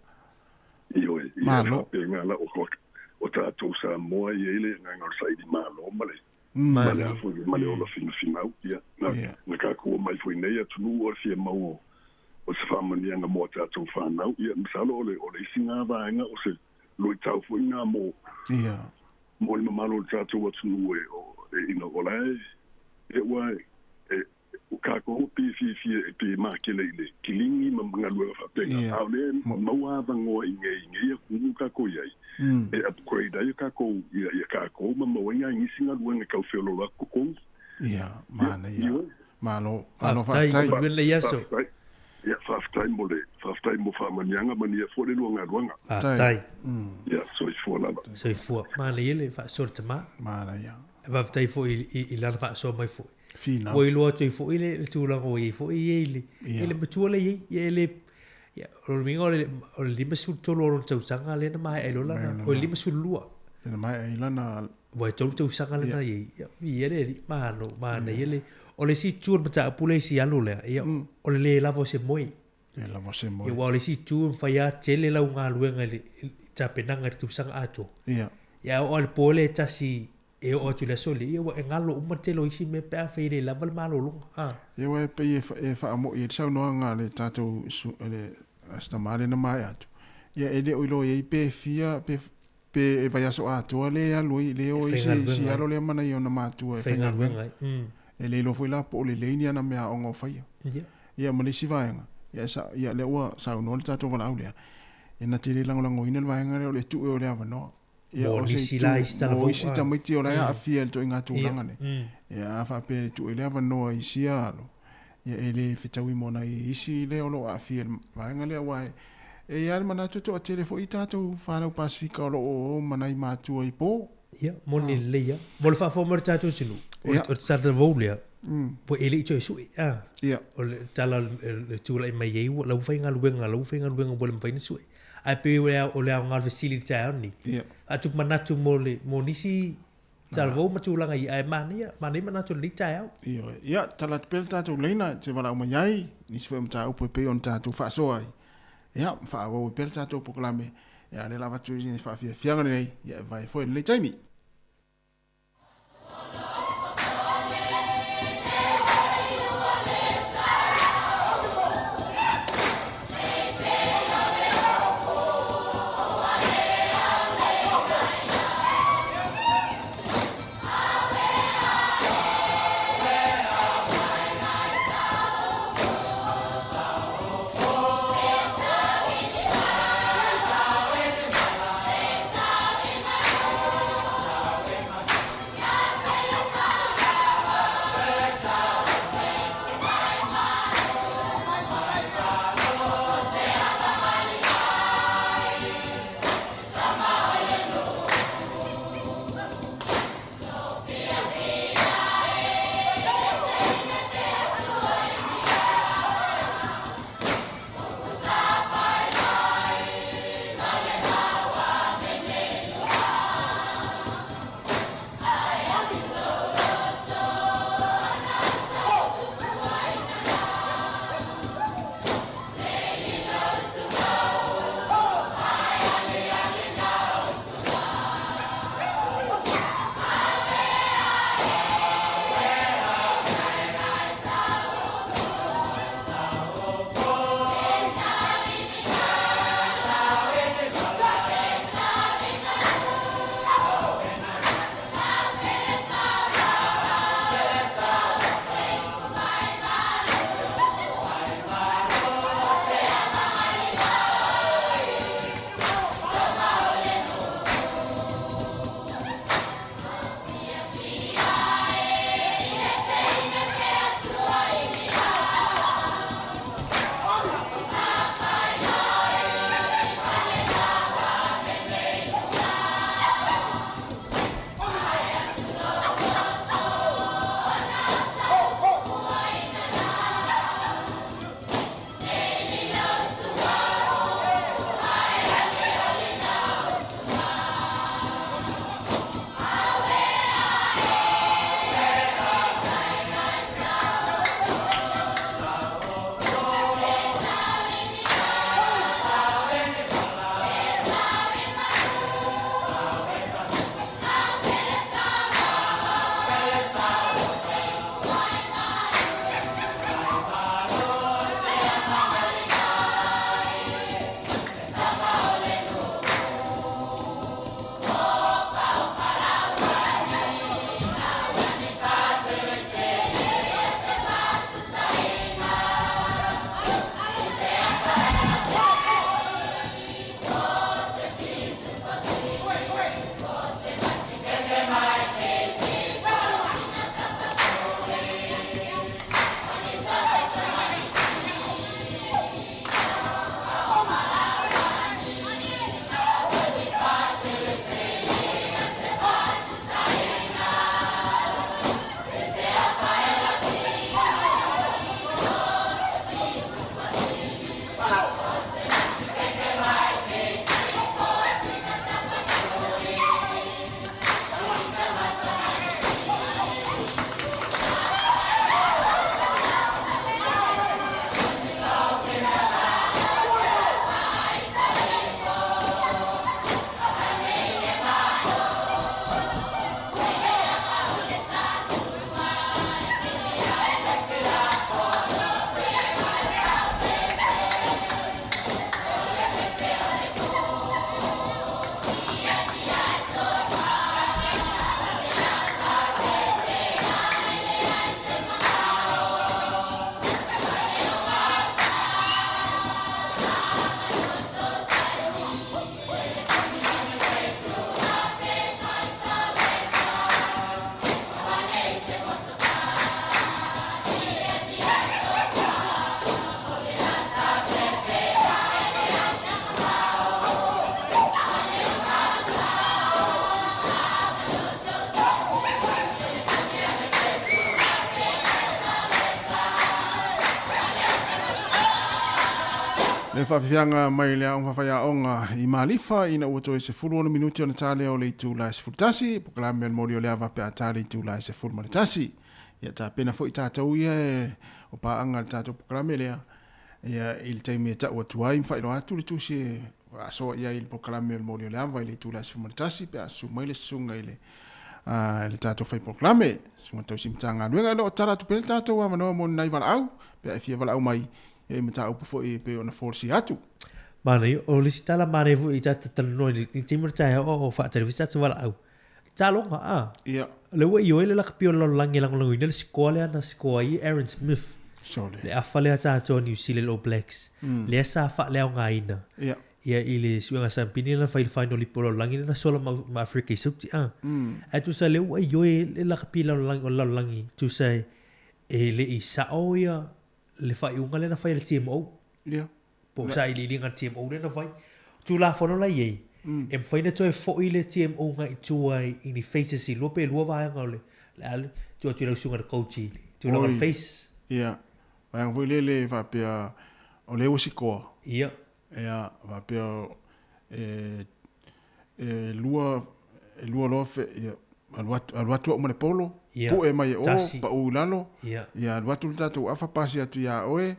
Ioe, ia e faapena la o tatou Samoa e i ai le agaga o le saili malo ma le ma le a foi ma le ola finafinau. Ia, na tatou omai foi i nei atunuu o le fia maua o se faamanuiaga mo a tatou fanau. Ia, masalo o le, o le isi lena vaega o se luitau foi lena mo, Ia. mo le mamalu o le tatou atunuu e, o, e, ina o la e, e ua e, o kākou pei e fiafia e pei e makele i le kiligi ma galuega faapena, a o lea e maua avanoa i nei i nei atunuu kākou i ai, e upgrade ai a kākou, ia, ia kākou ma maua ai nai nisi galuega e tau feoloolo atu totogi. Ia, manaia. Ioe. Malo, malo Faafetai, faafetai. manuia lenei aso. Faafetai. Ia, faafetai mo le, faafetai mo faamanuiaga, manuia foi le lua galuega. Faafetai. Ia, soifua lava. Soifua. Manaia le faasoa le tama. Manaia. Faafetai foi i, i lana faasoa mai foi. Finau. Ua iloa atu ai foi le, le tulaga ua i ai foi ia i le, i le matua lea i ai. Ia e le, ia, o lona uiga o le, o le 53 o lona tausaga lea na maea ai loa lana, o le 52. Lea na maea ai lana... Ua e tolu tausaga lea na i ai. Ia, viia le Alii, malo, manaia le... O le isi itu o le mataupu lea i si alu lea, ia, o le le lava o se moe. Le lava o se moe. Ia, aua o le isi itu e mafai lava tele lau galuega i le tapenaga i le tausaga atoa. Ia. Ia, a oo lava i le po lea e tasi e oo atu i le aso lea, ia ua e galo uma le tele o isi mea pe afai e le lava le malologa. A. Ia aua e pei e faamo'i ai le saunoaga a le tatou le si tama lea na maea atu, ia e le o iloa i ai pe fia pe pe e vaiaso atoa lea e alu ai, le o ai si alo lea ma nai ona matua e faigaluega ai. E le iloa foi la po o lelei ni ana meaaoga o faia. Ia ma le isi vaega, ia sa, ia lea ua saunoa le tatou valaau lea, e na te le lagolagoina le vaega lea o le tue o le avanoa. Ia o se itu, mo isi tamaiti o la e aafia i le ituaiga tulaga lea. Ia a faapea e tue le avanoa i sia alo, ia e le fetaui mo nai isi lea o lo o aafia i le vaega lea aua e e i ai lava le manatu e toatele foi tatou fanau Pasefika o lo o o ma nai matua i po. Ia, moni lelei lava. Mo le faafofoga mai o le tatou atunuu, o le talavou lea, ua e le i toe sue, a. O le tala o le tulai mai ai, ua la ua faigaluega, la ua faigaluega ua le mafai ona sue. Ae pei o le aoga o le fesili i le taeao lenei, faatupu manatu mo le, mo nisi talavou ma tulaga ia, ae manaia, manaia manatu o lenei taeao. Ioe. Ia, tala atu pea le tatou laina e te valaau mai ai, nisi foi o mataupu e pei ona tatou faasoa ai. Ia, ma faaauau ai pea le tatou polokalame, ia, o lea o le a avatu i le faafiafiaga lenei, ia, e vae foi i lenei taimi. Le faafiafiaga mai le aoga faafaiaoga i Malifa ina ua toe 16 minute ona ta lea o le itula e 11, polokalame o le moli o le ava pe a ta le itula e 11. Ia tapena foi tatou ia e o paaga i le tatou polokalame lea ia i le taimi e tau atu ai ma faailoa atu le tusi e faasoa i ai i le polokalame o le moli o le ava i le itula e 11 pe a susu mai le susuga i le i le tatou fai polokalame, susuga tausi Matagaluega. E le o tala atu pea le tatou avanoa mo ni nai valaau pe a e fia valaau mai ia i mataupu foi e pei ona folasia atu. Manaia, o le isi tala manaia foi i tatou talanoa i le taimi o le taeao o faatali foi se tatou valaau. Taaloga, a? Ia. O lea ua ioe le lakapi o le lalolagi e lagolagoina le sikoa lea na sikoa ai Aaron Smith. Sole. Le afa lea a tatou a New Zealand All Blacks. Lea sa faaleaogaina. Ia. Ia i le suega sampini lea na fai i le final i po o le lalolagi lea na sola ma, ma Afrika i Sauti, a? Ae tusa lea ua ioe le lakapi lalolagi o le lalolagi, tusa e, e le i sao ia le faaiuga lea na fai e le TMO. Ia. Po o sailiiliga a le TMO lea na fai. Tulafono la i ai, e mafai ona toe foi le TMO agai i tua i ni phases e lua pe lua vaega o le, le a le, tuu atu i lau susuga i le coach i le tulaga o le phase. Ia. Vaega foi lele e faapea o lea ua sikoa. Ia. Ia, faapea e, e lua, e lua loa, fe, ia, alu atu, alu atu au ma le polo, Ia, pue mai e o, tasi. pau i lalo, Ia. ia alu atu le tatou afa pasi atu iā oe,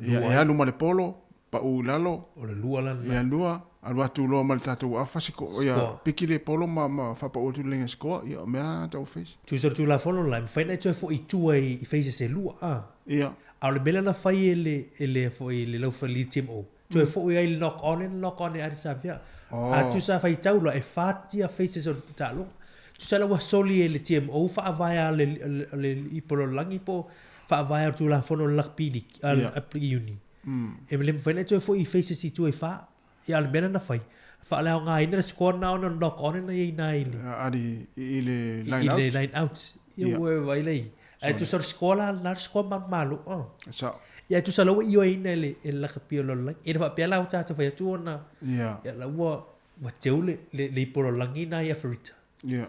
ia Lua e ai. alu ma le polo, pau i lalo, O le lua la lena. ia lua, alu atu loa ma le tatou afa siko, ia Sikoa. piki le polo ma, ma faapau atu le laina sikoa, ia o mea la na tatou face. Tusa o le Tulafono la, e mafai ona e toe foi i tua i, i phases e lua, a. Ia. A o le mea lea na fai e le, e le, foi, le laufali TMO, toe foi ai le knock on le knock on e Ardie Savea. Oh. A tusa faitau loa, e fa ia phases o le taaloga. Tusa la ua soli e le TMO faavae a le, le, le ipo lalolagi po o faavae a le Tulafono o le Rugby League, a le Rugby Union. E le mafai ona e toe foi i phases i tua e fa. Ia a o le mea lea na fai, faaleaogaina le score na ona knock on na i ai na i le Ali i le line i out. le line out. Ia Ia. ua e vaai lea i. Ae tusa o le score la, na le score manumalo. Oh. Sao. Ia tusa la ua ioeina e le, e le lakapi o le lalolagi. E le faapea la ua tatou fai atu ona, Ia. ia la ua, ua teu le, le, le ipo lalolagi na ia Farita. Ia.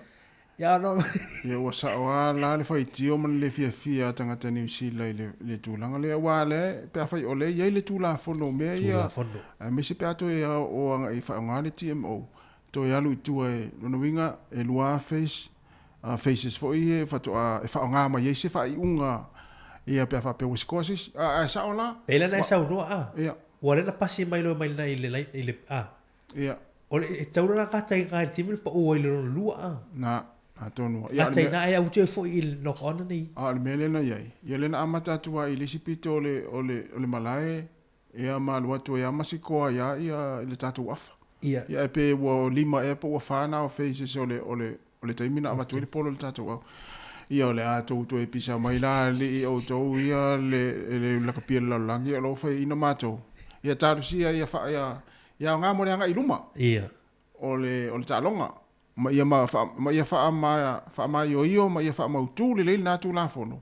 Ia no. Ia ua sao lava la le faitio ma le le fiafia a tagata Niu Sila i le, le tulaga lea aua o lea pe afai o lea e i ai le Tulafono o mea ia, Tulafono. aemaise pe a toe o agai e faaaoga le TMO, toe alu i tua e, lona uiga e lua face, faces foi ia e faatoa e faaaoga mai ai se faaiuga ia pe a faapea ua sikoa se isi. Ae sao la. Pei la na e saunoa a. Ia. Ua lea na pasi mai loa mai lena i le, i le, a. Ia. O le, e tatau la gata i le taimi le pau ai le lona lua a. Na, atonu. Ia, Gata i ina ai au toe foi i le knock on nei. A o le mea lea na i ai, ia lea na amata atu lava i le isi pito o le, o le, o le malae, ia ma alu atu ai lava ma sikoa ai lava ia i le tatou afa. Ia. Ia e pe ua lima ea po ua fa na o phases o le, o le, o le taimi na avatu ai le polo i le tatou au. Ia o le a tou toe pisa mai la alii outou ia le, le lakapi o le lalolagi o lo o faiaina matou. Ia talosia ia fa, ia, Ia aoga mo le agai i luma. Ia. O le, o le taaloga. Ma ia, ma, fa, ma ia faama, faamaioio ma ia faamautu lelei lena Tulafono.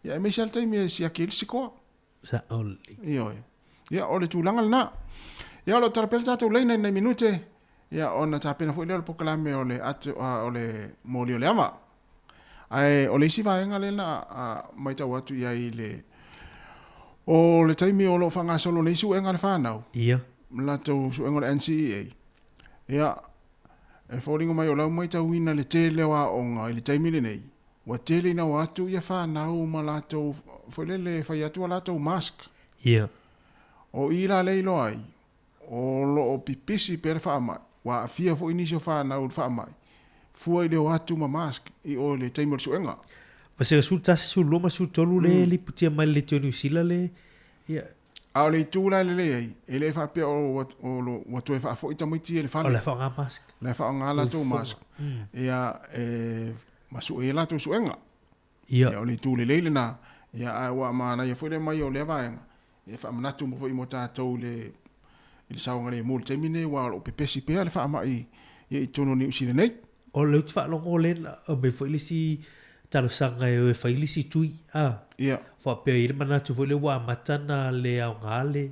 Ia aemaise lava le taimi e siaki ai le sikoa. Sao lelei. Ioe. Ia, o le tulaga lena. Ia, o lo o tala pea le tatou laina i nai minute, ia, ona tapena foi lea o le polokalame o le atu, o le moli o le ava. Ae o le isi vaega lea na matau atu i ai i le, o le taimi o lo o faagasolo nei suega a le fanau, Ia. latou suega o le NCEA, ia, e foliga mai o lau matauina le tele o aoga i le taimi lenei, ua tele ina o atu ia fanau ma latou, foi lele, fai atu a latou mask. Ia. O i la lea e iloa ai, O lo o pipisi pea le faamai, ua aafia foi nisi o fanau i le faamai, fua i le o atu ma mask i o i le taimi o le suega. Vasega 11, 12 ma 13 le lipotia mai le Leitio Niu Sila le, ia. A o le itu la e lelei ai, e le faapea o ua toe faafoi tamaiti ia i le fale. O la e faaaoga mask. O la e faaaoga latou mask. Ia, e ma sue ai latou suega. Ia. Ia, o le itu lelei lena. Ia, ae ua manaia foi le aumai o lea vaega, e faamanatu foi mo tatou i le i le saogalemu i le taimi lenei, aua o lo o pepesi pea le faamai ia i totonu o Niu Sila nei. O lea ou te faalogo lea na aumai foi le isi talosaga e o e fai le isi tui, a. Ia. Faapea e i ai le manatu foi lea ua amata ona le aoga le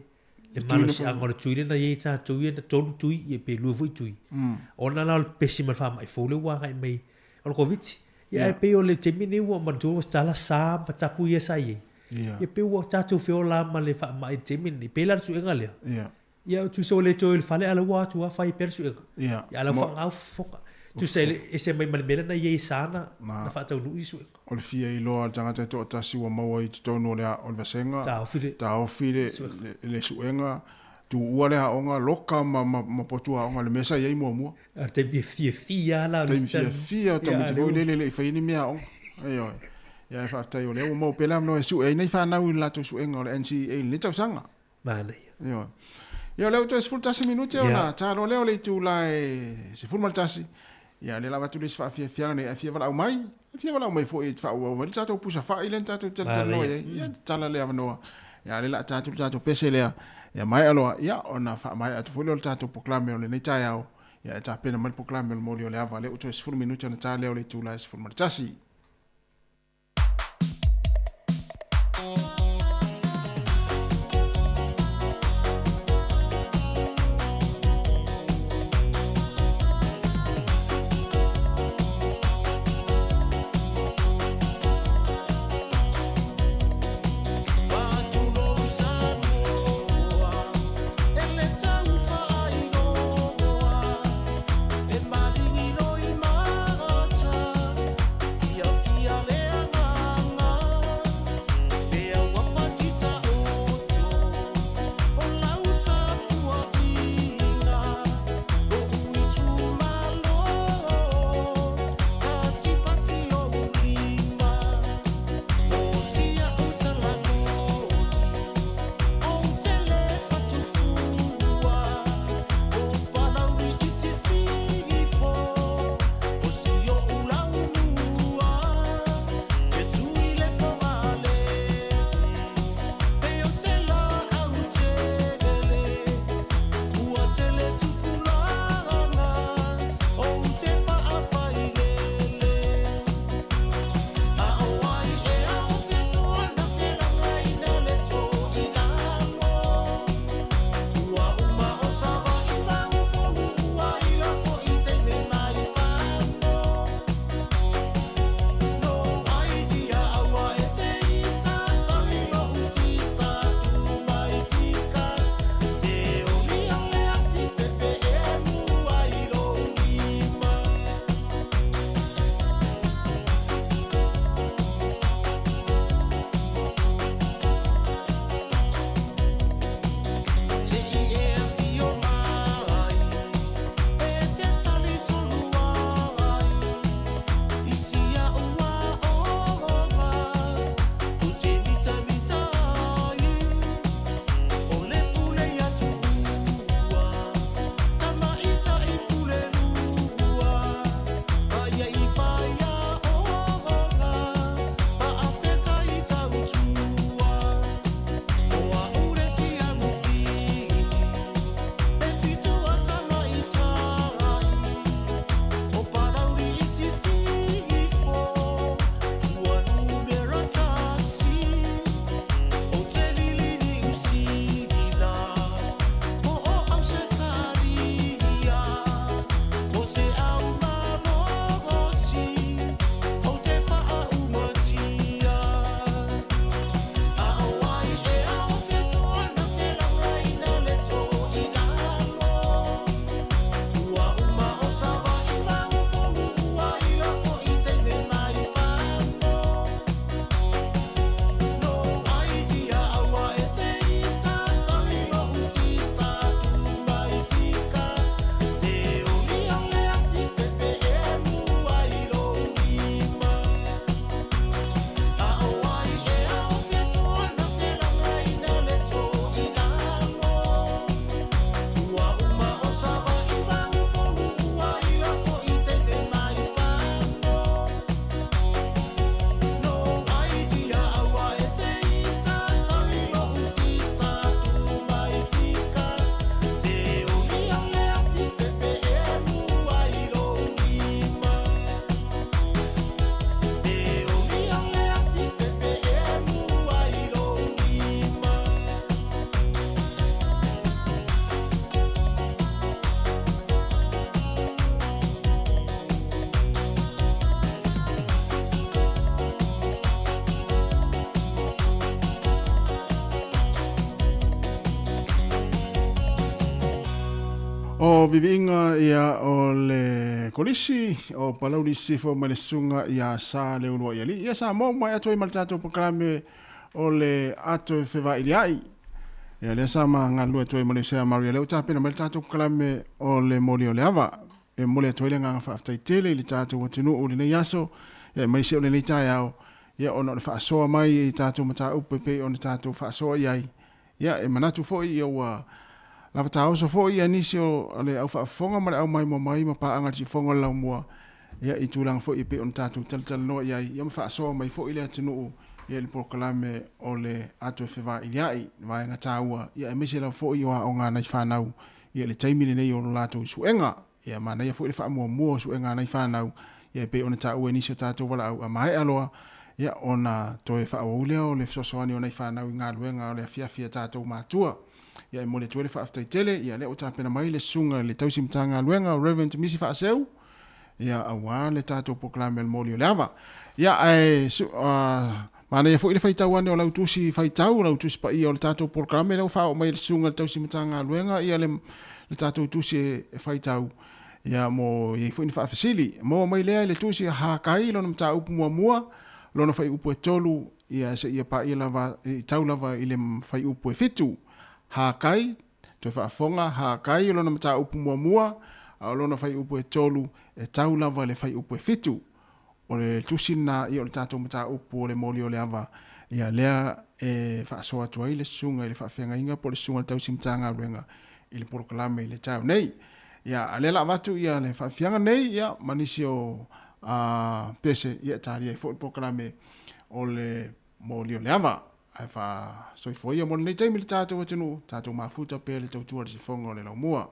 le malosiaga o le tui lea na i ai tatou ia na tolu tui ia pe lua foi tui. Ona la o le pepesi ma le faamai fou lea ua agai mai o le Koviti. Ia ae pei o le taimi lenei ua manatua ua tala sa ma tapu ia sa i ai. Ia pei ua tatou feola lava ma le faamai i le taimi lenei. Pei la le suega lea. Ia tusa ua le toe i le fale a o la ua o atu lava fai pea le suega. Ia a o la ua faaaoga fofoga. Tusa e ese mai ma le mea lea na i ai e sa na faataunuu i suega. O le fia iloa a le tagata e toatasi ua maua i totonu o le o le vasega, taofi le le suega, tuua le aoga, loka ma ma potu aoga, le mea sa i ai muamua. A o le taimi e fiafia lava la o le isi taimi. Fiafia o tamaiti foi lele e le i faia ni mea aoga. Ioe. Ia ae faafetai o lea ua maua pea le avanoa e sue ai nai fanau i le latou suega o le NCEA i lenei tausaga. Manaia. Ioe. Ia o lea ua toe 11 minute ona ta loa lea o le itula e 11. Ia o lea o le a avatu le isi faafiafiaga nei, a e fia valaau mai, e fia valaau mai foi e faaauau mai le tatou pusa fai lea na tatou talatalanoa i ai. Ia tatala le avanoa. Ia o lea o le a ta atu le tatou pese lea. Ia maea loa, ia ona faamaea atu foi lea o le tatou polokalame o lenei taeao. Ia e tapena mai le polokalame o le moli o le ava, lea ua toe 10 minute ona ta lea o le itula e 11. O viviiga ia o le Kolisi o Palauli Sisifo ma le Susuga ia Sa Leuluaialii. Ia Samoa ua maea atu ai ma le tatou polokalame o le Ato e Fevailiai. Ia lea sa ma galulue atu ai ma le Sea Maria lea ua tapena mai le tatou polokalame o le Moli o le Ava. E momoli atu ai le agaga faafetai tele i le tatou atunuu i lenei aso, ia aemaise o lenei taeao, ia ona o le faasoa mai i tatou mataupu e pei ona tatou faasoa i ai. Ia, e manatu foi ia ua lava taoso foi ia nisi o le au faafofoga ma le au maimoa mai ma paaga i le siufofoga o le laumua, ia i tulaga foi e pei ona tatou talatalanoa i ai, ia ma faasoa mai foi le atunuu ia i le polokalame o le Ato e Fevailiai, vaega taua, ia aemaise lava foi o aoga a nai fanau ia i le taimi lenei o lo latou suega. Ia manaia foi le faamuamua o suega a nai fanau, ia e pei ona taua e nisi o tatou valaau, a maea loa, ia ona toe faaauau lea o le fesoasoani o nai fanau i galuega o le afiafi a tatou matua. Ia e momoli atu ai le faafetai tele, ia lea ua tapena mai le susuga i le tausi Matagaluega o Rev. Misi Faaseu, ia aua le tatou polokalame o le Moli o le Ava. Ia ae su, uh, manaia foi le faitau ane o lau tusi faitau, lau tusi paia o le tatou polokalame lea ua faaoo mai e le susuga i le tausi Matagaluega ia le, le tatou tusi e, e faitau. Ia mo i ai foi ni faafesili. Maua mai lea i le tusi a Hakai lona mataupu muamua, lona fuaiupu e 3, ia seia paia lava, i tau lava i le fuaiupu e 7. Hakai, Toe faafofoga, Hakai o lona mataupu muamua, a o lona fuaiupu e 3, e tau lava i le fuaiupu e 7. O le tusi lena ia o le tatou mataupu o le moli o le ava, ia lea e faasoa atu ai le susuga i le faafeagaiga po o le susuga i le tausi Matagaluega i le polokalame i le taeao nei. Ia, a o lea o le a avatu ia le faafiafiaga nei ia ma nisi o pese ia e talia ai foi le polokalame o le moli o le ava. Ae faasoifua ia mo lenei taimi i le tatou atunuu, tatou mafuta pea i le tautua a le sifoga o le laumua.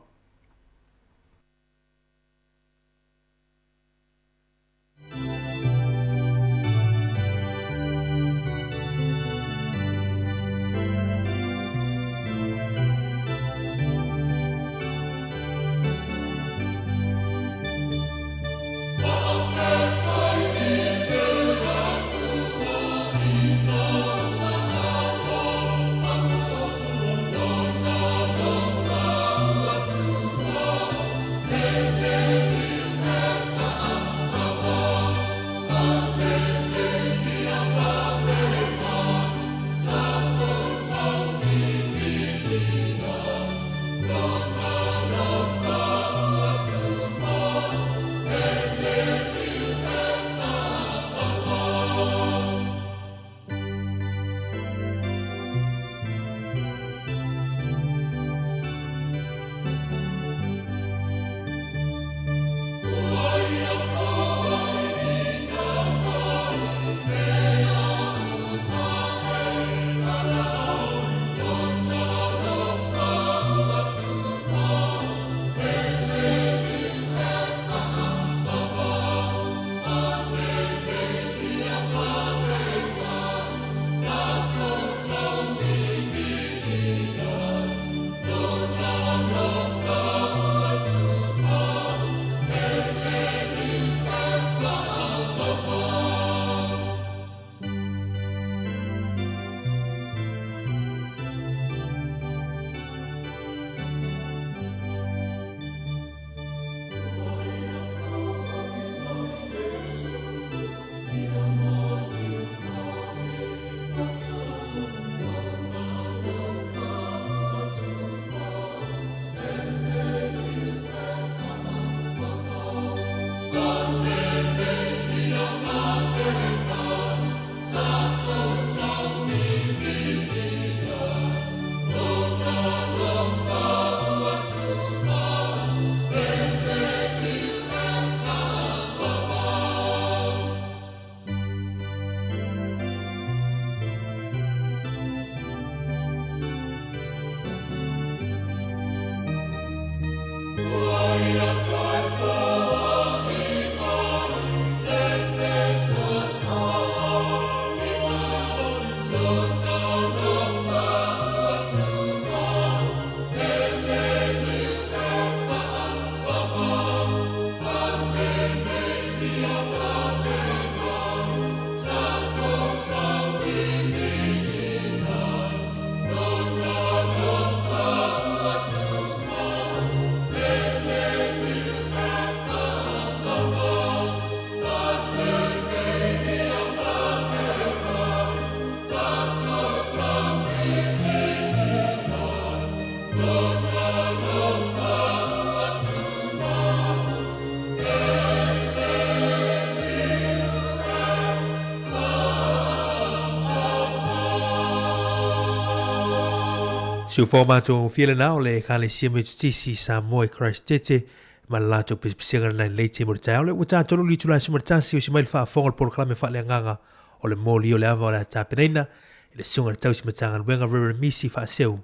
Siufoa matagofie lena o le Ekalesia Metotisi Samoa i Christchurch ma le latou pisipisiga lena i lenei taimi o le taeao. Lea ua tatolu le itula e 11 o si mai le faafofoga o le polokalame faaleagaga o le moli o le ava o le a tapenaina i le Susuga i le Tausi Matagaluega Reverend Misi Faaseu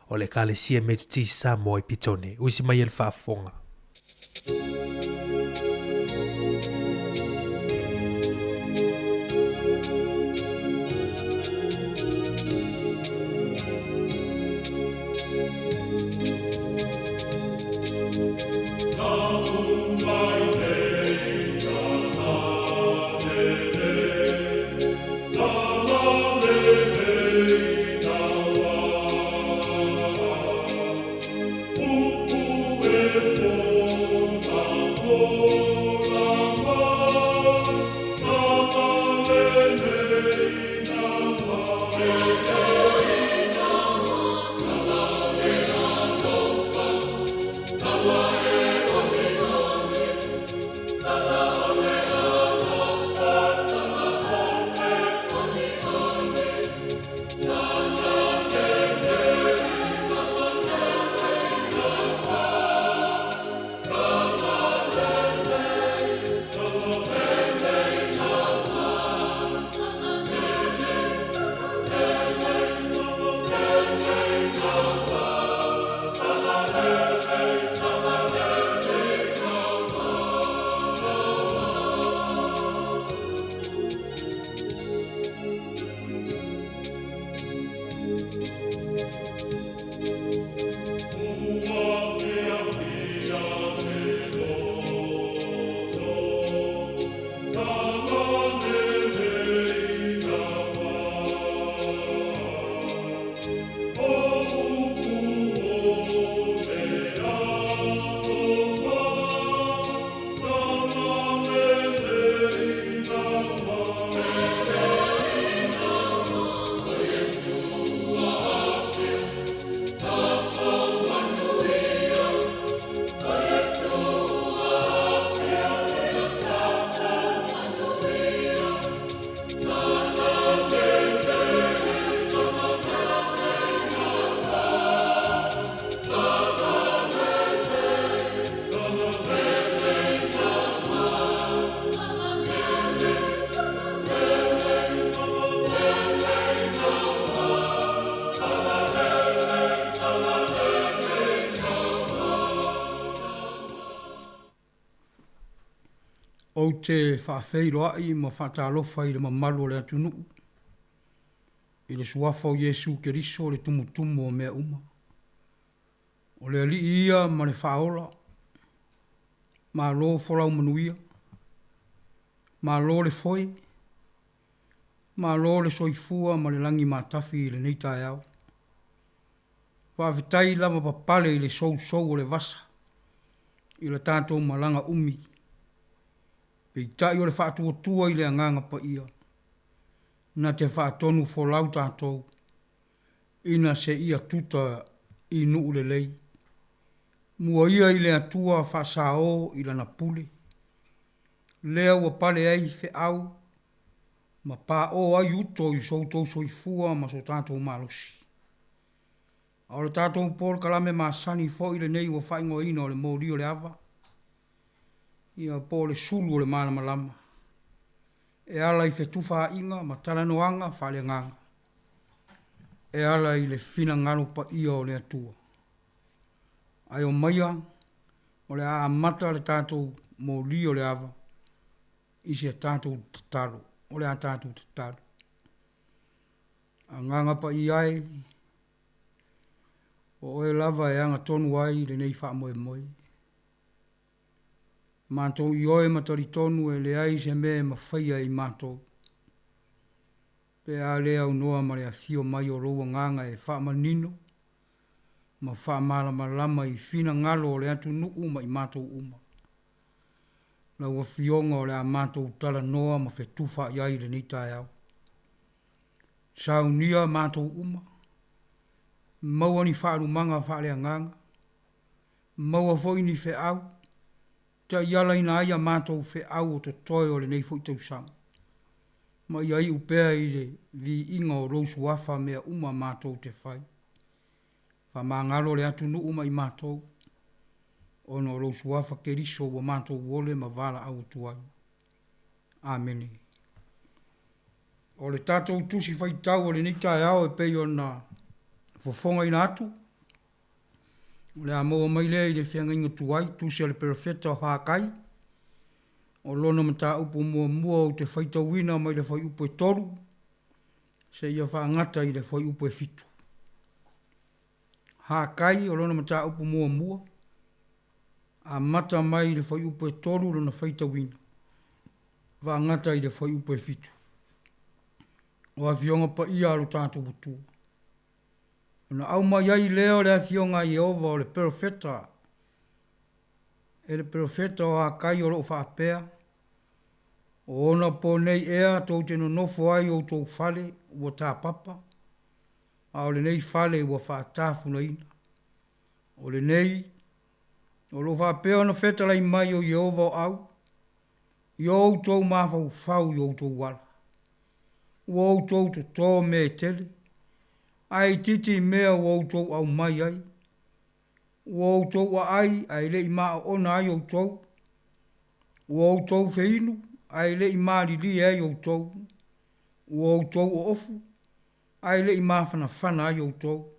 o le Ekalesia Metotisi Samoa i Petone. Usi mai e le faafofoga. Ou te faafeiloai ma faatalofa i le mamalu o le atunuu, i le suafa o Iesu Keriso le tumutumu o mea uma. O le Alii ia ma le Faaola. Malo folau manuia. Malo le foe. Malo le soifua ma le lagi matafi i lenei taeao. Faafetai lava papale i le sousou o le vasa i la tatou malaga umi. Peitai o le faatuatua i le Agaga Paia na te faatonu folau tatou ina seia tuta i nuu lelei. Mua ia i le Atua faasaō i Lana pule. Lea ua pale ai feau ma paō ai uto i so outou soifua ma so tatou malosi. A o le tatou polokalame masani foi lenei ua faaigoaina o le moli o le ava, ia po o le sulu o le malamalama, e ala i fetufaaiga ma talanoaga faaleagaga, e ala i le finagalo paia o le Atua. Ae omaia, o le a amata le tatou moli o le ava i si a tatou tatalo. O le a tatou tatalo. Agaga Paia e, o Oe lava e agatonu ai lenei faamoemoe. Matou ioe ma talitonu e leai se mea e mafaia e i matou, pe a le aunoa ma le afio mai o Lou Agaga e faamanino ma faamalamalama i finagalo o le atunuu ma i matou uma. Lau Afioga o le a matou talanoa ma fetufa i ai i lenei taeao. Saunia matou uma. Maua ni faalumaga faaleagaga, maua foi ni feau, taialaina ai a matou feau o totoe o lenei foi tausaga, ma ia iu pea i le viiga o lou Suafa mea uma matou te fai. Faamagalo le atunuu ma i matou, ona o lou Suafa Keriso ua matou ole ma valaau atu ai. Amene. O le tatou Tusi Faitau o lenei taeao e pei ona fofogaina atu, o le a maua mai lea i le feagaiga tuai, Tusi a le Perofeta o Hakai, o lona mataupu muamua ou te faitauina mai le fuaiupu e 3 seia faagata i le fuaiupu e 7. Hakai o lona mataupu muamua, amata mai i le fuaiupu e 3 lona faitauina, faagata i le fuaiupu e 7. O Afioga Paia a lo tatou Atua. Ona aumai ai lea o le Afioga a Ieova o le Perofeta, e le Perofeta o Hakai o lo o faapea, O ona po nei ea tou te nonofo ai i outou fale ua tapapa, a o lenei fale ua faatafunaina. O lenei, o lo o faapea ona fetalai mai o Ieova o au, i o outou mafaufau i outou ala. Ua outou totō mea e tele, ae itiiti i mea ua outou aumai ai. Ua outou aai ae le i maoona ai outou. Ua outou feinu ae le i malilie ai outou. Ua outou oofu ae le i mafanafana ai outou.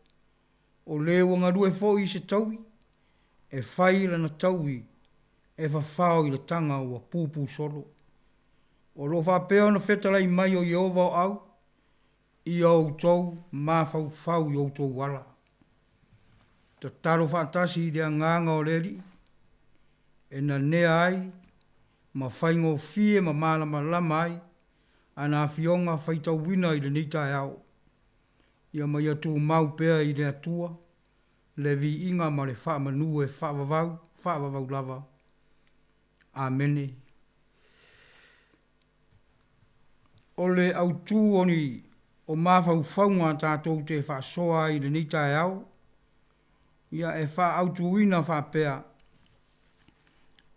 O le ua galue foi i se taui, e fai lana taui e fafao i le taga ua pupū solo. O lo o faapea ona fetalai mai o Ieova o au, ia outou mafaufau i outou ala. Tatalo faatasi i le agaga o le Alii, e nanea ai ma faigofie ma malamalama ai ana Afioga faitauina i lenei taeao. Ia ma ia tumau pea i le Atua le viiga ma le faamanu e faavavau, faavavau lava. Amene. O le autū o ni o mafaufauga tatou te faasoa ai i lenei taeao, ia e faaautuina faapea,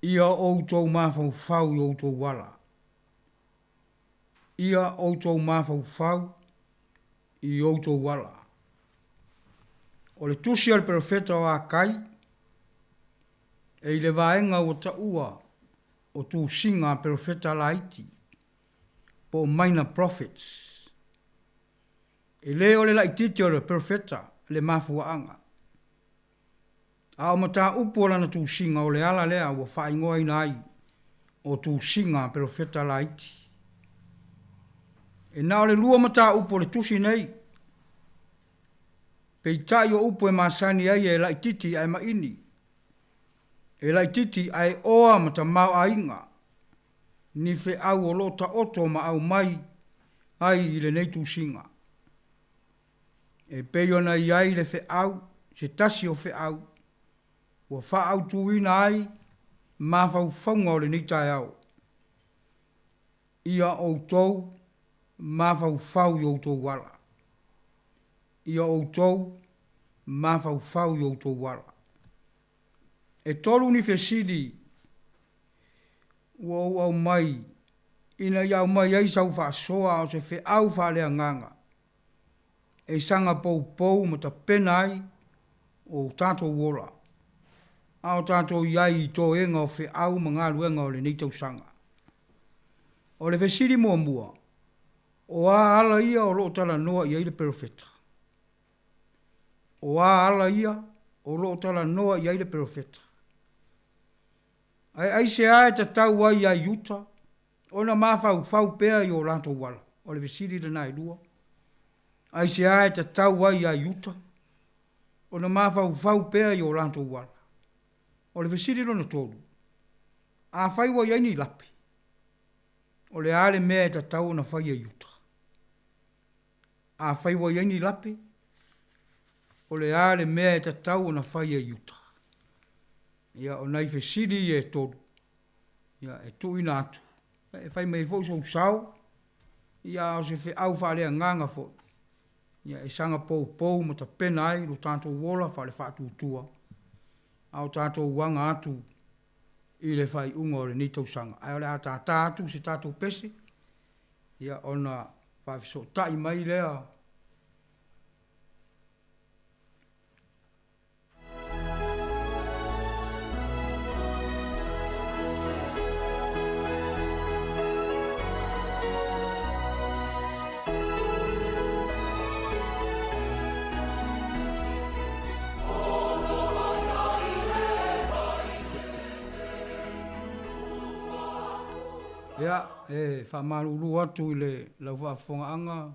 Ia outou mafaufau i outou ala. Ia outou mafaufau i outou ala. O le tusi a le perofeta o Akai, e i le vaega ua taua o tusiga a perofeta laiti, po o minor prophets. E le o le laitiiti o le perofeta le mafuaaga, A o mataupu o lana tusiga o le ala lea ua faaigoaina ai o tusiga a perofeta laiti. E na o le lua mataupu o le tusi nei, peitai o upu e masani ai e laititi ae maini, e laititi ae oa ma tamaoaiga, ni feau o lo o taoto ma aumai ai i lenei tusiga. E pei ona i ai le feau, se tasi o feau, ua faaautuina ai mafaufauga o lenei taeao, Ia outou mafaufau i outou ala. Ia outou mafaufau i outou ala. E tolu ni fesili ua ou aumai ina ia aumai ai sau faasoa a o se feau faaleagaga e saga poupou ma tapena ai o tatou ola, a o tatou i ai i toega o feau ma galuega o lenei tausaga. O le fesili muamua, o a ala ia o lo o talanoa i ai le perofeta? O a ala ia o lo o talanoa i ai le perofeta? Ae aisea e tatau ai iā Iuta ona mafaufau pea i o latou ala? O le fesili lena e lua. Aisea e tatau ai iā Iuta ona mafaufau pea i o latou ala? O le fesili lona tolu, afai ua i ai ni lape, o le a le mea e tatau ona fai e Iuta? Afai ua i ai ni lape, o le a le mea e tatau ona fai e Iuta? Ia, o nai fesili ia e tolu, ia, e tuuina atu, e fai mai ai foi sou sao, ia, a o se feau faaleagaga foi. Ia, e saga poupou ma tapena ai lo tatou ola faale-faatuatua, a o tatou aga atu i le faaiuga o lenei tausaga. Ae o le a tātā atu se tatou pese, ia, ona faafesootai mai lea. Ia, e faamalulu atu i le lau faafofogaaga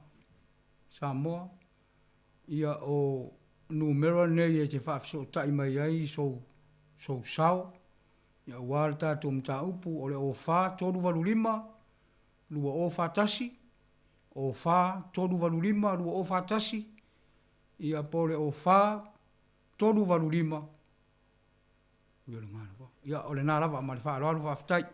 Samoa, ia o numera nei e te faafesootai mai ai sou sou sao, ia aua le tatou mataupu o le 04 385 2041, 04 385 2041, ia po o le 04 385, ia o lena lava. Ia o lena lava ma le faaaloalo faafetai.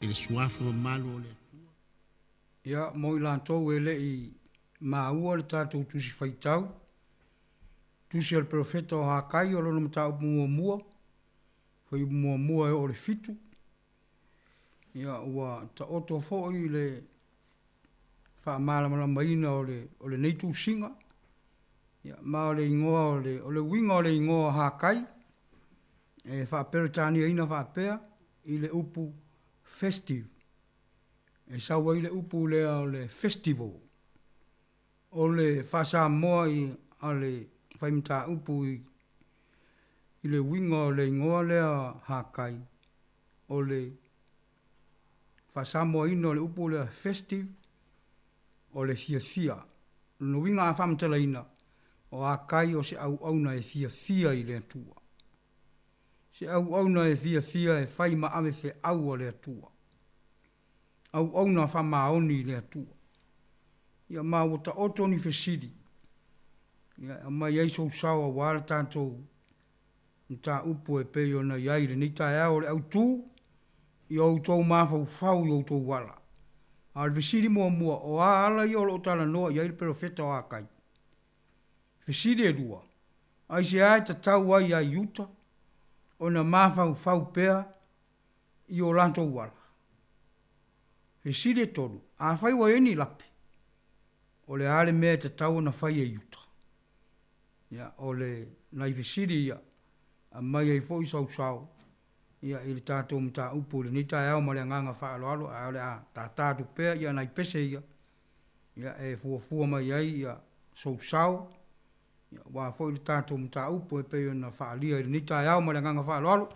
I le suafa mamalu o le Atua. Ia, mo i latou e le i maua le tatou Tusi Faitau, Tusi a le Perofeta o Hakai o lona mataupu muamua, fuaiupu muamua e oo i le fitu, ia, ua taoto foi le faamalamalamaina o le, o lenei tusiga, ia, ma o le igoa o le, o le uiga o le igoa Hakai, e faaperetaniaina faapea i le upu festive. E sau ai le upu lea o le festival. O le faa-Samoa i a le faimataupu i i le uiga o le igoa lea Hakai, o le faa-Samoaina o le upu lea festive, o le fiafia. O lona uiga a faamatalaina, o Hakai o se auauna e fiafia i le Atua. Se auauna e fiafia e fai ma ave feau a le Atua. auauna faamaoni i le Atua. Ia ma ua taoto ni fesili, ia e aumai ai sou sao aua le tatou mataupu e pei ona i ai i lenei taeao o le autu i o outou mafaufau i outou ala. A o le fesili muamua, o a ala ia o lo o talanoa i ai le perofeta o Akai? Fesili e lua, Aisea e tatau ai ia Iuta ona mafaufau pea i o latou ala? Fesili e tolu, Afai ua i ai ni lape, o le a le mea e tatau ona fai e Iuta? Ia, o le nai fesili ia, aumai ai foi sau sao ia i le tatou mataupu i lenei taeao ma le agaga faaaloalo, ae o le a tata atu pea ia nai pese ia, ia e fuafua mai ai ia sou sao, ia aua foi le tatou mataupu e pei ona faaalia i lenei taeao ma le agaga faaaloalo.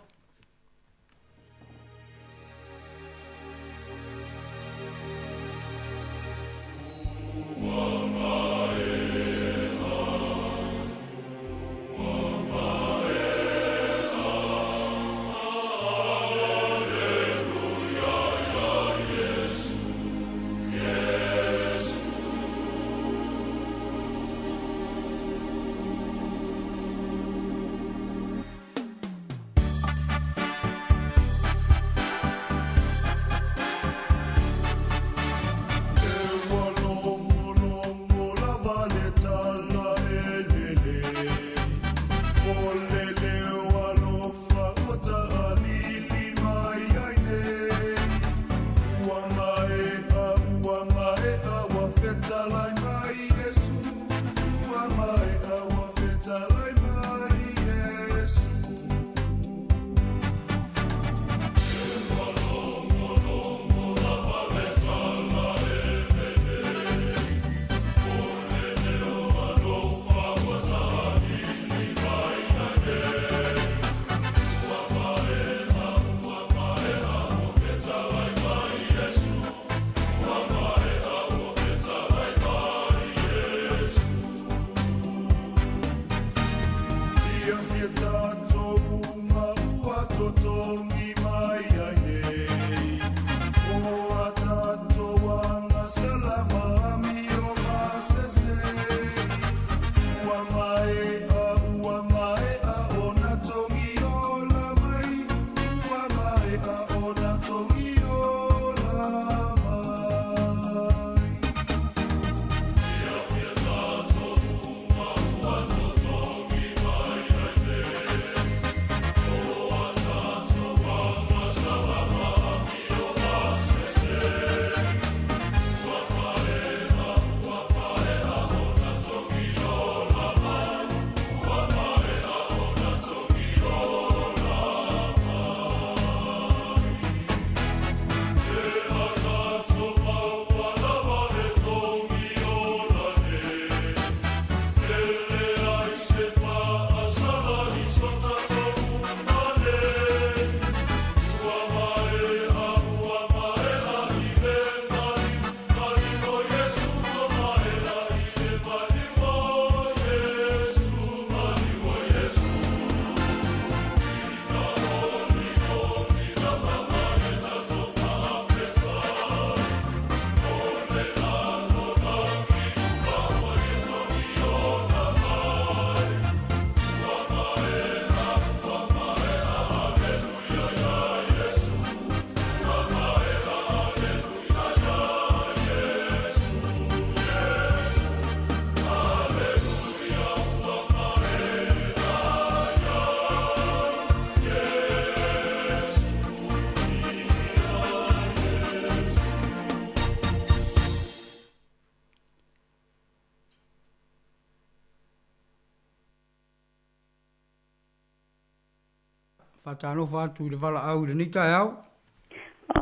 Faatalofa atu i le valaau i lenei taeao.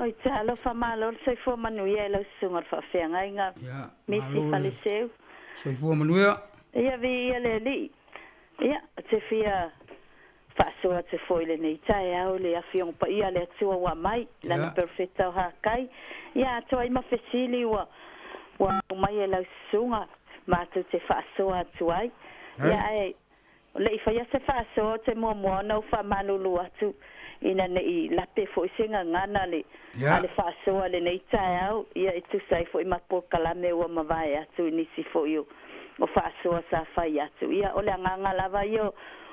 Oi, talofa, malo le soifua manuia i lau susuga o le faafeagaiga, Ia, Misi malo le Faleseu. soifua manuia. Ia, viia le Alii. Ia, ou te fia faasoa atu foi i lenei taeao i le Afioga Paia a le Atua ua aumai, Lana Ia. Perofeta o Hakai, ia atoa ai ma fesili ua ua aumai e lau susuga matou te faasoa atu ai. Ia, Hai. ae O le i faia se faasoa ou te muamua ona ou faamalulu atu Ina ne'i lape foi se gagana a le a le faasoa i lenei taeao, ia e tusa ai foi ma polokalame ua mavae atu i nisi foi o o faasoa sa fai atu. Ia o le agaga lava ia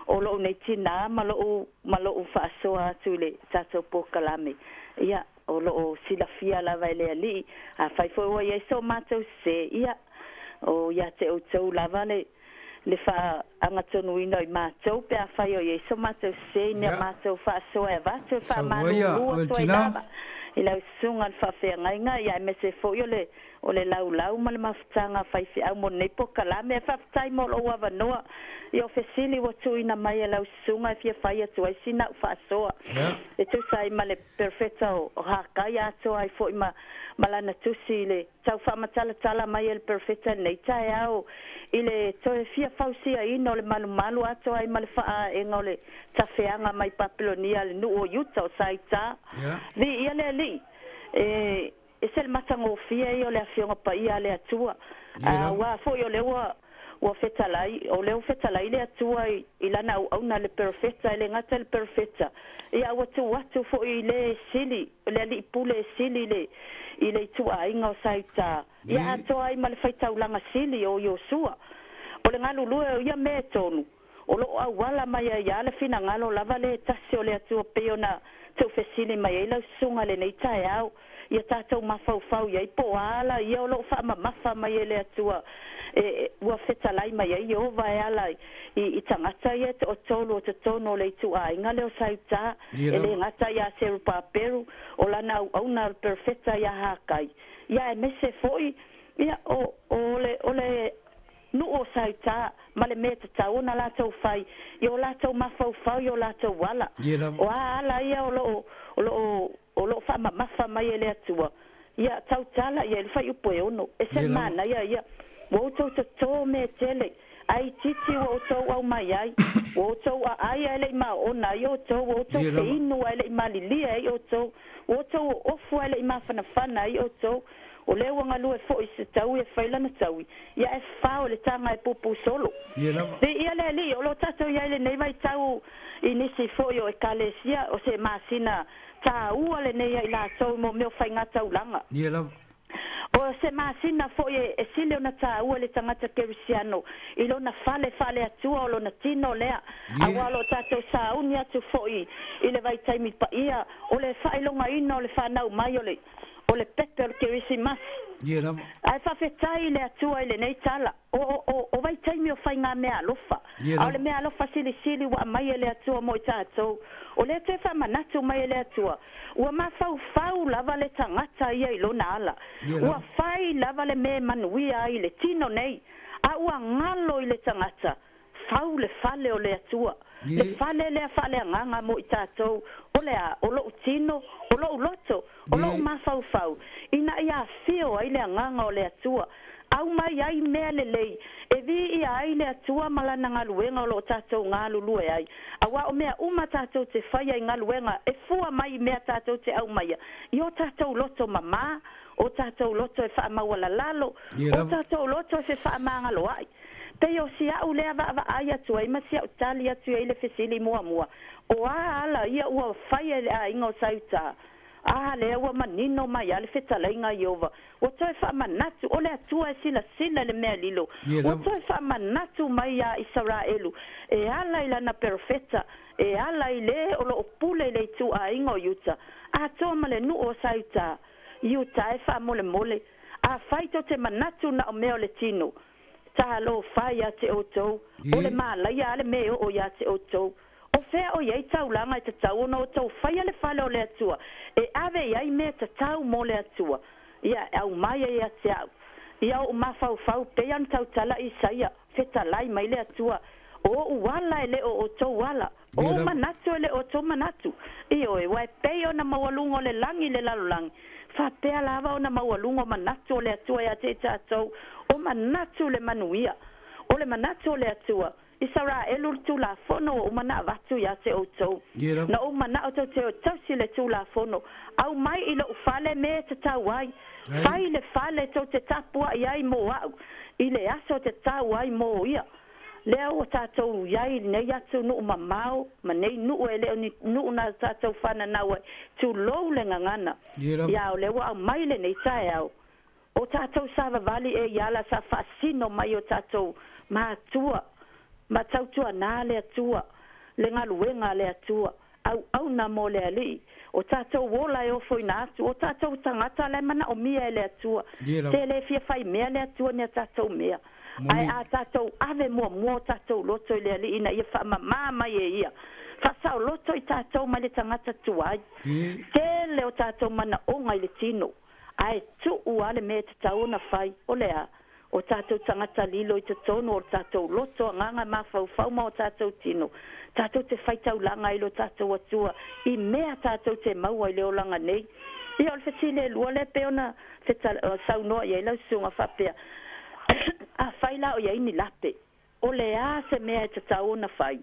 o lo'u nei tinā ma lo'u ma lo'u faasoa atu i le tatou polokalame, ia o lo'o silafia lava e le Alii. Afai foi ua i ai so matou sesē, ia o ia te outou lava le le faaagatonuina o i matou pe afai o i ai so matou sesē i mea matou faasoa e avatu e faamalulu atu ai lava i lau susuga le faafeagaiga, ia aemaise foi o le o le laulau ma le mafutaga a faifeau mo lenei polokalame. Ae faafetai mo lou avanoa i o fesili ua tuuina mai e lau susuga e fia fai atu ai sina au faasoa e tusa ai ma le Perofeta o Hakai atoa ai foi ma ma lana tusi i le tau faamatalatala mai e le Perofeta i lenei taeao i le toe fia fausiaina o le malumalu atoa ai ma le faaaega o le tafeaga mai Papelonia a le nuu o Iuta o Saita. Viia le Alii e ese le matagofie ia o le Afioga Paia a le Atua, aua foi o lea ua ua fetalai, o lea ua fetalai le Atua i, i Lana auauna le Perofeta, e le gata i le Perofeta, ia a ua tuu atu foi i le e sili, le Alii Pule e sili i le, i le ituaiga o Saita, ia atoa ai ma le faitaulaga sili o Iosua. O le galulue o ia mea e tonu, o lo o auala mai ai lava le finagalo lava le tasi o le Atua pei ona tuufesili mai ai lau susuga i lenei taeao, ia tatou mafaufau i ai po o a ala ia o lo o faamamafa mai e le Atua e ua fetalai mai ai Ieova e ala i tagata ia e toatolu o totonu o le ituaiga lea o Sautā, e le gata iā Serupaperu, o lana auauna o le perofeta iā Hakai, ia aemaise foi ia o o le o le nuu o Sautā ma le mea e tatau ona latou fai i o latou mafaufau i o latou ala. O a ala ia o lo o o lo o o lo o faamamafa mai e le Atua, ia tautala i ai le fuaiupu e 6, Ese le manaia ia, ua outou totō mea tele, ae itiiti ua outou aumai ai, ua outou aai ae le i maoona ai outou, ua outou feinu ae le i malilie ai outou, ua outou oofu ae le i mafanafana ai outou, o lea ua galue foi se taui e fai lana taui, ia ae fafao i le taga e pupū solo. Viia le Alii, o lo o tatou i ai i lenei vaitau i nisi foi o Ekalesia, o se masina Taua lenei ia i latou mo mea o faigataulaga. Ia lava. O se masina foi e sili ona taua i le tagata kerisiano i lona fale faale-Atua o lona tino lea, aua o lo o tatou sauni atu foi i le vaitaimi paia o le faailogaina o le fanau mai o le o le pepe o le Kerisimasi. Ia lava. Ae faafetai i le Atua i lenei tala. O, o, o vaitaimi o faigameaalofa, a o le meaalofa silisili ua aumai e le Atua mo i tatou. O lea toe faamanatu mai e le Atua, ua mafaufau lava le tagata ia i lona ala. Ua fai lava le mea e manuia ai i le tino nei, a ua galo i le tagata, fau le fale o le Atua, le fale lea faaleagaga mo i tatou, o le a? O lo'u tino, o lo'u loto, o lo'u mafaufau, ina ia afio ai le Agaga o le Atua, aumai ai mea lelei, e viia ai le Atua ma Lana galuega o lo o tatou galulue ai, aua o mea uma tatou te faia i galuega e fua mai i mea tatou te aumaia i o tatou loto mamā, o tatou loto e faamaualalalo, o tatou loto e fefaamagaloa'i. Pei o si a'u lea vaavaai atu ai ma si a'u tali atu i ai le fesili muamua, O a ala ia ua faia e le aiga o Sautā? A lea ua manino mai a le fetalaiga a Ieova, ua toe faamanatu, o le Atua e silasila i le mea lilo, ua toe faamanatu mai iā Isaraelu e ala i lana perofeta, e ala i le o lo o pule i le ituaiga o Iuta, atoa ma le nuu o Sautā, Iuta e faamolemole, afai tou te manatu na o mea o le tino, Talofa ia te outou, o le malaia a le mea e oo ia te outou. O fea o i ai taulaga e tatau ona outou faia le fale o le Atua, e ave i ai mea tatau mo le Atua, ia e aumai ai ia te au. Ia ou mafaufau pei ona tautala Isaia, fetalai mai le Atua, O ou ala e le o outou ala, o ou manatu e le o outou manatu. Ioe, ua e pei ona maualuga o le lagi i le lalolagi, faapea lava ona maualuga o manatu o le Atua ia te i tatou, o manatu le manuia. O le manatu o le Atua, Isaraelu le Tulafono ua uma na avatu ia te outou. Na ou manao tou te o tausi le Tulafono, aumai i lou fale me e tatau ai, fai le fale tou te tapuai ai mo au, i le aso e tatau ai mo ia. Lea ua tatou i ai i lenei atunuu mamao ma nei nuu e le o ni nuu na tatou fananau ai, tulou le gagana. Ia o lea ua aumai lenei taeao, o tatou savavali e i ala sa faasino mai o tatou matua ma tautuana le Atua, le galuega a le Atua, auauna mo le Alii, o tatou ola e ofoina atu, o tatou tagata la e manaomia e le Atua. Te le fia fai mea le Atua ni a tatou mea. Ae a tatou ave muamua o tatou loto i le Alii ina ia faamama mai e Ia, faasaoloto i tatou mai le tagata tuai. Tele o tatou manaoga i le tino, ae tuu lava le mea e tatau ona fai, o le a? O tatou tagata lilo i totonu o le tatou loto, agaga, mafaufau ma o tatou tino, tatou te faitaulaga ai i lo tatou Atua i mea tatou te maua i le olaga nei. Ia, o le fesili e lua lea pei ona saunoa i ai lau susuga faapea, Afai la o i ai ni lape, o le a se mea e tatau ona fai?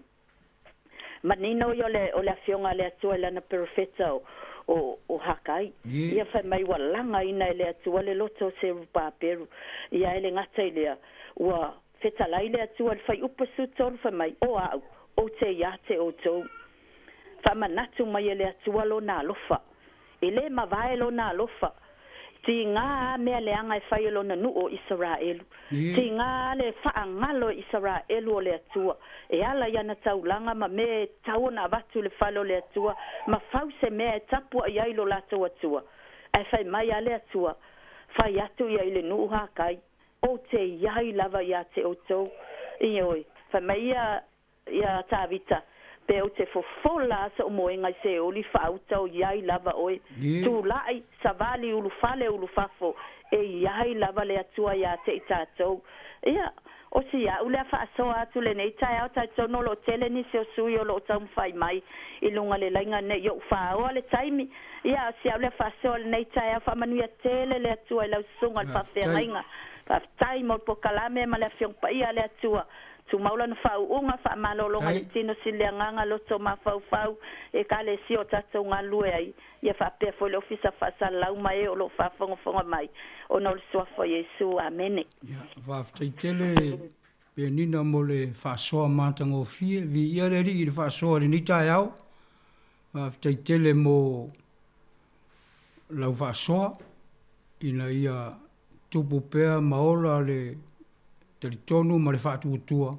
Manino ia o le, o le Afioga a le Atua i Lana perofeta o, o, o Hakai. Ia fai mai ua lagaina e le Atua le loto o Serupaperu. Ia e le gata i lea, ua fetalai le Atua i le fuaiupu 13 fai mai, O au, ou te ia te outou. Faamanatu mai e le Atua Lona alofa. E lē mavae Lona alofa. Tiga a mea leaga e fai e Lona nuu o Isaraelu. Tiga a le faagalo e Isaraelu o le Atua, e ala i ana taulaga ma mea e tatau ona avatu i le fale o le Atua, ma fau se mea e tapuai ai lo latou Atua. Ae fai mai a le Atua, Fai atu ia i le nuu Hakai, Ou te iai lava ia te outou. Ioe, fai mai ia Ia Tavita, pe ou te fofola a so'u moega i Seoli faauta o iai lava oe. Tula'i, savali, ulufale, ulufafo, e iai lava le Atua iā te i tatou. Ia, o si a'u lea faasoa atu lenei taeao talitonu o lo'o tele nisi o sui o lo'o taumafai mai i luga le laiga nei i o'u faaoa le taimi. Ia, o si a'u lea faasoa lenei taeao faamanuia tele le Atua i lau susuga i le faafeagaiga. Faafetai mo le pokalame ma le Afioga Paia a le Atua. Tumau lana faauuga, faamalologa le tino sili le agaga loto mafaufau Ekalesia o tatou galulue ai, ia faapea foi le Ofisa Faasalalau ma e o lo o faafogafoga mai ona o le Suafa o Iesu. Amene. Ia, faafetai tele Penina mo le faasoa matagofie. Viia le Alii i le faasoa i lenei taeao. Faafetai tele mo lau faasoa ina ia tupu pea ma ola le talitonu ma le faatuatua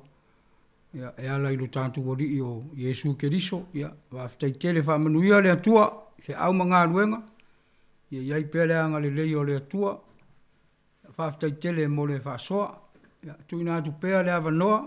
ia, e ala i lo tatou Alii o Iesu Keriso. Ia, faafetai tele, faamanuia le Atua i feau ma galuega, ia i ai pea le agalelei o le Atua. Faafetai tele mo le faasoa. Ia, tuuina atu pea le avanoa.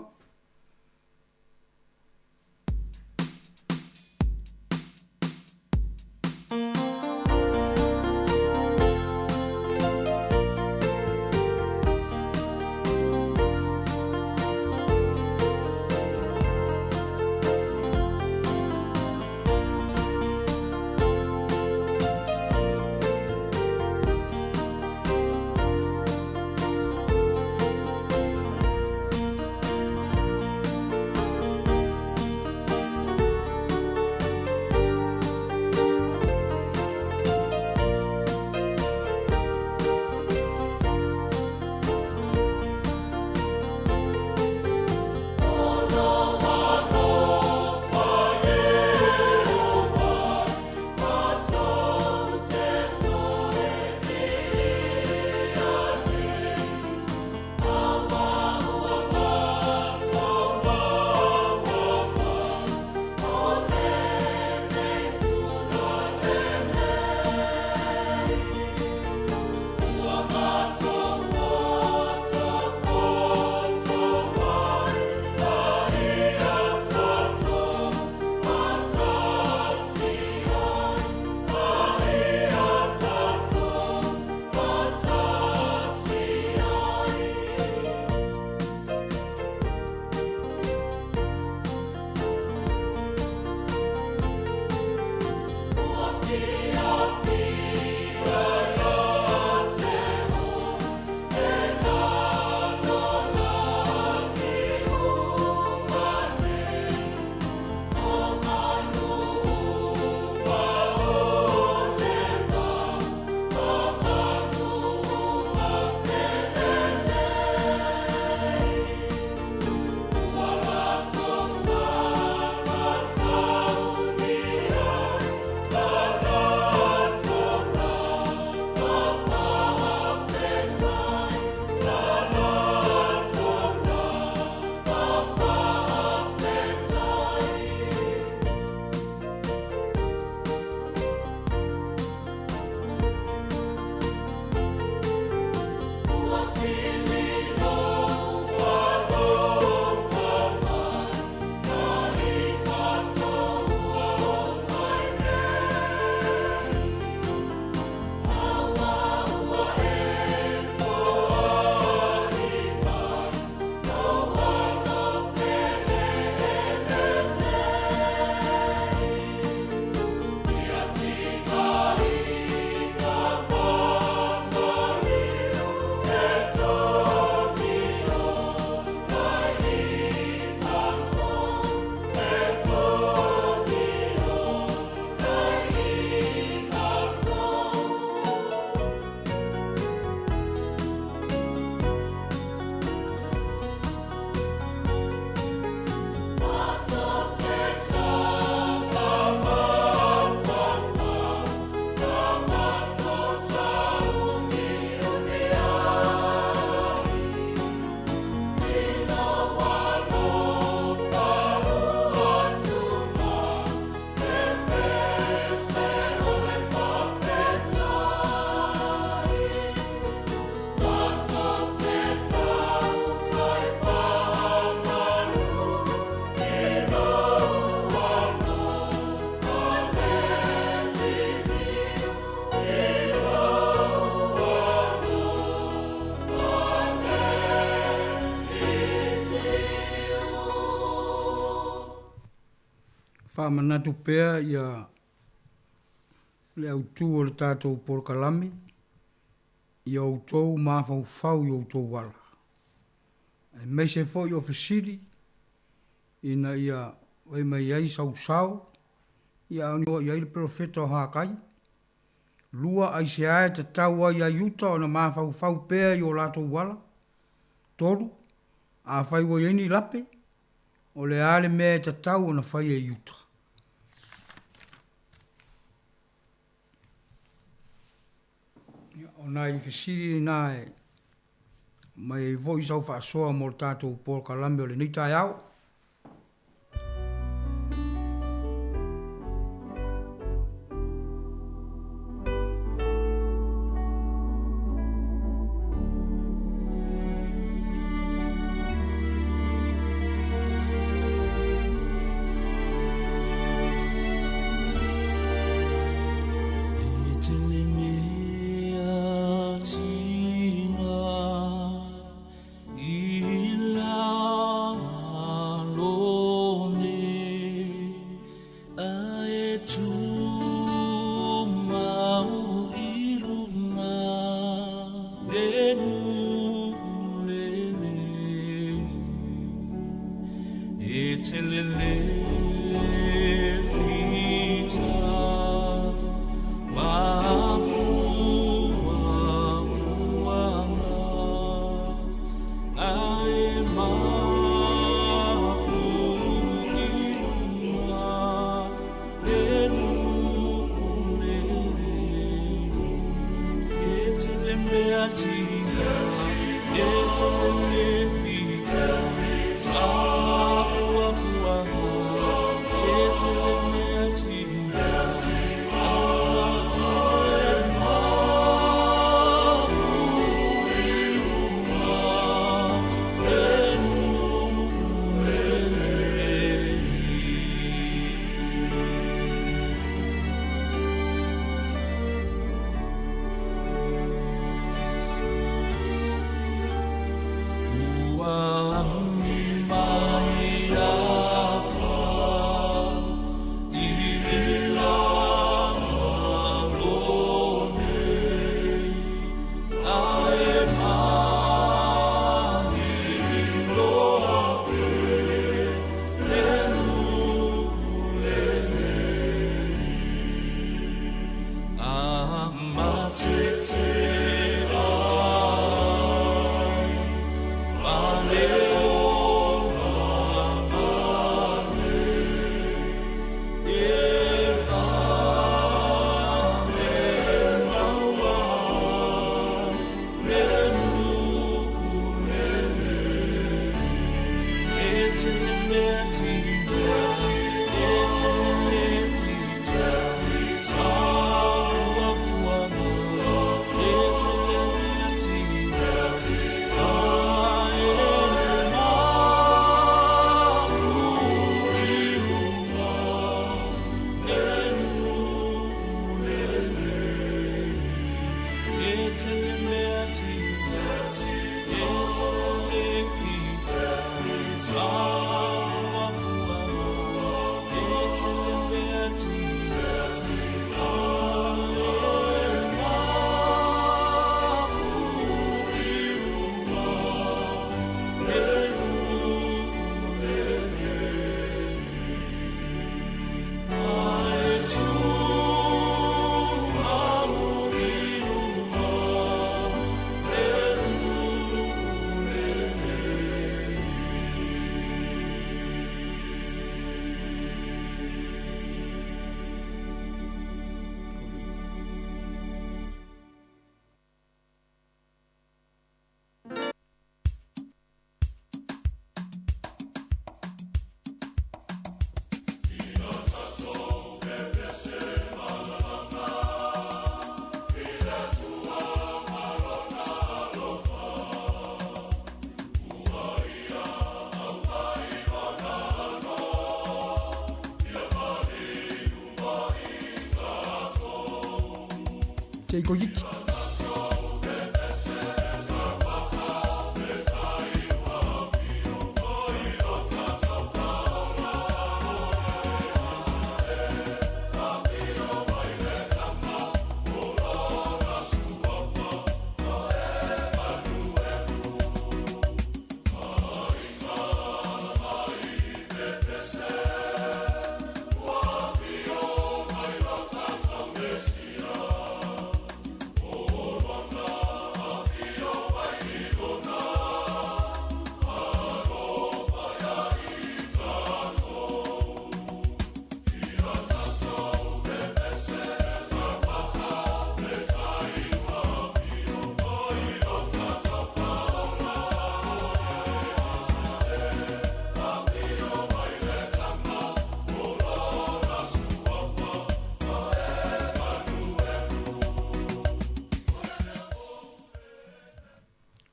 Faamanatu pea ia le autu o le tatou polokalame, ia outou mafaufau i outou ala, aemaise foi o fesili ina ia fai mai ai sau sao, ia a o i ai le perofeta o Hakai. 2, aisea e tatau ai ia Iuta ona mafaufau pea i o latou ala? 3, afai ua i ai ni lape, o le a le mea e tatau ona fai e Iuta? Ia, o nai fesili na e aumai ai foi sau faasoa mo le tatou polokalame o lenei taeao. Se i kogiki.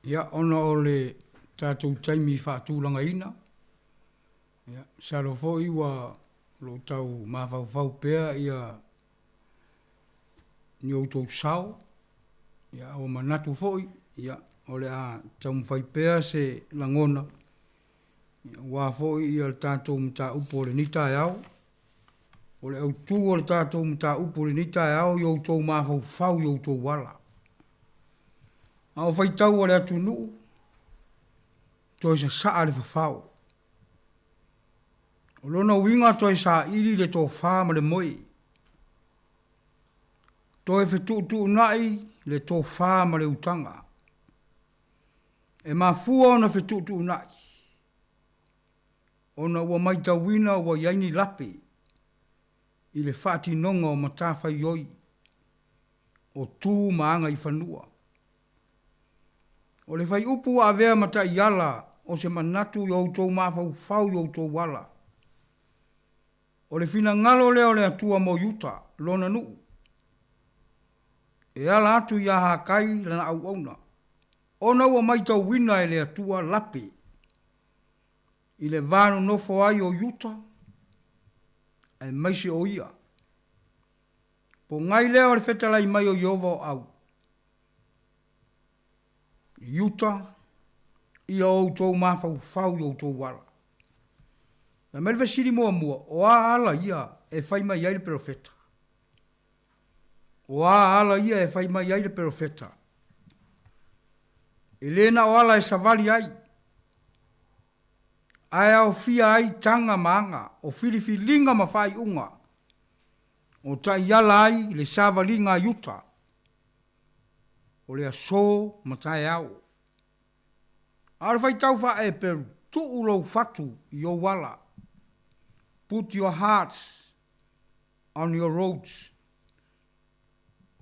Ia, ona o le tatou taimi faatulagaina, ia, masalo foi ua o lo o tau mafaufau pea ia ni outou sao, ia, a ua manatu foi, ia, o le a taumafai pea se lagona, ia, aua foi ia le tatou mataupu o lenei taeao. O le autu o le tatou mataupu i lenei taeao i outou mafaufau i outou ala. A o faitau a le atunuu, toe sasaa le fafao. O lona uiga toe saili le tofa ma le moe. Toe fetuutuunai le tofa ma le utaga. E mafua ona fetuutuunai ona ua matauina ua i ai ni lape i le faatinoga o matafaioi o tu ma agaifanua. O le fuaiupu ua avea ma taiala o se manatu i outou mafaufau i outou ala. O le finagalo lea o le Atua mo Iuta, lona nuu, e ala atu iā Hakai lana auauna, ona ua matauina e le Atua lape i le va nonofo ai o Iuta aemaise o ia. Pogai lea o le fetalai mai o Ieova o au, Iuta, ia outou mafaufau i outou ala. Fai mai le fesili muamua, o a ala ia e fai mai ai le perofeta? O a ala ia e fai mai ai le perofeta? E le na o ala e savali ai, ae aofia ai taga ma aga, o filifiliga ma faaiuga, o taiala ai le savaliga a Iuta, o le aso ma taeao. A o le faitau faa-Eperu, tuu lou fatu i ou ala, put your hearts on your roads.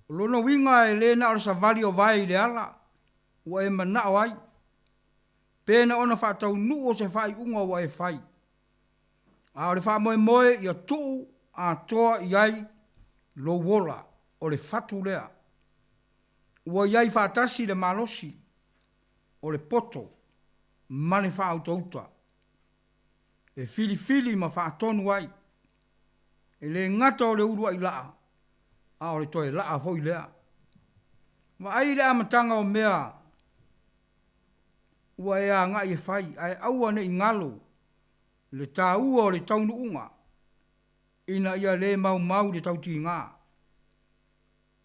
O lona uiga e le na o le savali o vae i le ala ua e manao ai, pe na ona faataunuu o se faaiuga ua e fai, a o le faamoemoe ia tuu atoa i ai lou ola, o le fatu lea. Ua i ai faatasi le malosi o le poto ma le faautauta e filifili ma faatonu ai, e le gata o le uluai laa, a o le toe laa foi lea. Vaai i le amataga o mea ua e agai e fai, ae aua ne i galo le taua o le taunuuga ina ia le maumau i le tautiga.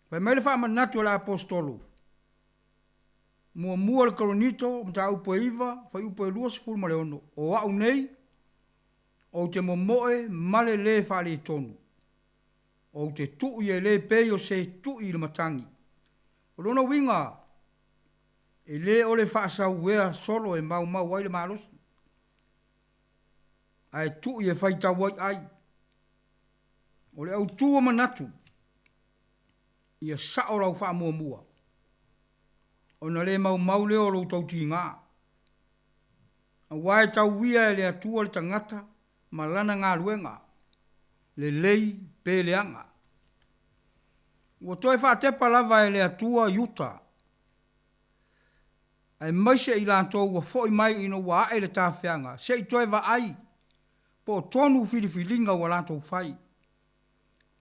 Fai mai le faamanatu a le Aposetolo, Muamua le Korinito, mataupu e 9, fuaiupu e 26, O au nei, ou te momoe ma le lē faaletonu, ou te tui e le pei o se tui i le matagi. O lona uiga, e le o le faasauea solo e maumau ai le malosi, ae tui e faitau ai ai. O le autu o manatu, ia sao lau faamuamua, ona le maumau lea o lou tautiga. Aua e tauia e le Atua le tagata ma lana galuega, lelei pe leaga. Ua toe faatepa lava e le Atua Iuta, aemaise i latou ua foi mai ina ua ae le tafeaga, se i toe vaai po o tonu filifiliga ua latou fai,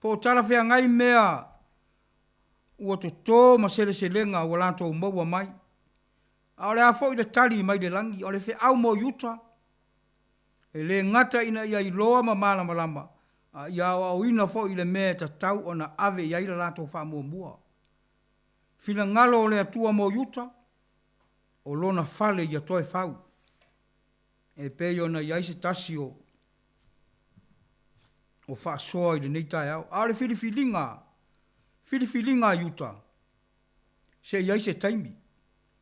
po o talafeagai mea ua toto ma seleselega ua latou maua mai. A o le a foi le tali mai le lagi, o le feau mo Iuta, e le gata ina ia iloa ma malamalama, a ia aoaoina foi i le mea e tatau ona ave i ai le latou faamuamua. Finagalo o le Atua mo Iuta, o lona fale ia toe fau, e pei ona i ai se tasi o o faasoa i lenei taeao. A o le filifiliga, filifiliga a Iuta, se i ai se taimi,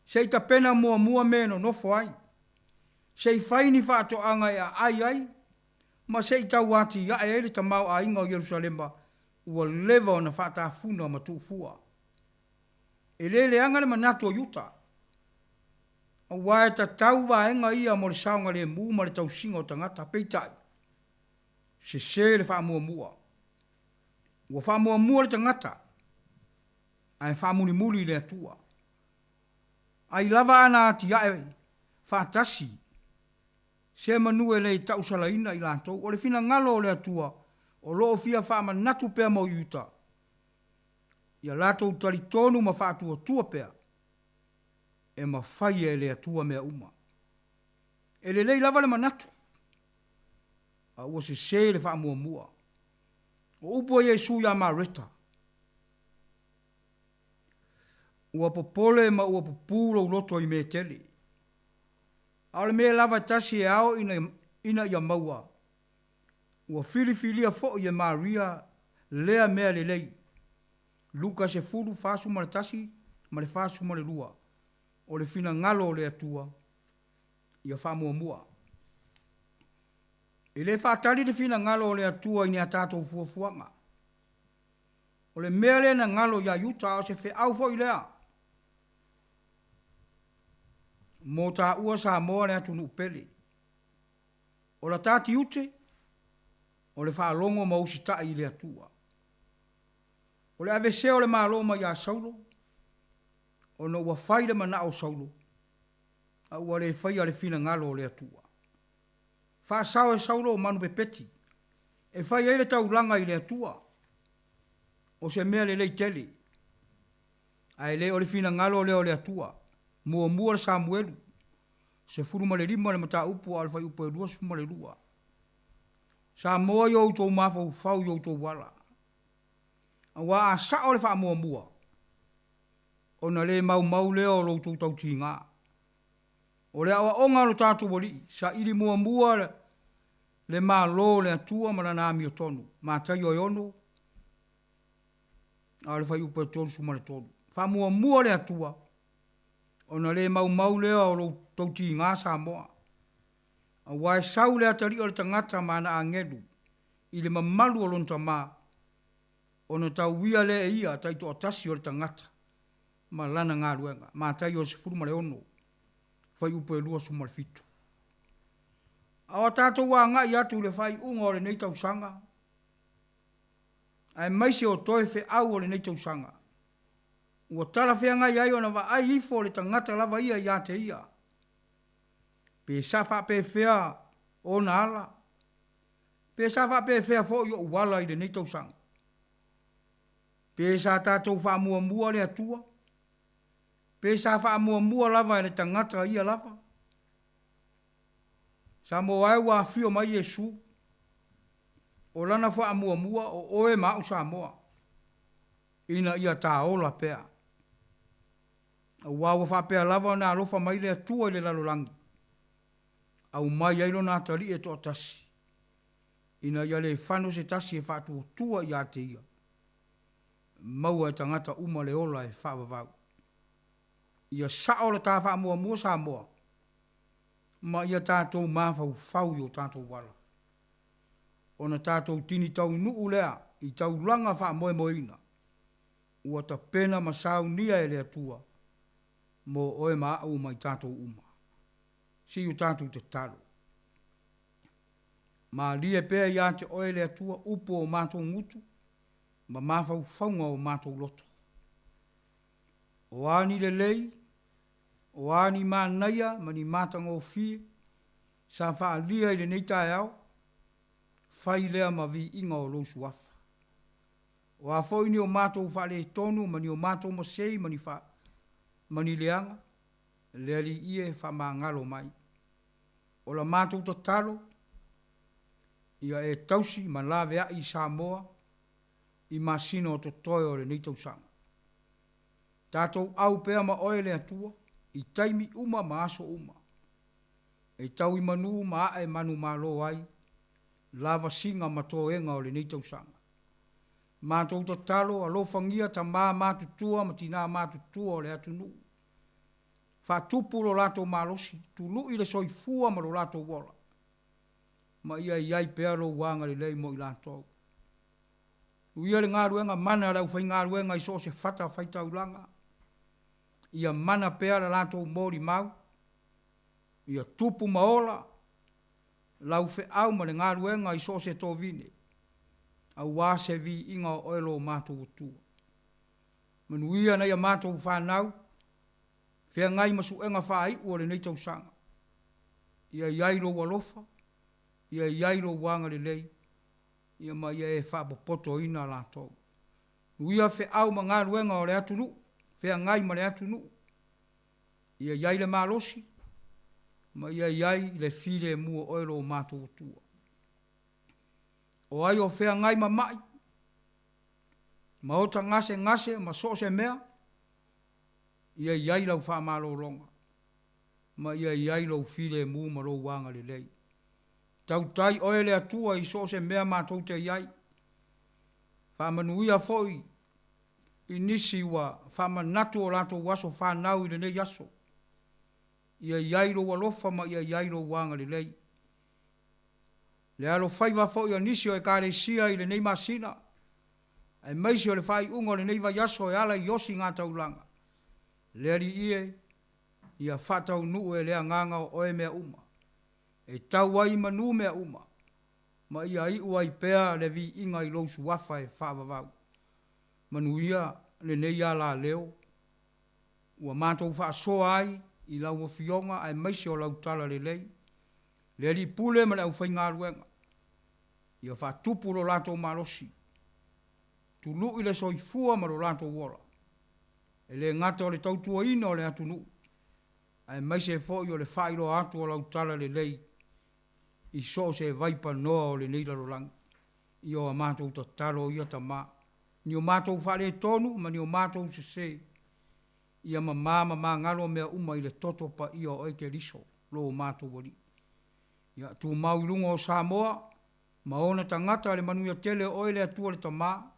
se i tapena muamua mea e nonofo ai, se i fai ni faatoaga e aai ai, ma se i tau atiae ai le tamaoaiga o Ierusalema ua leva ona faatafuna ma tuufua. E le leaga le manatu o Iuta, aua e tatau vaega ia mo le saogalemu ma le tausiga o tagata, peitai, sese le faamuamua. Ua faamuamua le tagata, ae faamulimuli le Atua. Ai lava ana atiae faatasi se manu e le tausalaina i latou. O le finagalo o le Atua o lo o fia faamanatu pea mo Iuta, ia latou talitonu ma faatuatua pea, e mafai e le Atua mea uma. E lelei lava le manatu, a ua sese le faamuamua. O upu a Iesu iā Mareta, Ua popole ma ua pupū lou loto i mea tele. A o le mea lava e tasi e ao ina, ina ia maua, ua filifilia foi e Maria lea mea lelei. Luka 10, 41 ma le 42, O le finagalo o le Atua ia faamuamua. E le faatali le finagalo o le Atua i ni a tatou fuafuaga. O le mea lea na galo iā Iuta, a o se feau foi lea mo taua Samoa le atunuu pele. O la ta tiute, o le faalogo ma usitai i le Atua. O le avesea o le Malo mai iā Saulo, ona ua fai le manao o Saulo, a ua le faia le finagalo o le Atua. Faasao e Saulo o manu pepeti, e fai ai le taulaga i le Atua, o se mea lelei tele, ae le o le finagalo lea o le Atua. Muamua le Samuelu, 15 le mataupu a o le fuaiupu e 22. Samoa i o outou mafaufau i outou ala, aua a sao le faamuamua, ona le maumau lea o lo outou tautiga. O le aoaoga a lo tatou Alii, saili muamua le Malo o le Atua ma Lana amiotonu, Mataio e 6, a o le fuaiupu e 33. Faamuamua le Atua, ona le maumau lea o lo outou tiga Samoa. Aua e sau le atalii o le tagata ma ana agelu i le mamalu o lona Tama, ona tauia lea e ia taitoatasi o le tagata ma lana galuega. Mataio 16, fuaiupu e 27. A o a tatou agai atu i le faaiuga o lenei tausaga, aemaise o toe feau o lenei tausaga, ua talafeagai ai ona vaai ifo le tagata lava ia ia te ia, pe sa faapefea ona ala, pe sa faapefea foi ou ala i lenei tausaga. Pe sa tatou faamuamua le Atua, pe sa faamuamua lava e le tagata ia lava. Samoa e ua afio mai Iesu, o Lana faamuamua o oe ma au Samoa, ina ia ta ola pea. Aua ua faapea lava ona alofa mai le Atua i le lalolagi, aumai ai Lona atalii e toatasi, ina ia le fano se tasi e faatuatua ia te Ia, maua e tagata uma le ola e faavavau. Ia sao le ta faamuamua Samoa, ma ia tatou mafaufau i o tatou ala. Ona tatou tini taunuu lea i taulaga faamoemoeina, ua tapena ma saunia e le Atua mo oe ma a'u ma i tatou uma. Se i o tatou tatalo. Malie pea ia te oe le Atua upu o matou gutu ma mafaufauga o matou loto. O a ni lelei, o a ni manaia ma ni matagofie sa faaalia i lenei taeao, fai lea ma viiga o lou suafa. O a foi ni o matou faaletonu ma ni o matou masei ma ni fa, ma ni leaga, le Alii e faamagalo mai. O la matou tatalo, ia e tausi ma laveai i Samoa i masina o totoe o lenei tausaga. Tatou au pea ma Oe le Atua i taimi uma ma aso uma. E tau i manu ma ae manumalo ai lavasiga ma toega o lenei tausaga. Matou tatalo, alofagia tama matutua ma tina matutua o le atunuu. Faatupu lo latou malosi, tului le soifua ma lo latou ola, ma ia i ai pea lou agalelei mo i latou. Uia le galuega mana a le aufaigaluega i so o se fata faitaulaga, ia mana pea la latou molimau, ia tupu ma ola lau feau ma le galuega i so o se tovine, aua se viiga o oe lo matou Atua. Manuia nai a matou fanau. Feagai ma suega faaiu o lenei tausaga. Ia i ai Lou alofa, ia i ai Lou agalelei, ia ma ia e faapopotoina latou. Nuia feau ma galuega o le atunuu, feagai ma le atunuu, ia i ai le malosi, ma ia i ai le filemu o Oe lo matou Atua. O ai o feagai ma ma'i, ma ota gasegase ma so o se mea, ia i ai lau faamalologa, ma ia i ai lou filemu ma lou agalelei. Tautai oe le Atua i so o se mea matou te i ai. Faamanuia foi i nisi ua faamanatu o latou aso fanau i lenei aso. Ia i ai lou alofa ma ia i ai lou agalelei. Le alofaiva foi a nisi o Ekalesia i lenei masina, aemaise o le faaiuga o lenei vaiaso e ala i osigataulaga, le Alii e, ia faataunuu e le Agaga o Oe mea uma, e tau ai i manu mea uma, ma ia iu ai pea le viiga i Lou Suafa e faavavau. Manuia lenei alaleo ua matou faasoa ai i Lau Afioga aemaise o Lau Tala Lelei, le Alii Pule ma le aufaigaluega, ia faatupu lo latou malosi, tului le soifua ma lo latou ola, e le gata o le tautuaina o le atunuu, aemaise foi o le faailoa atu o Lau Tala Lelei i so o se vaipanoa o lenei lalolagi. Ia o a matou tatalo ia Tama, ni o matou faaletonu ma ni o matou sese, ia mamā ma magalo mea uma i le toto paia o Oe Keriso, lo matou Alii. Ia tumau i luga o Samoa ma ona tagata le manuia tele o Oe le Atua le Tama,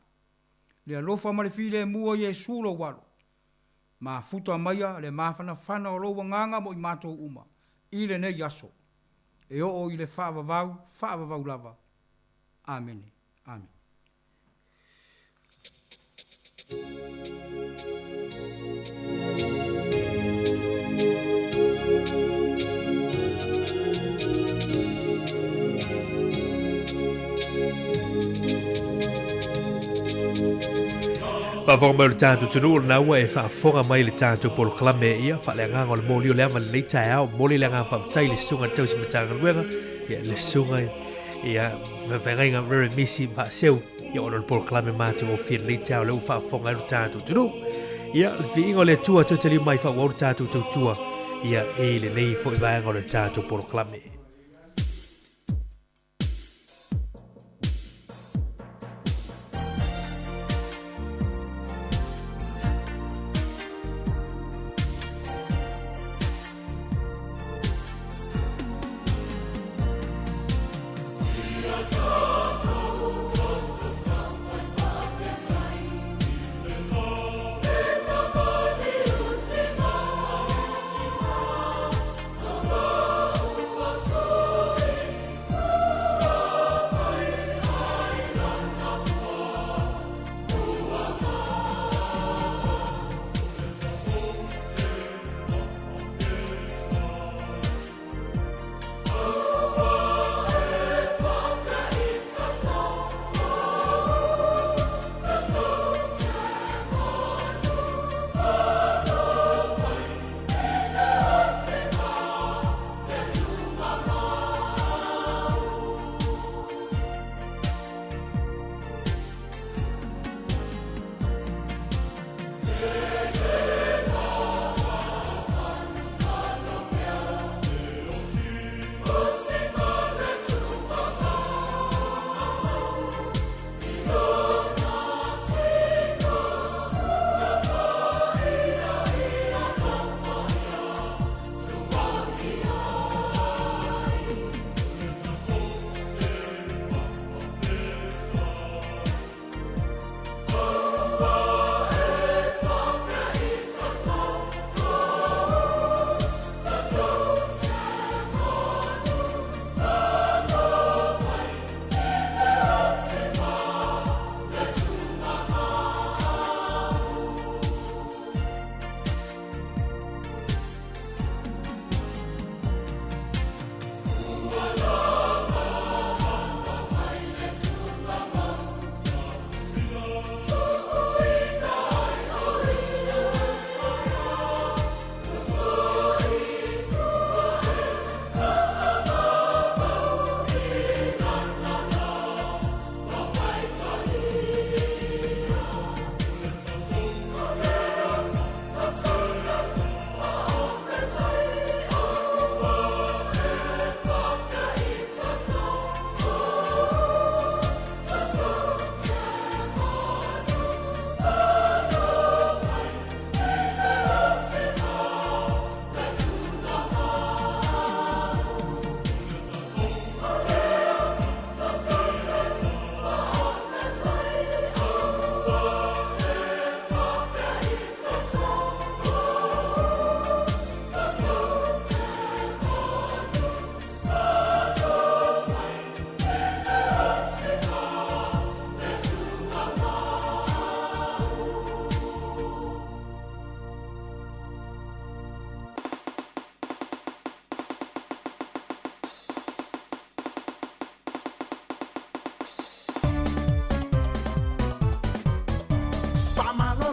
le alofa ma le filemu o Iesu lou Alo, mafuta maia le mafanafana o lou Agaga mo i matou uma i lenei aso, e oo i le faavavau, faavavau lava. Amene. Amene. Faafofoga mai o le tatou atunuu, o lena ua e faafofoga mai i le tatou polokalame ia faaleagaga o le moli o le ava lenei taeao. Momoli le agaga faafetai i le susuga i le tausi Matagaluega, ia le susuga ia feagaiga Reverend Misi Faaseu, ia ona o le polokalame matagofie lenei taeao lea ua faafofoga ai lo tatou atunuu. Ia le viiga o le Atua toe taliu mai faaauau le tatou tautua ia i lenei foi vaega o le tatou polokalame.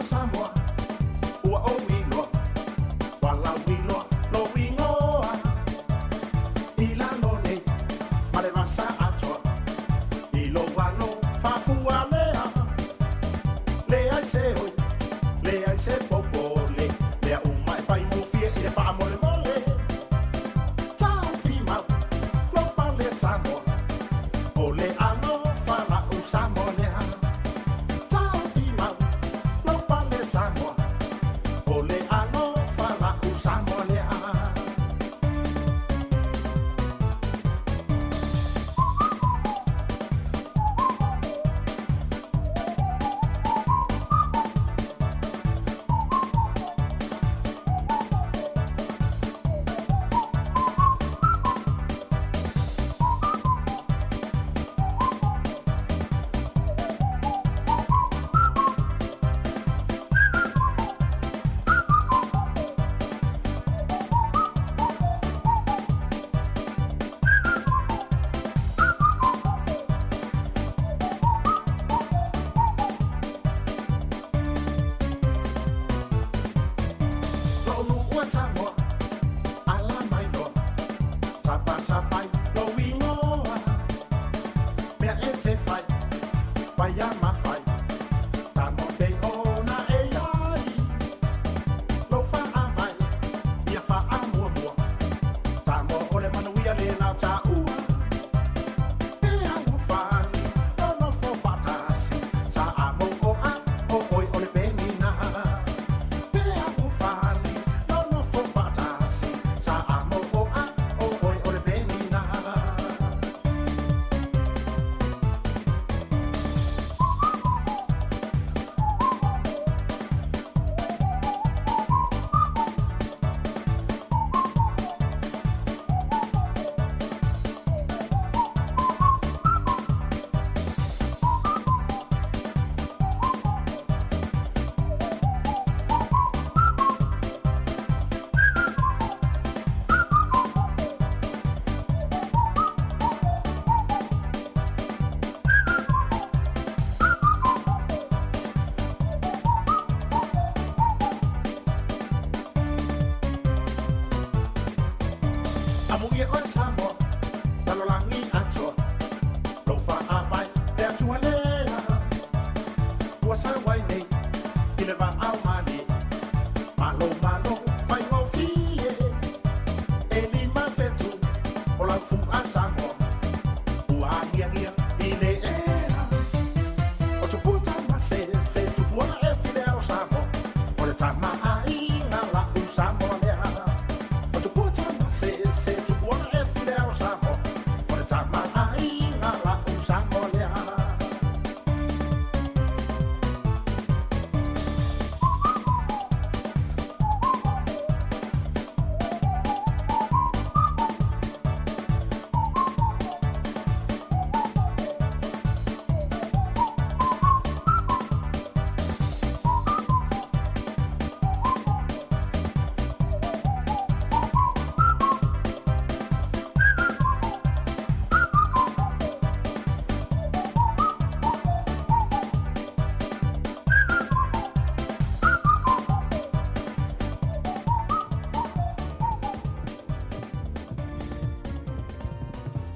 Samoa ua ou iloa ua lau iloa lou igoa i lalo nei ma le vasa atoa i lou alo faafua lea leai se oi leai se popole mea uma e faigofie i le faamolemole taofimau lou pale Samoa o le alofa la'u Samoa lea taofimau lou pale Samoa o le alofa la'u Samoa lea. Lo'u Samoa ala mai loa sapasapai lou igoa mea e te fai paia mafai Samoa pei ona e iai lou faavae ia faamuamua Samoa o le manuia lena o taua e alofani nonofo faatasi sa a o oe o le penina pe alofani nonofo faatasi sa a o oe o le penina. Amuia oe Samoa lalolagi atoa lou faavae le Atua lea ua sau ai nei i le vaao malie malo malo faigofie e 5 fetu o lau fu'a Samoa ua agiagia i le ea o tupua tamasese tupuaga e file ao Samoa o le tamaaiga la'u Samoa lea o tupua tamasese tupuaga e file ao Samoa o le tamaaiga la'u Samoa lea.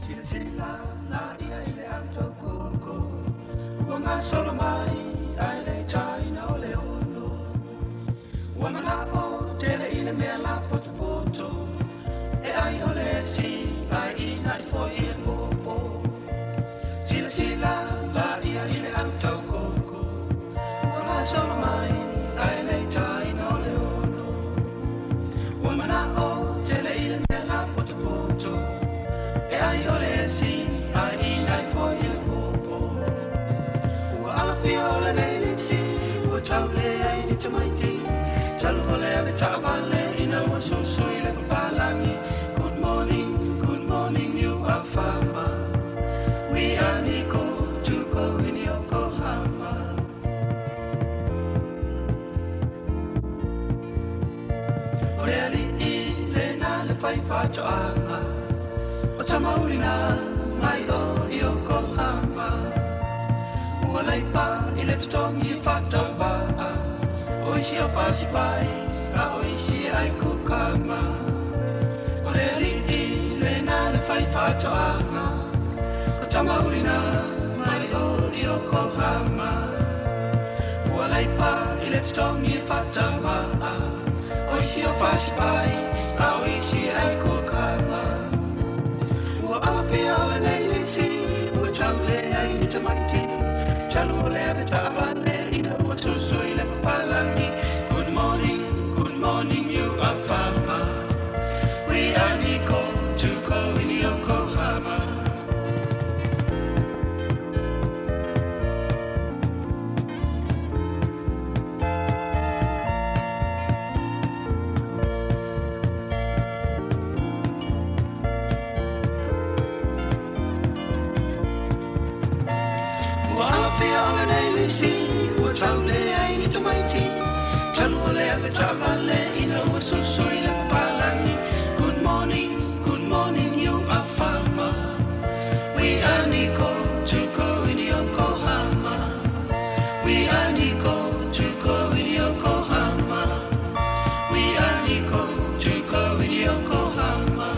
Silasila la ia i le au taukoko ua gasolo mai ae le taina o le ono ua mana'o tele i le mea lapotopoto e ai o le esi ae ina'i foi i le popo. Silasila la ia i le au taukoko ua gasolo mai ae le taina o le ono ua mana'o tele i le mea lapotopoto e ai o le esi ae ina'i foi i le popo. Ua alafia o lenei lisi ua tauleai ni tamaiti talu o lea le taavale ina ua susu i le papalagi. Good morning, good morning, you are farmer. We are Nico Tuko in Yokohama. O le alii lena le fai faatoaga o tamaulina mai o Yokohama. Ua laipa i le totogi faatauvaa. isi o fasipai, a o isi e ai kukama. O le alii lena na fai whaatoanga, o tamaurina mai o i Yokohama. Ua leipa i le totogi e faataumaa, o isi o fasipai, a o isi e ai kukama. Ua alafia o lenei lisi, ua taule ai ni tamaiti, talu o le ave taavale ina ua tusu i le papalangi. Good morning, good morning, you are farmer. We are Nico to go in Yokohama. Ua alafia o lenei lisi, ua taule ai ni tamaiti, talu o le ave taavale ina ua susu i le papalangi. Good morning, good morning, you are farmer. We are Nico to go in Yokohama. We are Nico to go in Yokohama. We are Nico to go in Yokohama.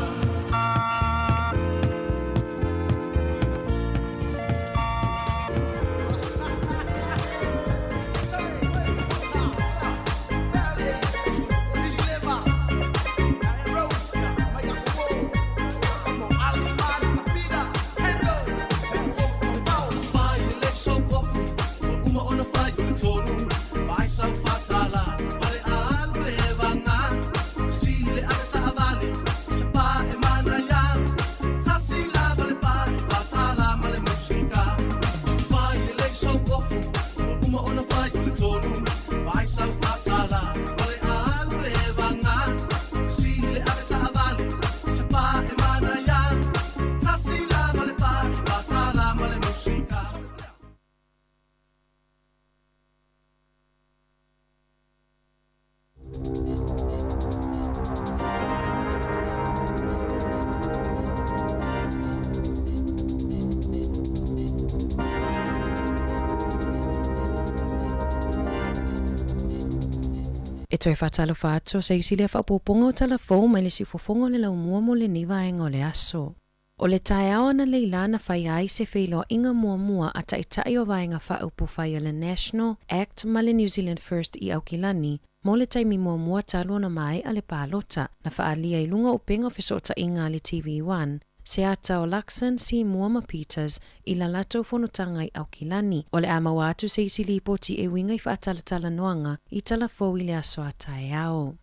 E toe faatalofa atu o se isi lea faaopoopoga o tala fou mai le siufofoga o le laumua mo lenei vaega o le aso. O le taeao analeila na faia ai se feiloaiga muamua a taitai o Vaega Faaupufai a le National, Act ma le New Zealand First i Aukilani mo le taimi muamua talu ona maea le palota, na faaalia i luga o upega o fesootaiga a le TV One, se ata o Luxon, Seymour ma Peters i la latou fonotaga i Aukilani. O le a maua atu se isi lipoti e uiga i faatalatalanoaga i tala fou i le aso a taeao.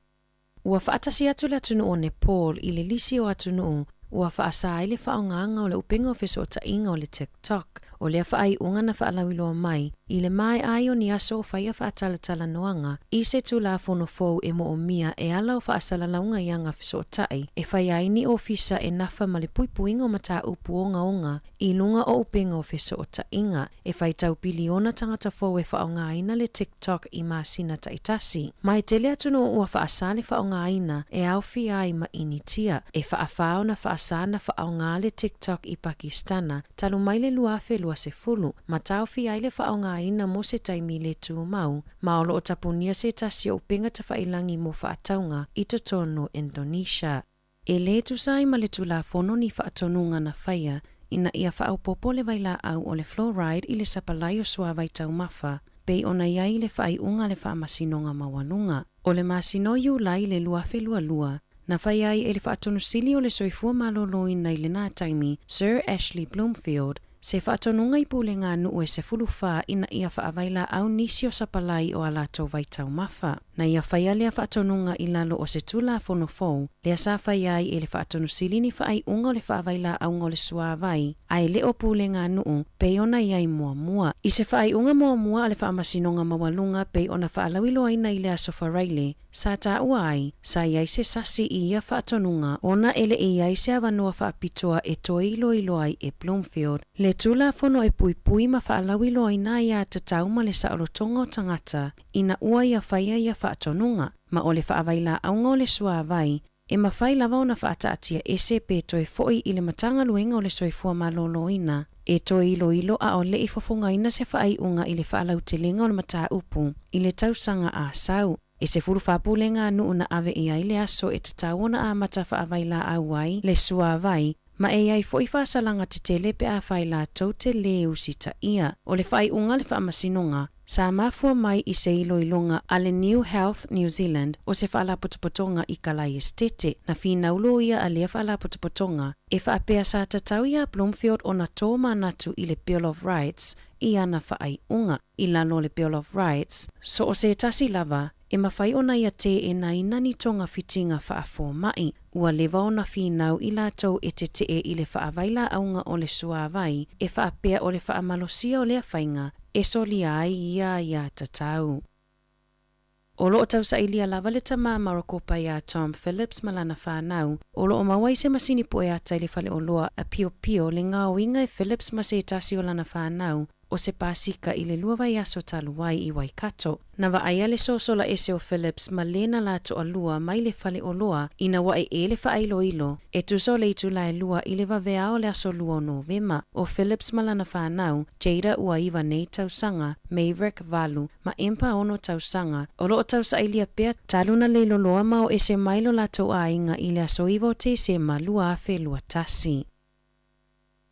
Ua faatasi atu le atunuu o Nepal i le lisi o atunuu ua faasā ai le faaaogaga o le upega o fesootaiga o le TikTok. O lea faaiuga na faalauiloa mai i le maea ai o ni aso o faia faatalatalanoaga i se Tulafono fou e moomia e ala o faasalalauga i aga fesootai e faia ai ni ofisa e nafa ma le puipuiga o mataupu ogaoga i luga o upega o fesootaiga. E faitau piliona tagata fou e faaaogaina le TikTok i masina taitasi. Ma e tele atunuu ua faasā le faaaogaina e aofia ai ma Initia. E faawhā ona faasā na faaaoga le TikTok i Pakistana talu mai le 2020, ma taofia ai le faaaogaina mo se taimi le tumau, ma o loo tapunia se tasi o upega tafailagi mo faatauga i totonu o Indonesia. E lē tusa ai ma le Tulafono ni faatonuga na faia ina ia faaopoopo le vailaau o le fluoride i le sapalai o suavai taumafa, pei ona i ai i le faaiuga a le Faamasinoga Maualuga o le masina o Iulai i le 2022, na faia ai e le Faatonu Sili o le Soifua Maloloina i lenā taimi, Sir Ashley Bloomfield, se faatonuga i pulega a nuu e 14 ina ia faavailaau nisi o sapalai o a latou vaitaumafa. Na ia faia lea faatonuga i lalo o se Tulafono fou, lea sa faia ai e le Faatonu Sili ni faaiuga o le faavailaauga o le suavai, a e le o pulega a nuu, pei ona i ai muamua. I se faaiuga muamua a le Faamasinoga Maualuga pei ona faalauiloaina i le Aso Faraile, Sa taua ai, sa i ai se sasi i ia faatonuga ona e le i ai se avanoa faapitoa e toe iloilo ai e Bloomfield le Tulafono e puipui ma faalauiloaina ai aiatatau ma le saolotoga o tagata ina ua ia faia ia faatonuga, ma o le faavailaauga o le suavai e mafai lava ona faataatia ese pe toe foi i le Matagaluega o le Soifua Maloloina. E toe iloilo a o le i fofogaina se faaiuga i le faalautelega o le mataupu i le tausaga a sau. E 14 pulega a nuu na ave i ai le aso e tatau ona amata faavailaau ai le suavai ma e i ai foi faasalaga tetele pe afai latou te lē usitaia. O le faaiuga a le Faamasinoga, sa mafua mai i se iloiloga a le New Health New Zealand o se faalapotopotoga i Kalaiestete. Na finau loia a lea faalapotopotoga e faapea sa tatau iā Bloomfield ona tō manatu i le Bill of Rights i ana faaiuga. I lalo o le Bill of Rights, so o se tasi lava e mafai ona ia teenaina ni togafitiga faafomaʻi, ua leva ona finau i latou e tetee i le faavailaauga o le suavai e faapea o le faamalosia o lea faiga e solia ai ia iā tatau. O loo tausailia lava le tamā Marokopa iā Tom Phillips ma lana fanau, o loo maua i se masini pueata i le faleoloa a piopio le gaoiga e Phillips ma se tasi o lana fanau o se pasika i le lua vaiaso talu ai i Waikato. Na vaaia le sosola ese o Phillips ma lena la toalua mai le faleoloa ina ua ee le faailoilo e tusa o le itula e 2 i le vaveao o le aso 2 o Novema. O Phillips ma lana fanau, Jada ua 9 nei tausaga, Maverick 8, ma Empa 6 tausaga, o loo tausailia pea talu na leiloloa ma o ese mai lo latou aiga i le aso 9 o Tesema 2021.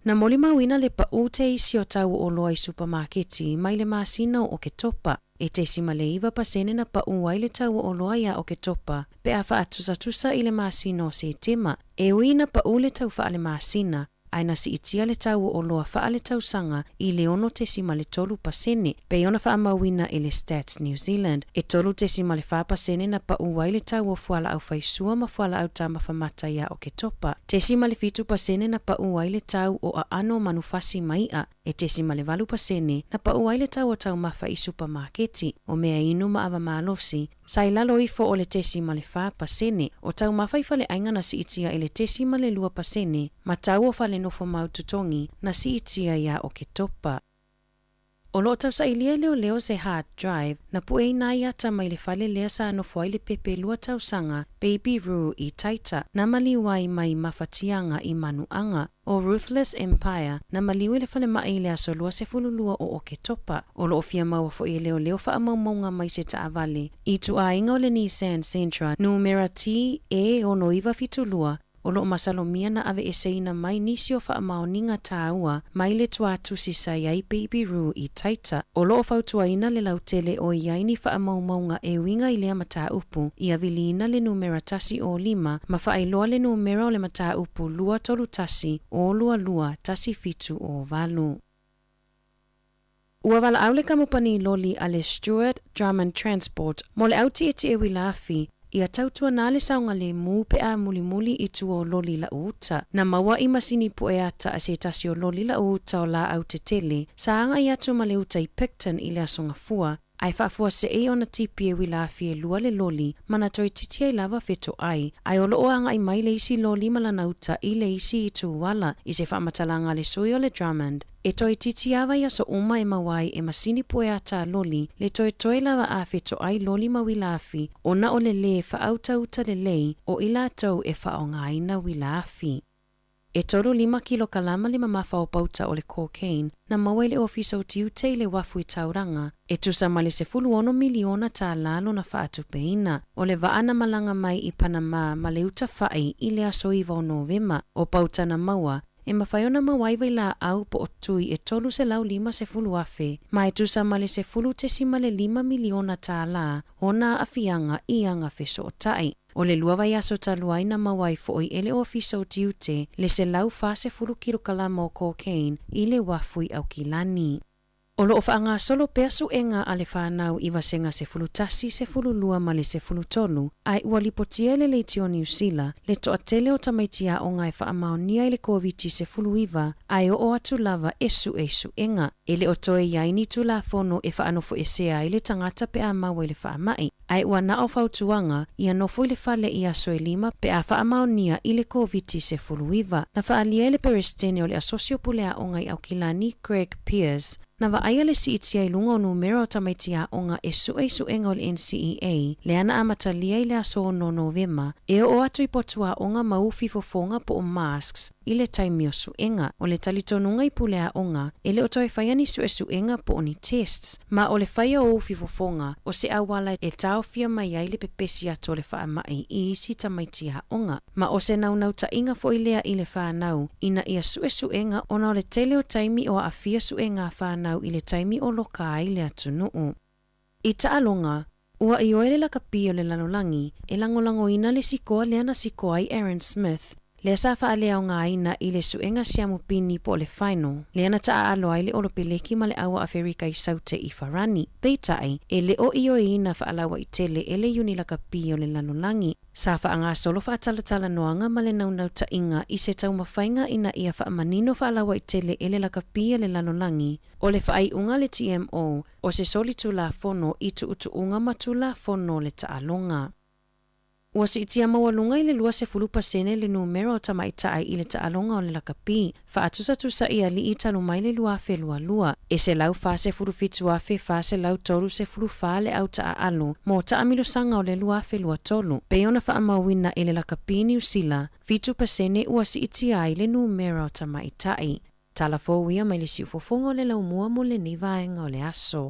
Na molimauina le paʻū teisi o tau o oloa i supamaketi mai le masina o Oketopa. E 0.9% na paʻū ai le tau o oloa iā Oketopa pe a faatusatusa i le masina o Setema. E ui ina paʻū le tau faalemasina, ae na siitia le tau o oloa faaletausaga i le 6.3%, pei ona faamauina e le Stats New Zealand. E 3.4% na paʻū ai le tau o fualaau faisua ma fualaau taumafamata iā Oketopa. 0.7% na paʻū ai le tau o aano o manufasi ma iʻa. E 0.8% na paʻū ai le tau o taumafa i supamaketi, o mea inu ma ava malosi, sa i lalo ifo o le 0.4%, o taumafa i faleaiga na siitia i le 0.2%, ma tau o falenofo mau totogi na siitia iā Oketopa. O loo tausailia e leoleo se hard drive na pueina ai ata mai le fale lea sa nofo ai le pepe 2 tausaga Baby Roo i Taita, na maliu ai mai mafatiaga i Manuaga. O Ruthless Empire, na maliu i le falemaʻi i le aso 22 o Oketopa. O loo fia maua foʻi e leoleo faamaumauga mai se taavale i ituaiga o le Nissan Sentra numera TE6972, o loo masalomia na aveeseina mai nisi o faamaoniga tāua mai le tuatusi sa i ai Baby Roo i Taita. O loo fautuaina le lautele o i ai ni faamaumauga e uiga i lea mataupu ia viliina le numera 105 ma faailoa le numera o le mataupu 231 022 1708. Ua valaau le kamupani loli a le Stewart Drummond Transport mo le autietie uila afi ia tautuanā le saogalēmū pe a mulimuli i tua o loli lau uta. Na maua i masini pueata a se tasi o loli lau uta o laau tetele sa agaʻi atu ma le uta i Picton i le aso Gafua, ae faafuaseʻi ona tipi e uila afi e lua le loli ma na toeitiiti ai lava fetoai, ae o loo agaʻi mai le isi loli ma lana uta i le isi itu ala i se faamatalaga a le sui o le Drummond. E toeitiiti lava i aso uma e maua ai e masini pueata a loli le toetoe lava a fetoai loli ma uila afi ona o le lē faautauta lelei o i latou e faaaogāina uila afi. E 35 kilokalama le mamafa o pauta o le cocaine na maua i le ofisa o tiute i le uafu i Tauranga, e tusa ma le $16 miliona tālā lona faatupeina. O le vaa na malaga mai i Panama ma le uta faʻi i le aso 9 o Novema. O pauta na maua, e mafai ona maua ai vailaau po o tui e 350,000 ma e tusa ma le $10.5 miliona tālā ona aafiaga i aga fesootai. O le lua vaiaso talu ai na maua ai foʻi e le ofisa o tiute le 140 kilokalama o cocaine i le uafu i Aukilani. O loo faagasolo pea suega a le fanau i vasega 11, 12 ma le 13, ae ua lipotia e le Leitio Niu Sila le toatele o tamaiti aoga e faamaonia i le Koviti-19 ae oo atu lava e sue i suega. E le o toe i ai ni tulafono e faanofoesea ai le tagata pe a maua i le faamaʻi, ae ua na o fautuaga ia nofo i le fale i aso e 5 pe a faamaonia i le Koviti-19. Na faaalia e le Peresetene o le Asosi o Pule Aoga i Aukilani, Greg Pearce, na vaaia le siitia i luga o numera o tamaiti aoga e sue i suega o le NCEA lea na amatalia i le aso 6 o Novema, e oo atu i potu aoga ma ufi fofoga po o masks. i le taimi o suega. O le talitonuga i pule aoga, e le o toe faia ni suesuega po o ni tests, ma o le faia o ufifofoga o se auala e taofia mai ai le pepesi atu o le faamai i isi tamaiti aoga. Ma o se naunautaiga foi lea i le fanau ina ia suesuega ona o le tele o taimi o aafia suega a fanau i le taimi o loka ai le atunuu. I taaloga, ua ioe le lakapi o le lalolagi e lagolagoina le sikoa lea na sikoa ai Aaron Smith, lea sa faaleaogaina i le suega siamupini po o le final, lea na taaalo ai le Olopeleki ma le Aua Aferika i Saute i Farani. Peitai, e le o ioeina faalauaitele e le Iuni Lakapi o le Lalolagi. Sa faagasolo faatalatalanoaga ma le naunautaiga i se taumafaiga ina ia faamanino faalauaitele e le lakapi a le lalolagi o le faaiuga a le TMO o se solitulafono i tuutuuga ma tulafono o le taaloga. Ua siitia maualuga i le 20% le numera o tamaitai i le taaloga o le lakapi, faatusatusa i alii talu mai le 2022, e 147,434 le au taaalo mo taamilosaga o le 2023, pei ona faamauina e le lakapi Niu Sila, 7% ua siitia ai le numera o tamaitai. Tala fou ia mai le siufofoga o le laumua mo lenei vaega o le aso.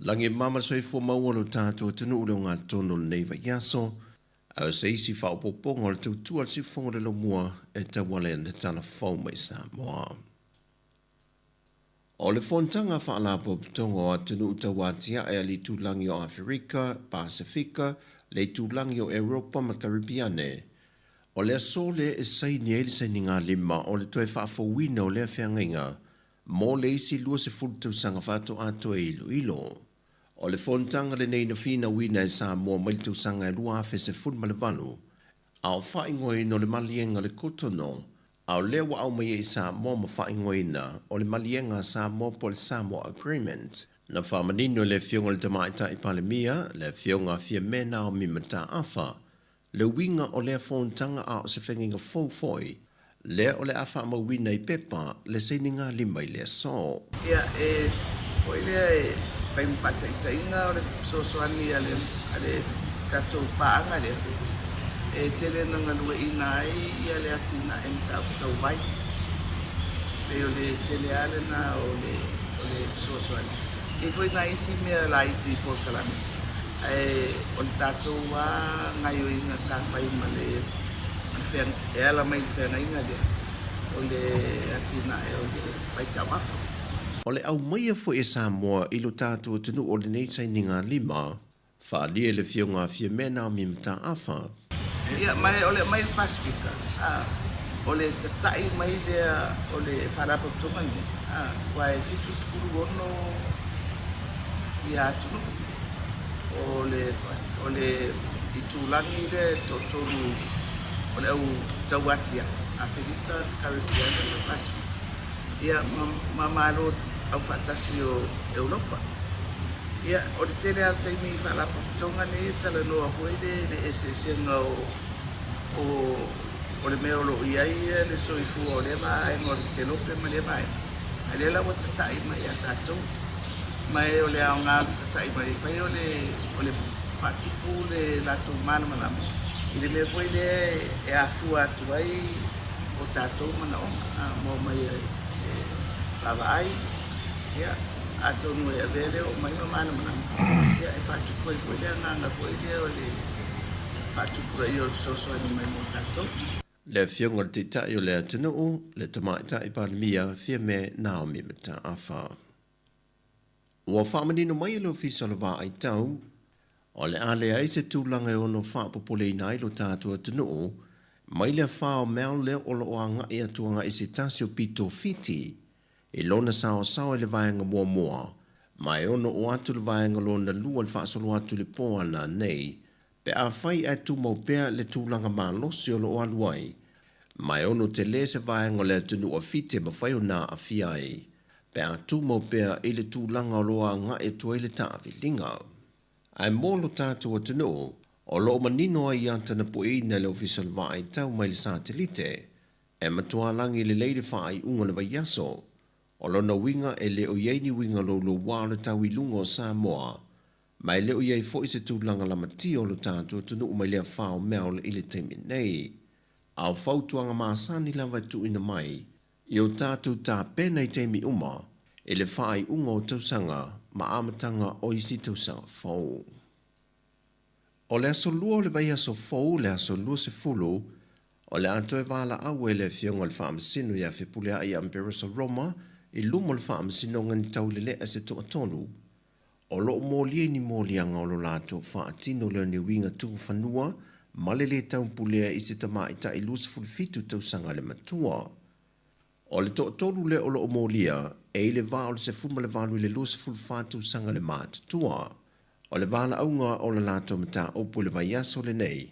Lagi e mama soifua maua lo tatou atunuu i le ogatotonu o lenei vaiaso, a o se isi faaopoopoga o le tautua a le Siufofoga o le Laumua e tauala i ana tatala fou mai Samoa. O le Fonotaga a Faalapotopotoga o Atunuu Tauatiae a le Itulagi o Aferika, Pasefika, le Itulagi o Europa ma le Karipiane, o le aso lea e saini ai le sainigalima o le toe faafouina o lea feagaiga mo le isi 20 tausaga faatoa toe iloilo. O le fonotaga lenei na finauina e Samoa mai le tausaga e 2018, a o faaigoaina o le Maliega o le Cotonou, a o lea ua aumai ai i Samoa ma faaigoaina o le Maliega a Samoa po o le Samoa Agreement. Na faamanino e le Afioga i le Tamaitai Palemia, le Afioga a Fiame Naomi Mataafa, le uiga o lea fonotaga a o se feagaiga fou foi, lea o le a faamauina i pepa le sainigalima i le aso. Ia, e foi lea e fai ma faataitaiga o le fesoasoani a le a le tatou paaga lea, e tele ina galueaiina ai ia le atinae mataupu tau vai. Pei o le tele lava lena o le o le fesoasoani. E i ai foi nai isi mea laiti i polokalame, ae o le tatou lava gaoioiga sa fai ma le e ala mai i le feagaiga lea, o le atinae o le vaitauafa. O le aumaia foi e Samoa i lo tatou atunuu o lenei sainigalima, faaalia i le Afioga a Fiame Naomi Mataafa. Ia, ma o le aumai i le Pasefika, a, o le tata'i mai lea o le Faalapotopotoga lenei, a, aua e 76 ia atunuu. O le, o le itulagi lea e toatolu o le au tauatiae, Aferika, Karipiana ma le Pasefika, ia, ma, ma Malo Aufaatasi o Europa. Ia, o le tele lava o taimi i Faalapotopotoga nei e talanoa foi le, le eseesega o, o, o le mea o lo o i ai le soifua o lea vaega o le kelope ma lea vaega. A o lea la ua tata'i mai ia tatou. Ma e o le aoga o le tata'i mai e fai o le, o le faatupu le latou malamalama i le mea foi lea e afua atu ai o tatou manaoga, a, ma omai e vaavaai, ia, atonu e avea lea omai ma malamalama, ia, e faatupu ai foi le agaga foi lea o le faatupulaia o le fesoasoani mai mo tatou. Le Afioga i le Taitai o le atunuu, le Tamaitai Palemia, Fiame Naomi Mataafa. Ua faamanino mai e le Ofisa o le Vaai Tau, o le a leai se tulaga e ono faapopoleina ai lo tatou atunuu mai le afa o Mel lea o lo o agai atu agai i se tasi o pito Fiti i lona saoasaoa i le vaega muamua ma e ono oo atu le vaega lona lua i le faasolo atu i le po a nanei Pe afai ae tumau pea le tulaga malosi o lo o alu ai, ma e ono tele se vaega o le atunuu a Fiti e mafai ona aafia ai, pe a tumau pea i le tulaga o lo o agai atu ai le taaviliga. Ae mo lo tatou atunuu, o lo o manino ai ia tanapueina e le Ofisa o le Vaai Tau mai le satelite, e matua lagi lelei le faaiuga o le vaiaso. O lona uiga e le o i ai ni uiga louloua o le tau i luga o Samoa, ma e le o i ai foi se tulaga lamatia o lo tatou atunuu mai lea fao mea o le i le taimi nei. A o fautuaga masani lava e tuuina mai i o tatou tapena i taimi uma i le faaiuga o tausaga ma amataga o isi tausaga fou. O le aso Lua o le vaiaso fou, le aso 20, o le a toe valaau ai le Afioga i le Faamasino ia Fepuleai Amberosa Roma i luma o le Faamasinoga ni taulelea se toatolu o lo o molia i ni moliaga o lo latou faatino lea o ni uiga tuufanua ma le lē taupulea i se tamaitai 27 tausaga le matua. O le toatolu lea o lo o molia, e i le va o le 18 i le 24 tausaga le matutua. O le valaauga o le latou mataupu i le vaiaso lenei,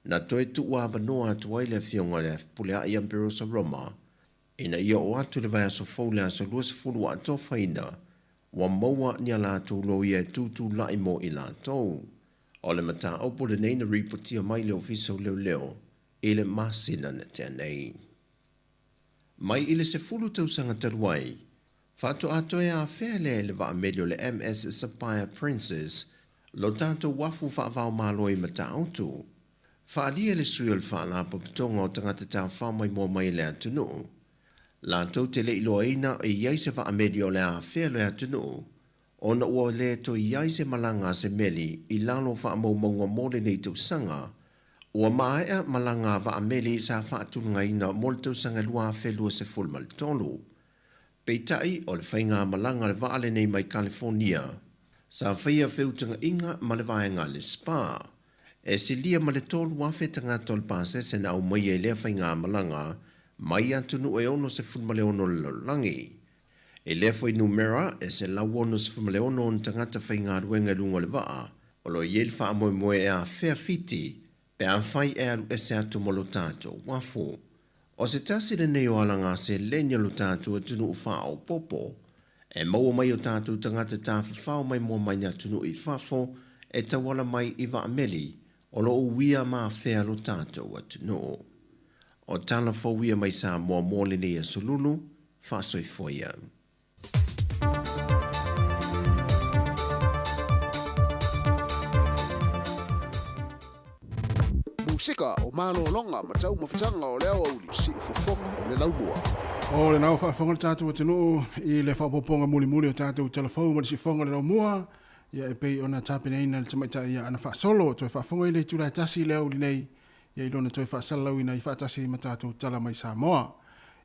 na toe tuuavanoa atu ai le Afioga i le Fepuleai Amberosa Roma ina ia oo atu i le vaiaso fou le aso 20 ua atofaina, ua maua ni a latou loia e tutulai mo i latou. O le mataupu lenei na ripotia mai i le Ofisa o Leoleo i le masina na tea nei. Mai i le 10 tausaga talu ai, faatoa toe afea lea e le vaameli o le MS Sapphire Princess lo tatou uafu faavaomalo i Matautu. Faaalia le sui o le Faalapotopotoga o Tagata Tafafao Maimoa Mai i le atunuu, latou te le iloaina e i ai se vaameli o le a afea le atunuu, ona ua le toe i ai se malaga a se meli i lalo o faamaumauga mo lenei tausaga. Ua maea malaga a vaameli sa faatulagaina mo le tausaga 2023. Peitai, o le faigamalaga a le vaa lenei mai Kalifonia, sa faia feutagaiga ma le vaega a le SPA. E silia ma le 3,000 tagata o le pasese na aumaia i lea faigamalaga mai atunuu e 66 o le lalolagi. I lea fuainumera, e 166 ona tagata faigaluega i luga o le vaa, o lo o i ai le faamoemoe e afea Fiti pe afai e alu ese atu ma lo tatou uafu. O se tasi lenei o alaga seleni a lo tatou atunuu faaopoopo e maua mai o tatou tagata tafafao maimoa mai ni atunuu i fafo e tauala mai i vaameli o lo o uia ma afea lo tatou atunuu. O tala fou ia mai Samoa mo lenei aso lulu, faasoifua ia. Musika o malologa ma taumafataga o le aoauli, siufofoga o le laumua. O lena ua faafofoga le tatou atunuu i le faaopoopoga mulimuli o tatou tala fou ma le siufofoga o le laumua, ia e pei ona tapenaina e le tamaitai ia Ana Faasolo. Toe faafofoga i le itula e tasi i le aoauli nei, ia i lona toe faasalalauina ai faatasi ai ma tatou tala mai Samoa.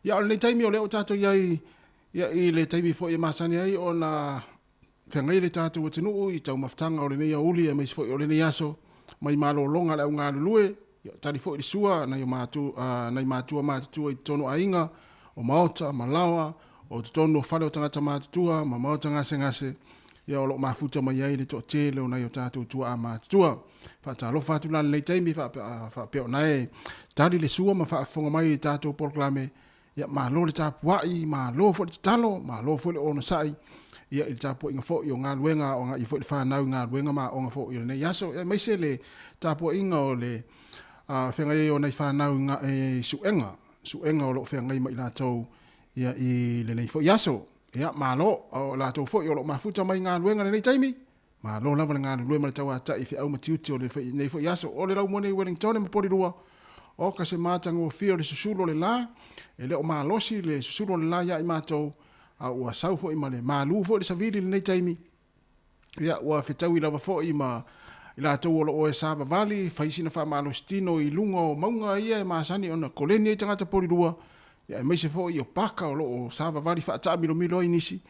Ia o lenei taimi o lea ua tatou i ai ia i le taimi foi e masani ai ona feagai le tatou atunuu i taumafataga o lenei aoauli aemaise foi o lenei aso mai malologa a le au galulue, ia tali foi le sua nai o matu, nai matua matutua i totonu o aiga, o maota ma laoa, o totonu o fale o tagata matutua ma maota gasegase, ia o lo o mafuta mai ai le toatele o nai o tatou tuaa matutua. Faatalofa atu la i lenei taimi faapea ona e tali le sua ma faafofoga mai i tatou polokalame. Ia malo le tapuai, malo foi le tatalo, malo foi le onosai ia i le tapuaiga foi o galuega o agai foi le fanau i galuega ma aoga foi o lenei aso. Ia aemaise le tapuaiga o le feagai ai o nai fanau i suega, suega o lo o feagai ma i latou ia i lenei foi aso. Ia malo, o latou foi o lo o mafuta mai i galuega i lenei taimi, Malo lava le galulue ma le tauatai i feau ma tiute o lenei foi aso. O le laumua nei i Wellingtone ma Polilua, o ka se matagofie o le susulu o le la, e le o malosi le susulu o le la ia i matou, a ua sau foi ma le malu foi le savili i lenei taimi, ia ua fetaui lava foi ma i latou o lo o e savavali, fai sina faamalositino i luga o mauga ia e masani ona koleni ai tagata Polilua, ia aemaise foi o paka o lo o savavali faataamilomilo ai nisi.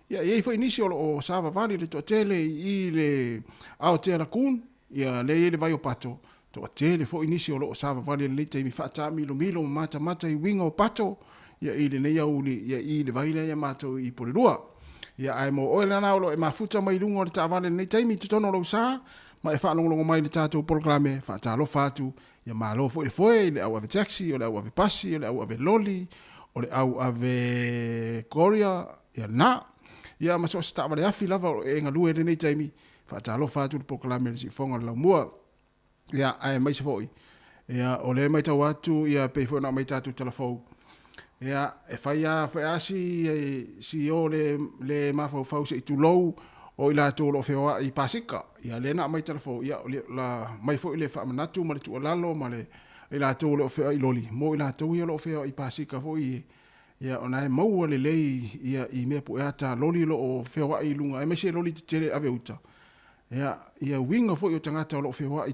Ia, e i ai foi nisi o lo o savavali le toatele i i le Aotea Lagoon, ia lea e i ai le vai o Pato, toatele foi nisi o lo o savavali i lenei taimi faataamilomilo ma matamata i uiga o pato, ia i lenei aoauli, ia i le vai lea ia matou i Porirua. Ia, ae mo oe lana o lo o e mafuta mai i luga o le taavale i lenei taimi i totonu o lou sa, ma e faalogologo mai i le tatou polokalame, faatalofa atu, ia malo foi le foe i le au ave taxi, o le au ave pasi, o le au ave loli, o le au ave courier, Ia lena. Ia ma so o se taavale afi lava o lo o e galue i lenei taimi. Faatalofa atu i le polokalame a le Siufofoga o le Laumua. Ia, aemaise foi, ia, o lea e matau atu, ia, pei foi ona aumai tatou tala fou, ia, e fai lava foi lava si, si o le, le mafaufau se i tulou o i latou o lo o feoai i pasika. Ia, lea na aumai tala fou, ia, o le, la, mai foi le faamanatu ma le tuualalo ma le, i latou o lo o feoai i loli, mo i latou ia o lo o feoai i pasika foi, ia, ona e maua lelei, ia, i mea pueata loli o lo o feoai i luga, aemaise loli tetele ave uta. Ia, ia uiga foi o tagata o lo o feoai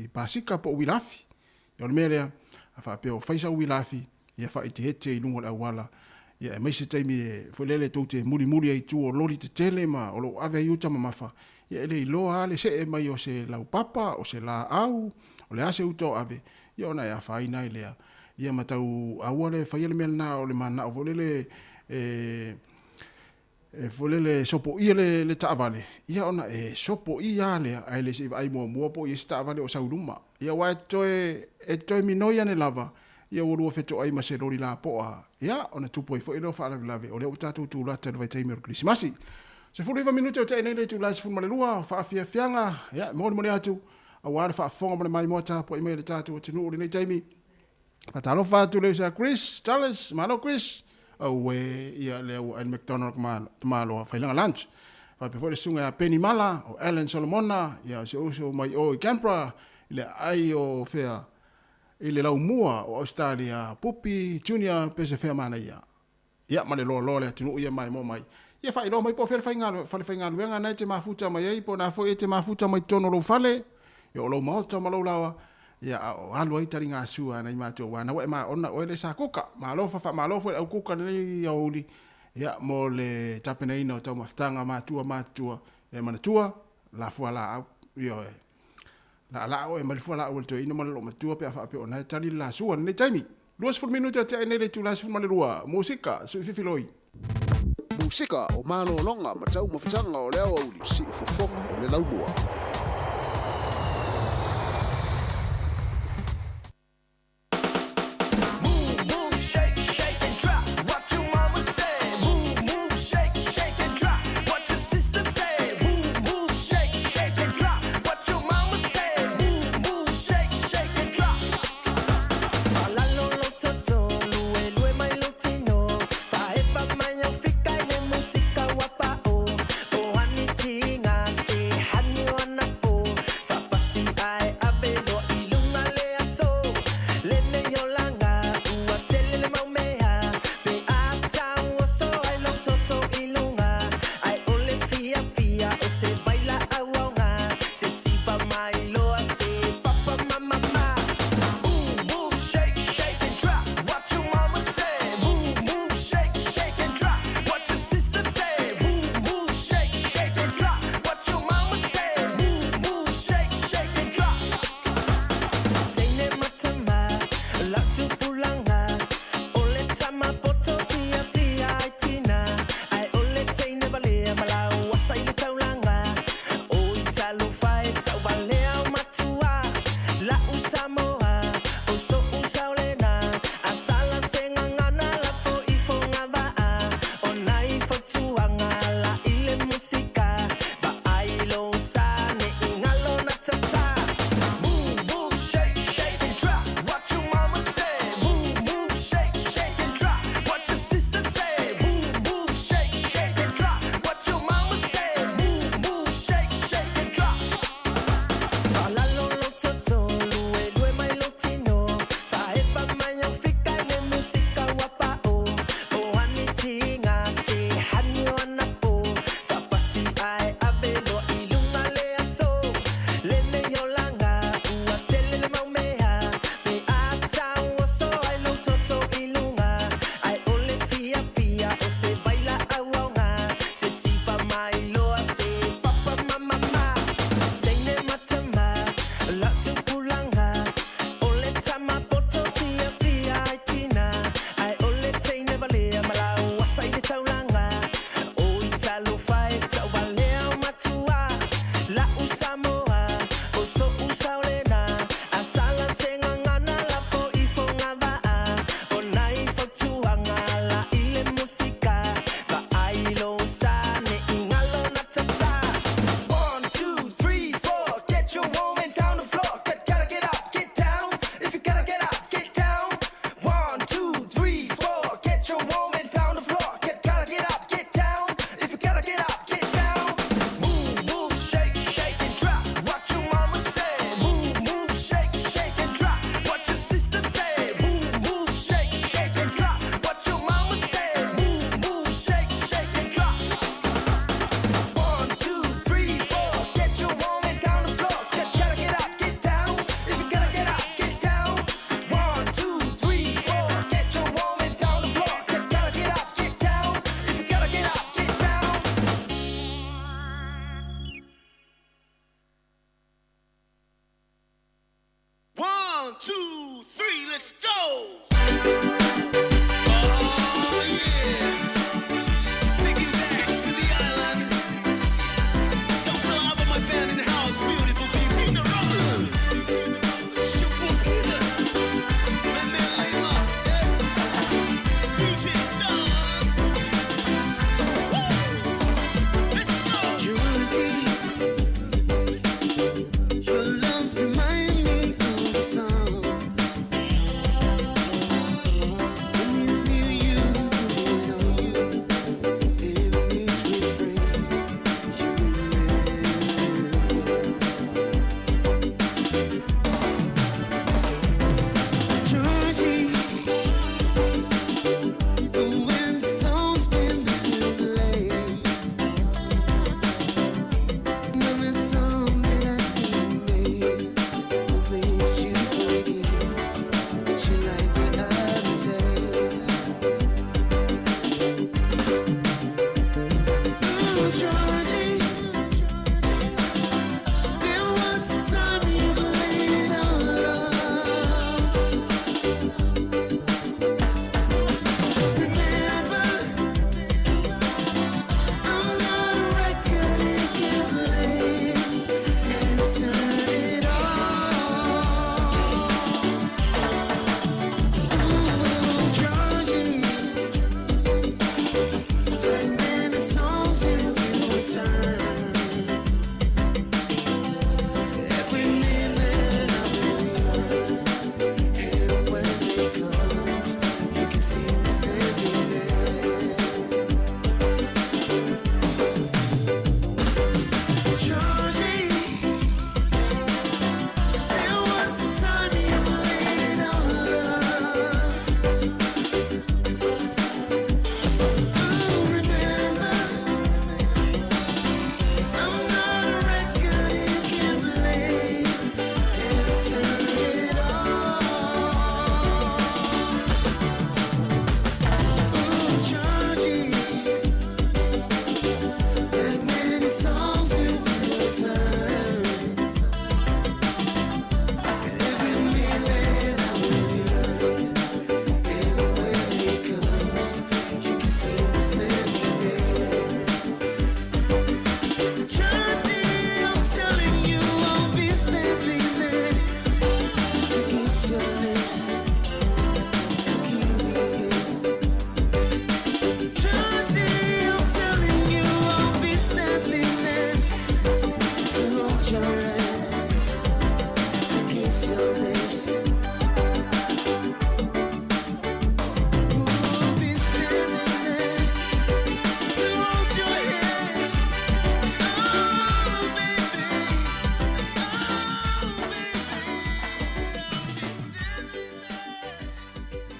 i pasika po o uilafi. Ia o le mea lea, a faapea o fai sau uilafi, ia faaeteete i luga o le auala, ia aemaise taimi e, foi lele tou te mulimuli ai i tua o loli tetele ma o lo o ave ai uta mamafa, ia e le iloa lava le see mai o se laupapa, o se laau, o le a se uta o ave, ia ona e afaina ai lea. Ia ma tau aua le faia le mea lena o le manao foi lele e, E foi lele sopoia le, le taavale, ia ona e sopoia lava lea, ae le se i vaai muamua po o i ai se taavale o sau i luma. Ia aua e toe, e toe minoi ane lava, ia ua lua fetoai ma se loli lapoa, ia ona tupu ai foi lea o faalavelave, o lea ua tatou tulata i le vaitaimi o le Kerisimasi. 19 minute o tea nei le itula e 12, faafiafiaga, ia, e molimoli atu, aua le faafofoga ma le maimoa tapuai mai a le tatou atunuu i lenei taimi. Faatalofa atu le uso ia Chris Charles, malo Chris. Auē, ia lea ua ai le McDonald tamaloa failaga lunch. Faapea foi le susuga ia Penny Mala, o Alan Solomona, ia si ou uso mai o i Canberra, i le aai o fea, i le laumua o Australia, Pupi Junior Pesefea Manaia. Ia, ma le loaloa o le atunuu ia maimoa mai. Ia faailoa mai po o fea le faiga, falefaigaluega na e te mafuta mai ai, po o na foi e te mafuta mai totonu o lou fale, ia o lou maota ma lou laoa, ia a o alu ai taligasua a nai matua, aua na ua e maona oe le sa kuka. Malo fa faamalo foi le au kuka lenei aoauli, ia, mo le tapenaina o taumafataga matua matutua, ia e manatua, la fualaau, ioe. Laalaa oe mai le fualaau a le toeaina ma le loomatua pe a faapea o na e tali le lasua i lenei taimi. 20 minute o tea nei le itula 12. Musika, Suififiloi. Musika o malologa ma taumafataga o le aoauli, siufofoga o le laumua.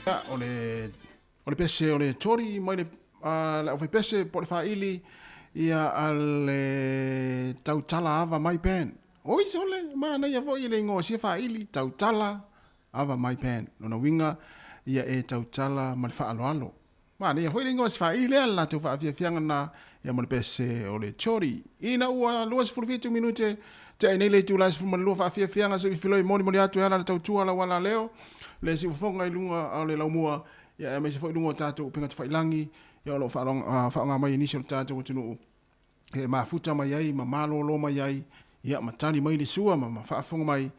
O le o le pese o le tori mai le le aufaipese po o le faili ia a le tautala ava mai pen. Oi sole, manaia foi le igoa o sia faili, tautala ava mai pen. Lona uiga ia e tautala ma le faaaloalo. Manaia foi le igoa o se faili lea, le latou faafiafiaga lena ia ma le pese o le tori. Ina ua 27 minute tea nei le itula e 12 faafiafiaga se i filoi molimoli atu e ala le tautua lau ala leo le siufofoga i luga o le laumua ia aemaise foi luga o tatou upega tafailagi ia o lo o faaaoga mai e nisi o le tatou atunuu e mafuta mai ai ma malolo mai ai ia ma tali mai le sua ma faafofoga mai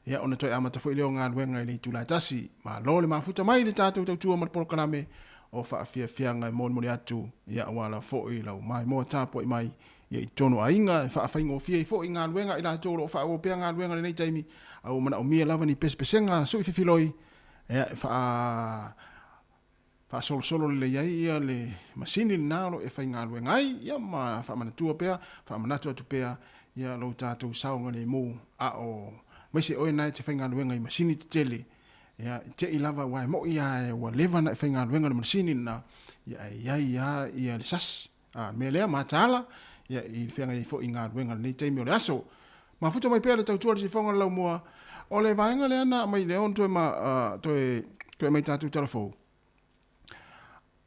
ia ona toe amata foi lea o galuega i le itula e tasi. Malo le mafuta mai i le tatou tautua ma le polokalame o faafiafiaga e molimoli atu ia aua lava foi lau maimoa tapuai mai ia i totonu o aiga e faafaigofie ai foi galuega a i latou o lo o faaauau pea galuega i lenei taimi a ua manaomia lava ni pesepesega sui fefiloi e faa faasolosolo lelei ai ia le masini lena o lo o e faigaluega ai, ia ma faamanatua pea, faamanatu atu pea ia lou tatou saogalemu, a o maise oe na e te faigaluega i masini tetele, ia i te i lava aua e mo'i lava ua leva ona e faigaluega i le masini lena, ia ae i ai lava ia le sasi. A o le mea lea, mataala, ia i le feagai ai foi i galuega i lenei taimi o le aso. Mafuta mai pea le tautua i le sifoga o le laumua, o le vaega lea na aumai lea ona toe, ma, toe, toe aumai tatou tala fou.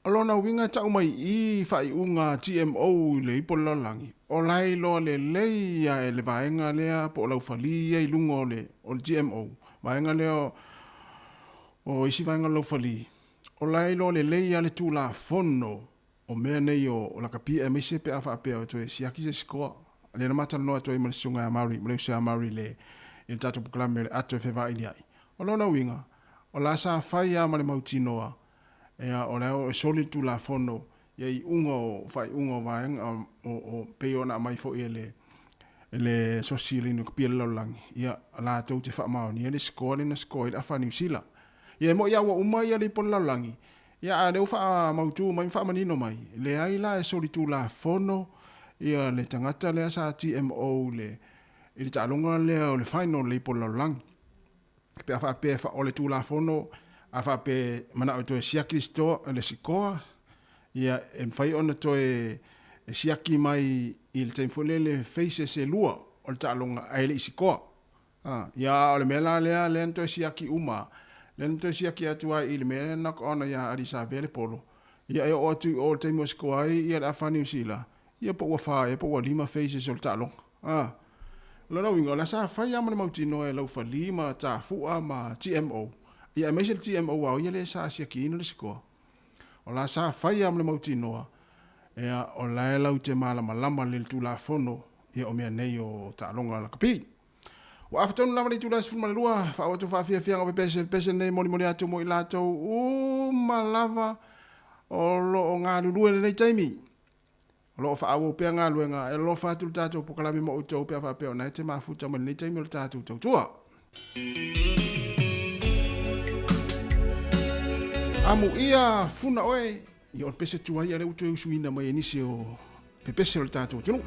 O lona uiga e tau mai i faaiuga GMO i le ipu o le lalolagi, o la e iloa lelei ia e le vaega lea po o laufali ia i luga o le, o le GMO, vaega lea o, o isi vaega o le laufali, o la e iloa lelei ia le Tulafono O mea nei o lakapi aemaise pe a faapea e toe siaki se sikoa. Lea na ma talanoa atu ai ma le susuga ia Murray, ma le uso ia Murray i le i le tatou polokalame o le ato e fevailiai. O lona uiga, o la sa fai lava ma le mautinoa, ia o la e soli le Tulafono ia iuga o faaiuga o vaega o o pei ona aumai foi e le e le sosi o le Lakapi a le Lalolagi, ia latou te faamaonia le sikoa lea na sikoa ai le afa a Niu Sila. Ia e moi lava ua uma ia le ipu a le lalolagi, Ia, a o lea ua faamautu mai ma faamanino mai, leai la e solitulafono ia le tagata lea sa TMO i le i le taaloga lea o le final le ipu o le lalolagi. Pe a faapea o le tulafono, a faapea e manao e toe siaki le sitoa, le sikoa, ia e mafai ona toe siaki mai i le taimi foi lele phases e lua o le taaloga ae le i sikoa. A, ia, a o le mea la lea, lea na toe siaki uma, lea na toe siaki atu ai i le mea lea na ona iā Alii sa avea le polo, ia e oo atu i o i le taimi o sikoa ai ia le afa Niu Sila, ia po ua fa ea po ua lima phases o le taaloga. A, o lona uiga, o la sa fai lava ma le mautinoa e Laufali ma Tafua ma TMO, ia aemaise le TMO aua o ia lea sa siakiina le sikoa. O la sa fai lava ma le mautinoa, ia, o la e lau te malamalama le Tulafono, ia o mea nei o taaloga lakapi. Ua afa tonu lava le itula e 12, faaauau atu faafiafiaga o pepese, pepese nei molimoli atu mo i latou uma lava o lo o galulue i lenei taimi. O lo o faaauau pea galuega e alofa atu le tatou pokalame mo outou pe a faapea o na e te mafuta mai lenei taimi o le tatou tautua. Amuia funa oe, ia o le pese tuai ia lea ua toe usuina mai e nisi o pepese o le tatou atunuu.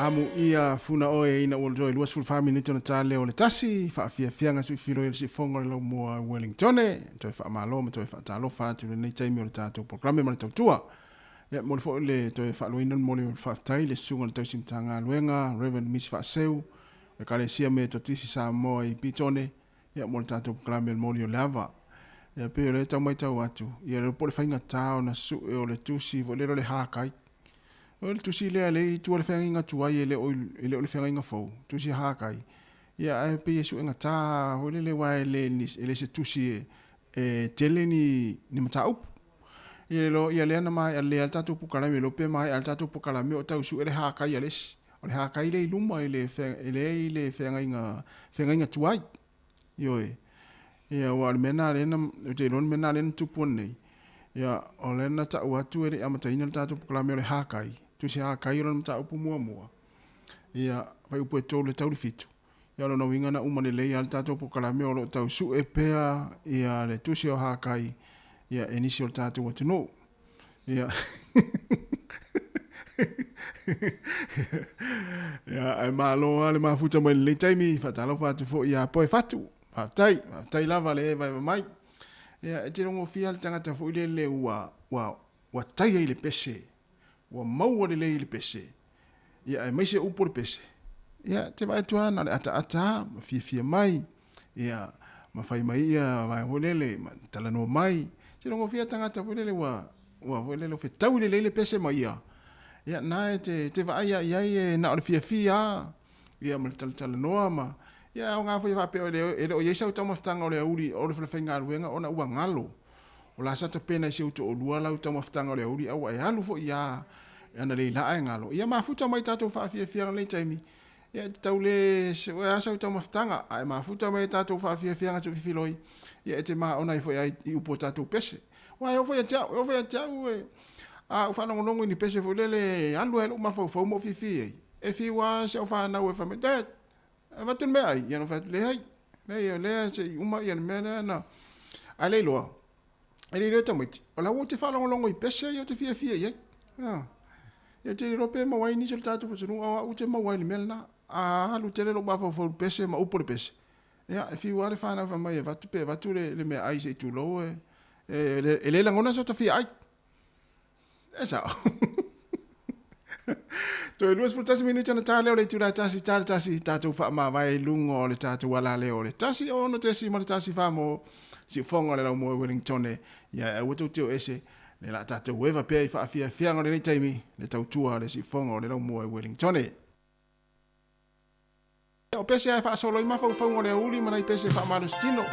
Amu ia funa oe ina ua toe 24 minute ona ta lea o le tasi, faafiafiaga suifiloi o le siufofoga o le laumua Wellingtone, toe faamalo ma toe faatalofa atu i lenei taimi o le tatou polokalame ma le tautua. Ia, momoli foi le toe faaluaina le momoli o le faafetai i le Susuga i le Tausi Matagaluega, Rev. Misi Faaseu, o le Ekalesia Metotisi Samoa i Pitone, ia, mo le tatou polokalame o le moli o le ava. Ia, pei o lea e tau matau atu, ia, le po o le faigata ona sue o le tusi foi lele o le Hakai. O le tusi lea lea i tua i le feagaiga tuai e le o e le o le feagaiga fou, tusi Hakai. Ia, ae pei e suegata foi lele aua e le e le se tusi e e tele ni ni mataupu. Ia lo ia lea na maea lea le tatou polokalame lo pe maea le tatou polokalame o tau sue le Hakai a le isi. O le Hakai lea i luma i le e le i le feagaiga feagaiga tuai. Ioe. Ia aua o le mea lena lea na, ou te iloa o le mea lena lea na tupu ananei. Ia, o lea na tau atu e le i amataina le tatou polokalame o le Hakai, tusi Hakai o lona mataupu muamua. Ia, fuaiupu e 3 i le tau i le 7. Ia o lona uiga na uma lelei lava le tatou polokalame o lo o tau sue pea ia le tusi o Hakai ia e nisi o le tatou atunuu. Ia. Ia, ae malo lava le mafuta mai lenei taimi, faatalofa atu foi ia Poe Fatu. Faafetai, faafetai lava le evaeva mai. Ia, e te logofia le tagata foi lele ua, ua, ua taia i le pese, ua maua lelei i le pese, ia, aemaise upu o le pese. Ia, te vaai atu lava na o le ataata lava, ma fiafia mai, ia, ma fai mai ia vaega foi lele, ma talanoa mai. Te logofia tagata foi lele ua, ua foi lele ua fetaui lelei le pese ma ia. Ia, na e te, te vaai lava i ai e na o le fiafia lava, ia ma le talatalanoa ma, ia, e aoga foi e faapea e le, e le o i ai sau taumafataga o le aoauli o le falefaigaluega ona ua galo. O la sa tapena i si ou toalua lau taumafataga o le aoauli a ua e alu foi ia ana lei laa e galo. Ia mafuta mai tatou faafiafiaga lenei taimi, ia e tatau le ua e a sau taumafataga, a e mafuta mai tatou faafiafiaga tuufifiloi, ia e te maona ai foi ai i upu o tatou pese. Ua e oo foi ia te au, e oo foi ia te au e a ou faalogologo i ni pese foi lele e alu ai lou mafaufau ma ou fiafia ai. E fiu lava si au fanau e fai mai, Dad, avatu le meaai? Ia ona fai atu, leai, leai o lea se i uma ia le mea lea na... Ae le iloa, e le iloa e tamaiti, o la ua ou te faalogologo i pese ia ou te fiafia i ai. Ia ou te le iloa pe maua ai nisi o le tatou atunuu, a o au ou te maua ai i le mea lena. A alu tele lou mafaufau i le pese ma upu o le pese, ia e fiu lava le fanau fai mai e avatu pe avatu le meaai se i tulou e, e le lagona so ta fia ai. E sao. Toe 21 minute ona ta lea o le itula e tasi, ta le tasi, tatou faamavae i luga o le tatou alaleo o le 1 6.1 mo siufofoga o le laumua i Wellingtone. Ia e aua tou te o ese, le la tatou eva pea i faafiafiaga o lenei taimi, le tautua a le siufofoga o le laumua i Wellingtone. O pese ae faasolo ai mafaufauga o le aoauli ma nai pese faamalositino.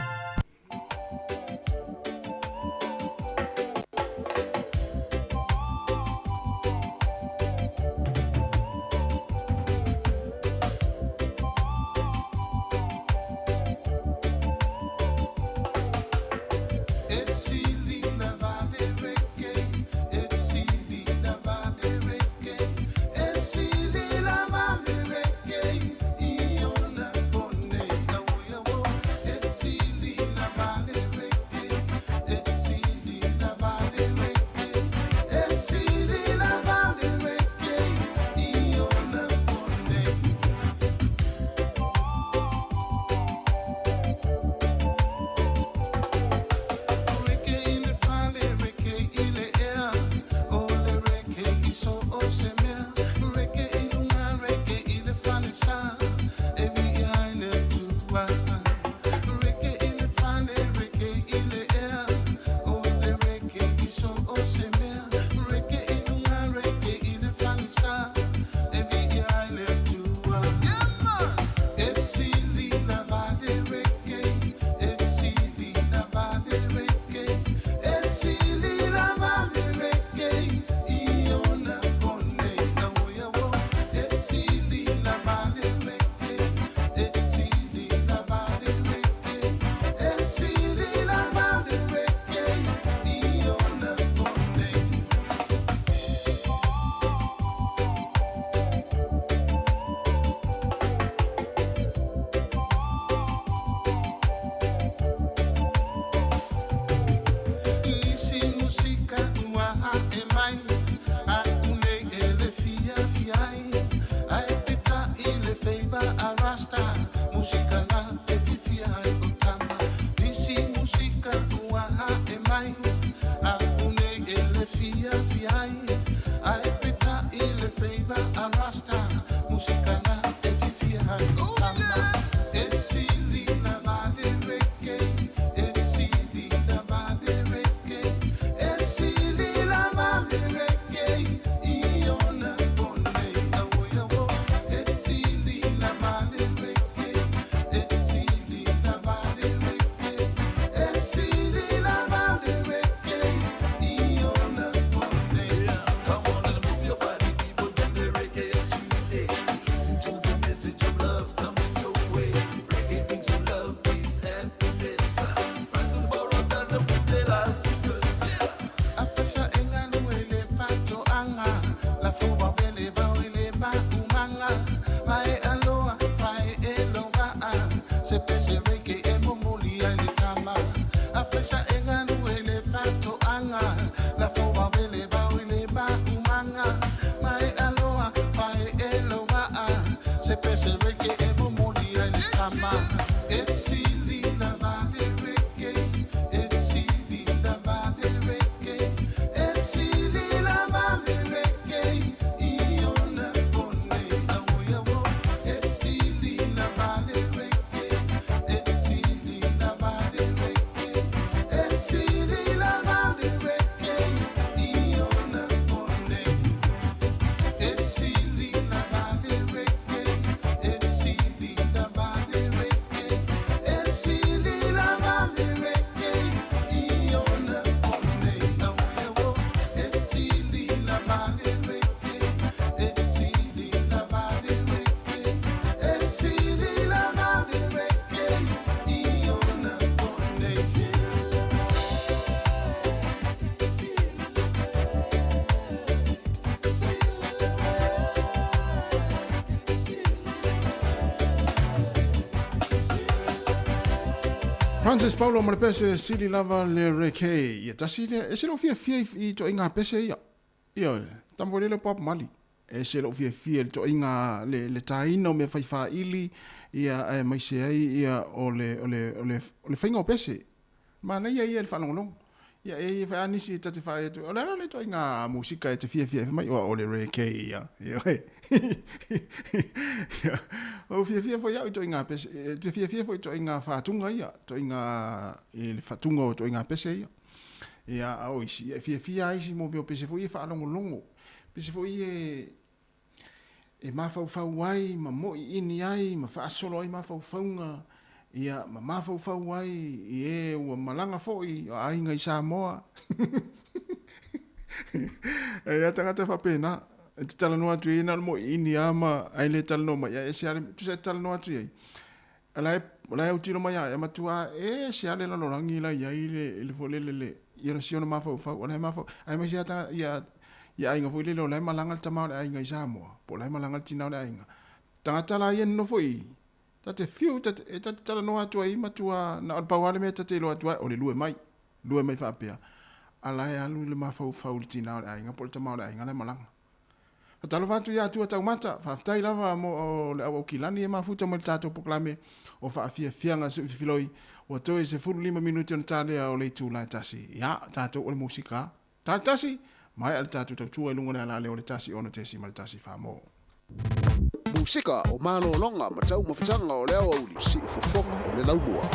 ae mai A'u nei e le fiafia ai Ae peitai le feiva a Rasta Musika na e fiafia ai i tama E sili na vale reggae E sili na vale reggae E sili na vale reggae I ona po nei Auoi auo E sili na vale reggae E sili na vale reggae E sili na vale reggae I ona po nei Come on and move your body people to the reggae today To the message of love coming your way Reggae brings you love, peace, happiness Find the borrow, tell them A fesa e galu e le fatoaga lafo vavele vao i le maumaga ma e aloa fae e lou vaa se pese reggae e momoli ai le tama A fesa e galu e le fatoaga lafo vavele vao i le maumaga ma e aloa fae e lou vaa se pese reggae e momoli ai le tama E sili na vale reggae E sili na vale reggae E sili na vale reggae I ona po nei Auoi auo E sili na vale reggae E sili na vale reggae E sili na vale reggae I ona po nei E sili na vale reggae E sili na vale reggae E sili na vale reggae I ona po nei Auoi auo E sili na vale reggae E sili na vale reggae E sili na vale reggae I ona po nei Francis Paulo ma le pese sili lava le reggae. Ia tasi lea, ese lou fiafia i itoaiga pese ia. Ioe, tama foi lele o Bob Marley. Ese lou fiafia i le itoaiga le, le taina o mea fai faili, ia aemaise ai ia o le, o le, o le, o le faiga o pese. Manaia ia i le faalogologo. Ia e ia a nisi e ta te whae atu, o le a le itoaiga musika e te fiafia ai mai, o le reggae ia. Ioe. Ia, o fiafia foi au i itoaiga pese, e te fiafia foi i itoaiga faatuga ia, itoaiga i le faatuga o itoaiga pese ia. Ia, a o isi, ia e fiafia ai isi mo mea o pese foi e faalogologo. Pese foi e, e mafaufau ai ma moʻiʻini ai ma faasolo ai mafaufauga, ia, ma mafaufau ai i ē ua malaga foi o aiga i Samoa. E ia tagata faapena, e te talanoa atu i ai na o le moʻiʻini lava ma ae le talanoa mai, ae ese lava le, tusa e te talanoa atu i ai, o la e, o la e autilo mai ia oe, matua ese lava le lalolagi la e i ai le, le foi lele le, ia si ona mafaufau, o la e mafaufau, aemaise lava tagata, ia, ia aiga foi lele o la e malaga le tama o le aiga i Samoa, po o la e malaga le tina o le aiga. Tagata la ia e nonofo i i, ta te fiu, ta te, e ta te talanoa atu ai, matua, na o le pau lava le mea ta te iloa atu ai, o le lue mai, lue mai faapea, a la e alu i le mafaufau i le tina o le aiga po o le tama o le aiga la e malaga. Faatalofa atu ia Atua Taumata, faafetai lava mo le auau kilani e mafuta mai le tatou polokalame o Faafiafiaga Siufifiloi. Ua toe 15 minute ona talea o le itula e tasi. Ia, tatou o le musika. Tala tasi, maea le tatou tautua i luga o le alaaleo o le 1 6.1 mo. Musika o malologa ma taumafataga o le aoauli, siufofoga o le laumua.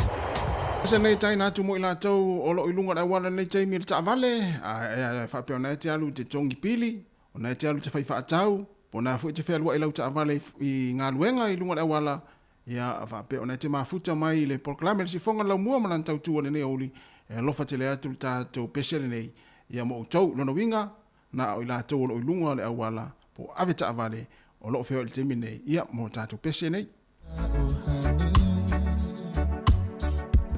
Se nei taina atu mo i latou o lo o i luga o le auala i lenei taimi i le taavale, a e faapea o na e te alu i te togi pili, o na e te alu i te fai faatau, po o na foi e te fealuai i lau taavale i galuega i luga o le auala, ia faapea o na e te mafuta mai i le polokalame le sifoga le laumua ma lana tautua i lenei aoauli, e alofa tele atu le tatou pese lenei ia mo outou. Lona uiga, na o i latou o lo o i luga o le auala po o ave taavale o lo o feoai i le taimi nei, ia mo tatou pese nei.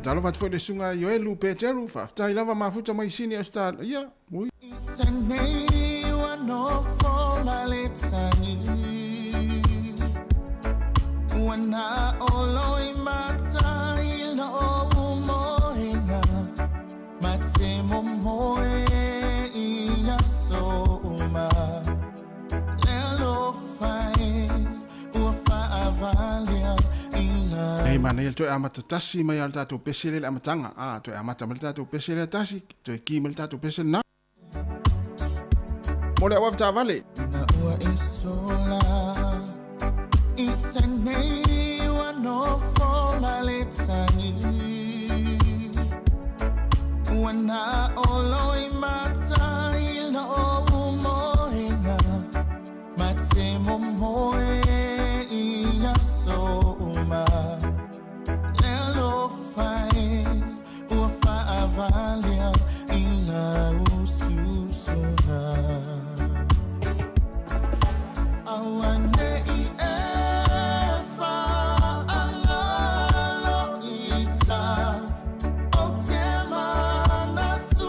Talofa atu foi le susuga Ioelu Peteru, faafetai lava mafuta mai Sini Australia. Ui. Nei Manaia le toe amata tasi mai lava o le tatou pese lea i le amataga. A, toe amata mai le tatou pese lea tasi, toe ki mai le tatou pese lena. Mo le auave taavale. Ina ua e sola i tenei ua nofo ma le tagi Ua na olo i mata i lou moenga Ma te momoe i aso uma Le alofa e ua faavalea i lau usuusuga. Auane'i e faagalo i ta ou te manatuaina.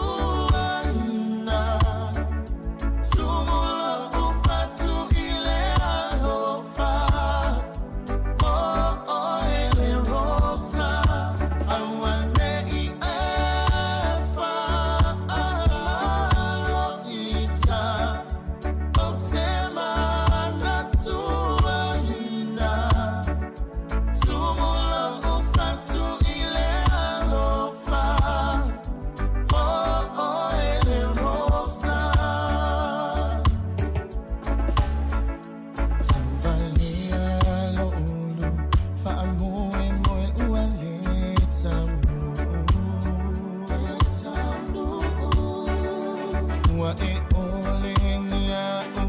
Tumu lou fatu i le alofa. Tauvalea lou ulu faamoemoe ua le taunuu. Ua e ole iaʻu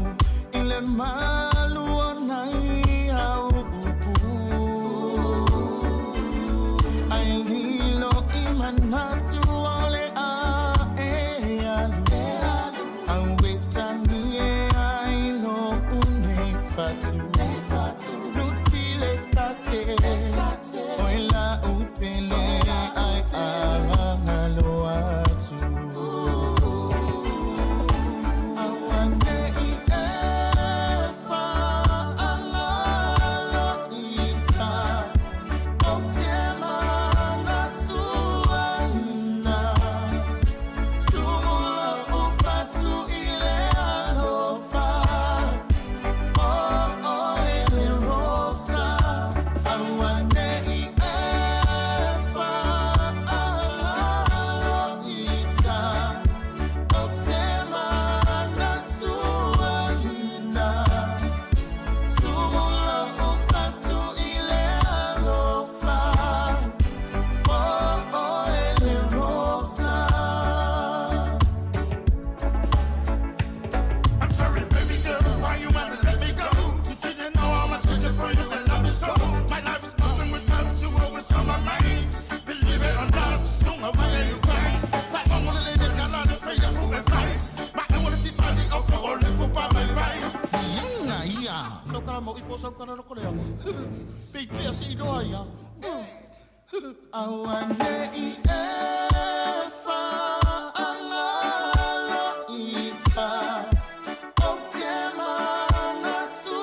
i le malu o nai au upu. Ai lilo i manatu o le a e alu. Auetagie ai lou nei fatu. Nutile tate, oi lau pele ai agalo atu. Auane'i e faagalo i ta ou te manatuaina. Tumu lou fatu i le alofa. O oe le rosa. Auane'i e faagalo i ta ou te manatuaina. Tumu lou fatu i le alofa. O oe le rosa. I'm sorry, baby girl, why you wanna let me go? You didn't know how much I for you and love me so. My life is nothing without you, always on my mind. Believe it or not, soon away you cry. But I wanna let it go, let it fade, I fly. But I wanna see somebody, okay, or let go by my life. Ia ia. Saukara mau ipo saukara loko lea. Pei pea se iloa ia. Auane'i e faagalo i ta ou te manatuaina.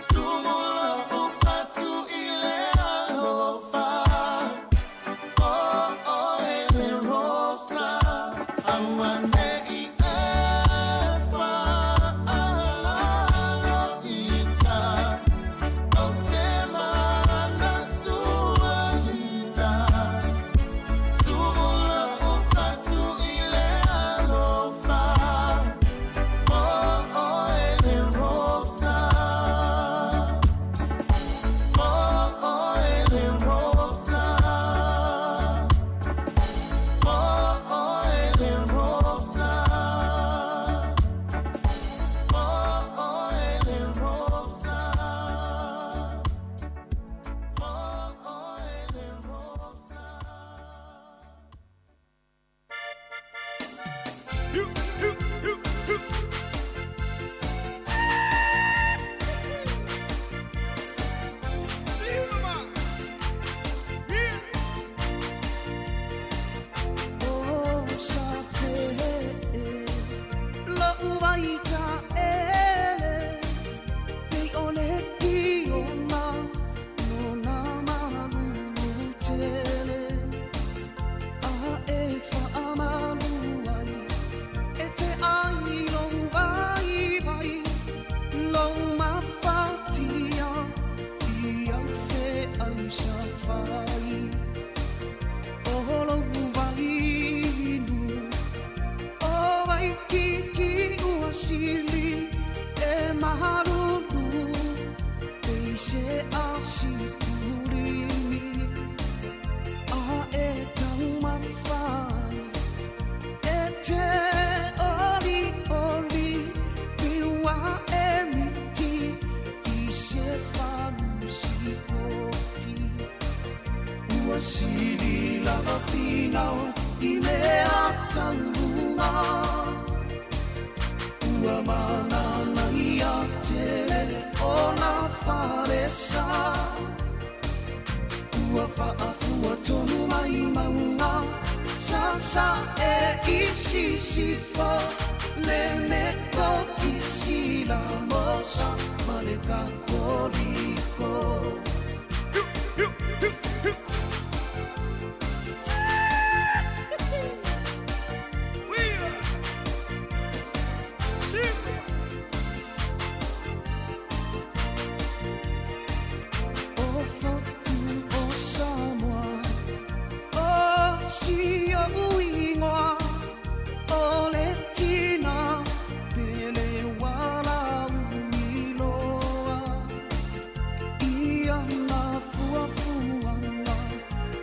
Tumu lou fatu i le alofa. O oe le rosa. Auane'i e faagalo i ta ou te manatuaina. i mea tauluga Ua mananaia tele o nā falesa Ua faafua tonu mai mauga Sasa e i sisifo Le meko i sila mosa ma le kakoliko O fotu o Samoa O si o uingoa O le tina pele wala uiloa Ia na fuafuaga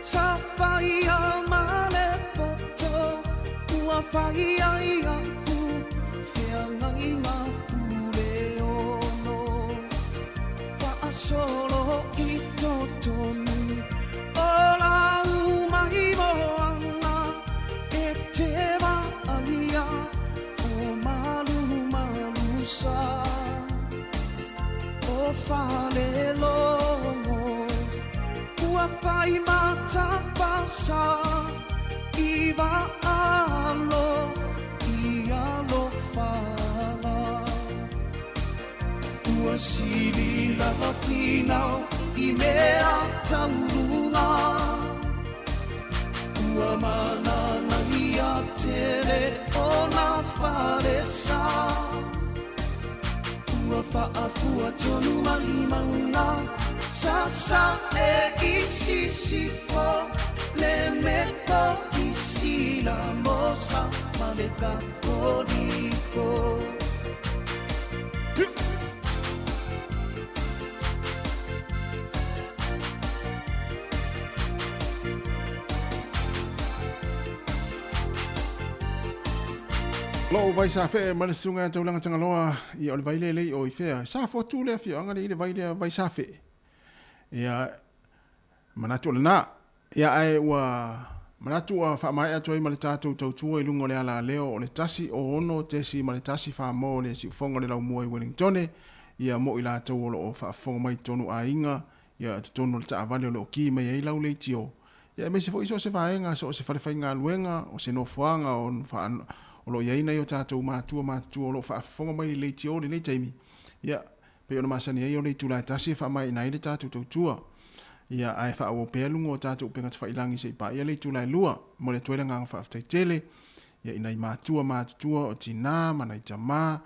Sa faia ma le poto Ua faia iaʻu feagaiga pule ono Faasolo i totonu O lau mai moana E te vaaia O malumalu sa O falelogo Ua fai matapasa I vaalo I alofaga Ua sili lava finau I mea tauluga Ua mananaia tele o nā falesa Ua faafua tonu mai mauga Sasa e i sisifo Le meko i sila mosa ma le kakoliko Lou vai sa fe ma le susuga taulaga Tagaloa ia o le vai lea lei o i fea sa fotu le afioaga le i le vai lea vai sa fe ia manatu o lena ia ae ua manatu ua faamaea atu ai ma le tatou tautua i luga o le alaleo o le 1 6.1 mo le siufoga o le laumua i Wellingtone ia mo i latou o loo faafofoga mai totonu aiga ia totonu o le taavale o loo ki mai ai lau leitio ia aemaise foi so o se vaega so o se falefaigaluega o se nofoaga o o loo iai nai o tatou matua matutua o loo faafofoga mai le leitio lenei taimi ia pei ona masani ai o le itula e tasi e faamaeaina ai le tatou tautua ia ae faaauau pea luga o tatou upega tafailagi se'i paia le itula e lua mo le atu ai le agaga faafetai tele ia i nai matua matutua o tinā ma nai tamā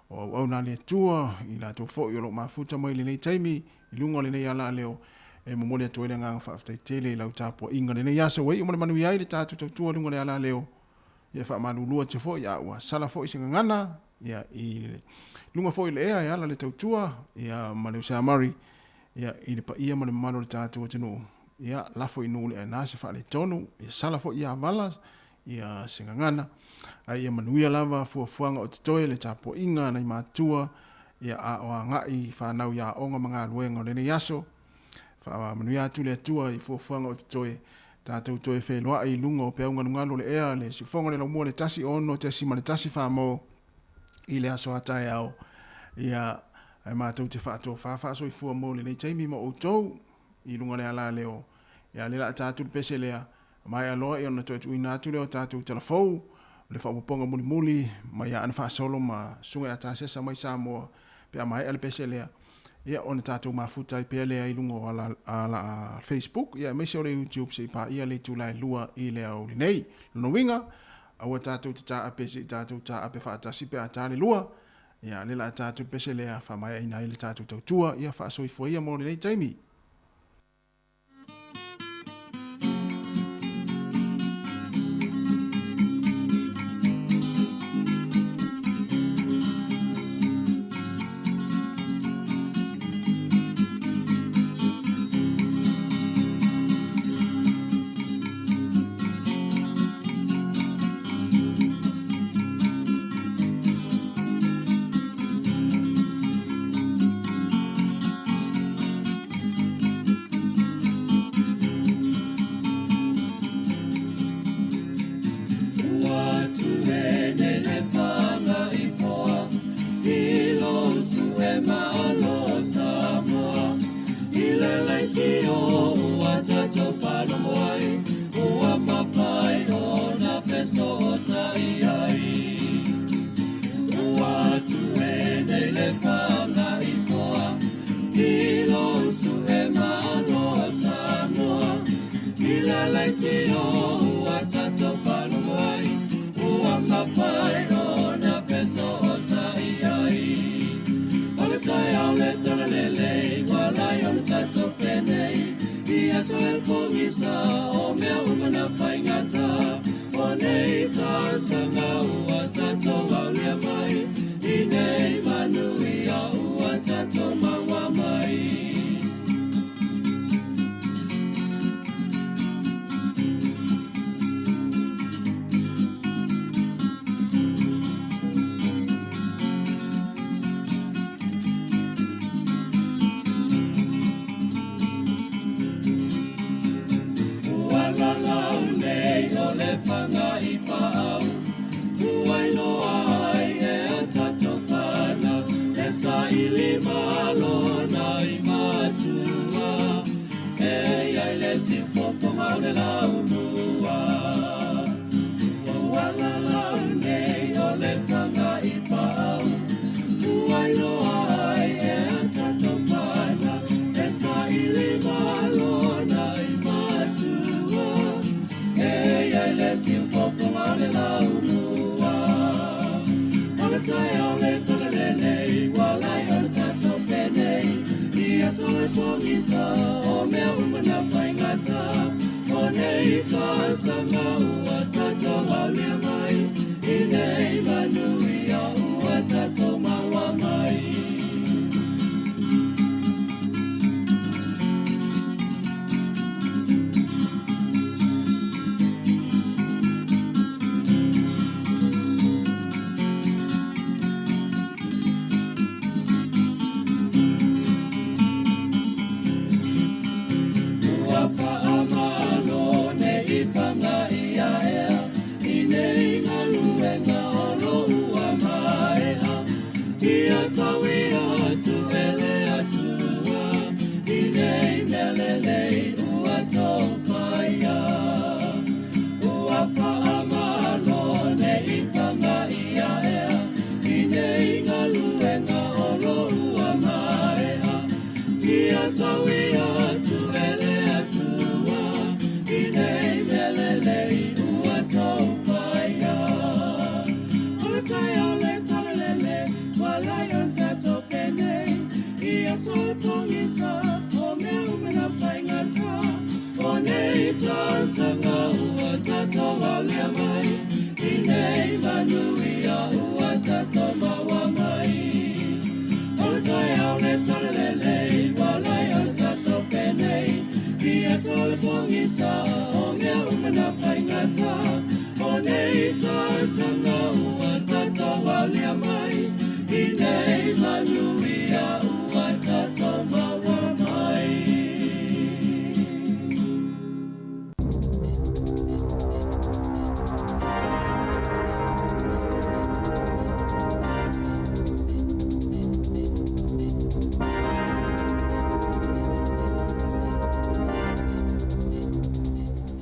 o auauna a le Atua i latou foi o loo mafuta mai lenei taimi i luga o lenei alaaleo e momoli atu ai le agaga faafetai tele i lau tapuaiga lenei aso ua iu ma le manuia ai le tatou tautua i luga o le alaleo ia faamalulu atu foi a ua sala foi se gagana ia i luga foi o le ea e ala le tautua ia ma le usamari ia i le paia ma le mamalu o le tatou atunuu ia lafo i nuu le aena se faaletonu ia sala foi ia vala ia se gagana ae ia manuia lava fuafuaga o totoe le tapuaiga a nai matua ia a o agai fanau i aoga ma galuega o lenei aso. Faamanuia atu le Atua i fuafuaga o totoe tatou toe feiloai i luga o peau galugalu o le ea le siufoga o le laumua le 1 6.1 mo i le aso a taeao ia ae matou te faatofa faasoifua mo lenei taimi ma outou i luga o le alaleo ia le la ta atu le pese lea maea loa ia ona toe tuuina atu lea o tatou talafou le faaopoopoga mulimuli mai ia ana faasolo ma susuga ia Tasesa mai Samoa pe a maea le pese lea ia ona tatou mafuta ai pea lea i luga o ala, ala Facebook ia aemaise o le YouTube se'i paia le itula e lua i le aoauli nei. Lona uiga, aua tatou te taape se'i tatou taape faatasi pe a ta le lua, ia le la a tatou le pese lea faamaeaina ai le tatou tautua ia faasoifua ia mo lenei taimi. fesootai ai. Ua atu e nei le fagaifoa i lou su'e malo o Samoa. I le leitio ua tatou faalogo ai, ua mafai ona fesootai ai. O le taeao le talalelei, ua lai ona tatou penei, i aso e pogisa o mea uma na faigata. O nei tausaga ua tatou aulia mai, i nei manuia ua tatou maua mai. Ua lalau nei o le faga i paau, ua iloa ai e a tatou fanau, e saili malo na i matua, e iai le sifofoga o le laumua. Ua lalau nei o le faga i paau, ua iloa ai e a tatou fanau, e saili malo na i matua, e iai le sifofoga o le laumua. O le taeao le talalelei, ua lai ona tatou penei, i aso e pogisa o mea uma na faigata. O nei tausaga ua tatou aulia mai, i nei manuia ua tatou maua mai. Ua faamalo nei faga ia ea, i nei galuega o lo ua maea. Ia tau ia atu e le Atua, i nei mea lelei ua tou faia. Ua faamalo nei faga ia ea, i nei galuega o lo ua maea. Ia tau ia atu e le Atua, i nei mea lelei ua tou faia. O le taeao le talalele, ua lai ona tatou penei, i aso e pogisa o mea uma na faigata. O nei tausaga ua tatou aulia mai, i nei manuia ua tatou maua mai. O le taeao le talalelei, ua lai ona tatou penei, i aso e pogisa o mea uma na faigata. O nei tausaga ua tatou aulia mai, i nei manuia ua tatou maua mai.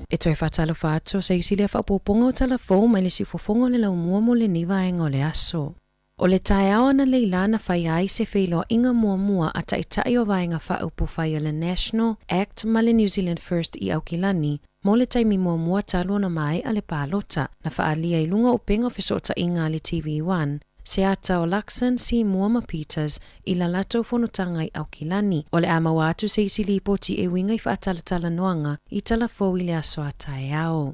E toe faatalofa atu se isi lea faaopoopoga o talafou mai le siufofoga o le laumua mo lenei vaega o le aso. O le taeao analeila na faia ai se feiloaiga muamua a taitai o vaega faaupufai o le National Act ma le New Zealand First i Aukilani mo le taimi muamua talu ona maea le palota na faaalia i luga o upega o fesootaiga a le TV1 se ata o Luxon, Seymour ma Peters i la latou fonotaga i Aukilani. O le a maua atu se isi lipoti e uiga i faatalatalanoaga i talafou i le aso a taeao.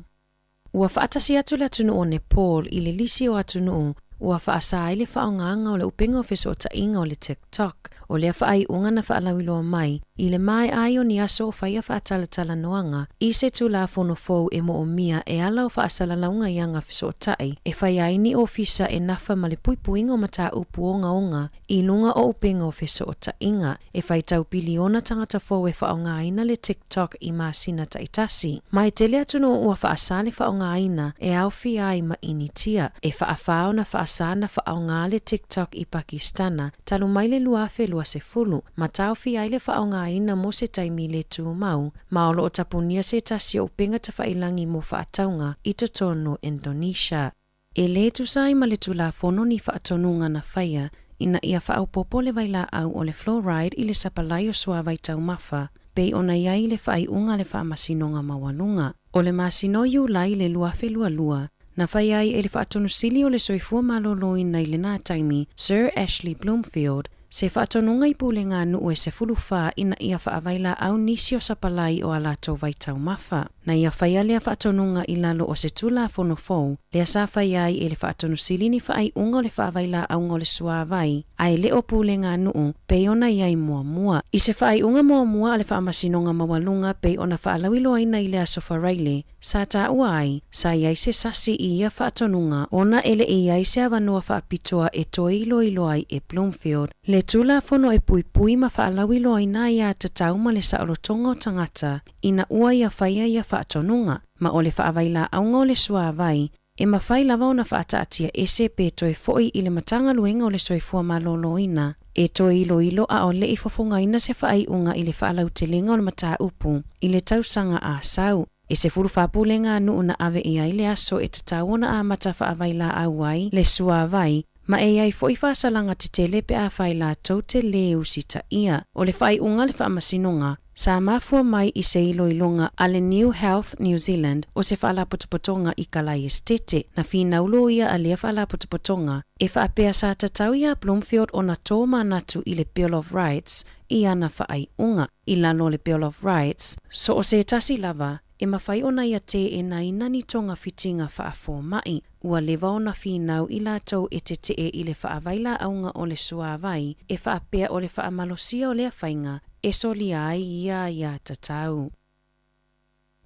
Ua faatasi atu le atunuu o Nepal i le lisi o atunuu ua faasā ai le faaaogaga o le upega o fesootaiga o le TikTok. O lea faaiuga na faalauiloa mai i le maea ai o ni aso o faia faatalatalanoaga i se Tulafono fou e moomia e ala o faasalalauga i aga fesootai e faia ai ni ofisa e nafa ma le puipuiga o mataupu ogaoga i luga o upega o fesootaiga. E faitau piliona tagata fou e faaaogaina le TikTok i masina taitasi. Ma e tele atunuu ua faasā le faaaogaina e aofia ai ma Initia, e faafā ona faasā. sa na faaaogā le TikTok i Pakistana talu mai le 2020, ma taofia ai le faaaogāina mo se taimi le tumau, ma o lo o tapunia se tasi o upega tafailagi mo faatauga i totonu o Indonesia. E lē tusa ai ma le Tulafono ni faatonuga na faia ina ia faaopoopo le vailaau o le fluoride i le sapalai o suavai taumafa, pei ona i ai i le faaiuga a le Faamasinoga Maualuga o le masina o Iulai i le 2022, na faia ai e le Faatonusili o le Soifua Maloloina i lenā taimi, Sir Ashley Bloomfield, se faatonuga i pulega a nuu e 14 ina ia faavailaau nisi o sapalai o a latou vaitaumafa. Na ia faia lea faatonuga i lalo o se Tulafono fou, lea sa faia ai e le Faatonusili ni faaiuga o le faavailaauga o le suavai, a e le o pulega a nuu, pei ona i ai muamua. I se faaiuga muamua a le Faamasinoga Maualuga pei ona faalauiloaina i le Aso Faraile, Sa taua ai, sa i ai se sasi i ia faatonuga ona e le i i ai se avanoa faapitoa e toe iloilo ai e Bloomfield le Tulafono e puipui ma faalauiloaina ai aiatatau ma le saolotoga o tagata ina ua ia faia ia faatonuga, ma o le faavailaauga o le suavai e mafai lava ona faataatia ese pe toe foi i le Matagaluega o le Soifua Maloloina e toe iloilo a o le i fofogaina se faaiuga i le faalautelega o le mataupu i le tausaga a sau. E 14 pulega a nuu na ave i ai le aso e tatau ona amata faavailaau ai le suavai ma e i ai foi faasalaga tetele pe afai latou te lē usitaia. O le faaiuga a le Faamasinoga, sa mafua mai i se iloiloga a le New Health New Zealand o se faalapotopotoga i Kalaiestete, na finau loia a lea faalapotopotoga e faapea sa tatau iā Bloomfield ona tomanatu i le Bill of Rights i ana faaiuga. I lalo o le Bill of Rights, so o se tasi lava e mafai ona ia teenaina ni togafitiga faafomaʻi, ua leva ona finau i latou e tetee i le faavailaauga o le suavai e faapea o le faamalosia o lea faiga e solia ai ia aiatatau.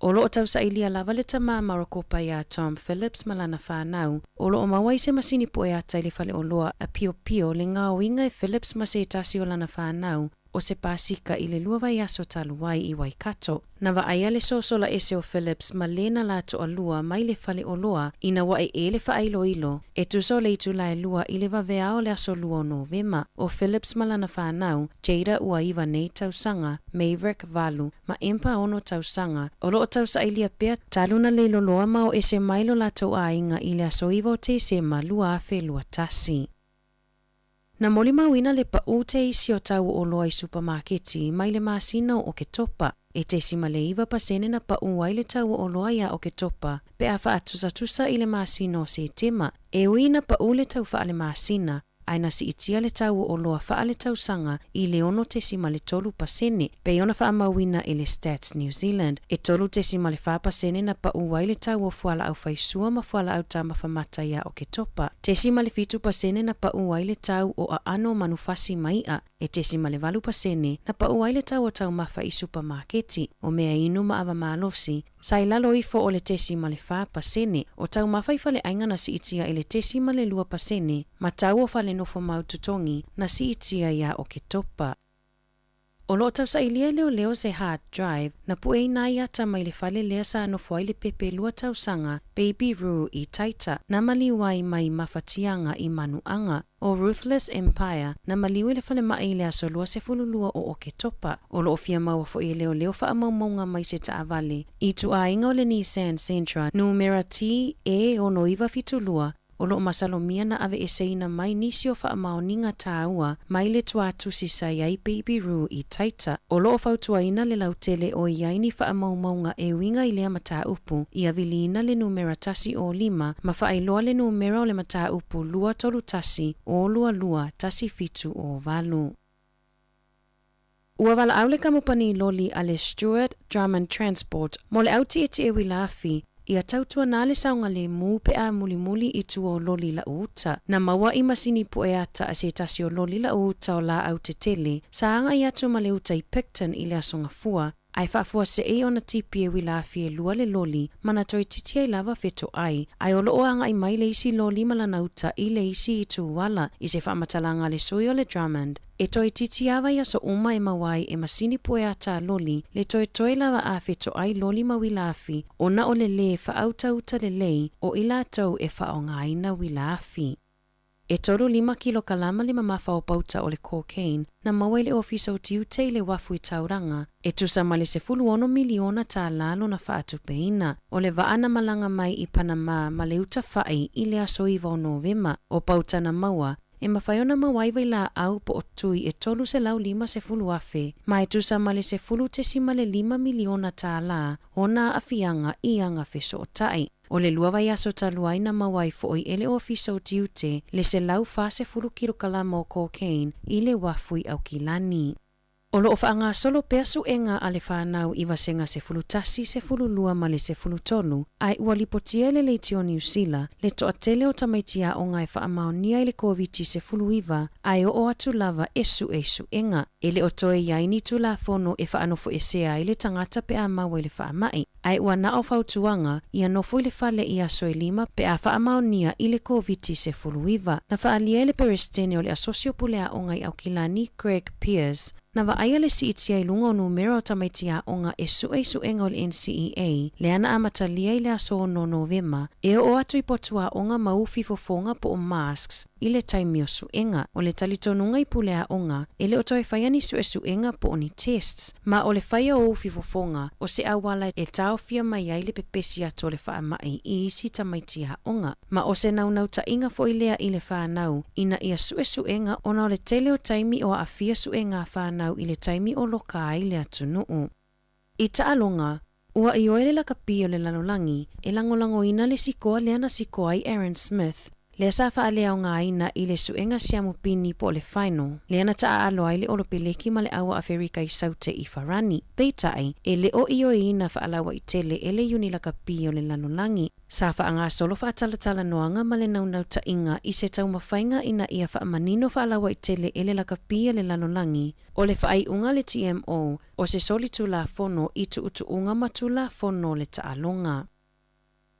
O lo o tausailia lava le tamā Marokopa iā Tom Phillips ma lana fanau, o lo o maua ai se masini pueata i le faleoloa a piopio le gaoiga e Phillips ma se tasi o lana fanau o se pasika i le lua vaiaso talu ai i Waikato. Na vaaia le sosola ese o Phillips ma lē na la toalua mai le faleoloa ina ua ee le faailoilo e tusa o le itula e 2 i le vaveao o le aso 2 o Novema. ʻO Phillips ma lana fanau, Jada ua 9 nei tausaga, Maverick 8, ma Empa 6 tausaga, o lo o tausailia pea talu na leiloloa ma o ese mai lo latou aiga i le aso 9 o Tesema 2021. Na molimauina le paʻū teisi o tau o oloa i supamaketi mai le masina o Oketopa, e 0.9% na paʻū ai le tau o oloa iā Oketopa pe a faatusatusa i le masina o Setema, e ui ina paʻū le tau faalemasina, ae na siitia le tau o oloa faaletausaga i le 6.3%, pei ona faamauina e le Stats New Zealand, e 3.4% na paʻū ai le tau o fualaau faisua ma fualaau taumafamata iā Oketopa, 0.7% na paʻū ai le tau o aano manufasi ma iʻa, e 0.8% na paʻū ai le tau o taumafa i supamaketi, o mea inu ma ava malosi, sa i lalo ifo o le 0.4%, o taumafa i faleaiga na siitia i le 0.2%, ma tau o falenofo mau totogi na siitia iā Oketopa. O lo o tausailia e leoleo se hard drive na pueina ai ata mai le fale lea sa nofo ai le pepe 2 tausaga Baby Roo i Taita, na maliu ai mai mafatiaga i Manuaga. ʻO Ruthless Empire, na maliu i le falemaʻi i le aso 22 o Oketopa. O lo o fia maua foi e leoleo faamaumauga mai se taavale i ituaiga o le Nissan Sentra numera TE6972, o lo o masalomia na aveeseina mai nisi o faamaoniga tāua mai le tuatusi sa i ai Baby Roo i Taita. O lo o fautuaina le lautele o i ai ni faamaumauga e uiga i lea mataupu ia viliina le numera 105 ma faailoa le numera o le mataupu 231 022 1708. Ua valaau le kamupani loli a le Stewart Drummond Transport mo le au tietie uila afi ia tautuanā le saogalēmū pe a mulimuli i tua o loli lau uta. Na maua i masini pueata a se tasi o loli lau uta o laau tetele sa agai atu ma le uta i Picton i le aso Gafua, ae faafuasei ona tipi e uila afi e 2 le loli ma na toeitiiti ai lava fetoai, ae o lo o agai mai le isi loli ma lana uta i le isi itu ala i se faamatalaga a le sui o le Drummond. E toeitiiti lava i aso uma e maua ai e masini pueata a loli le toetoe lava a fetoai loli ma uila afi ona o le lē faautauta lelei o i latou e faaaogāina uila afi. E tolu lima kilokalama le mamafa o pauta o le cocaine na maua i le Ofisa o Tiute i le uafu i Tauranga, e tusa ma le $16 miliona tālā lona faatupeina. O le vaa na malaga mai i Panama ma le uta fa'i i le aso 9 o Novema. O pauta na maua, e mafai ona maua ai vailaau po o tui e 350,000, ma e tusa ma le $10.5 miliona tālā ona aafiaga i aga fesootai. O le lua vaiaso talu ai na maua ai fo'i e le Ofisa o Tiute le 140 kilokalama o cocaine i le uafu i Aukilani. O lo o faagasolo pea suega a le fanau i vasega 11, 12 ma le 13, ae ua lipotia e le Leitio Niu Sila le toatele o tamaiti aoga e faamaonia i le Koviti-19 ae oo atu lava e sue i suega. E le o toe i ai ni Tulafono e faanofoesea ai le tagata pe a maua i le faamai, ae ua na o fautuaga ia nofo i le fale i aso e lima pe a faamaonia i le Koviti-19. Na faaalia e le Peresetene o le Asosi o Pule Aoga i Aukilani, Greg Peers, na vaaia le siitia i luga o numera o tamaiti aoga e sue i suega o le NCEA, lea na amatalia i le aso 6 Novema, e oo atu i potu aoga ma ufi fofoga po o masks i le taimi o suega. O le talitonuga i pule aoga, e le o toe faia ni suesuega po o ni tests, ma o le faia o ufi fofoga o se auala e taofia mai ai le pepesi atu o le faamai i isi tamaiti aoga. Ma o se naunautaiga foi lea i le fanau ina ia suesuega ona o le tele o taimi o aafia suega a fanau i le taimi o loka ai le atunuu. I taaloga, ua ioe le lakapi o le lalolagi e lagolagoina le sikoa lea na sikoa ai Aaron Smith, lea sa faaleaogaina i le suega siamu pini po o le final, lea na taaalo ai le Olopeleki ma le Aua Aferika i Saute i Farani. Peitai, e le o ioeina faalauaitele e le Iuni Lakapi o le Lalolagi. Sa faagasolo faatalatalanoaga ma le naunautaiga i se taumafaiga ina ia faamanino faalauaitele e le lakapi a le lalolagi o le faaiuga a le TMO o se solitulafono i tuutuuga ma tulafono o le taaloga.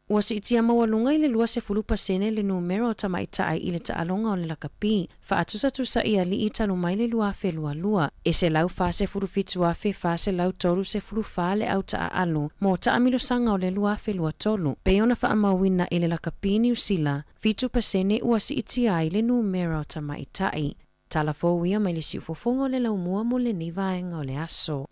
Ua siitia maualuga i le 20% le numera o tamaitai i le taaloga o le lakapi, faatusatusa i alii talu mai le 2022, e 147,434 le au taaalo mo taamilosaga o le 2023, pei ona faamauina e le lakapi Niu Sila, 7% ua siitia ai le numera o tamaitai. Tala fou ia mai le siufofoga o le laumua mo lenei vaega o le aso.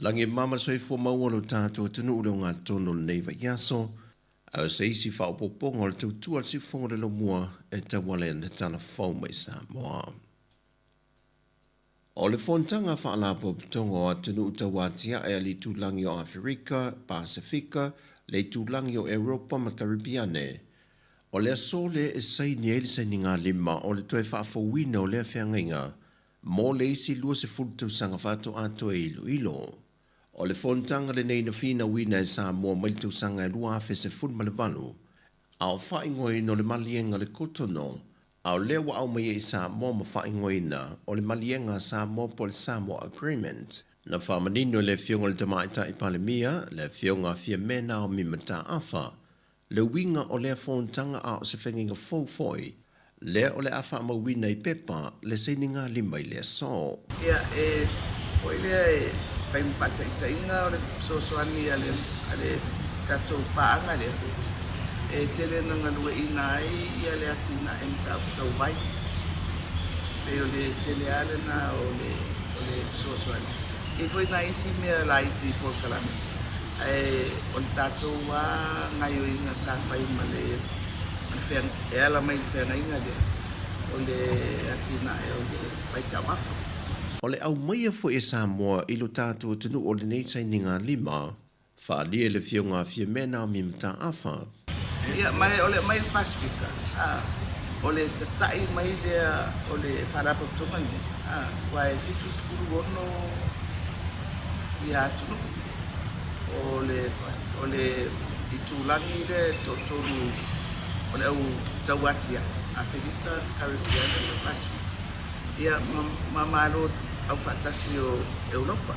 Lagi e mama soifua maua lo tatou atunuu le ogatotonu o lenei vaiaso, a o se isi faaopoopoga o le tautua a le Siufofoga o le Laumua e tauala i ana tala fou mai Samoa. O le Fonotaga Faalapotopotoga o Atunuu Tauatiae a le Itulagi o Aferika, Pasefika, le Itulagi o Europa ma Karipiane, o le aso lea e saini ai le sainigalima o le toe faafouina o lea feagaiga mo le isi 20 tausaga faatoa toe iloilo. O le fonotaga lenei na finauina e Samoa mai le tausaga e 2018, a o faaigoaina o le Maliega o le Kotono, a o lea ua aumaia i Samoa ma faaigoaina o le Maliega a Samoa po o le Samoa Agreement. Na faamanino e le Afioga i le Tamaitai Palemia, le Afioga a Fiame Naomi Mataafa, le uiga o lea fonotaga a o se fegaiga fou foi, lea o le a faamauina i pepa le sainigalima i le aso. Ia, e foi lea e fai ma faataitaiga o le fesoasoani a le, a le tatou paaga lea, e tele ina galueaiina ai ia le atinae mataupu tau vai. Pei o le tele lava lena o le, o le fesoasoani. E i ai foi nai isi mea laiti i polokalame, Ae o le tatou lava gaioiga sa fai ma le e ala mai i le feagaiga lea, o le atinae o le vaitauafa. O le aumaia foi e Samoa i lo tatou atunuu o lenei sainigalima, faaalia e le Afioga a Fiame Naomi Mataafa. Ia, ma o le aumai i le Pasefika, a, o le tata'i mai lea o le Faalapotopotoga lenei, a, aua e 76 ia atunuu. O le, o le itulagi lea e toatolu o le au tauatiae, Aferika, Karipiana ma Pasefika, ia, ma, ma Malo Aufaatasi o Europa.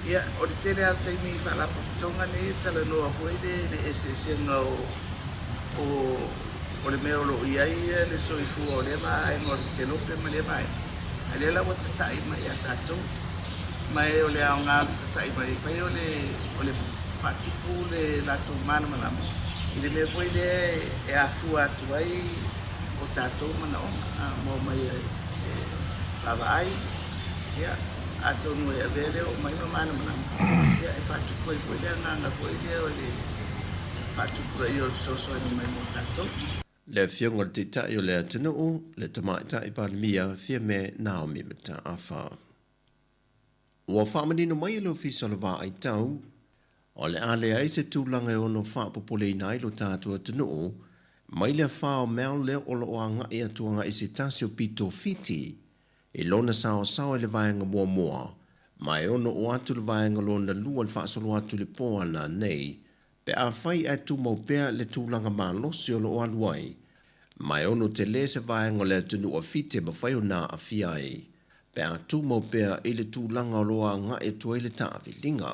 Ia, o le tele lava o taimi i Faalapotopotoga nei e talanoa foi le le eseesega o o o le mea o lo o i ai le soifua o lea vaega o le kelope ma lea vaega, a lea la ua tatai mai ia tatou. Ma e o le aoga o le tatai mai e fai o le o le faatupu le latou malamalama i le mea foi lea e afua atu ai o tatou manaoga a ma omai e vaavaai. Ia, atonu e avea lea oo mai ma malamalama, ia, e faatupu ai foi le agaga foi lea o le faatupulaia o le fesoasoani mai mo tatou. Le Afioga i le Taitai o le atunuu, le Tamaitai Palemia Fiame Naomi Mataafa. Ua faamanino mai e le Ofisa o le Vaai Tau, o le a leai se tulaga e ono faapopoleina ai lo tatou atunuu mai le afa o Mel lea o lo o agai atu agai i se tasi o pito Fiti I lona saosaoa i le vaega muamua, ma e ono oo atu le vaega lona lua i le faasolo atu i le po a nanei, pe afai ae tumau pea le tulaga malosi o lo o alu ai, ma e ono tele se vaega o le atunuu a Fiti e mafai ona aafia ai, pe a tumau pea i le tulaga o lo o agai atu ai le taaviliga.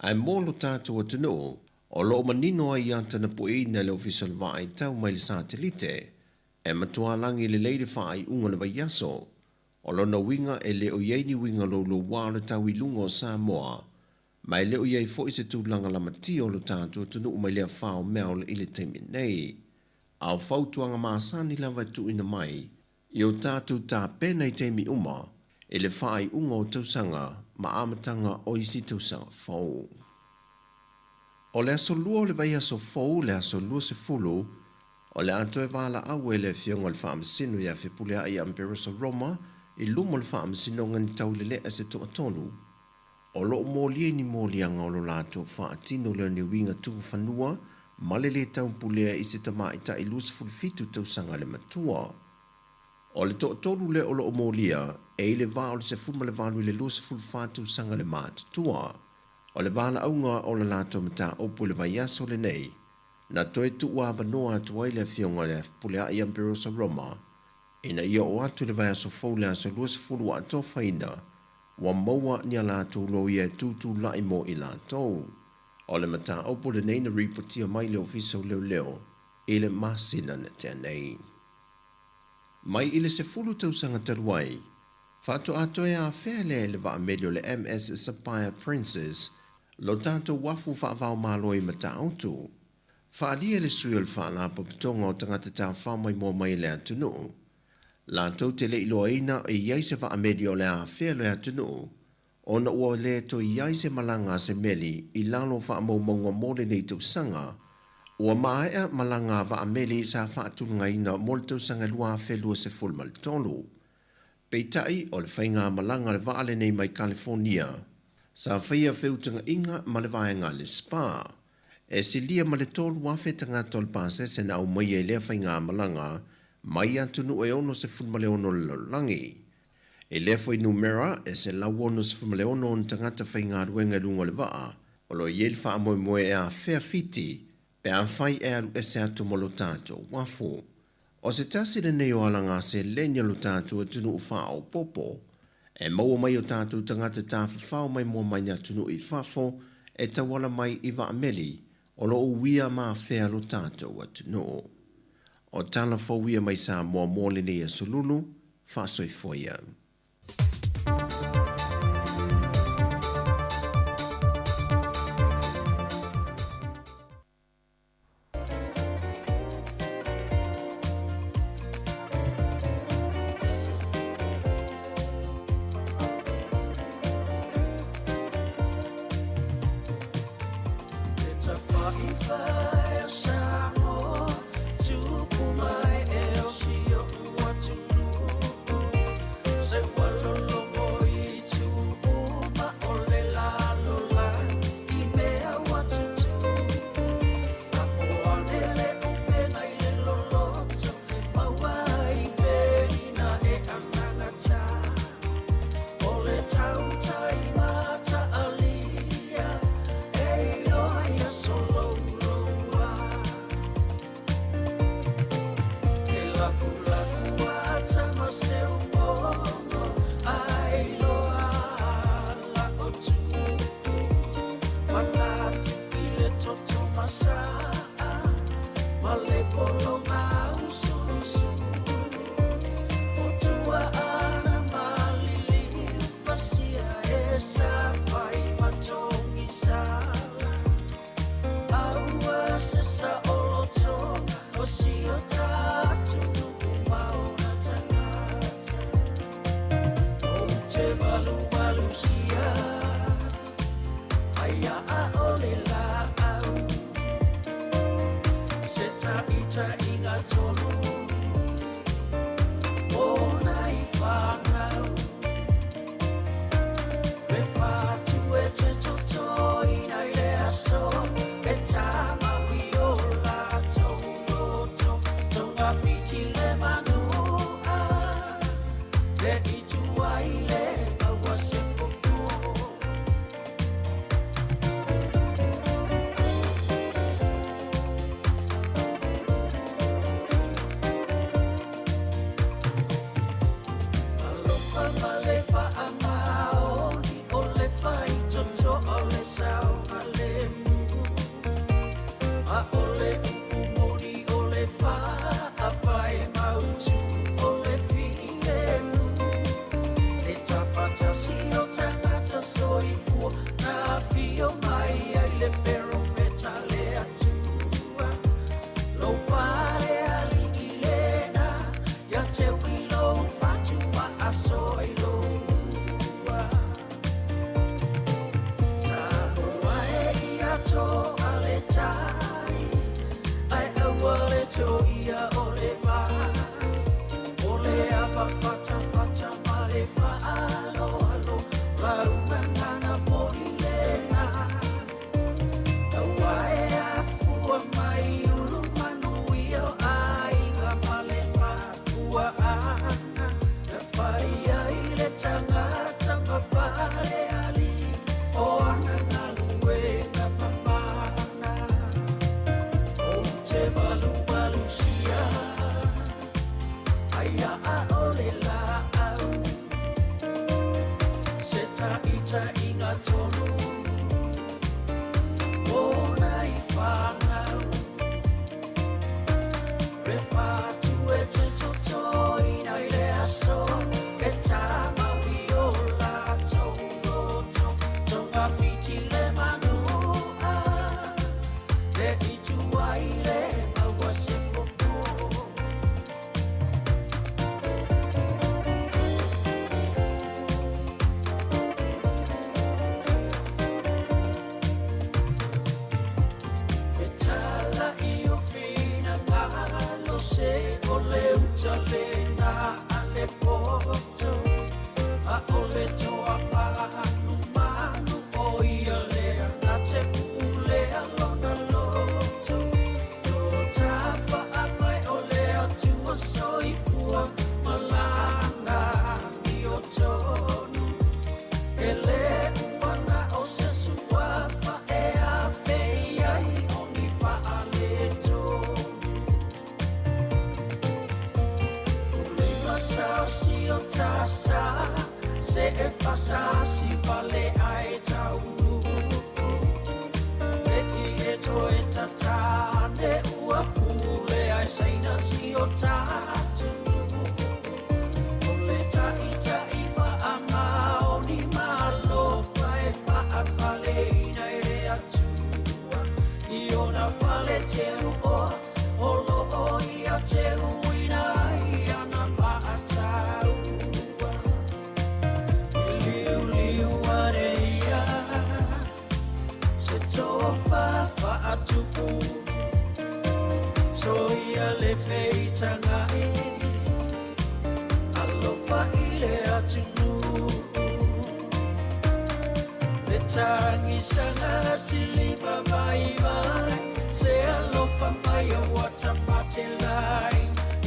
Ae mo lo tatou atunuu, o lo o manino ai ia tanapueina e le Ofisa o le Vaai Tau mai le satelite, E matua lagi lelei le faaiuga o le vaiaso. O lona uiga e le o i ai ni uiga louloua o le tau i luga o Samoa, ma e le o i ai foi se tulaga lamatia o lo tatou atunuu mai le afa o Mel i le taimi nei. A o fautuaga masani lava e tuuina mai i o tatou tapena i taimi uma i le faaiuga o tausaga ma amataga o isi tausaga fou. O le aso lua o le vaiaso fou, le aso 20, O le a toe valaau e le Afioga i le Faamasino ia Fepuleai Amberosa Roma i luma o le Faamasinoga ni taulelea se toatolu o lo o molia i ni moliaga o lo latou faatino lea o ni uiga tuufanua ma le lē taupulea i se tamaitai 27 tausaga le matua. O le toatolu lea o lo o molia e i le va o le 18 i le 24 tausaga le matutua. O le valaauga o le latou mataupu i le vaiaso lenei, Na toe tuuavanoa atu ai le Afioga i le Fepuleai Amperosa Roma ina ia oo atu i le vaiaso fou le aso 20 ua atofaina, ua maua ni a latou loia e tutulai mo i latou. O le mataupu lenei na ripotia mai i le Ofisa o Leoleo i le masina na tea nei. Mai i le 10 tausaga talu ai, faatoa toe afea lea i le vaameli o le MS Sapphire Princess Lo tatou uafu faavaomalo i Matautu. Faaalia le sui o le Faalapotopotoga o Tagata Tafao Maimoa mai i le atunuu. Latou te le iloaina e i ai se vaameli o le a afea le atunuu, ona ua le toe i ai se malaga a se meli i lalo o faamaumauga mo lenei tausaga. Ua maea malaga a vaameli sa faatulagaina mo le tausaga 2023. Peitai, o le faigamalaga a le vaa lenei mai Kalifonia, sa faia feutagaiga ma le vaega a le SPA. E silia ma le 3,000 tagata o le pasese na aumaia i lea faigamalaga mai atunuu e 66 o le lalolagi. I lea foi numera, e 166 ona tagata faigaluega i luga o le vaa, o lo o i ai le faamoemoe e afea Fiti pe afai e alu ese atu ma lo tatou uafu. O se tasi lenei o alaga seleni a lo tatou atunuu faaopoopo, e maua mai o tatou tagata tafafao maimoa mai ni atunuu i fafo e tauala mai i vaameli o lo o uia ma afea lo tatou atunuu. O tala fou ia mai Samoa mo lenei aso lulu, faasoifua ia. le sa fai ma togisala. Aua se sa olotoga o si o tatou maona tagata. Ou te valuvalu sia, aia a o le laau. Se taitaiga tonu o nai whanau. Me whatu e te totoina i le aso, e tāmaui o lātou loto, tonga whiti le manua, le itu ai le maua se fofo. Alofa ma le faamaoni o le faitotoa o le saogalemu. A o le upu moni o le faapae mautu o le filemu. Le tafatasi o tagata soifua na afio mai ai le perofeta le Atua. Lou pale alii lena, ia te ui lou fatu ma aso ai lua. Samoa e ia toa le tai, ai aua le toia o le vā. O le ava fatafata ma le faaloalo, laugagana moni lena. Aua e afua mai ulu manuia o aiga ma le mafuaaga. Na fai ai le tagata ma pale alii o ana galuega mamana. Ou te valuvalu sia, aia a o le laau. Se taitaiga tonu o nai whanau. Me whatu e te totoina i le aso, e tāmaui o lātou loto, tonga whiti le manua, le itu ai le maua se fofo. Fetala i o whina ngalo se o le uta le na a le poto. A o le toa manu manu o ia lea na te pule a lona loto. Lo tafa a mai o le atua soifua malana i o tonu. E le uana o se suafa e a fei ai o ni faaletonu. O le masao si o tasa, se e fasasi vale ai taunu. Le i e toe tatane ua pule ai saina si o tatu. O le ta'itai faamaoni malofa e faapaleina i le Atua. I ona fale teuoa, o loo ia teuina ai ana maataua. E liuliu ane ia, se tofa faatupu. So ia le feitaga e, alofa i le atunuu. Le tagisaga silima vaivai, se alofa mai o ua tamatelai,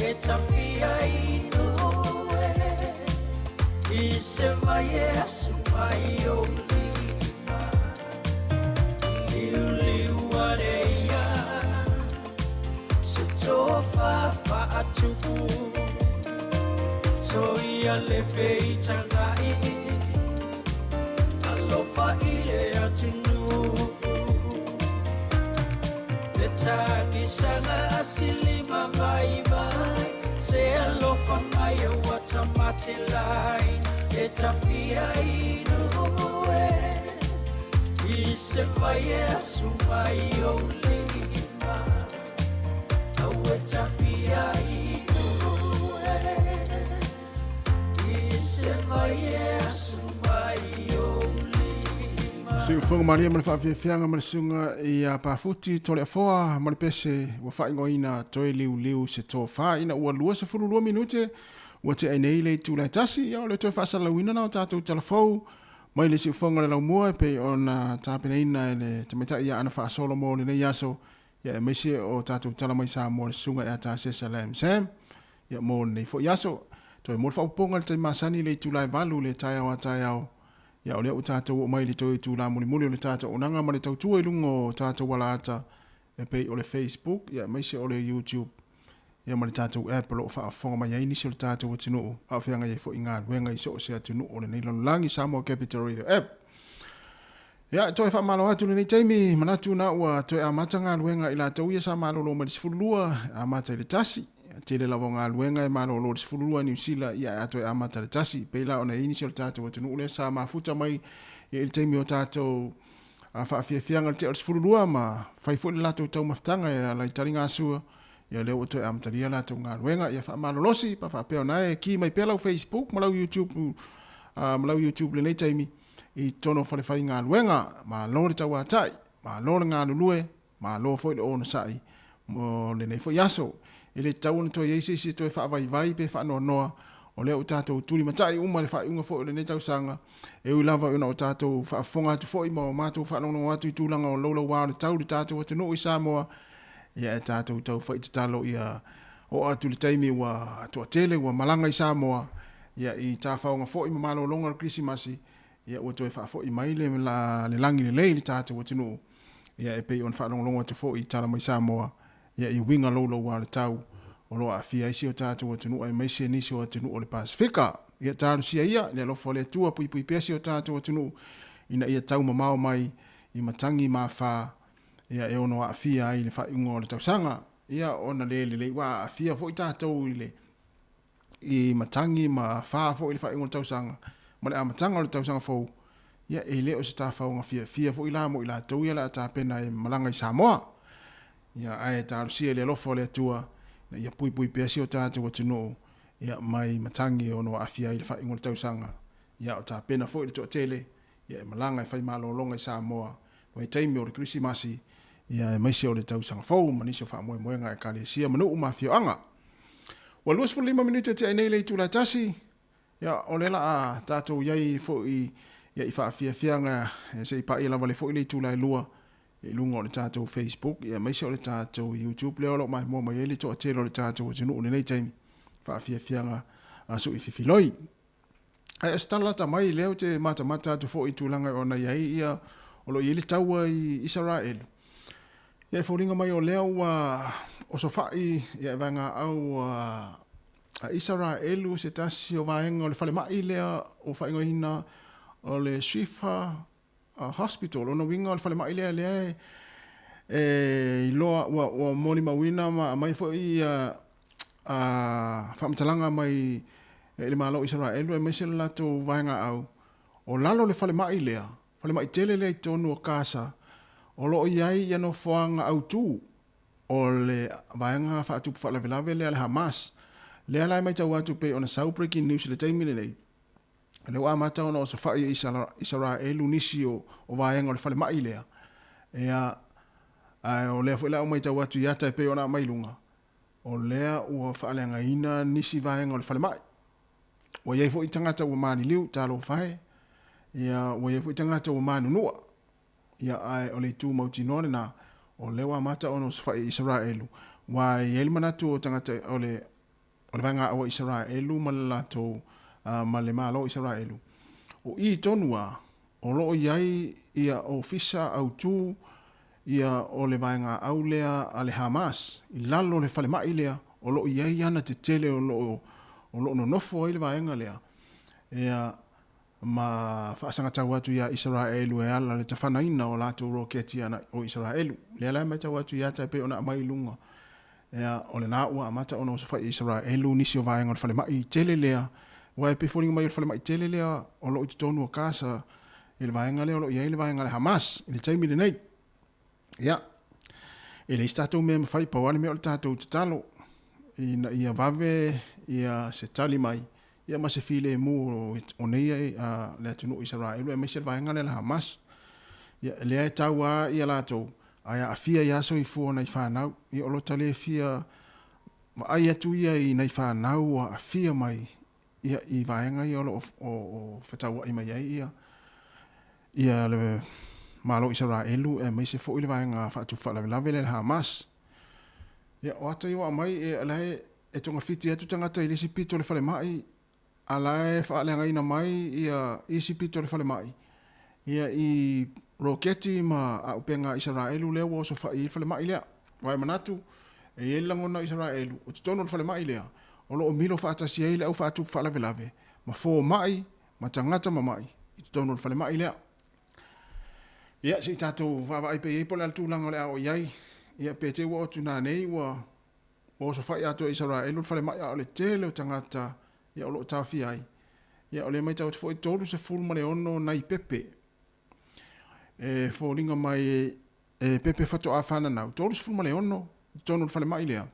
e tafia inu e. I se vai e asu mai o lima. Liuliu ane ia, se tofa faatupu. So ia le feitaga e, alofa i le atunuu. Le tagisaga silima vaivai, se alofa mai o ua tamatelai, e tafia inu se vai e asu mai ou lima Au e tafia i ue I se vai e asu mai ou lima Siufoga malie ma le faafiafiaga ma le susuga ia Pafuti Toleafoa ma le pese ua faaigoaina Toe Liuliu se Tofa ina ua 22 minute ua tea ai nei le itula e tasi. Ia o le toe faasalalauina na o tatou tala fou mai le siufoga o le laumua e pei ona tapenaina e le tamaitai ia Ana Faasolo mo lenei aso, ia aemaise o tatou tala mai Samoa le susuga ia Tasesa Lam Sam ia mo lenei foi aso. Toe mo le faaopoopoga i le taimi masani i le itula e 8 le taeao a taeao, ia o lea ua tatou oo mai i le toe itula mulimuli o le tatou auaunaga ma le tautua i luga o tatou alaata e pei o le Facebook ia aemaise o le YouTube ia ma le tatou app o lo o faafofoga mai ai nisi o le tatou atunuu a o feagai ai foi i galuega i so o se atunuu o lenei lalolagi, Samoa Capital Radio App. Ia, e toe faamalo atu lenei taimi, manatu na ua toe amata galuega i latou ia sa malolo mai le 12, amata i le tasi. Tele lava o galuega e malolo i le 12 i Niu Sila, ia a toe amata i le tasi. Pei la ona i ai nisi o le tatou atunuu lea sa mafuta mai ia i le taimi o tatou a faafiafiaga i le tea o le 12 ma fai foi le latou taumafataga e ala i taligasua, ia lea ua toe amatalia latou galuega. Ia faamalolosi pa faapea ona e ki mai pea lau Facebook ma lau YouTube, ma lau YouTube lenei taimi i totonu o falefaigaluega. Malo le tauatai, malo le galulue, malo foi le onosai mo lenei foi aso. E le tatau ona toe i ai se isi e toe faavaivai pe faanoanoa, o lea ua tatou tulimatai uma i le faaiuga foi o lenei tausaga, e ui lava ona o tatou faafofoga atu foi ma o matou faalogologo atu i tulaga o loulauā o le tau i le tatou atunuu i Samoa, ia e tatou tau fai tatalo ia oo atu i le taimi ua toatele ua malaga i Samoa, ia i tafaoga foi ma malologa o le Kerisimasi, ia ua toe faafoi mai le le lagi lelei i le tatou atunuu, ia e pei ona faalogologo atu foi i tala mai Samoa, ia i uiga louloua o le tau o lo o aafia ai si o tatou atunuu aemaise nisi o atunuu o le Pasefika. Ia talosia ia le alofa o le Atua puipui pea si o tatou atunuu ina ia tau mamao mai i matagi ma afa ia e ono aafia ai le faaiuga o le tausaga. Ia ona le lelei ua aafia foi tatou i le i matagi ma afa foi i le faaiuga o le tausaga ma le amataga o le tausaga fou, ia e le o se tafaoga fiafia foi la mo i latou ia o le a tapena e malaga i Samoa. Ia ae talosia i le alofa o le Atua ina ia puipui pea si o tatou atunuu ia mai matagi e ono aafia ai le faaiuga o le tausaga. Ia o tapena foi le toatele ia e malaga e fai malologa i Samoa vaitaimi o le Kerisimasi ia aemaise o le tausaga fou ma nisi o faamoemoega a Ekalesia ma nuu ma afioaga. Ua 25 minute tea ai nei le itula e tasi, ia o lea la a tatou i ai foi ia i faafiafiaga se i paia lava le foi le itula e lua i luga o le tatou Facebook ia aemaise o le tatou YouTube lea o lo o maimoa mai ai le toatele o le tatou atunuu i lenei taimi faafiafiaga a Suififiloi. Ae o se tala lata mai lea ou te matamata atu foi i tulaga ona i ai ia o lo o i ai le taua i Isaraelu. Ia e foliga mai o lea ua osofai ia e vaegaau a Isaraelu se tasi o vaega o le falemai lea ua faaigoaina o le Shifa Hospital. O lona uiga o le falemai lea lea e iloa ua molimauina ma aumai foi ia faamatalaga mai i le Malo o Isaraelu aemaise le latou vaegaau, o lalo o le falemai lea, falemai tele lea i totonu o Kasa, o lo o i ai ia nofoaga autu o le vaega faatupu faalavelave lea a le Hamas. Lea la e matau atu pei ona sau breaking news i le taimi lenei, lea ua amata ona osofai e Isaraelu nisi o vaega o le falemai lea, ia, ae o lea foi la ua matau atu i ata e pei ona aumai i luga, o lea ua faaleagaina nisi vaega o le falemai. Ua i ai foi tagata ua maliliu, talofa e, ia, ua i ai foi tagata ua manunua, ia, ae o le itu mautinoa lena, o lea ua amata ona osofai e Isaraelu, aua e i ai le manatu o tagata o le o le vaega a Isaraelu ma le latou ma le Malo o Isaraelu, o i tonu lava o lo o i ai ia ofisa autu ia o le vaegaau lea a le Hamas i lalo o le falemai lea o lo o i ai ana tetele o lo o nonofo ai le vaega lea ia ma faasagatau atu iā Isaraelu e ala le tafanaina o latou roketi ana o Isaraelu. Lea la e matau atu ia te pei ona aumai i luga, ea, o lena ua amata ona osofai e Isaraelu nisi o vaega o le falemai tele lea, aua e pei e foliga mai o le falemai tele lea o lo o i totonu o Kasa, i le vaega lea o lo o i ai le vaega a le Hamas i le taimi lenei. Ia, e leai se tatou mea e mafai, pau lava le mea o le tatou tatalo ina ia vave ia se tali mai ia ma se filemu o nei le atunuu o Isaraelu aemaise le vaega lea a le Hamas. Ia, lea e tau lava ia latou, ae aafia ai lava soifua o nai fanau. Ia o lo ta le fia vaai atu ia i nai fanau ua aafia mai ia i vaega ia o lo o fetauai mai ai ia ia le Malo o Isaraelu aemaise foi le vaega faatupu faalavelave lea le Hamas. Ia o ata ia ua aumai e la e e togafiti atu tagata i le isi pito o le falemai a la e faaleagaina mai ia isi pito o le falemai ia i roketi ma auupega a Isaraelu lea ua osofai ai le falemai lea. Aua e manatu, e i ai le lagona o Isaraelu, o totonu o le falemai lea, o lo o milo faatasi ai le au faatupu faalavelave ma fomai ma tagata mamai i totonu o le falemai lea. Ia, se i tatou vaavaai pea i ai po o le a le tulaga o le a oo i ai. Ia, pe te i ua oo atu nanei ua osofai atoa e Isaraelu le falemai, a o le tele o tagata ia o lo o taofia ai. Ia, o lea e matau atu foi, 36 nai pepe e foliga mai e pepe faatoa fananau, 36 i totonu o le falemai lea.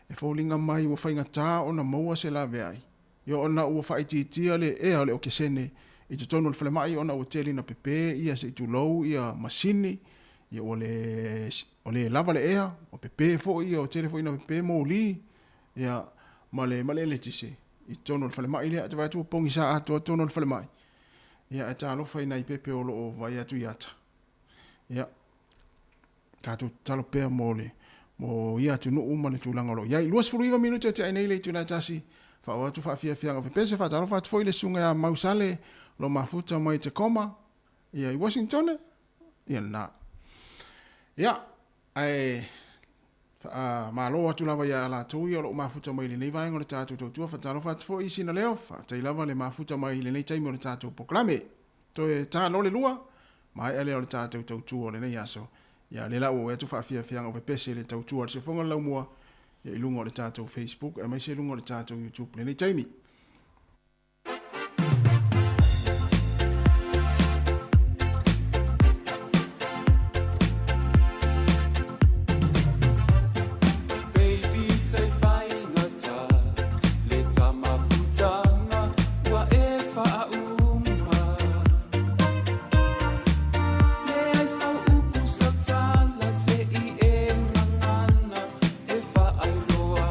E foliga mai ua faigata ona maua se laveai, ia ona ua faaitiitia le ea o le okesene i totonu o le falemai ona ua tele ina pepe ia se i tulou ia masini, ia ua le ua le lava le ea, ua pepe foi ia ua tele foi ina pepe moli ia ma le ma le eletise i totonu o le falemai lea. Ou te vaai atu ua pogisa atoa totonu o le falemai. Ia ae talofa i nai pepe o lo o vaai atu i ata. Ia, tatou tatalo pea mo le mo ia atunuu ma le tulaga o lo o i ai. 29 minute e tea nei le itula e tasi, faaoo atu faafiafiaga pepese, faatalofa atu foi i le susuga ia Mausale o lo o mafuta mai Tacoma, ia i Washingtone, ia lena. Ia, ae faamalo atu lava ia latou ia o lo o mafuta mai i lenei vaega o le tatou tautua. Faatalofa atu foi i sina leo, faafetai lava le mafuta mai i lenei taimi o le tatou polokalame. Toe ta loa le lua, maea lea o le tatou tautua o lenei aso. Ia, lea la ua oo atu faafiafiaga o pepese i le tautua a le Siufofoga o le Laumua ia i luga o le tatou Facebook aemaise i luga o le tatou YouTube i lenei taimi. Baby tai faigata le tamafutaga ua e faauma Leai sau upu sau tala se i e gagana e faailoa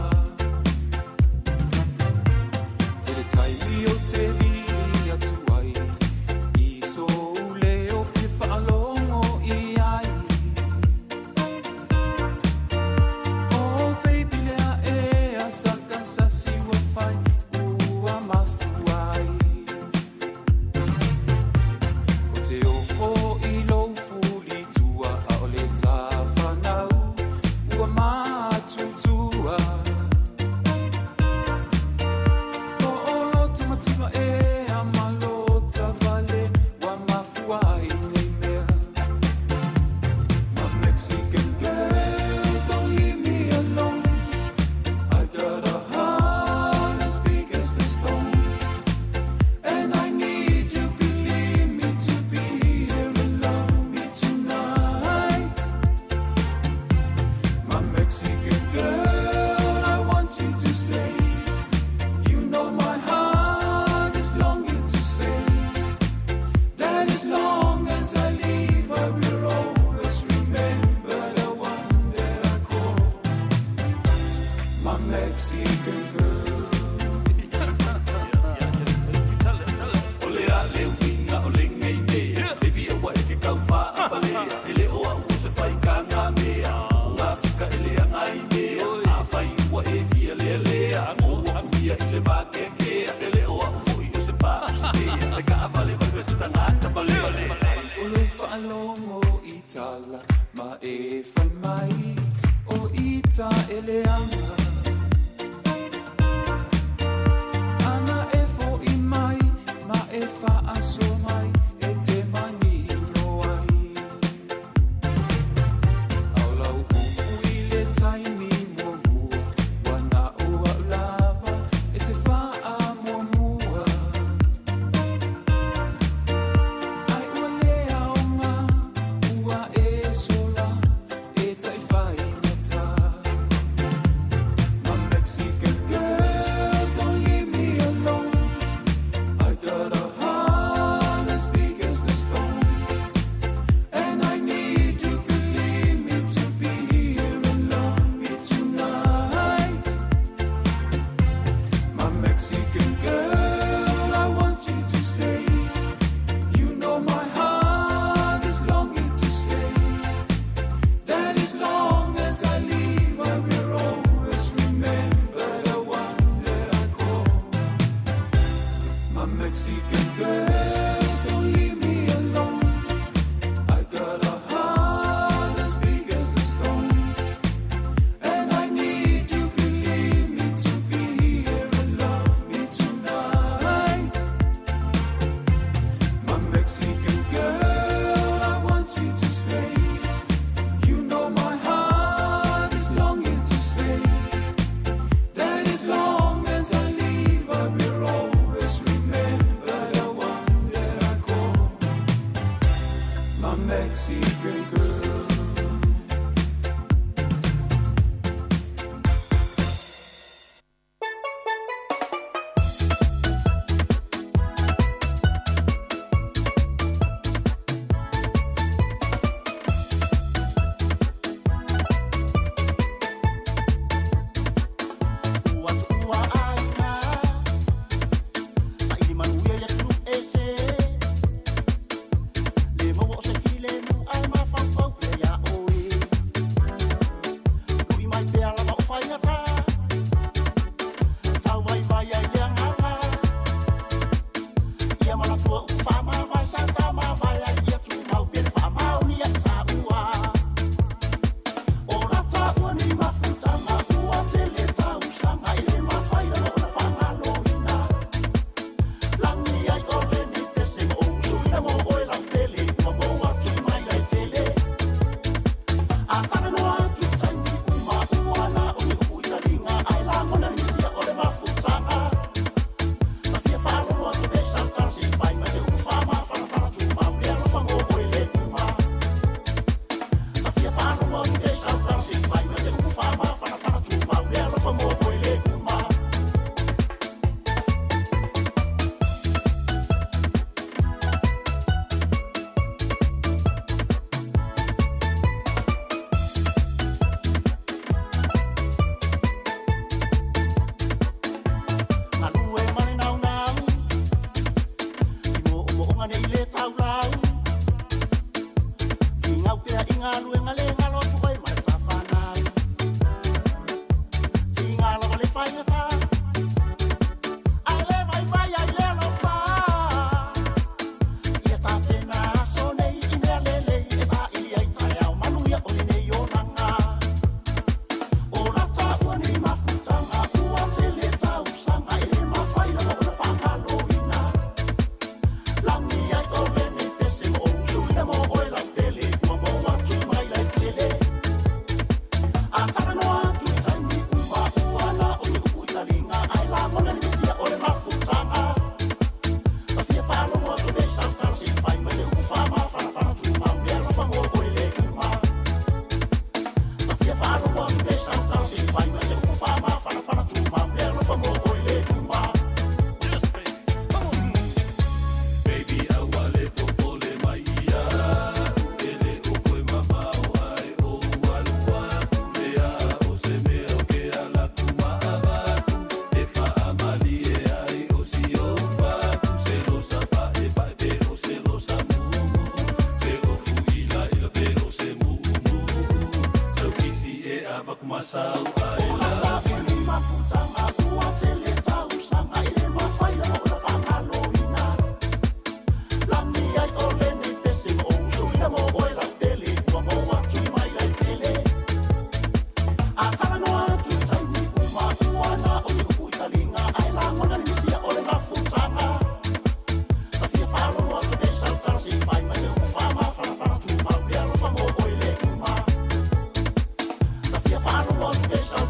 Tele taimi o te vili atu ai i sou leo fia faalogo i ai Oh baby lea ea saka sasi ua fai ua mafua ai O te ofo i lou fulitua a o le tafanau ua matutua O lota mativa ea ma lota vale ua mafua ai nei mea My Mexican girl, don't leave me alone I got a heart as big as the stone And I need you, believe me, to be here and love me tonight My Mexican girl, I want you to stay You know my heart is longing to stay That as long as I live, I will always remember the one that I call My Mexican girl O le a le uiga o lenei mea Baby aua e ke kau faaapalea E le o au o se faikanga mea O ngā fika e leaga ai mea Afai ua e fia lealea Ou aku ia i le vakeakea E le o au foi o se pa'u sitea E kaavale vale se tagata valevale O lou faalogo i tala ma e fai mai o ita e leaga Ana e fo'i mai ma e faasoa mai e te manino ai A o lau upu i le taimi muamua ua na o au lava e te faamuamua. Fia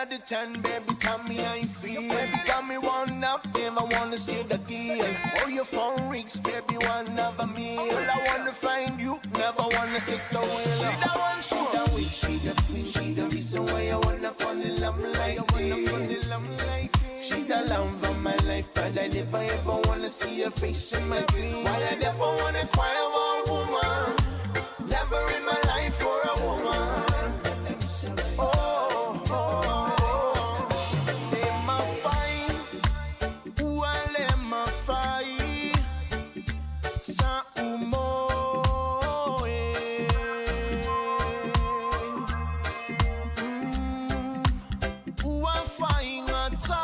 out of 10, baby, tell me how you feel. Baby, got me one up, never wanna see the deal. Oh, your phone rings, baby, one of a meal. Well, I wanna find you, never wanna take the wheel. She the one, she the witch, she the queen, she the reason why I wanna fall in love like this. She the love of my life, but I never ever wanna see her face in my dreams. Why I never wanna cry over a woman? Never in my life for a woman. Oh, oh, oh. Am I fine? Well, am I fine? Sa umo, eh. Ua faigata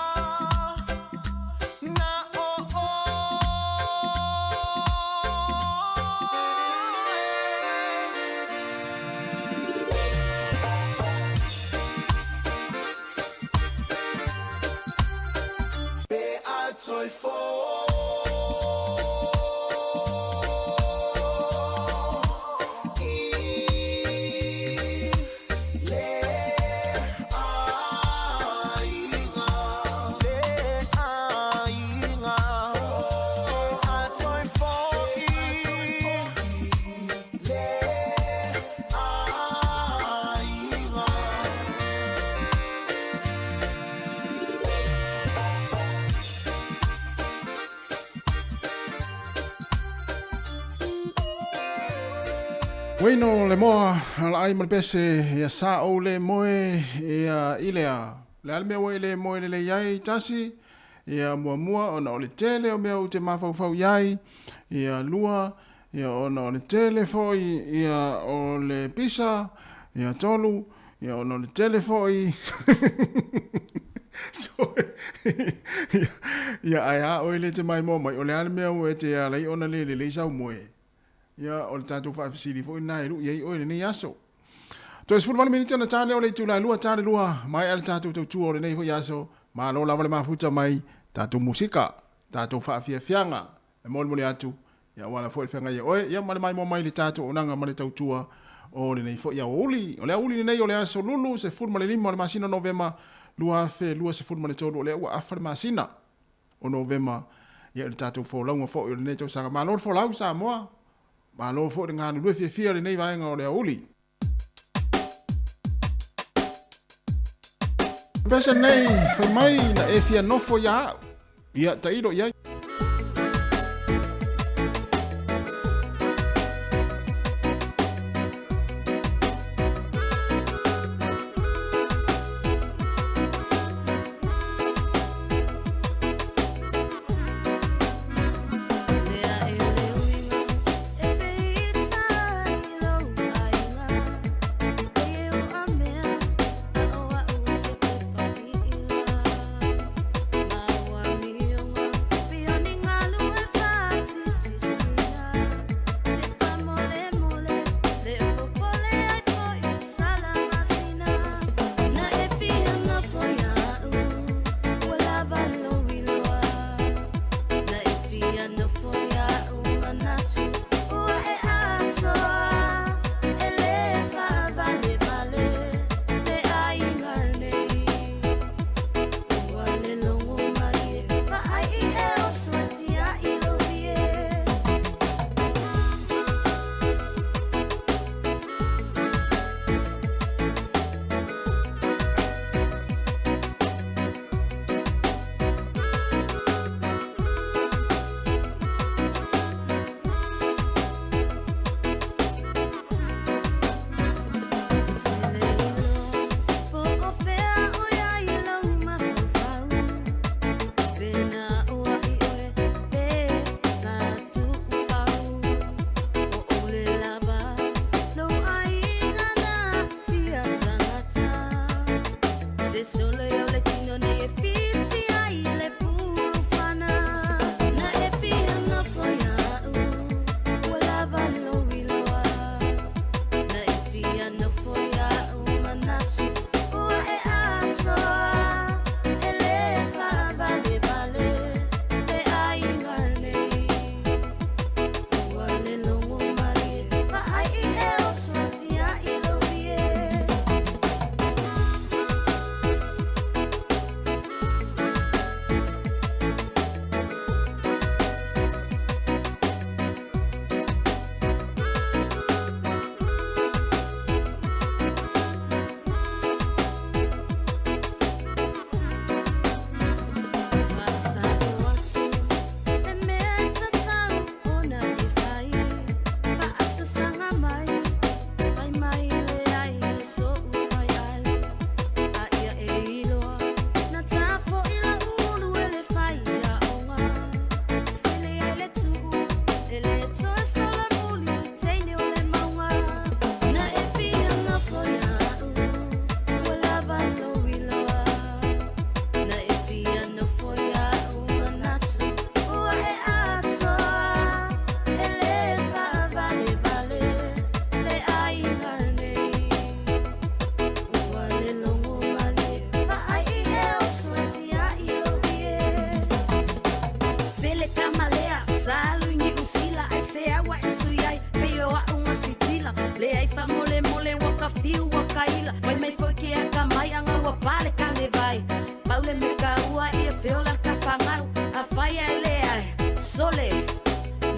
na o oe. Pe a toi fo I le aiga, le aiga, a toi fo i le aiga. Ueno le moa la ai ma le pese ia sa ou le moe ia i lea. Le a le mea ua e le moe lelei ai tasi, ia muamua ona o le tele o mea ou te mafaufau i ai, ia lua ia ona o le tele foi ia o le pisa, ia tolu ia ona o le tele foi ia ae a oe le te maimoa mai o le a le mea ua e te ala ai ona le lelei sau moe. Ia, o le tatou faafesili foi lena e lui ai oe i lenei aso. Toe 18 minute ona ta lea o le itula e lua, ta le lua, maea le tatou tautua o lenei foi aso. Malo lava le mafuta mai, tatou musika, tatou faafiafiaga e molimoli atu, ia aua lava foi le feagai e oe, ia ma le maimoa mai i le tatou auaunaga ma le tautua o lenei foi aoauli. O le aoauli lenei o le aso Lulu 15 o le masina o Novema 2023, o lea ua afa le masina o Novema, ia i le tatou folauga foi o lenei tausaga. Malo le folau Samoa, malo foi le galulue fiafia i lenei vaega o le aoauli. Pese nei, fai mai na e fia nofo ia au. Ia tailo i ai.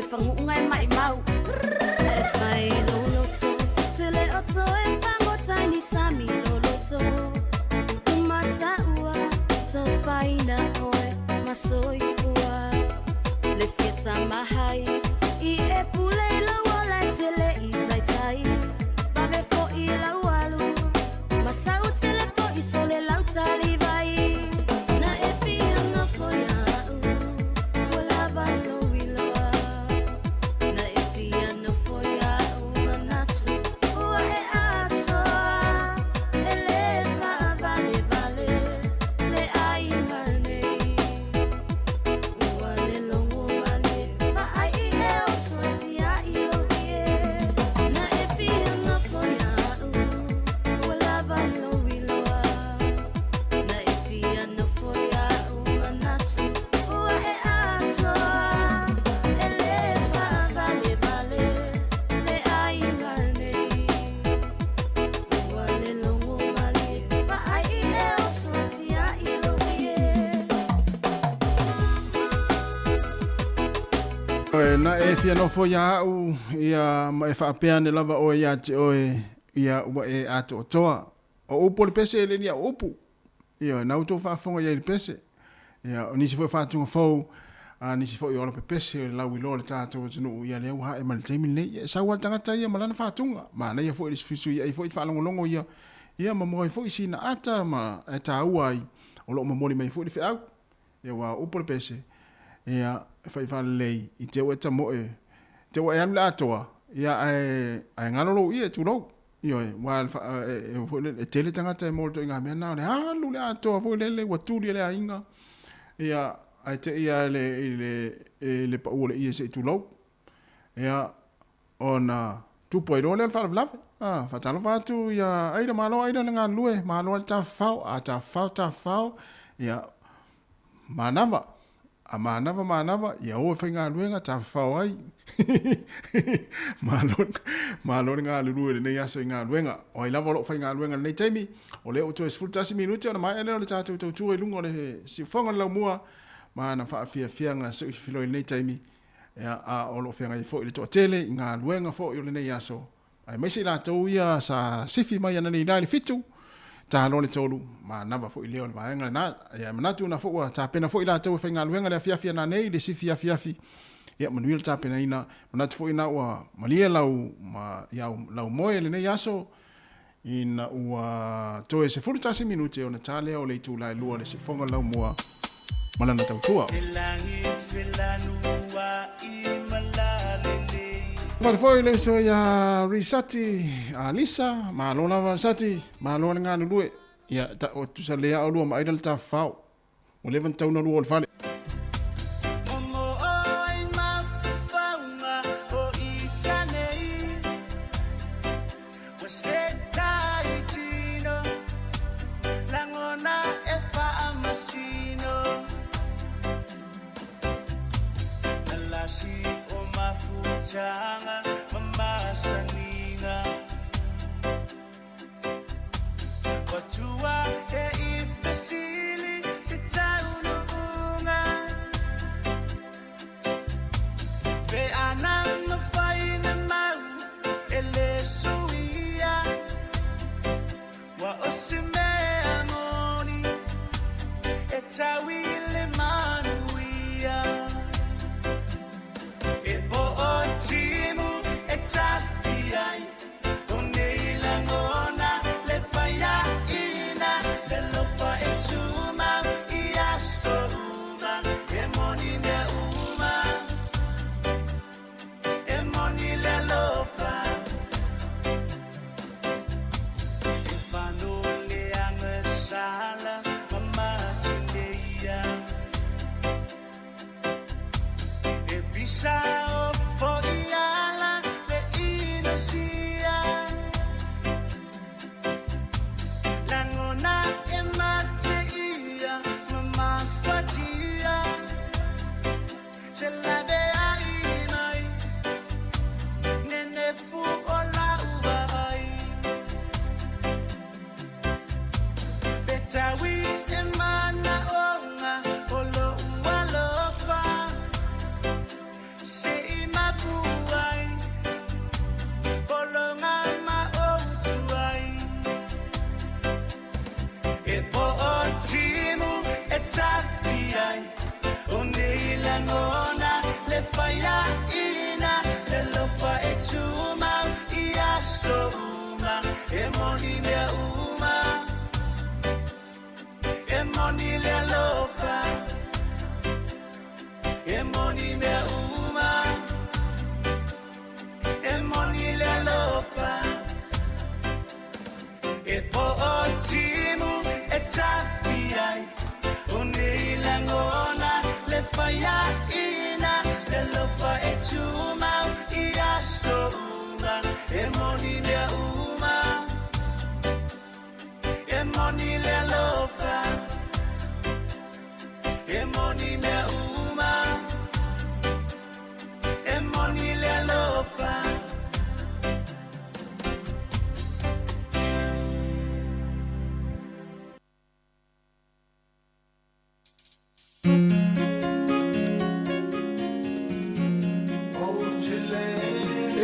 fagu'uga e ma'imau. E fai lou loto te le o toe fagota i ni sami loloto. Umataua tofaina oe ma soifua. Le fia tamahai i e pule i lau ola e tele i taitai. Vave fo'i lau alu ma sau tele fo'i so le lau talivai. Na e fia nofo ia'u ua lava lou iloa. Na e fia nofo ia'u manatu ua e atoa. E lē fa'avalevale le aiga nei. Ua le logo male va'ai i e oso e tia'i lou ie. Na e fia nofo ia'u ua lava lou iloa. Na e fia nofo ia'u manatu ua e atoa. E lē fa'avalevale le aiga nei. Ua le logo male va'ai i e oso e tia'i lou ie. Oe, na e fia nofo ia au, ia ma e faapea ane lava oe ia te oe, ia ua e atoatoa. O upu o le pese e le ni au upu. Ia, na outou faafofoga i ai i le pese. Ia, o nisi foi o faatuga fou, a nisi foi o ala pepese o le lauiloa o le tatou atunuu, ia lea ua ae mai le taimi lenei. Ia, e sau lava le tagata ia ma lana faatuga. Manaia foi le fesuiai foi le faalogologo ia, ia ma maua ai foi sina ata ma e taua ai, o lo o momoli mai foi le feau. Ia aua o upu o le pese, ia, e fai faalelei, i te ua e tamoe, te ua e alu i le atoa, ia ae, ae galo lou ie, tulou. Ioe, aua e, e, e, foi lele, e tele tagata e maua le ituaiga mea lena, o le alu i le atoa foi lele, ua tuli e le aiga, ia, ae te i lava i le, i le, i le pau o le ie se i tulou. Ia, ona tupu ai loa lea o le faalavelave. A, faatalofa atu ia Aida, malo Aida le galulue, malo lava le tafafao, a tafafao, tafafao, ia, manava, a manava, manava, ia o e faigaluega, tafafao ai. Malo, malo le galulue i lenei aso i galuega. O ai lava o lo o faigaluega i lenei taimi, o lea ua toe 11 minute ona maea lea o le tatou tautua i luga o le siufofoga o le laumua ma ana faafiafiaga seuifiloi i lenei taimi. Ia, a o lo o feagai foi le toatele i galuega foi o lenei aso, aemaise i latou ia sa sifi mai analeila i le 7, ta loa le 3, manava foi lea o le vaega lena. Ia, e manatu na foi ua tapena foi latou e faigaluega le afiafi ananei i le sifi afiafi. Ia, manuia le tapenaina. Manatu foi na ua malie lau, ma, ia, lau moe lenei aso, ina ua toe 11 minute ona ta lea o le itula e 2 o le siufofoga o le laumua ma lana tautua. Fale foi le uso ia Risati a Lisa, malo lava Risati, malo le galulue. Ia, ta, o tusa le a olua ma aila le tafafao. Ua leva ona tatau ona lua o le fale.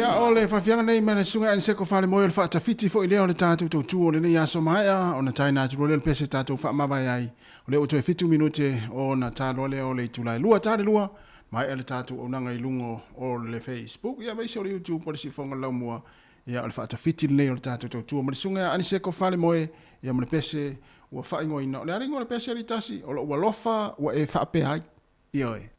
Ia, o le faafiaga nei ma le Susuga Aniseko Falemoe o le faatafiti foi lea o le tatou tautu o lenei aso maea ona taina atu loa lea o le pese tatou faamavae ai. O lea ua toe fitu minute ona ta loa lea o le itula e lua ta le lua, maea le tatou auaunaga i luga o le Facebook ia aemaise o le YouTube o le Siufofoga o le Laumua. Ia, o le faatafiti lenei o le tatou tautua ma le Susuga ia Aniseko Falemoe ia ma le pese ua faaigoaina. O le a le igoa o le pese alii tasi? O lou alofa ua e faapea ai. Ioe.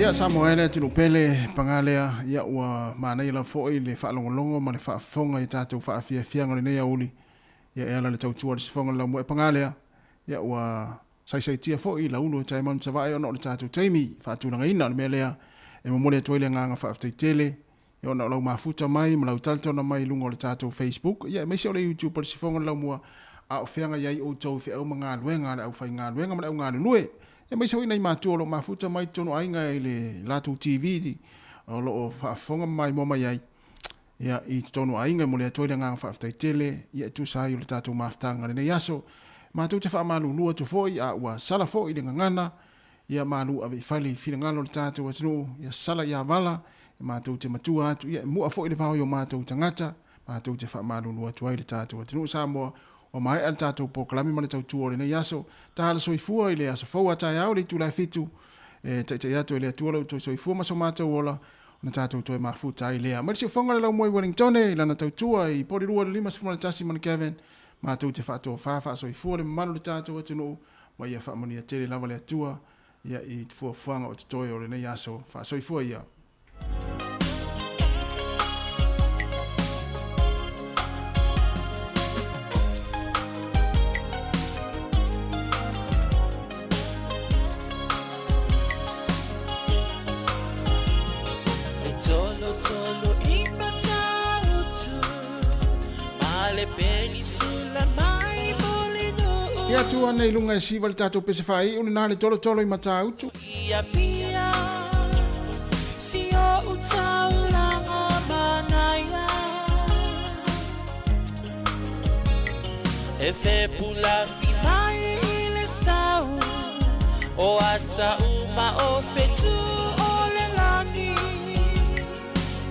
Ia Samoa e le atunuu pele, paga lea, ia ua manaia lava foi le faalogologo ma le faafofoga i tatou faafiafiaga o lenei aoauli, ia e ala i le tautua a le sifoga o le laumua. E paga lea, ia ua saisaitia foi lau ulu e taimanu Savae ona o le tatou taimi faatulagaina. O le mea lea e momoli atu ai le agaga faafetai tele ia ona o lau mafuta mai ma lau talatona mai i luga o le tatou Facebook ia aemaise o le YouTube o le Sifoga o le Laumua a o feagai ai outou i feau ma galuega a le aufaigaluega ma le augalulue aemaise foi nai matua o lo o mafuta mai i totonu o aiga i le latou TV o lo o faafofoga ma maimoa mai ai ia i totonu o aiga. E momoli atu ai le agaga faafetai tele ia e tusa ai o le tatou mafutaga i lenei aso. Matou te faamalulu atu foi a ua sala foi le gagana ia malu ave i fale i finagalo o le tatou atunuu ia sala ia vala e matou te matua atu ia e mua foi le vao i o matou tagata. Matou te faamalulu atu ai le tatou atunuu Samoa ua maea le tatou polokalame ma le tautua o lenei aso. Tala soifua i le aso fou a taeao i le itula e 7 e taitai atu e le Atua lo outou soifua ma so matou ola ona tatou toe mafuta ai lea. Mai le siufofoga o le laumua i Wellingtone i lana tautua i Porirua i le 51 ma le Kevin, matou te faatofa faasoifua le mamalu o le tatou atunuu ma ia faamanuia tele lava le Atua ia i fuafuaga o totoe o lenei aso. Faasoifua ia. Ia tu ana i luga e siva le tatou pese faaiu lena le tolotolo i Matautu. Le fepulafi mai i le sau o ata uma o fetu o le lagi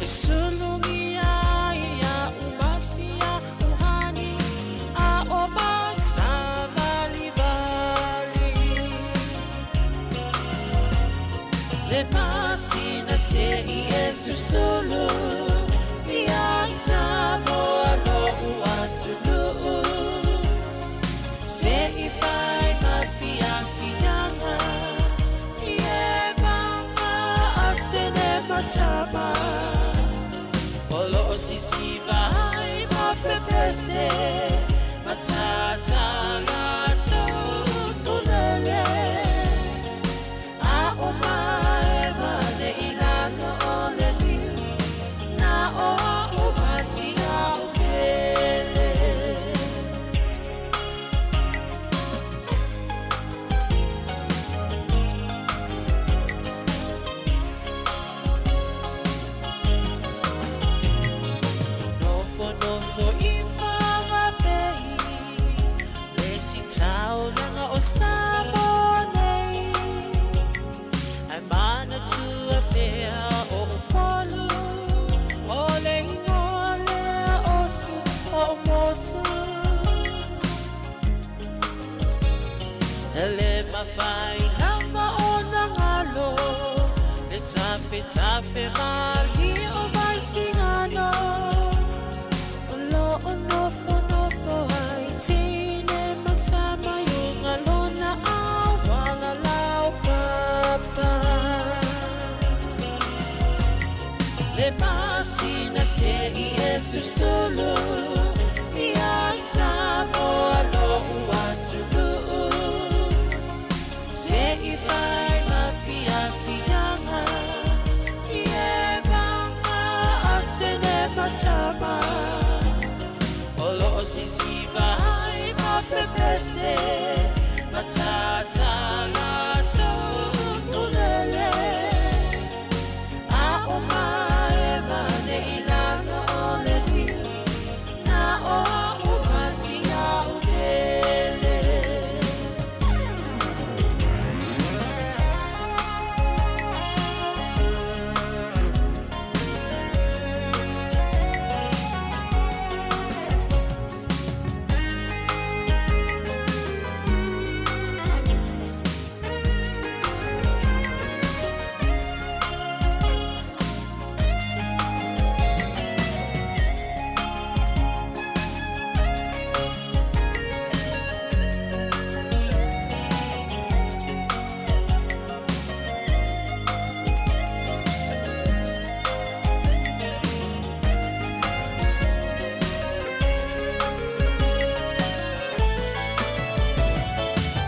e sulugia ai a'u masia uhani a o masavalivali. Le masina se'i e susulu ia Samoa lo'u atunuu se'i fai ma fiafiaga i e maga atene matama o lo'o sisiva ai ma pepese matatala tulele a o mae male i lalo o le liu na o a'u masia o pele. Nofonofo i Fagapei le sitaulaga o Samoa nei ae manatua pea o Upolu o le igoa lea o si o'u motu. E le mafai lava ona galo le tafetafe malie o Vaisigano o lo'o nofonofo ai tine ma tama i uga lona auala laupapa. Le masina se'i e susulu ia Samoa lo'u atunuu se'i fai ma fiafiaga i e maga atene matama o lo'o sisiva ai ma pepese matatala tulele a o mae male i lalo o le liu na o a'u masia o pele.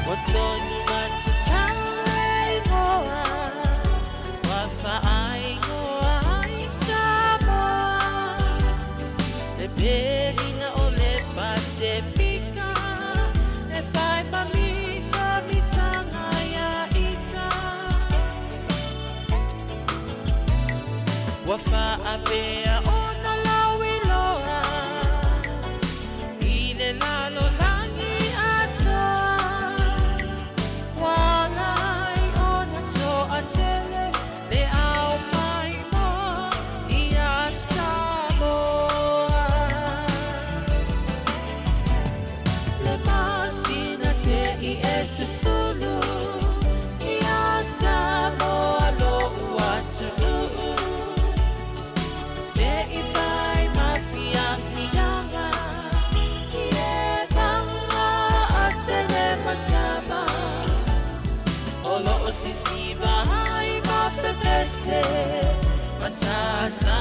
Ua tonu matatau le igoa ua faaigoa ai Samoa le perina o le Pasefika e fai ma mitamitaga ia ita. Ua faapea ona lauiloa i le lalolagi atoa ua ala ai ona to'atele le ao maimoa ia Samoa. Le masina se'i e susulu ia Samoa lo'u atunuu se'i fai ma fiafiaga i e maga atene matama o lo'o sisiva ai ma pepese matatala.